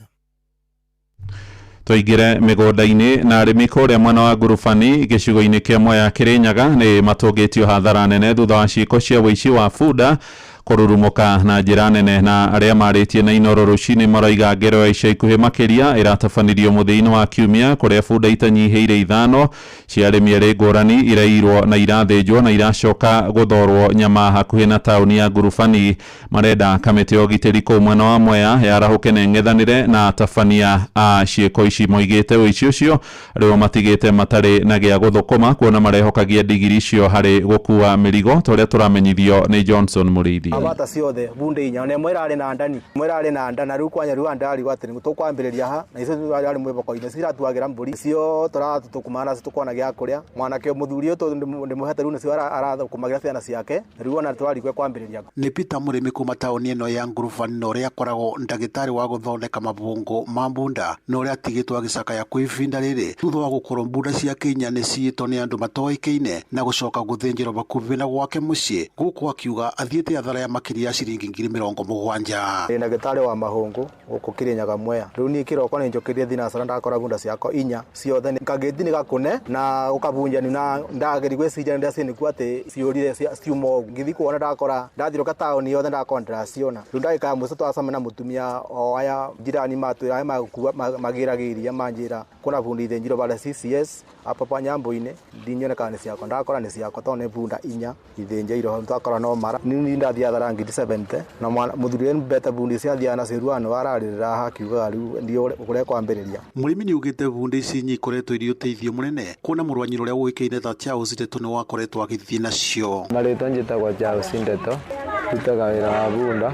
Tũingĩre mĩgũnda-inĩ na arĩmi kũrĩa mwena wa Ngurubani gĩcigo-inĩ kĩa Mwea Kĩrĩnyaga nĩ matũngĩtio hathara nene thutha wa ciĩko cia ũici wa bunda kũrurumũka na njĩra nene, na arĩa marĩtie na Inooro rũcinĩ maroiga ngero ya ica ikuhĩ makĩria ĩratabanirio mũthia-inĩ wa kiumia kũrĩa bunda itanyihĩire 5 cia arĩmi erĩ ngũrani irairwo na irathĩnjwo na iracoka gũthorwo nyama hakuhĩ na taũni ya Ngurubani. Marenda kamĩtĩ ya ũgitĩri kũu mwena wa Mwea yarahũke na ĩng'ethanĩre na atabania a ciĩko ici. Moigĩte ũici ũcio rĩo matigĩte matarĩ na gĩa gũthũkũma kuona marehokagia ndigiri icio harĩ gũkua mĩrigo, ta ũrĩa tũramenyithio nĩ Johnson Mũrĩithi. Abata ciothe bunde inya ona ĩmwe ĩrarĩ na ndani, ĩmwe ĩrarĩ na nda, na rĩu kwanya rĩu ndari atĩ tũkwambĩrĩria ha na icio arĩ mwĩboko-inĩ ciratuagĩra mbũri cio tũratũkumana nacio tũkona gĩa kũrĩa. Mwanake mũthuri ũyũ ndĩmũhete rĩu nĩcio arathũkũmagĩra ciana ciake, rĩu ona tũrarigwo kwambĩrĩria. Nĩ Peter Mũrĩmi kuma taũni ĩno ya Ngurubani na ũrĩa akoragwo ndagĩtarĩ wa gũthondeka mabũngũ ma mbunda na ũrĩa atigĩtwo agĩcakaya kwa ihinda rĩrĩ thutha wa gũkorwo mbunda ciake inya nĩ ciĩtwo nĩ andũ matoĩkaine na gũcoka gũthĩnjĩrwo hakuhĩ na gwake mũciĩ, gũkũ akiuga athiĩte athara ya makĩria ya ciringi 70,000. Ndĩ ndagĩtarĩ wa mahũngũ gũkũ Kĩrĩnyaga Mwea. Rĩu niĩ kĩroko nĩ njũkĩrire thinacara ndakora bunda ciakwa inya ciothe kagĩti nĩ gakũne na gũkabunjani na ndageria gwĩciria ndacinikua atĩ ciũrire ciuma ũguo. Ngĩthiĩ kuona ndakora ndathiũrũka taũni yothe ndakora ndĩraciona. Rĩu ndagĩka ya mũico twacemania na mũtumia o aya jirani matwĩra aya magũkua magĩragĩria manjĩra kuna bunda ithĩnjirwo bara CCS apa pa Nyambũ-inĩ ndinyone kana nĩ ciakwa, ndakora nĩ ciakwa tondũ nĩ bunda inya ithĩnjĩirwo twakora no mara. Niĩ ndathiĩ athara 70,000 na mũthuri mbete bunda ciathiaga nacio ruano ararĩrĩra haha akiugaga rĩu ndiũ kũrĩa kwambĩrĩria. Mũrĩmi nĩ augĩte bunda ici inya ikoretwo irĩ ũteithio mũnene kuona mũrũ wa nyina ũrĩa ũĩkaine ta Charles Ndeto nĩ wakoretwo agĩthiĩ nacio. Marĩtwa njĩtagwo Charles Ndeto, ndutaga wĩra wa bunda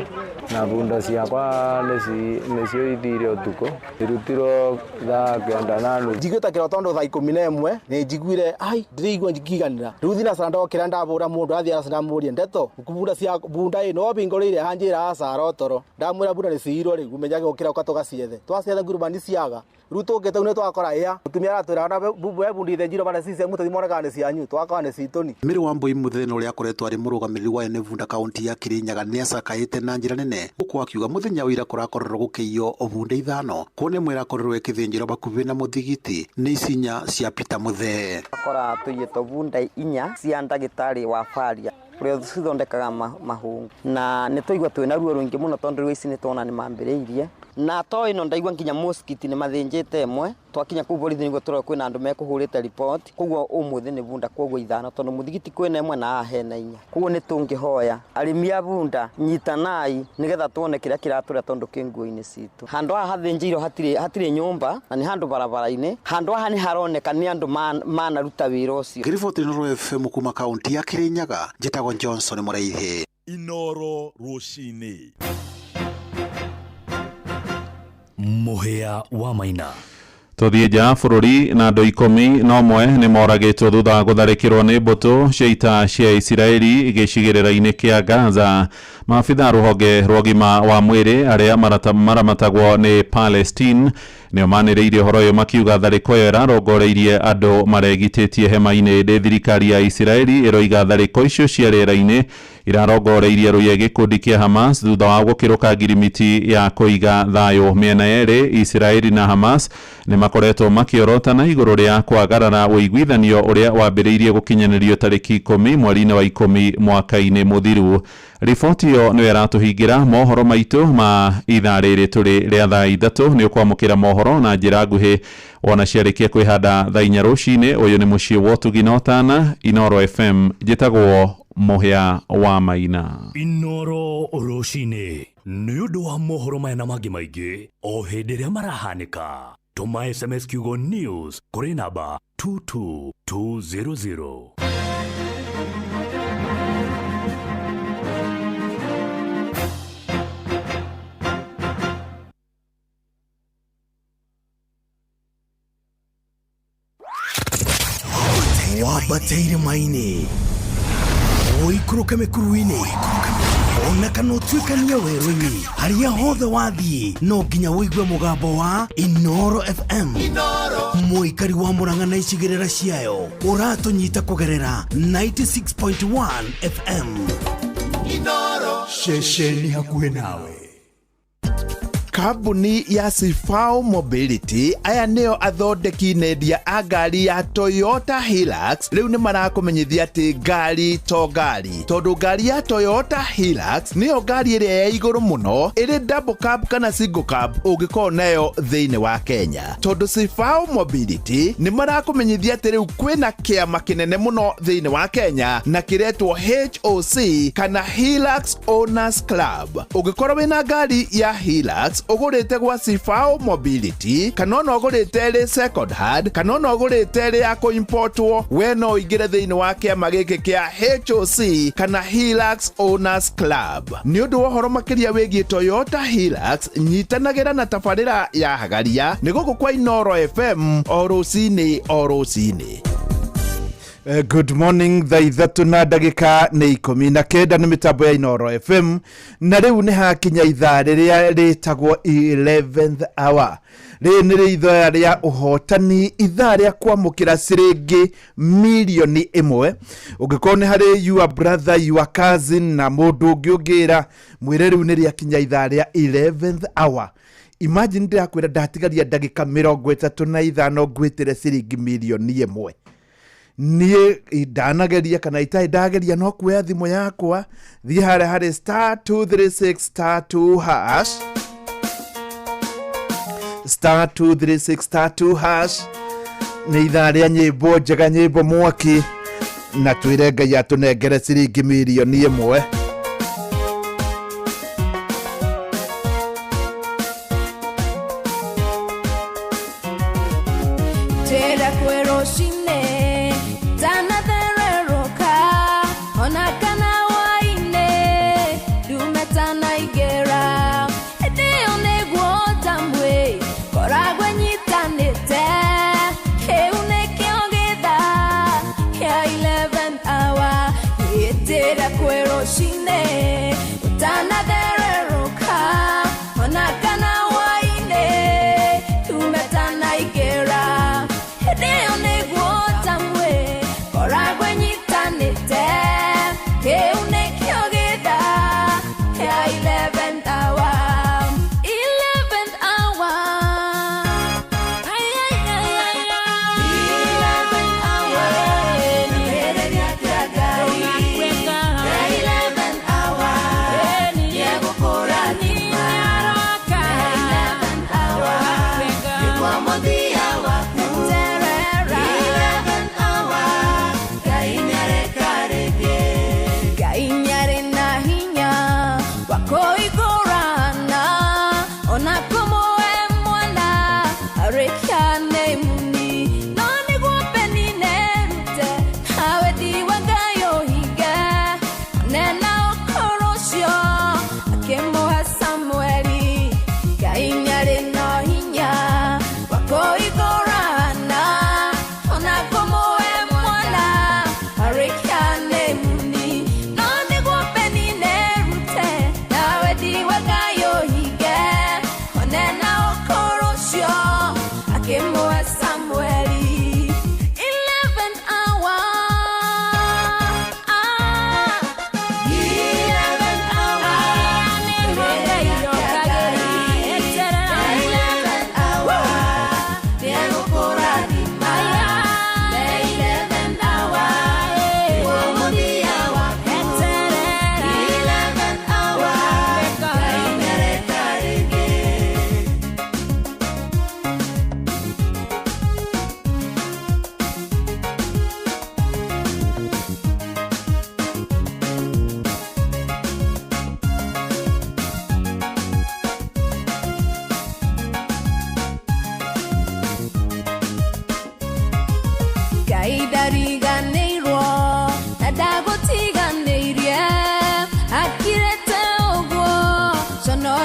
na bunda ciakwa nĩcio ithire ũtukũ, irutirwo thaa 9:30. Njiguĩte kĩro tondũ thaa 11 nĩ njiguire ai ndĩraigua ngiganĩra. Rĩu thinacara ndokĩra ndabũra mũndũ athiĩ ndamũria Ndeto bunda cia bunda ĩno wabingũrĩire hanjĩra acara toro ndamwĩra bunda nĩ ciirwo rĩu umenyage gũkĩra ũka tũgaciethe twaciethe ngurubani ciaga. Rĩu tũkĩte nĩ twakora ĩa mũtumia aratwĩra ona we bunda ithĩnjirwo bara cice mũtũthi monekaga nĩ cianyu twakora nĩ citũ ni. Mary Wambui Muthene ũrĩa akoretwo arĩ mũrũgamĩrĩri wa ene bunda kaunti ya Kirinyaga nĩacakaĩte na njĩra nene gũkũ akiuga mũthenya wa ira kũrakorirwo gũkĩiywo bunda 5 kuona ĩmwe ĩrakorirwo ĩkĩthĩnjĩrwo hakuhĩ na mũthigiti nĩ icinya cia Peter Muthee. Akora tũiyĩtwo bunda 4 cia ndagĩtarĩ wa Faria ũrĩa cithondekaga mahũngũ na nĩ twaigua twĩna ruo rũingĩ mũno tondũ rĩu ici nĩ tuona nĩ mambĩrĩirie na to ĩno ndaigua nginya mũsikiti nĩ mathĩnjĩte ĩmwe twakinya kũu borithi nĩguo tũrora kwĩna andũ mekũhũrĩte report koguo ũmũthĩ nĩ bunda koguo 5 tondũ mũthigiti kwĩna ĩmwe na haha hena 4 koguo nĩ tũngĩhoya arĩmi a bunda nyitanai nĩgetha tuone kĩrĩa kĩratũrĩa tondũ kĩ nguo-inĩ citũ. Handũ haha hathĩnjĩirwo hatirĩ nyũmba na nĩ handũ barabara-inĩ, handũ haha nĩ haroneka nĩ andũ manaruta wĩra ũcio. Ngĩriboti Inooro FM kuma kaunti ya Kirinyaga, njĩtagwo Johnson Mũraithi. Inooro rũcinĩ. Mũhĩa wa Maina. Tũthiĩ nja bũrũri na andũ 11 nĩ moragĩtwo thutha wa gũtharĩkĩrwo nĩ mbũtũ cia ita cia Isiraeli gĩcigĩrĩra-inĩ kĩa Gaza. Maabitha rũhonge rwa ũgima wa mwĩrĩ arĩa maramatagwo nĩ Palestine nĩo manĩrĩirie ũhoro ũyũ makiuga tharĩko ĩyo ĩrarongoreirie andũ maregitĩtie hema-inĩ. Ĩndĩ thirikari ya Isiraeli ĩroiga tharĩko icio cia rĩera-inĩ irarongoreirie rũiye gĩkundi kĩa Hamas thutha wa gũkĩrũka ngirimiti ya kũiga thayũ. Mĩena yerĩ Isiraeli na Hamas nĩ makoretwo makĩorotana igũrũ rĩa kwagarara ũiguithanio ũrĩa wambĩrĩirie gũkinyanĩrio tarĩki 10 mweri-inĩ wa 10 mwaka-inĩ mũthiru. Riboti ĩyo nĩyo ĩratũhingĩra mohoro maitũ ma ithaa rĩrĩ tũrĩ rĩa thaa 3. Nĩ ũkwamũkĩra mohoro na njĩra nguhĩ wona ciarĩkia kwĩhanda thaa 4 rũcinĩ. Ũyũ nĩ mũciĩ wa ũtugi na ũtana, Inooro FM. Njĩtagwo Mũhĩa wa Maina. Inooro rũcinĩ nĩ ũndũ wa mohoro maya na mangĩ maingĩ o hĩndĩ ĩrĩa marahanĩka. Tũma SMS kiugo news kũrĩ namba 22200. Wambateire maini ũikũrũke mĩkuru-inĩ ona kana ũtuĩkanie werũ-inĩ, harĩa hothe wathiĩ no nginya ũigue mũgambo wa Inooro FM. Mũikari wa Murang'a na icigĩrĩra ciayo ũratũnyita kũgerera 96.1 FM. Ceceni hakuhĩ nawe. Kambuni ya Sifao Mobility aya nĩo athondeki nendia a ngari ya Toyota Hilux rĩu nĩ marakũmenyithia atĩ ngari to ngari, tondũ ngari ya Toyota Hilux nĩyo ngari ĩrĩa ya igũrũ mũno ĩrĩ double cab kana single cab ũngĩkorwo nayo thĩinĩ wa Kenya. Tondũ Sifao Mobility nĩ marakũmenyithia atĩ rĩu kwĩna kĩama kĩnene mũno thĩinĩ wa Kenya na kĩretwo HOC kana Hilux Owners Club. Ũngĩkorwo wĩna ngari ya Hilux ũgũrĩte gwa Sifao Mobility kana ona ũgũrĩte ĩrĩ second hand kana ona ũgũrĩte ĩrĩ ya kũimportwo, we no ũingĩre thĩinĩ wa kĩama gĩkĩ kĩa HOC kana Hilux Owners Club. Nĩ ũndũ wa ũhoro makĩria wĩgiĩ Toyota Hilux, nyitanagĩra na tabarĩra ya Hagaria nĩ gũkũ kwa Inooro FM o rũcinĩ o rũcinĩ. Good morning, thaa 3 na ndagĩka nĩ 19 nĩ mĩtambo ya Inooro FM na rĩu nĩ hakinya ithaa rĩrĩa rĩtagwo 11th hour. Rĩrĩ nĩ ithaa rĩa ũhotani, ithaa rĩa kwamũkĩra ciringi milioni 1. Ũngĩkorwo nĩ harĩ your brother, your cousin na mũndũ ũngĩ ũngĩra, mwĩre rĩu nĩ rĩakinya ithaa rĩa 11th hour. Imagine ndĩrakwĩra ndatigaria ndagĩka 35 ngwĩtĩre ciringi milioni 1. Niĩ ndanageria kana itarĩ ndageria no kuoya thimũ yakwa thiĩ harĩa harĩ star 236 star 2 hash star 236 star 2 hash. Nĩ ithaa rĩa nyĩmbo njega, nyĩmbo mwaki, na twĩre Ngai atũnengere ciringi milioni 1. Njĩra kwĩ rũcinĩ tanathererũka ona kana hwaĩ-inĩ ndume tanaingĩra hĩndĩ ĩyo nĩguo ndamwĩ koragwo nyitanĩte kĩu nĩkĩo gĩthaa kĩa 11th hour gĩtĩra kwĩ rũcinĩ.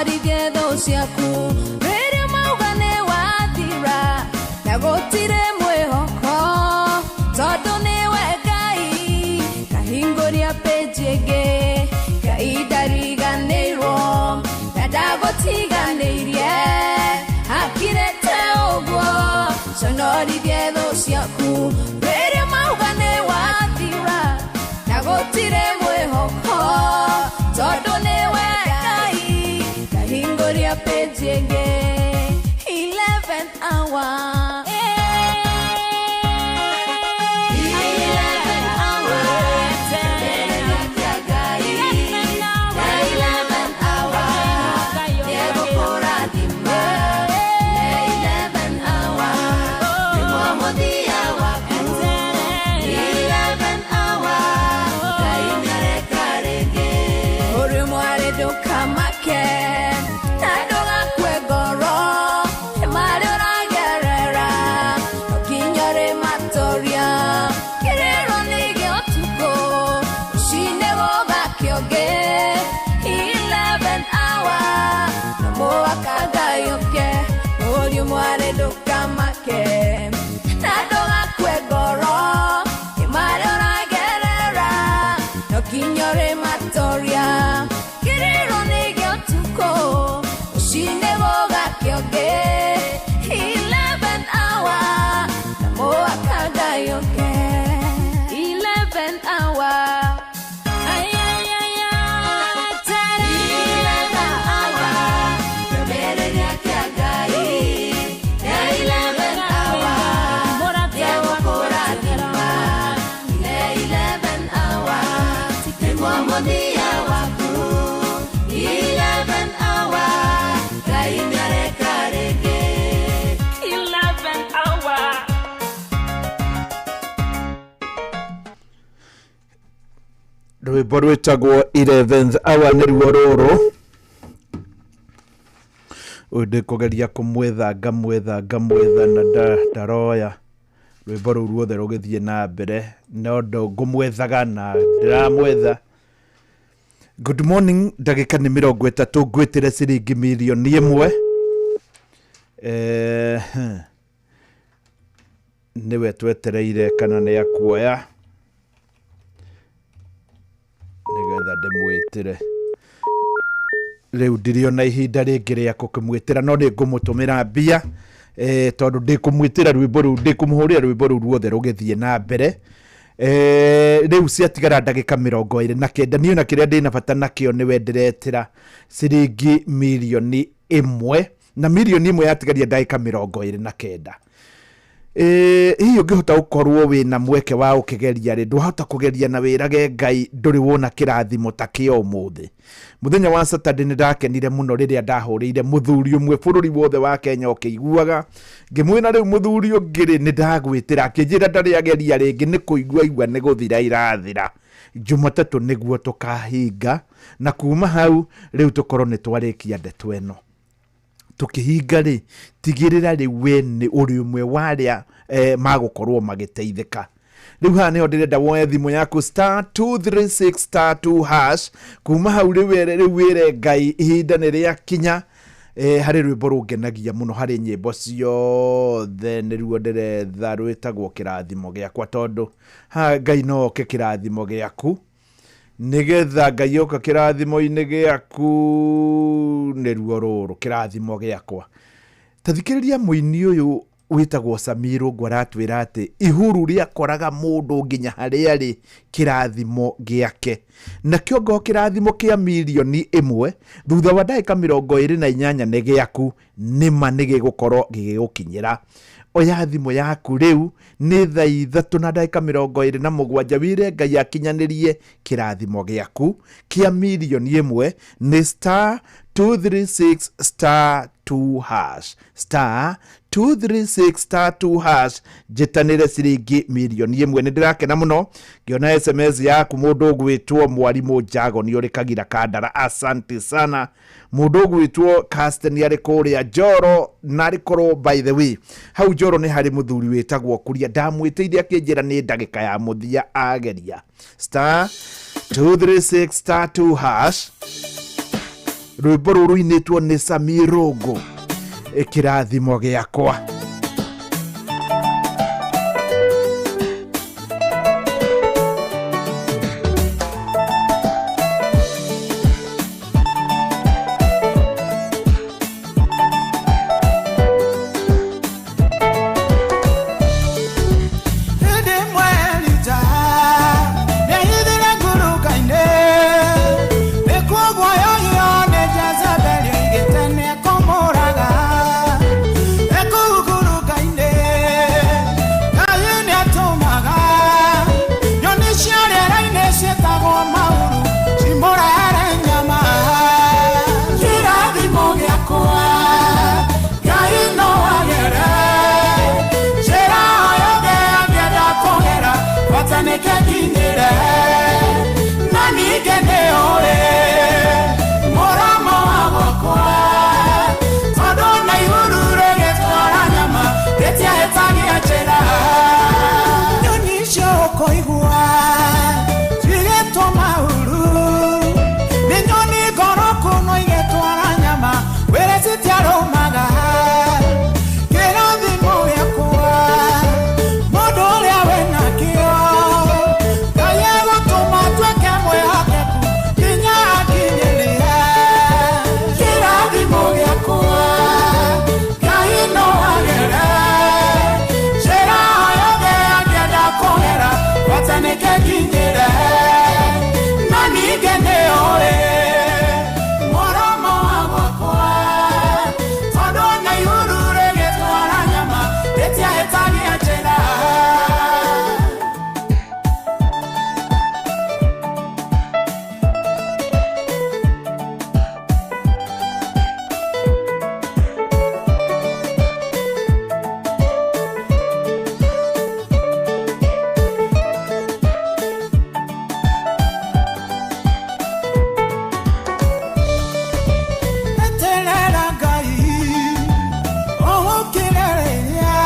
Conorithie thũ ciaku rĩrĩa mauga nĩ wathira na gũtirĩ mwĩhoko tondũ nĩwe Ngai kahingũria page ĩngĩ Ngai ndariganĩirwo na ndagũtiganĩirie akirĩte ũguo conorithie thũ ciaku rĩrĩa mauga nĩ wathira na gũtirĩ mwĩhoko tondũ nĩwe Ngai kahingũria page ĩngĩ 11th hour. Ndũkamake na ndũgakue ngoro marĩa ũragerera no nginya ũrĩmatoria kĩrĩro nĩ gĩa ũtukũ rũcinĩ gũgakĩa ũngĩ 11th hour no mũhaka Ngai ũke ũriũ mwarĩ ndũkamake na ndũgakue ngoro marĩa ũragerera no nginya ũrĩmatoria kĩrĩro nĩ gĩa ũtukũ rũcinĩ gũgakĩa ũngĩ 11th hour na mũhaka Ngai ũke 11th hour. Ay, ay, ay, ay, 11th hour kĩonereria kĩa Ngai 11th hour nĩegũkũrathima 11th hour nĩguo mũthia waku 11th hour Ngai nĩareka rĩngĩ 11th hour. Rwĩmbo rwĩtagwo 11th hour nĩruo rũrũ ũyũ ndĩkũgeria kũmwetha ngamwetha ngamwetha na ndaroya rwĩmbo rũu ruothe rũgĩthiĩ na mbere no ngũmwethaga na ndĩramwetha. Good morning, ndagĩka nĩ 30 ngwĩtĩre ciringi mirioni 1. Nĩwe twetereire kana nĩ akuoya nĩgetha ndĩmwĩtĩre. Rĩu ndirĩ ona ihinda rĩngĩ rĩa gũkĩmwĩtĩra no nĩ ngũmũtũmĩra mbia tondũ ndĩkũmwĩtĩra rwĩmbo rũu ndĩkũmũhũrĩra rwĩmbo rũu ruothe rũgĩthiĩ na mbere. Rĩu ciatigara ndagĩka 29 niĩ ona kĩrĩa ndĩna bata nakĩo nĩwe ndĩretĩra ciringi mirioni 1 na mirioni 1 yatigaria ndagĩka 29. Hihi ũngĩhota gũkorwo wĩna mweke wa ũkĩgeria rĩ ndwahota kũgeria na wĩrage Ngai ndũrĩ wona kĩrathimo ta kĩa ũmũthĩ. Mũthenya wa Saturday nĩ ndakenire mũno rĩrĩa ndahũrĩire mũthuri ũmwe bũrũri wothe wa Kenya ũkĩiguaga ngĩmwĩra rĩu mũthuri ũngĩ rĩ nĩ ndagwĩtĩra akĩnjĩra ndarĩ ageria rĩngĩ nĩ kũigua igua nĩ gũthira irathira. Jumatatũ nĩguo tũkahinga na kuma hau rĩu tũkorwo nĩ twarĩkia ndeto ĩno. Tũkĩhinga rĩ tigĩrĩra rĩu we nĩ ũrĩ ũmwe wa arĩa magũkorwo magĩteithĩka. Rĩu haha nĩho ndĩrenda woe thimũ yaku star 236 star 2 hash kuma hau rĩu wĩre Ngai ihinda nĩ rĩakinya. Harĩ rwĩmbo rũngenagia mũno harĩ nyĩmbo ciothe nĩruo ndĩretha rwĩtagwo kĩrathimo gĩakwa tondũ haha Ngai no oke kĩrathimo gĩaku nĩgetha Ngai oka kĩrathimo-inĩ gĩaku nĩruo rũrũ kĩrathimo gĩakwa. Ta thikĩrĩria mũini ũyũ wĩtagwo Samiru aratwĩra atĩ ihuru rĩakoraga mũndũ nginya harĩa arĩ kĩrathimo gĩake nakĩo ngo kĩrathimo kĩa mirioni 1 thutha wa ndagĩka 28 nĩ gĩaku nĩma nĩgĩgũkorwo gĩgĩgũkinyĩra. Oya thimũ yaku rĩu nĩ thaa 3 na ndagĩka 27 wĩre Ngai akinyanĩrie kĩrathimo gĩaku kĩa mirioni 1 nĩ star 236 star 2 hash star 236 star 2 hash njĩtanĩre ciringi mirioni 1. Nĩ ndĩrakena mũno ngĩona SMS yaku mũndũ ũgwĩtwo mwarimũ Njagoni ũrĩ Kagira Kandara, asante sana. Mũndũ ũgwĩtwo Casten arĩ kũrĩa Njoro na arĩ korwo by the way hau Njoro nĩ harĩ mũthuri wĩtagwo Kuria ndamwĩtĩire akĩnjĩra nĩ ndagĩka ya mũthia ageria star 236 star 2 hash. Rwĩmbo rũrũ rũinĩtwo nĩ Sami Rũngũ, kĩrathimo gĩakwa. Hĩndĩ ĩmwe Elija nĩahithire ngurunga-inĩ, nĩkuo guoyohio nĩ Jezebeli oigĩte nĩekũmũraga. E kũu ngurunga-inĩ, Ngai nĩatũmaga nyoni cia rĩera-inĩ ciĩtagwo mahuru cimũrehere nyama. Kĩrathimo gĩakwa Ngai no agere njĩra o yothe angĩenda kũgera, bata nĩke nginyĩre. Na ningĩ nĩũĩ mũromo wa gwakwa, tondũ na ihuru rĩgĩtwara nyama rĩtiahĩtagia njĩra. Nyoni icio ũkũigua cigĩtwo mahuru nĩ nyoni ngoroku no igĩtwara nyama wĩre citiarũmaga. Kĩrathimo gĩakwa mũndũ ũrĩa wĩnakĩo Ngai egũtũma atuĩke mwĩhokeku nginya akinyĩrie. Kĩrathimo gĩakwa Ngai no agere njĩra o yothe angĩenda kũgera, bata nĩke nginyĩre. Na ningĩ nĩũĩ mũromo wa gwakwa, tondũ na ihuru rĩgĩtwara nyama rĩtiahĩtagia njĩra. Eterera Ngai ũgũkirĩrĩria,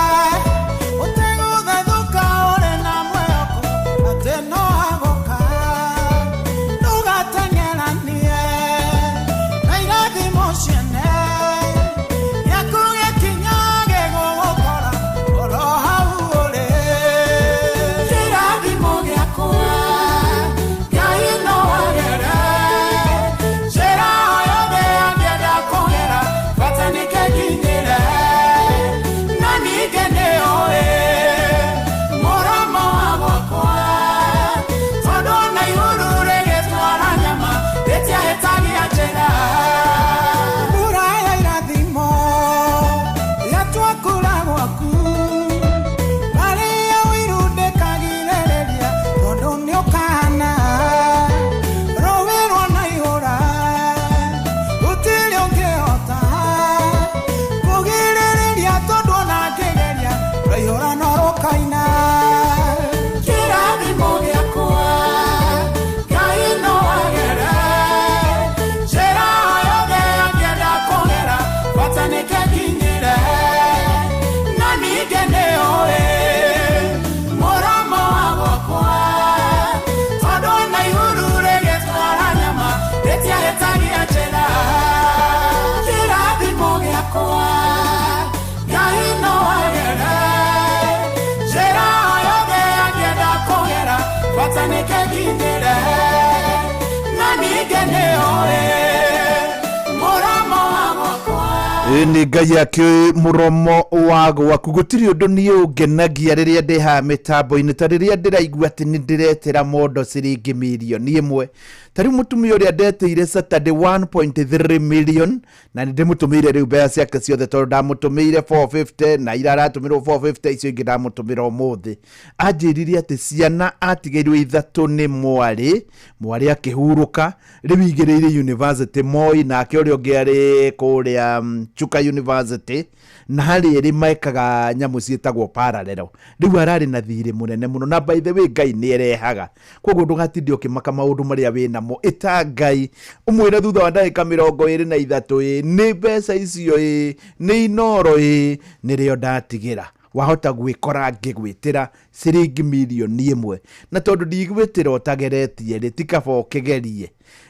ũtegũthethũka ũrĩ na mwĩhoko atĩ no agũka. Ndũgateng'eranie na irathimo ciene, gĩaku gĩkinya gĩgũgũkora oro hau ũrĩ. Kĩrathimo gĩakwa Ngai no agere njĩra o yothe angĩenda kũgera, bata nĩke nginyĩre. Na ningĩ nĩũĩ mũromo wa gwakwa, tondũ na ihuru rĩgĩtwara nyama rĩtiahĩtagia njĩra. Mbura ya irathimo yatua kura gwaku, marĩa ũiru ndĩkagirĩrĩria tondũ nĩũkahana. Rũĩ rwa naihũra gũtirĩ ũngĩhota kũgirĩrĩria, tondũ ona ngĩgeria rwaihũra no rũkaina. Kĩrathimo gĩakwa Ngai no agere njĩra o yothe angĩenda kũgera, bata nĩke nginyĩre. Na ningĩ nĩũĩ mũromo wa gwakwa, tondũ na ihuru rĩgĩtwara nyama rĩtiahĩtagia njĩra. Kĩrathimo gĩakwa Ngai no agere njĩra o yothe angĩenda kũgera, bata nĩke nginyĩre. Na ningĩ nĩũĩ mũromo wa gwakwa. Ĩ nĩ Ngai akĩũĩ mũromo wa gwaku. Gũtirĩ ũndũ niĩ ũngenagia rĩrĩa ndĩ haha mĩtambo-inĩ ta rĩrĩa ndĩraigua atĩ nĩ ndĩretĩra mondo ciringi mirioni 1. Ta rĩu mũtumia ũrĩa ndetĩire Saturday 1.3 million, na nĩ ndĩmũtũmĩire rĩu mbeca ciake ciothe, tondũ ndamũtũmĩire 450 na ira aratũmĩrwo 450, icio ingĩ ndamũtũmĩra ũmũthĩ. Anjĩrire atĩ ciana atigĩirwo ithatũ nĩ mwarĩ, mwarĩ akĩhurũka, rĩu igĩrĩire university Moi, nake ũrĩa ũngĩ arĩ kũrĩa Chuka University, na harĩ erĩ mekaga nyamũ ciĩtagwo parallel. Rĩu ararĩ na thirĩ mũnene mũno, na by the way Ngai nĩ erehaga, koguo ndũgatinde ũkĩmaka maũndũ marĩa wĩ namo. Ĩta Ngai ũmwĩre thutha wa ndagĩka 23, ĩ nĩ mbeca icio, ĩ nĩ inoro, ĩ nĩrĩo ndatigĩra. Wahota gwĩkora ngĩgwĩtĩra ciringi mirioni 1, na tondũ ndigwĩtĩra ũtageretie rĩ, ti kaba ũkĩgerie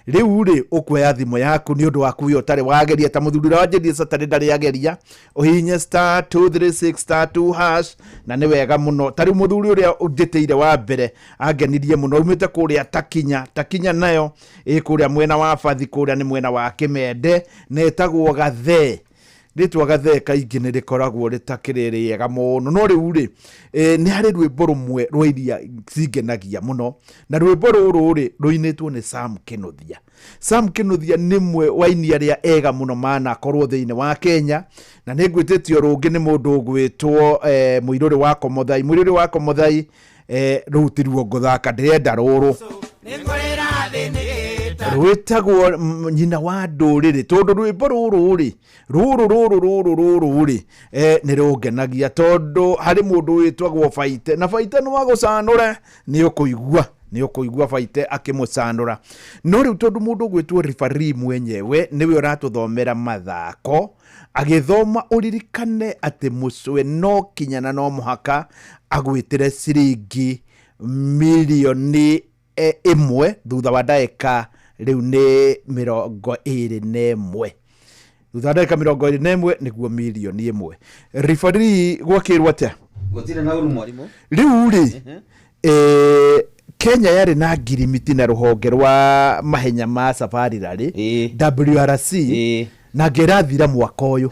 rĩu rĩ, ũkuoya thimũ yaku nĩ ũndũ waku we ũtarĩ wageria, ta mũthuri ũrĩa wanjĩrie Saturday ndarĩ ageria, ũhihinye *236*2#, na nĩ wega mũno. Ta rĩu mũthuri ũrĩa ũnjĩtĩire wa mbere angenirie mũno, aumĩte kũrĩa Takinya. Takinya nayo ĩ kũrĩa mwena wa Bathi, kũrĩa nĩ mwena wa Kĩmende, na ĩtagwo Gathee. Rĩtwa Gathee kaingĩ nĩ rĩkoragwo rĩtakĩrĩ rĩega mũno, no rĩu rĩ, nĩ harĩ rwĩmbo rũmwe rwa iria cingenagia mũno, na rwĩmbo rũrũ rĩ, rũinĩtwo nĩ Sam Kĩnuthia. Sam Kĩnuthia nĩ mwe wa aini arĩa ega mũno manakorwo thĩinĩ wa Kenya, na nĩ ngwĩtĩtio rũngĩ nĩ mũndũ ũgwĩtwo Mũirũrĩ wa Komothai. Mũirũrĩ wa Komothai, rũu tiruo ngũthaka, ndĩrenda rũrũ rwĩtagwo Nyina wa Ndũrĩrĩ, tondũ rwĩmbo rũrũ rĩ, rũrũ rũrũ rũrũ rũrũ rĩ, nĩ rũngenagia tondũ harĩ mũndũ wĩtagwo Baite, na Baite nĩ wagũcanũre, nĩ ũkũigua Baite akĩmũcanũra. No rĩu tondũ mũndũ ũgwĩtwo referee mwenyewe nĩwe ũratũthomera mathako, agĩthoma ũririkane atĩ mũcwe no kinya na no mũhaka agwĩtĩre ciringi mirioni 1 thutha wa ndagĩka rĩu nĩ 21. Thutha wa ndagĩka 21 nĩguo mirioni 1. Referee, gwakĩrwo atĩa? Gũtirĩ na ũru, mwarimũ. Rĩu rĩ, Kenya yarĩ na ngirimiti na rũhonge rwa mahenya ma Safari Rally, WRC, na ngĩrathira mwaka ũyũ.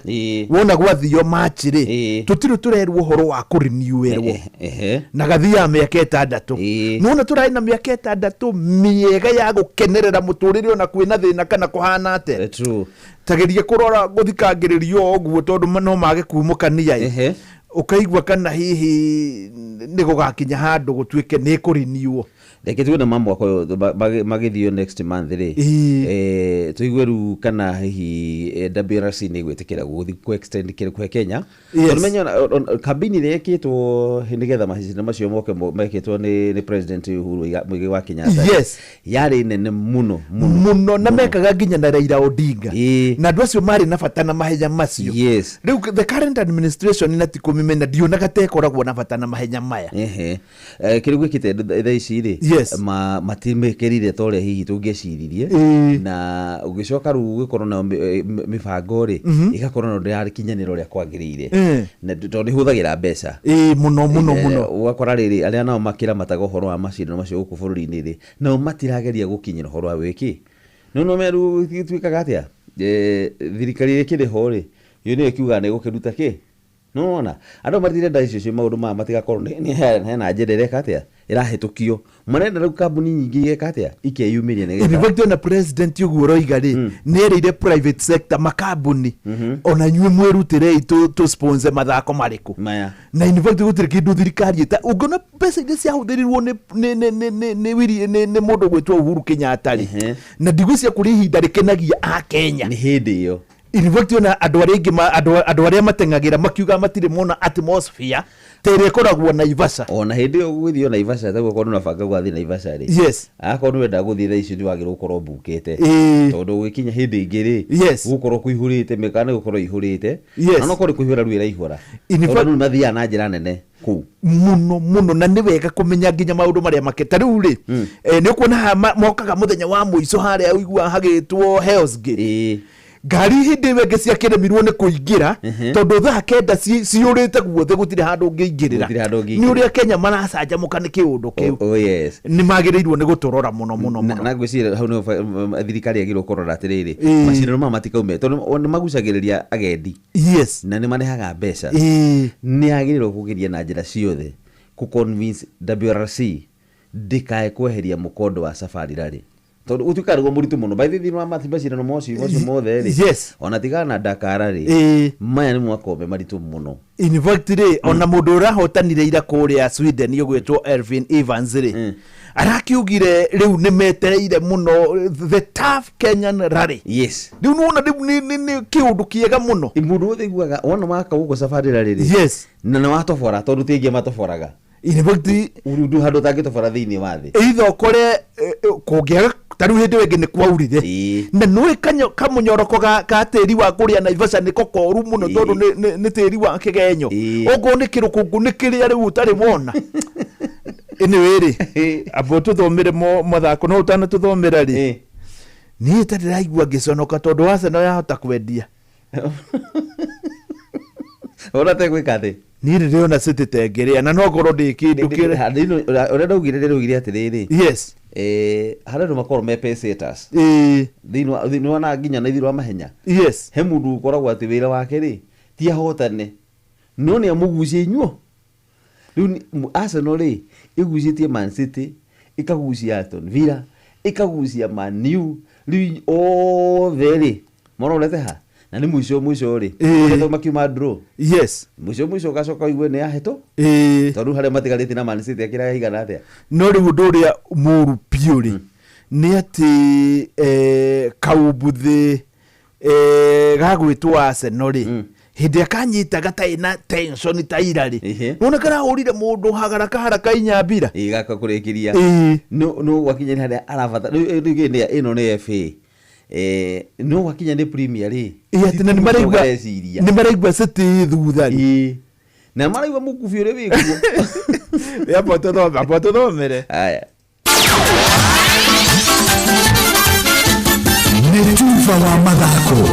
Wona gwathio Machi rĩ, tũtirĩ tũrerwo ũhoro wa kũriniwĩrwo na gathiaga mĩaka 6. Nona tũrarĩ na mĩaka 6 mĩega ya gũkenerera mũtũrĩre, ona kwĩna thĩna kana kũhana atĩa. Tageria kũrora gũthikangĩrĩrio o ũguo, tondũ no mage kumũkania ĩ, ũkaigua kana hihi nĩ gũgakinya handũ gũtuĩke nĩ kũriniwo. Reke tuone ma mwaka ũyũ magĩthio next month rĩ, tũigue rĩu kana hihi WRC nĩ gwĩtĩkĩra gũthiĩ kũ extend kĩrĩ kũhe Kenya. Tondũ menya kambĩini ĩrĩa ĩkĩtwo nĩgetha macindano macio moke mekĩtwo nĩ President Uhuru Muigai wa Kenyatta yarĩ nene mũno mũno. Mũno, na mekaga nginya na Raila Odinga na andũ acio marĩ na bata na mahenya macio. Rĩu the current administration, na ti kũmĩmena, ndionaga ta ĩkoragwo na bata na mahenya maya. Ehe. Kĩrĩa gwĩkĩte thaa ici rĩ, matimĩkĩrire ta ũrĩa hihi tũngĩeciririe, na ũgĩcoka rĩu gũkorwo na mĩbango rĩ, ĩgakorwo na ndĩrakinyanĩra ũrĩa kwagĩrĩire. Na tondũ nĩ hũthagĩra mbeca. Ĩĩ, mũno mũno mũno. Ũgakora rĩrĩ, arĩa nao makĩramataga ũhoro wa macindano macio gũkũ bũrũri-inĩ rĩ, nao matirageria gũkinyĩra ũhoro wa wĩki no meru gĩtuĩkaga atĩa. Thirikari ĩrĩa ĩkĩrĩ ho rĩ, yo nĩyo ĩkiugaga nĩ ĩgũkĩruta kĩ. Nĩwona andũ matirenda icio cio maũndũ maya matigakorwo hena njĩra ĩreka atĩa ĩrahĩtũkio, marenda rĩu kambuni nyingĩ igeka atĩa, ikeyumĩria In nĩgetha fact, ona president ũguo ũroiga rĩ, nĩ erĩire private sector, makambuni, ona inyuĩ mwĩrutĩrei tũ sponsor mathako marĩkũ maya. Na in fact gũtirĩ kĩndũ thirikari ĩta ũngĩona mbeca iria ciahũthĩrirwo nĩ Willy- nĩ mũndũ gwĩtwo Uhuru Kenyatta rĩ, na ndigwĩciria kũrĩ ihinda rĩkenagia a Kenya. Nĩ hĩndĩ ĩyo. In fact, ona andũ arĩa aingĩ andũ arĩa mateng'agĩra makiuga matirĩ mona atmosphere ta ĩrĩa ĩkoragwo Naivasha. Ona hĩndĩ ĩyo gũgĩthio Naivasha, ta gũkorwo nĩũrabanga gũgathiĩ Naivasha rĩ, akorwo nĩwenda gũthiĩ thaa icio, nĩwagĩrĩirwo gũkorwo mbukĩte, tondũ gũgĩkinya hĩndĩ ĩngĩ rĩ, gũkorwo kũihũrĩte, mĩkawa nĩ gũkorwo ĩihũrĩte, na no korwo nĩ kũihũra rĩu ĩraihũra, tondũ rĩu mathiaga na njĩra nene kũu. Mũno mũno, na nĩ wega kũmenya nginya maũndũ marĩa make. Ta rĩu rĩ, nĩ ũkuona haha mokaga mũthenya wa mũico harĩa ũiguaga hagĩtwo Hell's Gate, ngari hĩndĩ ĩyo ĩngĩ ciakĩremirwo nĩ kũingĩra, tondũ thaa 9 ciyũrĩte guothe, gũtirĩ handũ ũngĩingĩrĩra. Gũtirĩ handũ ũngĩingĩrĩra. Nĩ ũrĩa Kenya maracanjamũka nĩ kĩũndũ kĩu. Oh, yes. Nĩ magĩrĩirwo nĩ gũtũrora mũno mũno mũno. Na ngwĩciria hau nĩho thirikari yagĩrĩirwo kũrora atĩrĩrĩ, macindano maya matikaume, tondũ nĩ magucagĩrĩria agendi na nĩ marehaga mbeca. Nĩ yagĩrĩirwo kũgeria na njĩra ciothe kũ convince WRC ndĩkae kweheria mũkondo wa Safari Rally, tondũ ũtuĩkaga nĩguo mũritũ mũno by the thĩinĩ wa macindano macio mothe rĩ, ona tigana na Dakar rĩ, maya nĩ makombe maritũ mũno. In fact rĩ, ona mũndũ ũrahotanire ira kũrĩa Sweden ũgwĩtwo Elfyn Evans rĩ, arakiugire rĩu nĩ metereire mũno the tough Kenyan Rally. Rĩu nĩwona rĩu nĩ kĩũndũ kĩega mũno. Mũndũ wothe iguaga wona waka gũkũ Safari Rally rĩ, na nĩ watobora, tondũ ti aingĩ matoboraga. In fact Urundu handũ ũtangĩtobora thĩinĩ wa thĩ. Either ũkore kũngĩaga ta rĩu hĩndĩ ĩyo ĩngĩ nĩ kwaurire na nĩũĩ kamũnyoroko ga tĩri wa kũrĩa Naivasha nĩko koru mũno tondũ nĩ tĩri wa kĩgenyo, okorwo nĩ kĩrũkũngũ nĩ kĩrĩa rĩu ũtarĩ wona. Anyway rĩ, amba ũtũthomere mathako, no ũtanatũthomera rĩ, niĩ ta ndĩraigua ngĩconoka tondũ Arsenal yahota kwendia. Ũrona ta ĩgwĩka atĩ? Niĩ ndĩrona City ta ĩngĩrĩa na no ngorwo ndĩ kĩndũ kĩrĩa Ũrĩa ndaugire, ndĩraugire atĩrĩrĩ, yes, harĩ andũ makoragwo me pace setters thĩinĩ wa na nginya na ithiro wa mahenya. Yes. He mũndũ ũkoragwo atĩ wĩra wake rĩ ti ahotane no nĩ amũgucie inyuo. Rĩu Arsenal rĩ ĩgucĩtie Man City, ĩkagucia Aston Villa, ĩkagucia Man U, rĩu othe rĩ marorete ha na nĩ mũico mũico rĩ tondũ makiuma draw. Yes. Mũico mũico ũgacoka ũigue nĩ yahetwo tondũ harĩa matigarĩtie na Man City akĩrĩa igana atĩa. No rĩu ũndũ ũrĩa mũru biũ rĩ nĩ atĩ kaumbuthĩ gagwĩtwo Arsenal rĩ, hĩndĩ ĩrĩa kanyita gatarĩ na tension ta ira rĩ, nĩwona karahũrire mũndũ hagaraka haraka inya mbira. Ĩĩ, gaka kũrĩkĩria no gwakinya nĩ harĩa arabata rĩu rĩu ĩno nĩ FA, no gwakinya nĩ Premier rĩ. Ĩĩ, atĩ na nĩ maraigua City thutha rĩ. Na maraigua mũkubi ũrĩa wĩkuo. Amba tũthomere. Haya. Nĩ tuba wa mathako.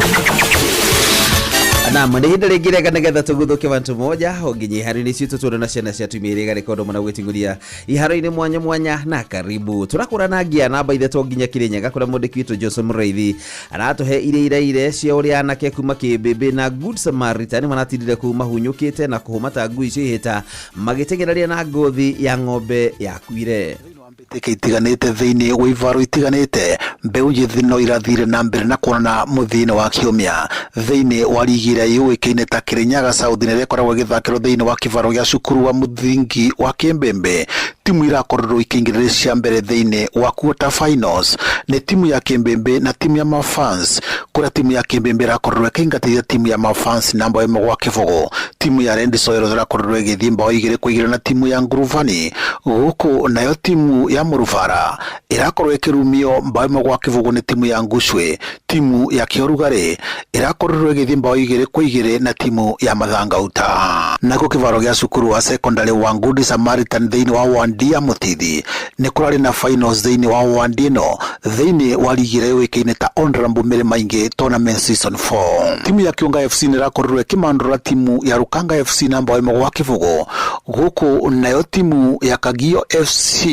Naam, nĩ ihinda rĩngĩ rĩega nĩgetha tũguthũke bantu moja o nginya iharo-inĩ citũ tuone na ciana cia tumia iria igarekondo mũno gwĩting'ũria iharo-inĩ mwanya mwanya na karibu tũrakũrana ngia namba ithatũ nginya Kĩrĩnyaga kũrĩa mwandĩki witũ Johnson Mũraithi aratũhe iria iraire cia ũrĩa anake kuma Kĩmbĩmbĩ na Good Samaritan maratindire kũu mahunyũkĩte na kũhũma ta ngui ciĩhĩta magĩteng'ereria na ngothi ya ng'ombe yakuire. Mbĩtĩka itiganĩte thĩinĩ wa ivaro itiganĩte, mbeũ njĩthĩ no irathire na mbere na kuonana mũthia-inĩ wa kiumia thĩinĩ wa rigi ĩrĩa yũĩkaine ta Kĩrĩnyaga South na ĩrĩa ĩkoragwo ĩgĩthakĩrwo thĩinĩ wa kĩbaro gĩa cukuru wa mũthingi wa Kĩmbĩmbĩ. Timu irakorirwo ikĩingĩrĩra cia mbere thĩinĩ wa quarter finals nĩ timu ya Kĩmbĩmbĩ na timu ya Mafans, kũrĩa timu ya Kĩmbĩmbĩ ĩrakorirwo ĩkĩingatithia timu ya Mafans namba 1-0. Timu ya Red Soil ĩrakorirwo ĩgĩthiĩ 2-2 na timu ya Nguruvani, gũkũ nayo timu ya Murubara ĩrakorwo ĩkĩrumio 1-0 nĩ timu ya Ngucwe. Timu ya Kĩorugarĩ ĩrakorirwo ĩgĩthiĩ 2-2 na timu ya Mathangauta. Nako kĩbaro gĩa cukuru wa secondary wa Good Samaritan thĩinĩ wa wandi ya Mũtithi nĩ kũrarĩ na finals thĩinĩ wa wandi ĩno thĩinĩ wa rigi ĩrĩa yũĩkaine ta Honorable Mary Maingi Tournament Season 4. Timu ya Kĩũnga FC nĩ ĩrakorirwo ĩkĩmandũra timu ya Rukanga FC namba 1-0, gũkũ nayo timu ya Kagio FC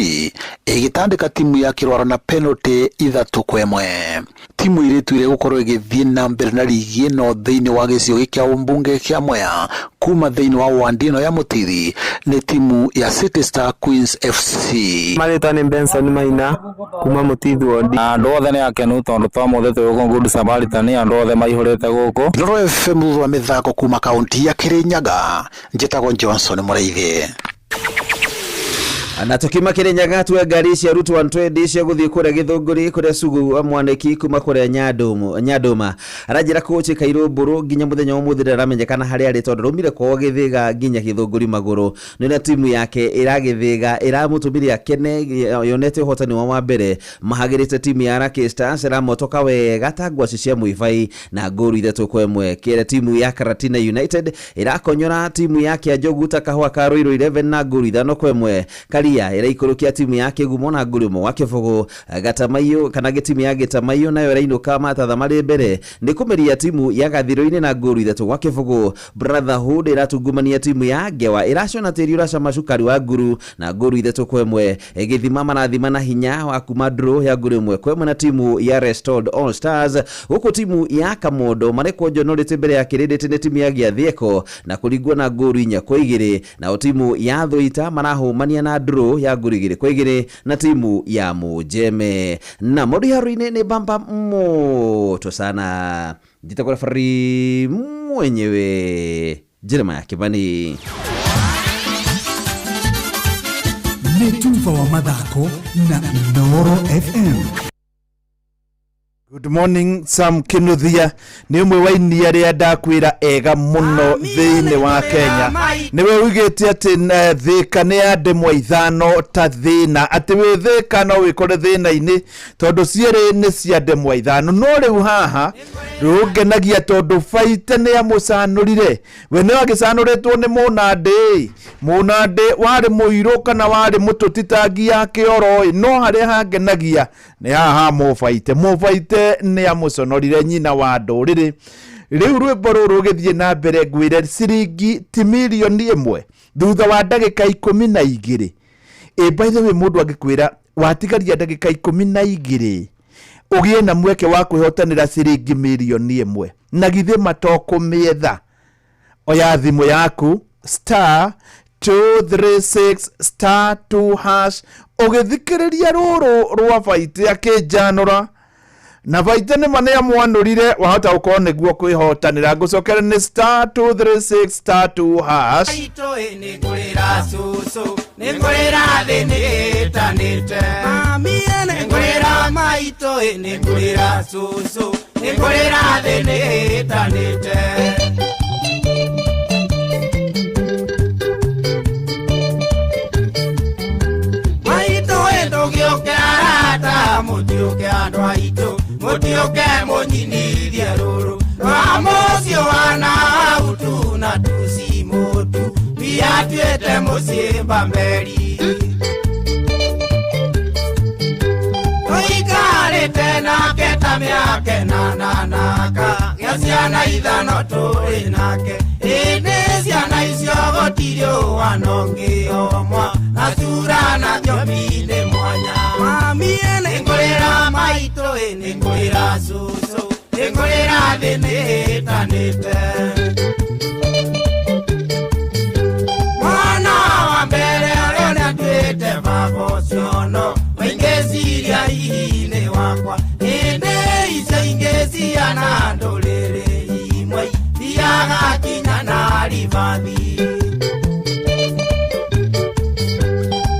ĩgĩtandĩka timu ya Kĩrwaro na penalty 3-1. Timu irĩtu ĩrĩa ĩgũkorwo ĩgĩthiĩ na mbere na rigi ĩno thĩinĩ wa gĩcigo gĩkĩ kĩa ũmbunge kĩa Mwea kuma thĩinĩ wa wandi ĩno ya Mũtithi nĩ timu ya City Star Queens FC. Marĩtwa nĩ Benson Maina kuma Mũtithi wondi. Andũ othe nĩ akenu tondũ twamũthĩ twĩ gũkũ Good Samaritan, andũ othe maihũrĩte gũkũ. Inooro FM thutha wa mĩthako kuma kaunti ya Kĩrĩnyaga, njĩtagwo Johnson Mũraithi. Na tukima Kĩrĩnyaga tuwe ngari cia Route 120 cia gũthiĩ kũrĩa Gĩthũngũri kũrĩa Sugu wa Mwanĩki kuma kũrĩa Nyandũma aranjĩra kũci Kairũ Mbũrũ nginya mũthenya wa ũmũthĩ ndaramenyekana harĩa arĩ tondũ raumire kwao Gĩthĩga nginya Gĩthũngũri magũrũ. Nĩ timu yake ĩragĩthĩga ĩramũtũmire akene yonete ũhotani wa mbere mahagĩrĩte timu ya Lucky Stars ĩramotoka wega ta ngwaci cia mũibai na ngũru 3-1. Kĩrĩa timu ya Karatina United ĩrakonyora timu ya Kĩanjogu ta kahũa ka Ruiru 11 na ngũru 5-1. Karia ĩraikũrũkia timu ya Kĩgumo na ngũru 1-0. Gatamaiyũ kana timu ya Gĩtamaiyũ nayo ĩrainũka matatha marĩ mbere nĩ kũmeria timu ya Gathirũ-inĩ na ngũru 3-0. Brotherhood ĩratungumania timu ya Ngewa ĩracona tĩri ũracama cukari wa nguru na ngũru 3-1. Gĩthima marathima na hinya wa kuma draw ya ngũru 1-1 na timu ya Restored All Stars, gũkũ timu ya Kamondo marekwo njonorĩte mbere ya kĩrĩndĩ nĩ timu ya Gĩathieko na kũringwo na ngũru 4-2. Nao timu ya Thũita marahũmania na draw ya ngũru 2-2 na timu ya Mũnjeme. Na maũndũ iharo-inĩ nĩ bamba moto sana. Njĩtagwo referee mwenyewe Jeremiah Kibani. Nĩ tuba wa mathako na Inooro FM. Good morning Sam Kinuthia nĩ ũmwe wa aini arĩa ndakwĩra ega mũno thĩinĩ wa Kenya. Nĩwe uigĩte atĩ Thĩka nĩ ya ndemwa ithano ta thĩna, atĩ wĩ Thĩka no wĩkore thĩna-inĩ tondũ cierĩ nĩ cia ndemwa ithano. No rĩu haha rũngenagia tondũ Baite nĩ amũcanũrire. We nĩ agĩcanũrĩtwo nĩ Mũnandĩ. Mũnandĩ warĩ mũirũ kana warĩ mũtũti tangi ya kĩoro, no harĩa hangenagia nĩ haha Mũbaite. Mũbaite nĩ amũconorire nyina wa ndũrĩrĩ. Rĩu rwĩmbo rũrũ rũgĩthiĩ na mbere ngwĩre ciringi ti mirioni 1 thutha wa ndagĩka 12. By the way, mũndũ angĩkwĩra watigaria ndagĩka 12 ũgĩe na mweke wa kwĩhotanĩra ciringi mirioni 1, na githĩ matokũmĩetha? Oya thimũ yaku star 236 star 2 hash ũgĩthikĩrĩria rũrũ rwa Baite akĩnjanũra na Baite nĩ ma nĩ amwanũrire, wahota gũkorwo nĩguo kwĩhotanĩra. Ngũcokere nĩ star 236 star 2 hash. Maitũ ĩ nĩ ngũrĩra cũcũ, nĩ ngũrĩra thĩ nĩ ĩtanĩte. Mami ĩ nĩ ngũrĩra maitũ ĩ nĩ ngũrĩra cũcũ, nĩ ngũrĩra thĩ nĩ ĩtanĩte. Maitũ ĩ ndũgĩũke arata, mũtiũke andũ aitũ, mũtiũke mũnyinithie rũrũ rwa mũciĩ wa Nautu na tuci mũtu, biatuĩte mũciĩ Mbamberi. Tũikarĩte nake ta mĩaka ĩnana naka, gĩa ciana ithano tũrĩ nake, ĩndĩ ciana icio gũtirĩ ũwana ũngĩ omwa, na cura na thiomi nĩ mwanya. Mami ĩ nĩ ngũrĩra maitũ ĩ nĩ ngũrĩra cũcũ, nĩ ngũrĩra thĩ nĩ ĩtanĩte. Mwana wa mbere ũrĩa nĩatuĩte baba ũcio no maingĩciria hihi nĩ wakwa, ĩndĩ icio ingĩ ciana ndũrĩrĩ imwe thiaga kinya na ribathi.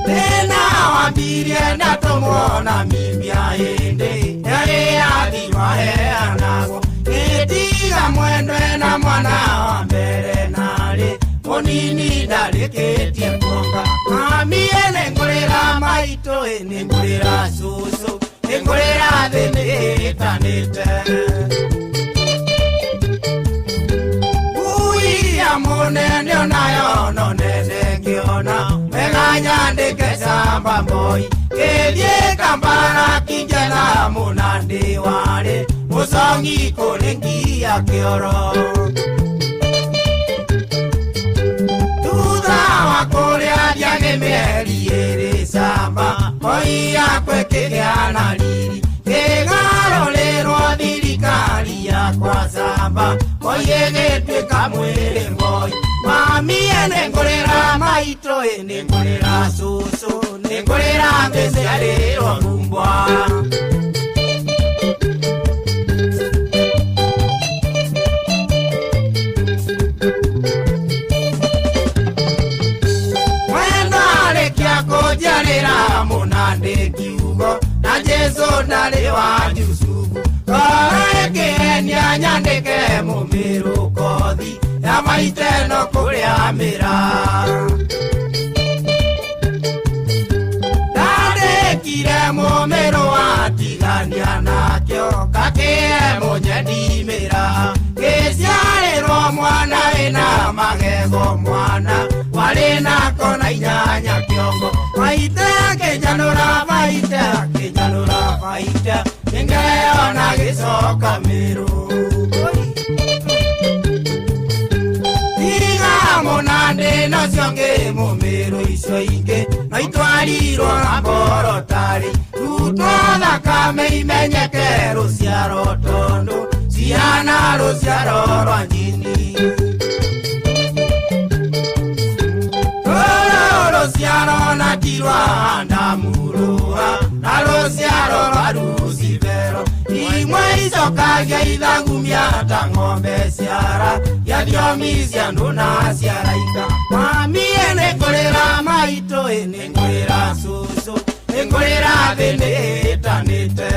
Thĩna wambirie na tũmwona mimia hĩndĩ yarĩ yathima heanagwo, ĩtiga mwendwe na mwana wa mbere narĩ mũnini ndarĩkĩtie kuonga. Mami ĩ nĩ ngũrĩra maitũ ĩ nĩ ngũrĩra cũcũ, nĩ ngũrĩra thĩ nĩ ĩtanĩte. Ngui ya mũnene onayo no nene ngĩona, wega nyandĩke camba mboi, ngĩthiĩ Kambara kĩnjena Mũnandĩ warĩ mũcongi kũrĩ ngia kĩoro. Thutha wa kũrĩa thiang'ĩ mĩeri ĩrĩ camba, mboi yakwa ĩkĩgĩa na riri, ĩgarũrĩrwo thirikari yakwa camba, mboi ĩgĩtuĩka mwĩrĩ mboi. Mami ĩ nĩ ngũrĩra maitũ ĩ nĩ ngũrĩra cũcũ, nĩ ngũrĩra ngĩciarĩrwo rumbwa. Mwendwa arĩkia kũnjiarĩra Mũnandĩ kiugo, na Jesũ ndarĩ wa Jusufu, ngoro ĩkĩhenia nyandĩke mũmĩrũ kothi ya maiteno kũrĩa mĩra. Ndandĩkire mũmĩrũ watigania nakĩo, kakĩe mũnyendi mĩra, ngĩciarĩrwo mwana wĩna magego mwana warĩ na kona inyanya kĩongo. Maitũ akĩnjanũra, maitũ akĩnjanũra, maitũ nĩngeyona gĩcoka Mĩrũ. Tiga Mũnandĩ nocio ngĩ mũmĩrũ icio ingĩ, no itwarirwo na mborotarĩ, rutwo thakame imenyeke rũciaro tondũ ciana rũciaro rwa njini. Rũrũ rũciaro na ti rwa Adamu rũa, na rũciaro rwa Lucifero, imwe icokagia ithangumia ta ng'ombe ciara, ya thiomi cia andũ na cia araika. Mami ĩ nĩ ngũrĩra maitũ ĩ nĩ ngũrĩra cũcũ, nĩ ngũrĩra thĩ nĩ ĩtanĩte.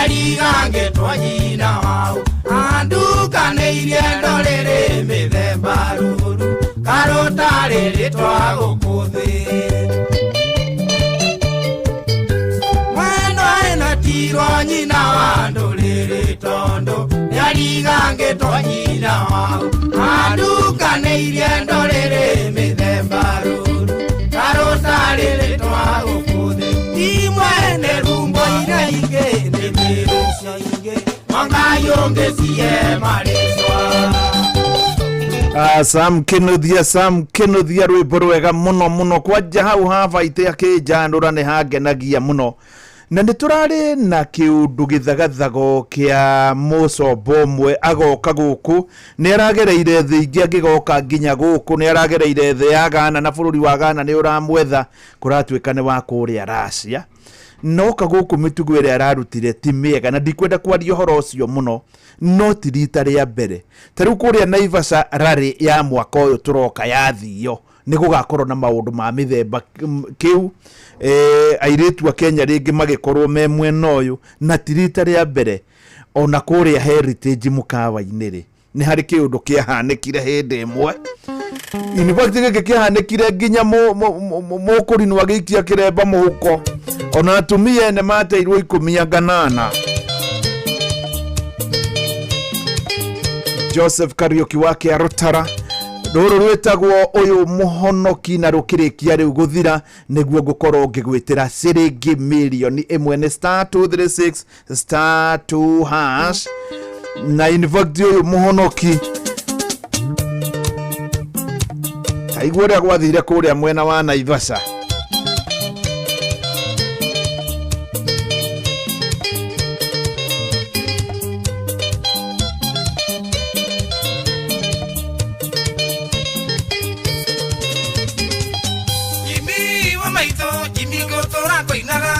Nĩarigangĩtwo nyina wao Andukanĩirie ndũrĩrĩ mĩthemba ruru Karũtarĩ rĩtwa gũkũ thĩ Mwendwa ĩnatirwo nyina wa ndũrĩrĩ tondũ Nĩarigangĩtwo nyina wao Andukanĩirie ndũrĩrĩ mĩthemba ruru Karũtarĩ rĩtwa gũkũ thĩ Imwene rumbo ira ingĩ nĩ mĩrũcio ingĩ Wangayũngĩ ciĩ marĩtwa Ah, Sam Kinuthia Sam Kinuthia rwĩmbo rwega mũno mũno kwanja hau habaite akĩnjanũra nĩ hangenagia mũno na nĩ tũrarĩ na kĩũndũ gĩthagathago kĩa mũcombo ũmwe agoka gũkũ nĩ aragereire thĩ ingĩ angĩgoka nginya gũkũ nĩ aragereire thĩ ya Ghana na bũrũri wa Ghana nĩ ũramwetha kũratuĩka nĩ wa kũrĩa Russia noka gũkũ mĩtugo ĩrĩa ararutire ti mĩega na ndikwenda kwaria ũhoro ũcio mũno no ti rita rĩa mbere ta rĩu kũrĩa Naivasha rarĩ ya mwaka ũyũ tũroka yathio nĩ gũgakorwo na maũndũ ma mĩthemba kĩu airĩtu a Kenya rĩngĩ magĩkorwo me mwena ũyũ na ti rita rĩa mbere ona kũrĩa Heritage mũkawa-inĩ rĩ nĩ harĩ kĩũndũ kĩahanĩkire hĩndĩ ĩmwe in fact gĩkĩ kĩahanĩkire nginya mũkũrinũ agĩikia kĩremba mũhuko ona atumia ene mateirwo ikũmi anga nana Joseph Kariuki wa Kĩarũtara rũrũ rwĩtagwo ũyũ mũhonoki na rũkĩrĩkia rĩu gũthira nĩguo ngũkorwo ngĩgwĩtĩra ciringi mirioni ĩmwe nĩ star 236 star 2 hash na in fact ũyũ mũhonoki taigua ũrĩa gwathire kũrĩa mwena wa Naivasha. Jimmy wa maitũ Jimmy ngũtũra ngũinaga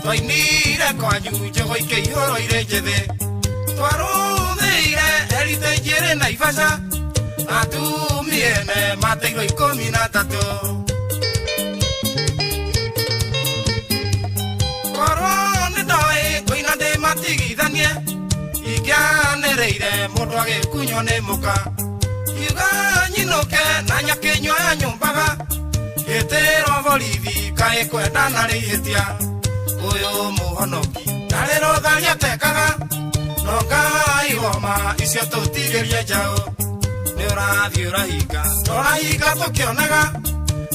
twainire kwanyu njogo ikĩihũrwo irĩ njĩthĩ twarũthĩire Heritage ĩrĩ Naivasha atumia ene mateirwo 13 korwo nĩ ndoĩ ngũina ndĩmatigithanie ingĩanĩrĩire mũndũ agĩkunywo nĩ mũka kiuga nyinũke na nyakĩnyua ya nyũmbaga gĩtĩrwo borithi kaĩ kwendana rĩ ihĩtia ũyũ mũhonoki ndarĩ rũtharia atekaga no Ngai woma icio tũtigĩrie njaũ nĩ ũrathiĩ ũrahinga tũrahinga tũkĩonaga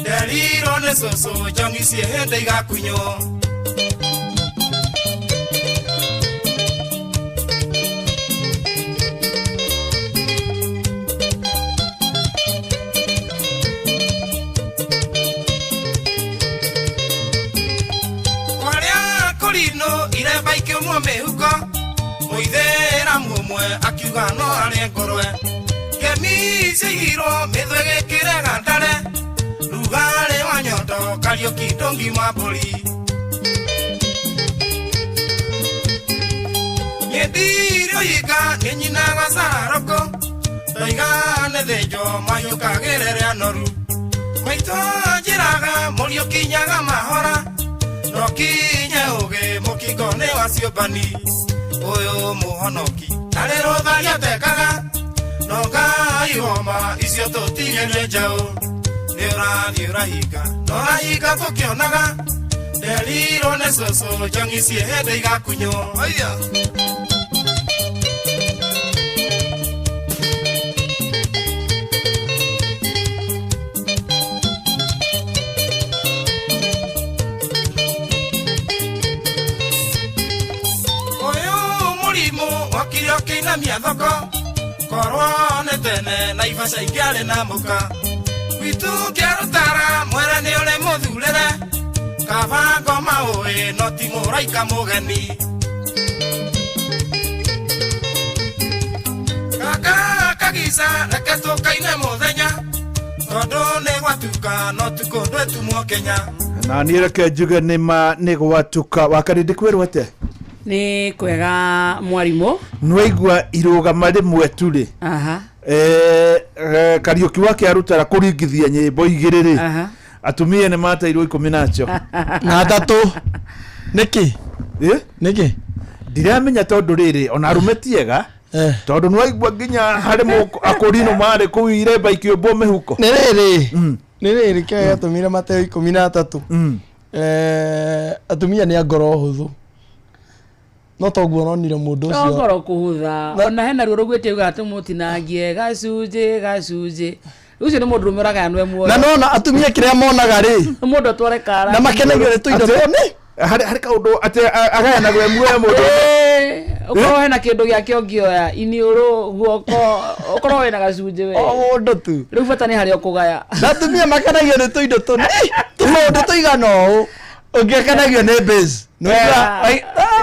nderirwo nĩ cũcũ njongi ciĩ hĩndĩ igakunywo Kwarĩa kũrinũ iremba ikĩũmwo mĩhuko mũithĩramu ũmwe akiuga no arĩe ngũrwe kemi ciaigirwo mĩthwe gĩkĩrega ndare rugarĩ wa nyondo Kariũki ndũngima mbũri niĩ ndirĩ ũhinga nĩ nyinaga cararũkũ ndoiga nĩ thĩnjwo mahiũkagĩre anoru maitũ anjĩraga mũriũ kinyaga mahora no kinye ũgĩ mũkingo nĩ wa ciũmbani ũyũ mũhonoki ndarĩ rũtharia atekaga no Ngai woma icio tũtigĩrie njaũ nĩ ũrathiĩ ũrahinga no ũrahinga tũkĩonaga nderirwo nĩ cũcũ njongi ciĩ hĩndĩ igakunywo Aya. Ũyũ mũrimũ wokire ũkĩinamia thoko korwo nĩ tene Naivasha ingĩarĩ na mũka gwitũ Kĩarũtara mwere nĩ ũrĩ mũthurĩre kaba ngoma ũĩ no ti mũraika mũgeni kaka kagica reke tũkaine mũthenya tondũ nĩ gwatuka no tukũ ndwĩtumwo Kenya na niĩ reke njuge nĩ ma nĩ gwatuka wakarĩ ndĩkwĩrwo atĩa nĩ kwega mwarimũ nĩwaigua irũgama rĩmwe tu rĩ aha Kariũki wa Kĩarũtara kũringithia nyĩmbo igĩrĩ rĩ atumia nĩ mateirwo ikũmi nacio na atatũ nĩkĩ nĩkĩ Ndiramenya tondũ rĩrĩ ona arũme tiega tondũ nĩwaigua nginya harĩ akũrinũ marĩ kũu iremba ikĩũmbwo mĩhuko. Nĩ rĩrĩ nĩ rĩrĩ kĩrĩa gĩatũmire mateo 13. Atumia nĩ a ngoro hũthũ no toguo nonire mũndũ To ũcio ngoro kũhũtha ona hena ruo rũguĩte uga tũmũtinangie gacunjĩ gacunjĩ. Ũcio nĩ mũndũ ũrũme ũragayanwo muoyo. Na nona atumia kĩrĩa monaga rĩ mũndũ atware kara na makenagio nĩ tũindo tũnĩ harĩ kaũndũ atĩ agayanagwo e muoyo mũndũ. Ũkorwo hena kĩndũ gĩake ũngĩoya iniũrũ guoko ũkorwo wĩna gacunjĩ we. O mũndũ tu. Rĩu bata nĩ harĩa ũkũgaya. Na atumia makenagio nĩ tũindo tũnĩ tũmaũndũ tũigana ũũ ũngĩ akenagio nĩ base.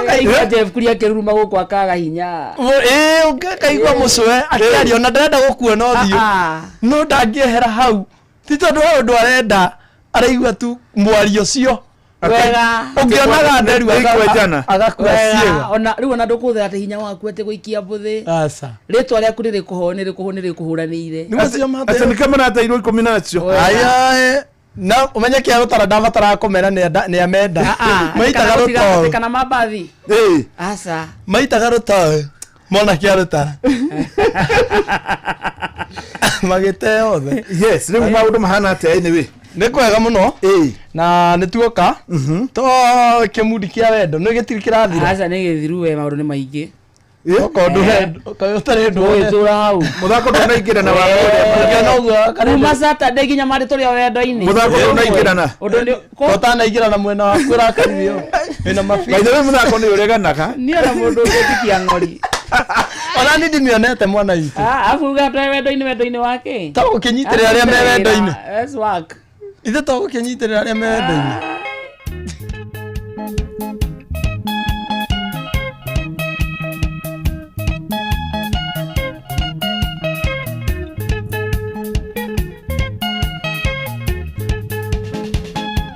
Kaigua Jeff Kuria akĩruruma gũkũ akaga hinya. Ĩĩ ũngĩ akaigua mũcwe akĩaria ona ndarenda gũkuona ũthiũ no ndangĩehera hau ti tondũ he ũndũ arenda araigua tu mwario ũcio. Wega. Ũngĩonaga nderu agakua ciĩga. Ona rĩu ona ndũkũhũthĩra atĩ hinya waku atĩ gũikia mbũthĩ. Aca. Rĩtwa rĩaku nĩrĩkũhũranĩire. Atĩ nĩkĩo marateirwo 10 na acio. Aya na ũmenye kĩa rũtara ndabataraga kũmera nĩ amenda. Maitaga rũtoe. Kana mambathi. Aca. Maitaga rũtoe mona kĩa rũtara. Magĩte othe. Yes, rĩu maũndũ mahana atĩa anyway? Nĩ kwega mũno na nĩ tuoka to kĩmundi kĩa wendo nĩ gĩtirĩ kĩrathira. Aca nĩ gĩthiru we maũndũ nĩ maingĩ. Okorwo ũtarĩ ndũ Ũgĩtũra hau. Mũthako ndũnaingĩrana wa kũrĩa. Kuma Saturday nginya marĩ tũrĩ o wendo-inĩ. Mũthako ndũnaingĩrana. Ũndũ nĩ Ũtanaingĩrana mwena waku ũrakarithio. Wĩna mabi. By the way mũthako nĩ ũreganaga. Niĩ ona mũndũ ũngĩnjikia ng'ori. Ona niĩ ndimĩonete mwana witũ. Arabu uga tũrĩ wendo-inĩ wendo-inĩ wake. To gũkĩnyitĩrĩra arĩa me wendo-inĩ. Let's work. Ithe to gũkĩnyitĩrĩra arĩa me wendo-inĩ.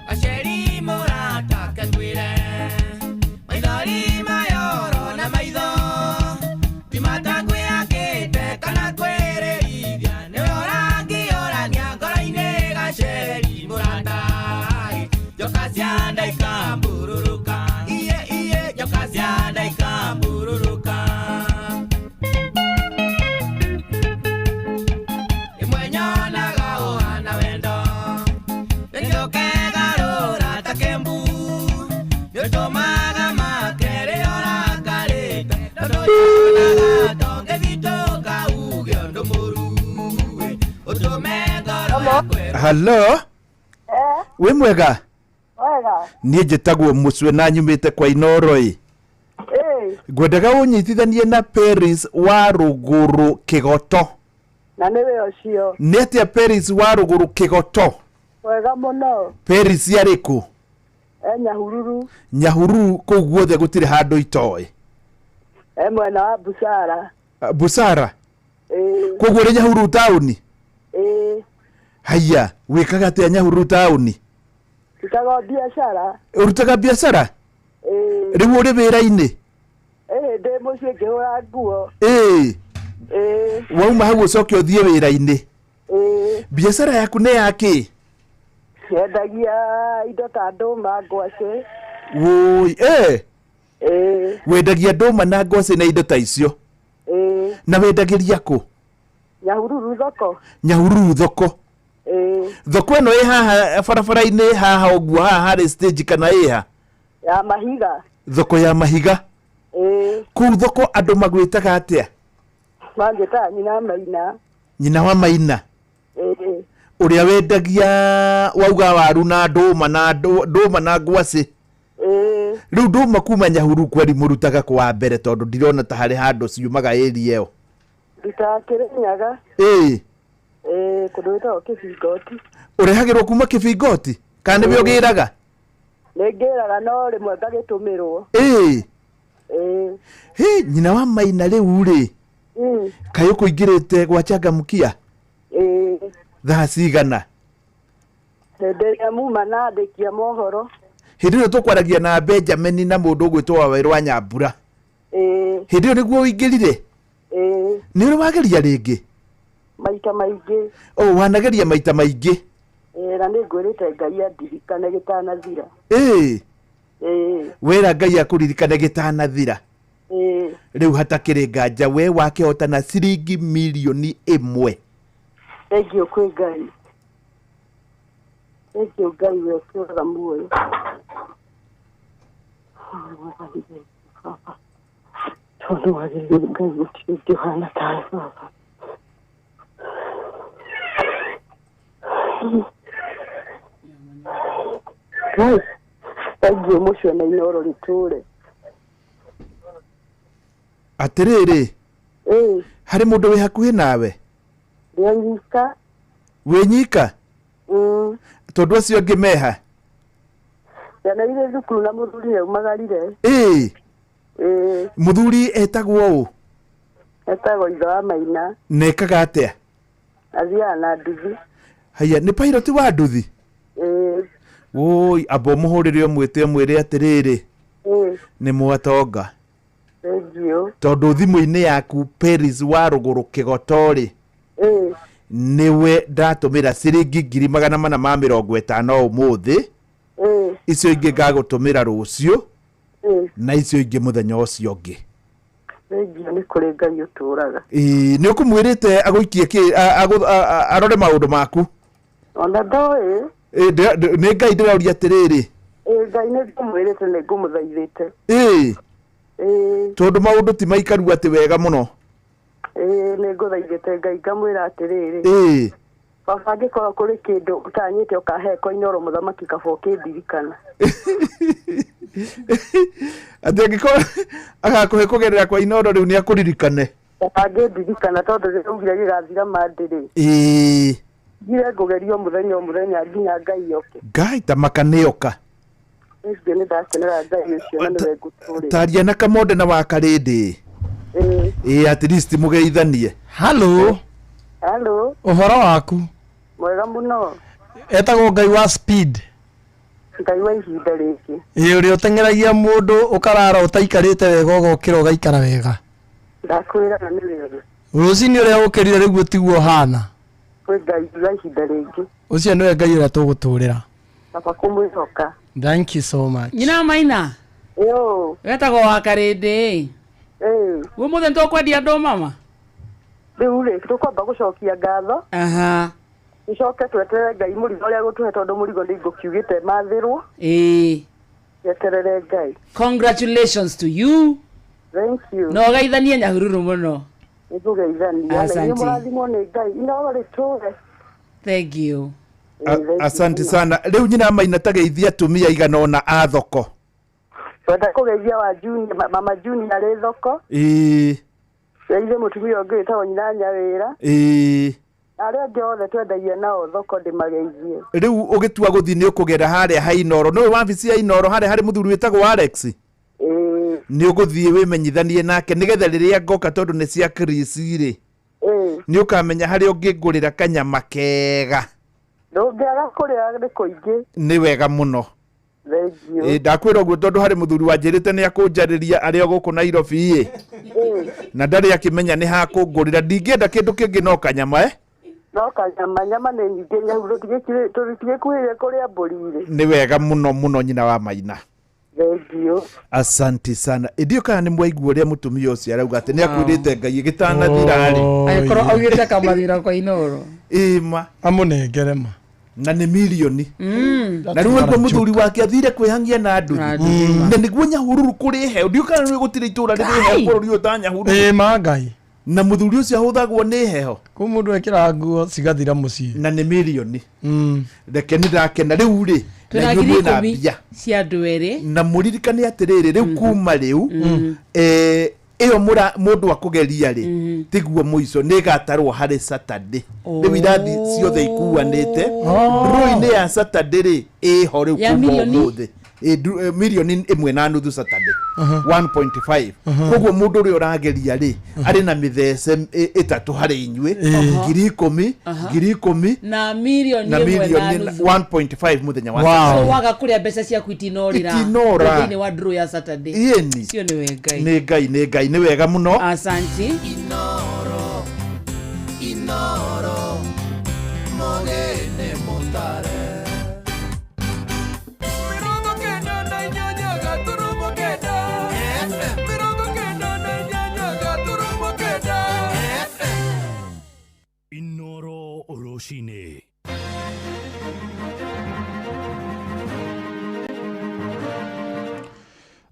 Aceri mũrata twĩre maithori mayoro na maitho ti matakwĩakĩte kana kwĩrĩithia nĩwe ũrangiũrania ngoro-inĩ gaceri mũrata njoka cia nda ikamburũrũka iye iye njoka cia nda ikamburũrũka ĩmwe nyonaga ũhana wendo nĩkĩũkegarũra ta kĩmbu nĩũtũmaga make rĩrĩa ũrakarĩte tondũ nyonaga tongĩthitũka uge ũndũ mũru ũtũme ngoro yakwa Hello. Wĩ mwega? Wega. Niĩ njĩtagwo Mũcwe na nyumĩte kwa Inooro ĩ. Ngwendaga ũnyitithanie na Paris wa Rũgũrũ Kĩgoto. Na nĩwe ũcio. Nĩ atĩa Paris wa Rũgũrũ Kĩgoto? Wega mũno. Paris yarĩ kũ? E Nyahururu. Nyahururu kũu guothe gũtirĩ handũ itoĩ. E mwena wa Busara. Busara? Ĩĩ. Koguo ũrĩ Nyahururu taũni? Ĩĩ. Haiya, wĩkaga atĩa Nyahururu taũni? Rutaga biacara. Ũrutaga biacara? Ĩĩ. Rĩu ũrĩ wĩra-inĩ? Ĩĩ ndĩ mũciĩ ngĩhũra nguo. Ĩĩ. Ĩĩ. Wauma hau ũcoke ũthiĩ wĩra-inĩ? Ĩĩ. Biacara yaku nĩ ya kĩ? Yendagia indo ta ndũma, ngwacĩ. Wũi, ĩ. Ĩĩ. Wendagia ndũma na ngwacĩ na indo ta icio? Ĩĩ. Na wendagĩria kũ? Nyahururu thoko. Nyahururu thoko. Ĩĩ. Thoko ĩno ĩ haha barabara-inĩ haha ũguo haha harĩ stage kana ĩ ha? Ya mahiga. Thoko ya mahiga. Ĩĩ. Kũu thoko andũ magwĩtaga atĩa? Manjĩtaga nyina Maina. Nyina wa Maina. Ĩĩ. Ũrĩa wendagia wauga waru na ndũma na ndũma na ngwacĩ. Ĩĩ. Rĩu ndũma kuma Nyahururu kweri mũrutaga kũ wa mbere tondũ ndirona ta harĩ handũ ciumaga area ĩyo. Ndutaga Kĩrĩnyaga. Ĩĩ. Ĩĩ kũndũ gwĩtagwo Kĩbingoti. Ũrehagĩrwo kuma Kĩbingoti? Kana nĩwe ũgĩraga? Nĩ ngĩraga no rĩmwe ngagĩtũmĩrwo. Ĩĩ. Ĩĩ. Hĩ, nyina wa Maina rĩu rĩ, kaĩ ũkũingĩrĩte gwa Changamkia? Ĩĩ. Thaa cigana? Hĩndĩ ĩrĩa muma na andĩki a mohoro. Hĩndĩ ĩyo tũkwaragia na Benjamin na mũndũ ũgwĩtwo Wawerũ wa Nyambura. Ĩĩ. Hĩndĩ ĩyo nĩguo ũingĩrire? Ĩĩ. Nĩ ũrĩ wageria rĩngĩ? Maita maingĩ. O, wanageria maita maingĩ? Ĩĩ na nĩ ngwĩrĩte Ngai andirikane gĩtanathira. Ĩĩ. Ĩĩ. Wera Ngai akũririkane gĩtanathira. Ĩĩ. Rĩu hatakĩrĩ nganja we wakĩhotana ciringi 1,000,000. Thengiũ kwĩ Ngai. Thengiũ Ngai we ũtũũraga muoyo. Mwathani thengiũ baba. Tondũ wagĩrĩirwo Ngai gũtirĩ ũngĩ ũhana tawe baba. Ngai, thengiũ mũcio na Inooro rĩtũũre. Atĩrĩrĩ, Ĩĩ, harĩ mũndũ wĩ hakuhĩ nawe? Ndĩ nyika. Wĩ nyika? Mm. Tondũ acio angĩ meha? Ciana irĩ thukuru na mũthuri nĩaumagarire. Ĩĩ. Ĩĩ, Mũthuri etagwo ũ? Etagwo ithe wa Maina. Na ekaga atĩa? Athiaga na nduthi. Haya, nĩ pilot wa nduthi? Ĩĩ. Woi, amba ũmũhũrĩre ũmwĩte ũmwĩre atĩrĩrĩ, Ĩĩ, nĩ mwatonga. Thengiũ. Tondũ thimũ-inĩ yaku Peris wa rũgũrũ Kĩgoto-rĩ, Ĩĩ, nĩwe ndatũmĩra ciringi 450,000 ũmũthĩ. Ĩĩ, Icio ingĩ ngagũtũmĩra rũciũ ĩĩ, na icio ingĩ mũthenya ũcio ũngĩ. Thengiũ nĩ kũrĩ Ngai ũtũũraga. Ĩĩ, nĩ ũkũmwĩrĩte agũikie kĩ arore maũndũ maku? Ona ndoĩ. Ĩĩ, nĩ Ngai ndĩroria atĩrĩrĩ. Ĩĩ, Ngai nĩ ngũmwĩrĩte nĩ ngũmũthaithĩte. Ĩĩ, Ĩĩ, tondũ maũndũ ti maikaru atĩ wega mũno. Ĩĩ, nĩ ngũthaithĩte Ngai ngamwĩra atĩrĩrĩ. Ĩĩ. Baba angĩkorwo kũrĩ kĩndũ ũtanyĩte ũkahe Koinoro mũthamaki kaba ũkĩndirikana. Atĩ angĩkorwo agakũhe kũgerera kwa Inooro rĩu nĩ akũririkane. Angĩndirikana tondũ nĩraugire gĩgathira Monday rĩ. Ĩĩ. Ngire ngũgerio mũthenya o mũthenya nginya Ngai oke. Ngai ta makanĩoka. Thengiũ nĩ ndakenera Ngai ũcio na nĩwe ngũtũũrĩra. Taria na Kamonde na Wakarĩndĩ. Ĩĩ. Ĩĩ, at least mũgeithanie. Hello. Hello. Ũhoro waku? Mwega mũno. Etagwo Ngai wa speed. Ngai wa ihinda rĩngĩ. Ĩĩ, ũrĩa ũteng'eragia mũndũ ũkarara ũtaikarĩte wega ũgokĩra ũgaikara wega. Ndakwĩra na nĩ wega. Rũcinĩ ũrĩa ũkĩrire rĩguo tiguo ũhana. Kwĩ Ngai wa ihinda rĩngĩ. Ũcio nĩwe Ngai ũrĩa tũgũtũrĩra. Baba kũmwĩhoka. Thank you so much. Nyina Maina. Yo. Wetagwo wa Karĩndĩ. Ĩĩ. Ũmũthĩ nĩtũkwendia andũ mama? Rĩu rĩ, tũkwamba gũcokia ngatho. Aha. Tũcoke tweterere Ngai mũrigo ũrĩa gũtũhe tondũ mũrigo nĩ ngũkiugĩte mathĩrwo. Ĩĩ. Tweterere Ngai. Congratulations to you. Thank you. Na ũgeithanie Nyahururu mũno. Nĩngũgeithania. Na Asante. inyuĩ mũrathimwo nĩ Ngai. Inooro rĩtũũre. Thank you. Asante sana. Rĩu nyina Maina tageithia atumia igana ũna a thoko. Twenda kũgeithia wa Junior, mama Junior arĩ thoko. Ĩĩ. Geithie mũtumia ũngĩ wĩtagwo nyina Nyawĩra. Ĩĩ. Na arĩa angĩ othe twendagia nao thoko ndĩmageithie. Rĩu ũgĩtua gũthiĩ nĩ ũkũgera harĩa ha Inooro. Nĩũĩ wabici ya Inooro harĩa harĩ mũthuri wĩtagwo Alex? Ĩĩ. Nĩ ũgũthiĩ wĩmenyithanie nake nĩgetha rĩrĩa ngoka tondũ nĩ cia Chris rĩ. Ĩĩ. Nĩ ũkamenya harĩa ũngĩngũrĩra kanyama kega. Ndũngĩaga kũrĩa nĩ kũingĩ. Nĩ wega mũno. Thengiũ. Ĩĩ, ndakwĩra ũguo tondũ harĩ mũthuri wanjĩrĩte nĩ akũnjarĩria arĩ o gũkũ Nairobi ĩ. Ĩĩ. Na ndarĩ akĩmenya nĩ hakũngũrĩra. Ndingĩenda kĩndũ kĩngĩ no kanyama eh? No kanyama, nyama nĩ nyingĩ Nyahururu tũtigĩkuhĩrĩrie kũrĩa mbũri irĩ. Nĩ wega mũno mũno nyina wa Maina. Thengiũ. Asante sana. Ĩndio kana nĩ mwaigua ũrĩa mũtumia ũcio arauga atĩ nĩ akwĩrĩte Ngai ĩgĩtanathira rĩ. Angĩkorwo augĩte kamathira kwa Inooro. Ĩĩ ma. Amũnengere ma. Na nĩ mirioni. Mm. Na rĩu aigua mũthuri wake athire kwĩhangia na nduthi. Na nduthi, ma. Na nĩguo Nyahururu kũrĩ heho. Ndiũ kana nĩ gũtirĩ itũũra rĩrĩ heho bũrũri ũyũ ta Nyahururu. Ĩĩ ma Ngai. Na mũthuri ũcio ahũthagwo nĩ heho. Kũ mũndũ ekĩraga nguo cigathira mũciĩ. Na nĩ mirioni. Reke nĩ ndakena rĩu rĩ. Na Twĩna inyuĩ ngiri mwĩna ikũmi mbia. cia andũ erĩ. Na mũririkane atĩrĩrĩ rĩu kuma rĩu ĩyo mũndũ akũgeria rĩ tiguo mũico nĩ ĩgatarwo harĩ Saturday. Rĩu irathi ciothe ikuanĩte. Draw-inĩ ya Saturday rĩ ĩho rĩu Ya kuma mirioni? ũmũthĩ. 1.5 million Saturday. 1.5. Koguo mũndũ ũrĩa ũrageria rĩ arĩ na mĩthece ĩtatũ harĩ inyuĩ, 10,000, 10,000 Na mirioni na ĩmwe na mirioni nuthu. 1.5 mũthenya wa So Saturday. waga kũrĩa mbeca ciaku itinorĩra. Itinora. Thĩinĩ wa draw ya Saturday. Ĩni. Cio nĩwe Ngai. Nĩ Ngai, nĩ Ngai, nĩ wega mũno. Asante. Inoro, Inoro, mogene mutare. 98.9.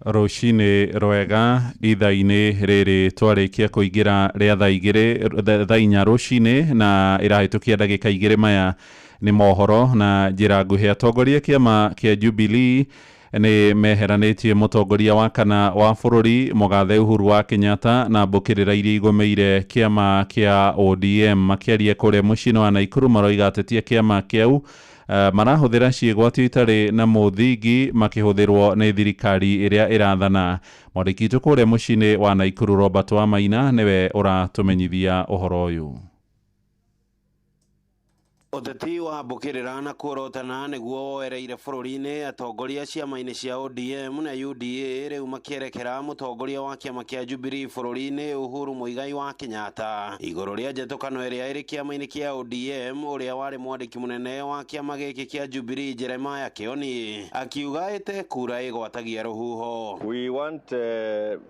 Rũcinĩ rwega ithaa-inĩ rĩrĩ twarĩkia kũingĩra rĩa thaa igĩrĩ thaa inya rũcinĩ na ĩrahĩtũkia ndagĩka 2 maya nĩ mohoro na njĩra nguhĩ. Atongoria kĩama kĩa Jubilee nĩ meheranĩtie mũtongoria wa kana wa bũrũri mũgathe Uhuru wa Kenyatta na mbũkĩrĩra iria igũmĩire kĩama kĩa ODM. Makĩaria kũrĩa mũciĩ-inĩ wa Naikuru maroiga atetia kĩama kĩu marahũthĩra ciĩgwatio itarĩ na mũthingi makĩhũthĩrwo nĩ thirikari ĩrĩa ĩrathana. Mwandĩki witũ kũrĩa mũciĩ-inĩ wa Naikuru Robert Wamaina nĩwe ũratũmenyithia ũhoro ũyũ. Ũteti wa mbũkĩrĩra na kuorotana nĩguo woereire bũrũri-inĩ atongoria ciama-inĩ cia ODM na UDA rĩu makĩerekera mũtongoria wa kĩama kĩa Jubilee bũrũri-inĩ Uhuru Muigai wa Kenyatta igũrũ rĩa njatũkano ĩrĩa ĩrĩ kĩama-inĩ kĩa ODM. Ũrĩa warĩ mwandĩki mũnene wa kĩama gĩkĩ kĩa Jubilee Jeremiah Kioni akiuga ĩte kura ĩgwatagia rũhuho. We want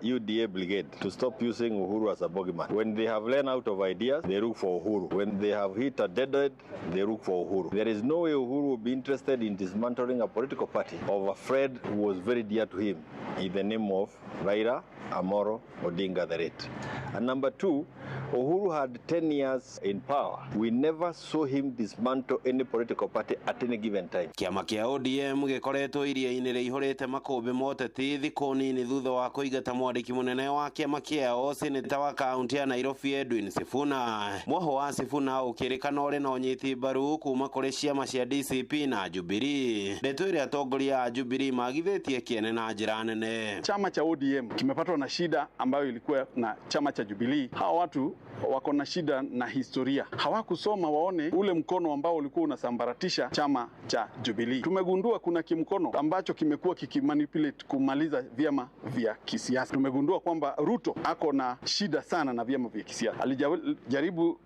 UDA brigade to stop using Uhuru as a bogeyman. When they have run out of ideas, they look for Uhuru. When they have hit a dead end, they look for Uhuru. There is no way Uhuru will be interested in dismantling a political party of a friend who was very dear to him in the name of Raila Amolo Odinga the late. And number two, Uhuru had 10 years in power. We never saw him dismantle any political party at any given time. Kĩama kĩa ODM gĩkoretwo iria-inĩ rĩihũrĩte makũmbĩ ma ũteti thikũ nini thutha wa kũingata mwandĩki mũnene wa kĩama kĩao seneta wa kaunti ya Nairobi Edwin Sifuna. Mwoho wa Sifuna ũkĩrĩkana ũrĩ na ũnyiti mbaru kuma kũrĩ ciama cia DCP na Jubilee. Ndeto ĩrĩa atongoria a Jubilee magithĩtie kĩene na njĩra nene. Chama cha ODM kimepatwa na shida ambayo ilikuwa na chama cha Jubilee. Hawa watu wako na shida na historia. Hawakusoma waone ule mkono ambao ulikuwa unasambaratisha chama cha Jubilee. Tumegundua kuna kimkono ambacho kimekuwa kikimanipulate kumaliza vyama vya kisiasa. Tumegundua kwamba Ruto ako na shida sana na vyama vya kisiasa. Alijaribu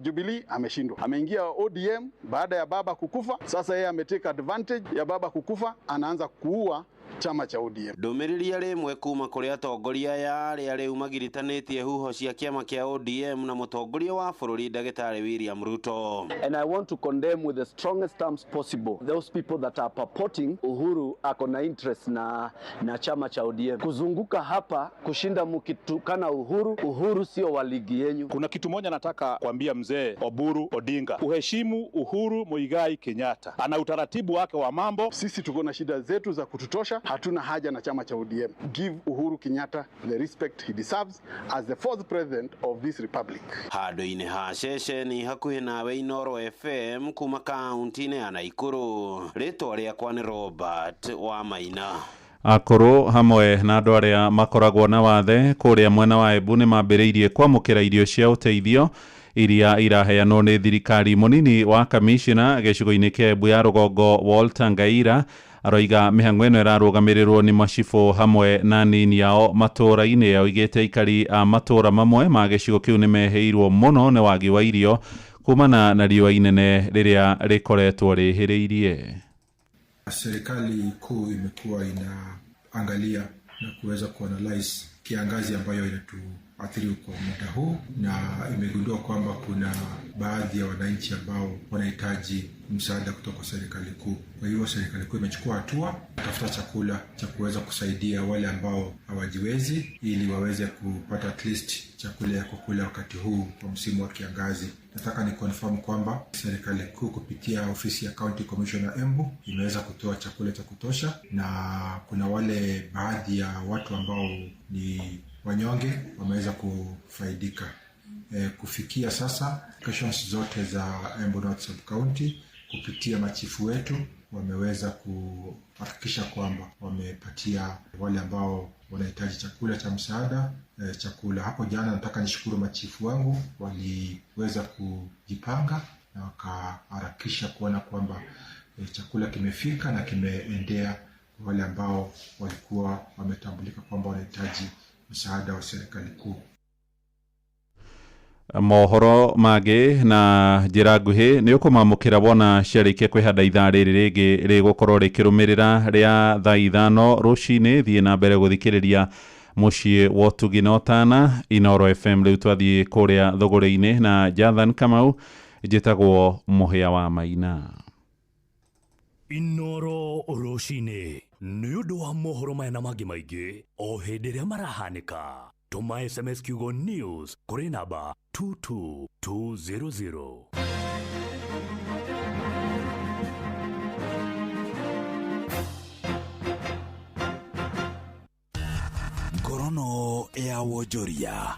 Jubilee, ameshindwa. Ameingia ODM baada ya baba kukufa. Sasa yeye ametake advantage ya baba kukufa, anaanza kuua chama cha ODM. Ndũmĩrĩri yarĩ ĩmwe kuma kũrĩ atongoria aya arĩa rĩu magiritanĩtie huho cia kĩama kĩa ODM na mũtongoria wa bũrũri ndagĩtarĩ William Ruto. And I want to condemn with the strongest terms possible those people that are purporting Uhuru ako na interest na chama cha ODM. Kuzunguka hapa kushinda mkitukana Uhuru, Uhuru sio wa ligi yenyu. Kuna kitu moja nataka kuambia mzee Oburu Odinga. Uheshimu Uhuru Muigai Kenyatta. Ana utaratibu wake wa mambo. Sisi tuko na shida zetu za kututosha. Hatuna haja na chama cha ODM. Give Uhuru Kenyatta the respect he deserves as the fourth president of this republic. Handũ-inĩ ha ceceni hakuhĩ nawe Inooro FM kuma kaunti-inĩ ya Naikuru. Rĩtwa rĩakwa nĩ Robert Wamaina. Akũrũ hamwe na andũ arĩa makoragwo na wathe kũrĩa mwena wa Embu nĩ mambĩrĩirie kwamũkĩra irio cia ũteithio iria iraheanwo nĩ thirikari. Mũnini wa kamishina gĩcigo-inĩ kĩa Embu ya rũgongo Walter Ngaira aroiga mĩhang'o ĩno ĩrarũgamĩrĩrwo nĩ macibũ hamwe na nini yao matũũra-inĩ. Oigĩte aikari a matũũra mamwe ma gĩcigo kĩu nĩ mehĩirwo mũno nĩ wagi wa irio kumana na riũa inene rĩrĩa rĩkoretwo rĩhĩrĩirie. Serikali kuu imekuwa inaangalia na kuweza kuanalyze kiangazi ambayo inatuathiri kwa muda huu, na imegundua kwamba kuna baadhi ya wananchi ambao wanahitaji msaada kutoka kwa serikali kuu. Kwa hivyo serikali kuu imechukua hatua kutafuta chakula cha kuweza kusaidia wale ambao hawajiwezi ili waweze kupata at least chakula ya kukula wakati huu kwa msimu wa kiangazi. Nataka ni confirm kwamba serikali kuu kupitia ofisi ya County Commissioner Embu imeweza kutoa chakula cha kutosha, na kuna wale baadhi ya watu ambao ni wanyonge wameweza kufaidika. Kufikia sasa locations zote za Embu North Sub County kupitia machifu wetu wameweza kuhakikisha kwamba wamepatia wale ambao wanahitaji chakula cha msaada chakula. Hapo jana nataka nishukuru machifu wangu, waliweza kujipanga na wakaharakisha kuona kwamba chakula kimefika na kimeendea wale ambao walikuwa wametambulika kwamba wanahitaji msaada wa serikali kuu. Mohoro mangĩ na njĩra nguhĩ nĩ ũkũmamũkĩra wona ciarĩkia kwĩhanda ithaa rĩrĩ rĩngĩ rĩgũkorwo rĩkĩrũmĩrĩra rĩa thaa 5 rũcinĩ. Thiĩ na mbere gũthikĩrĩria mũciĩ wa ũtugi na ũtana Inooro FM. Rĩu twathiĩ kũrĩa thũgũrĩ-inĩ na Jathan Kamau. Njĩtagwo Mũhĩa wa Maina. Inooro rũcinĩ Nĩ ũndũ wa mohoro maya na mangĩ maingĩ o hĩndĩ ĩrĩa marahanĩka, tũma SMS kiugo news kũrĩ namba 22200. Ngorono ya wonjoria.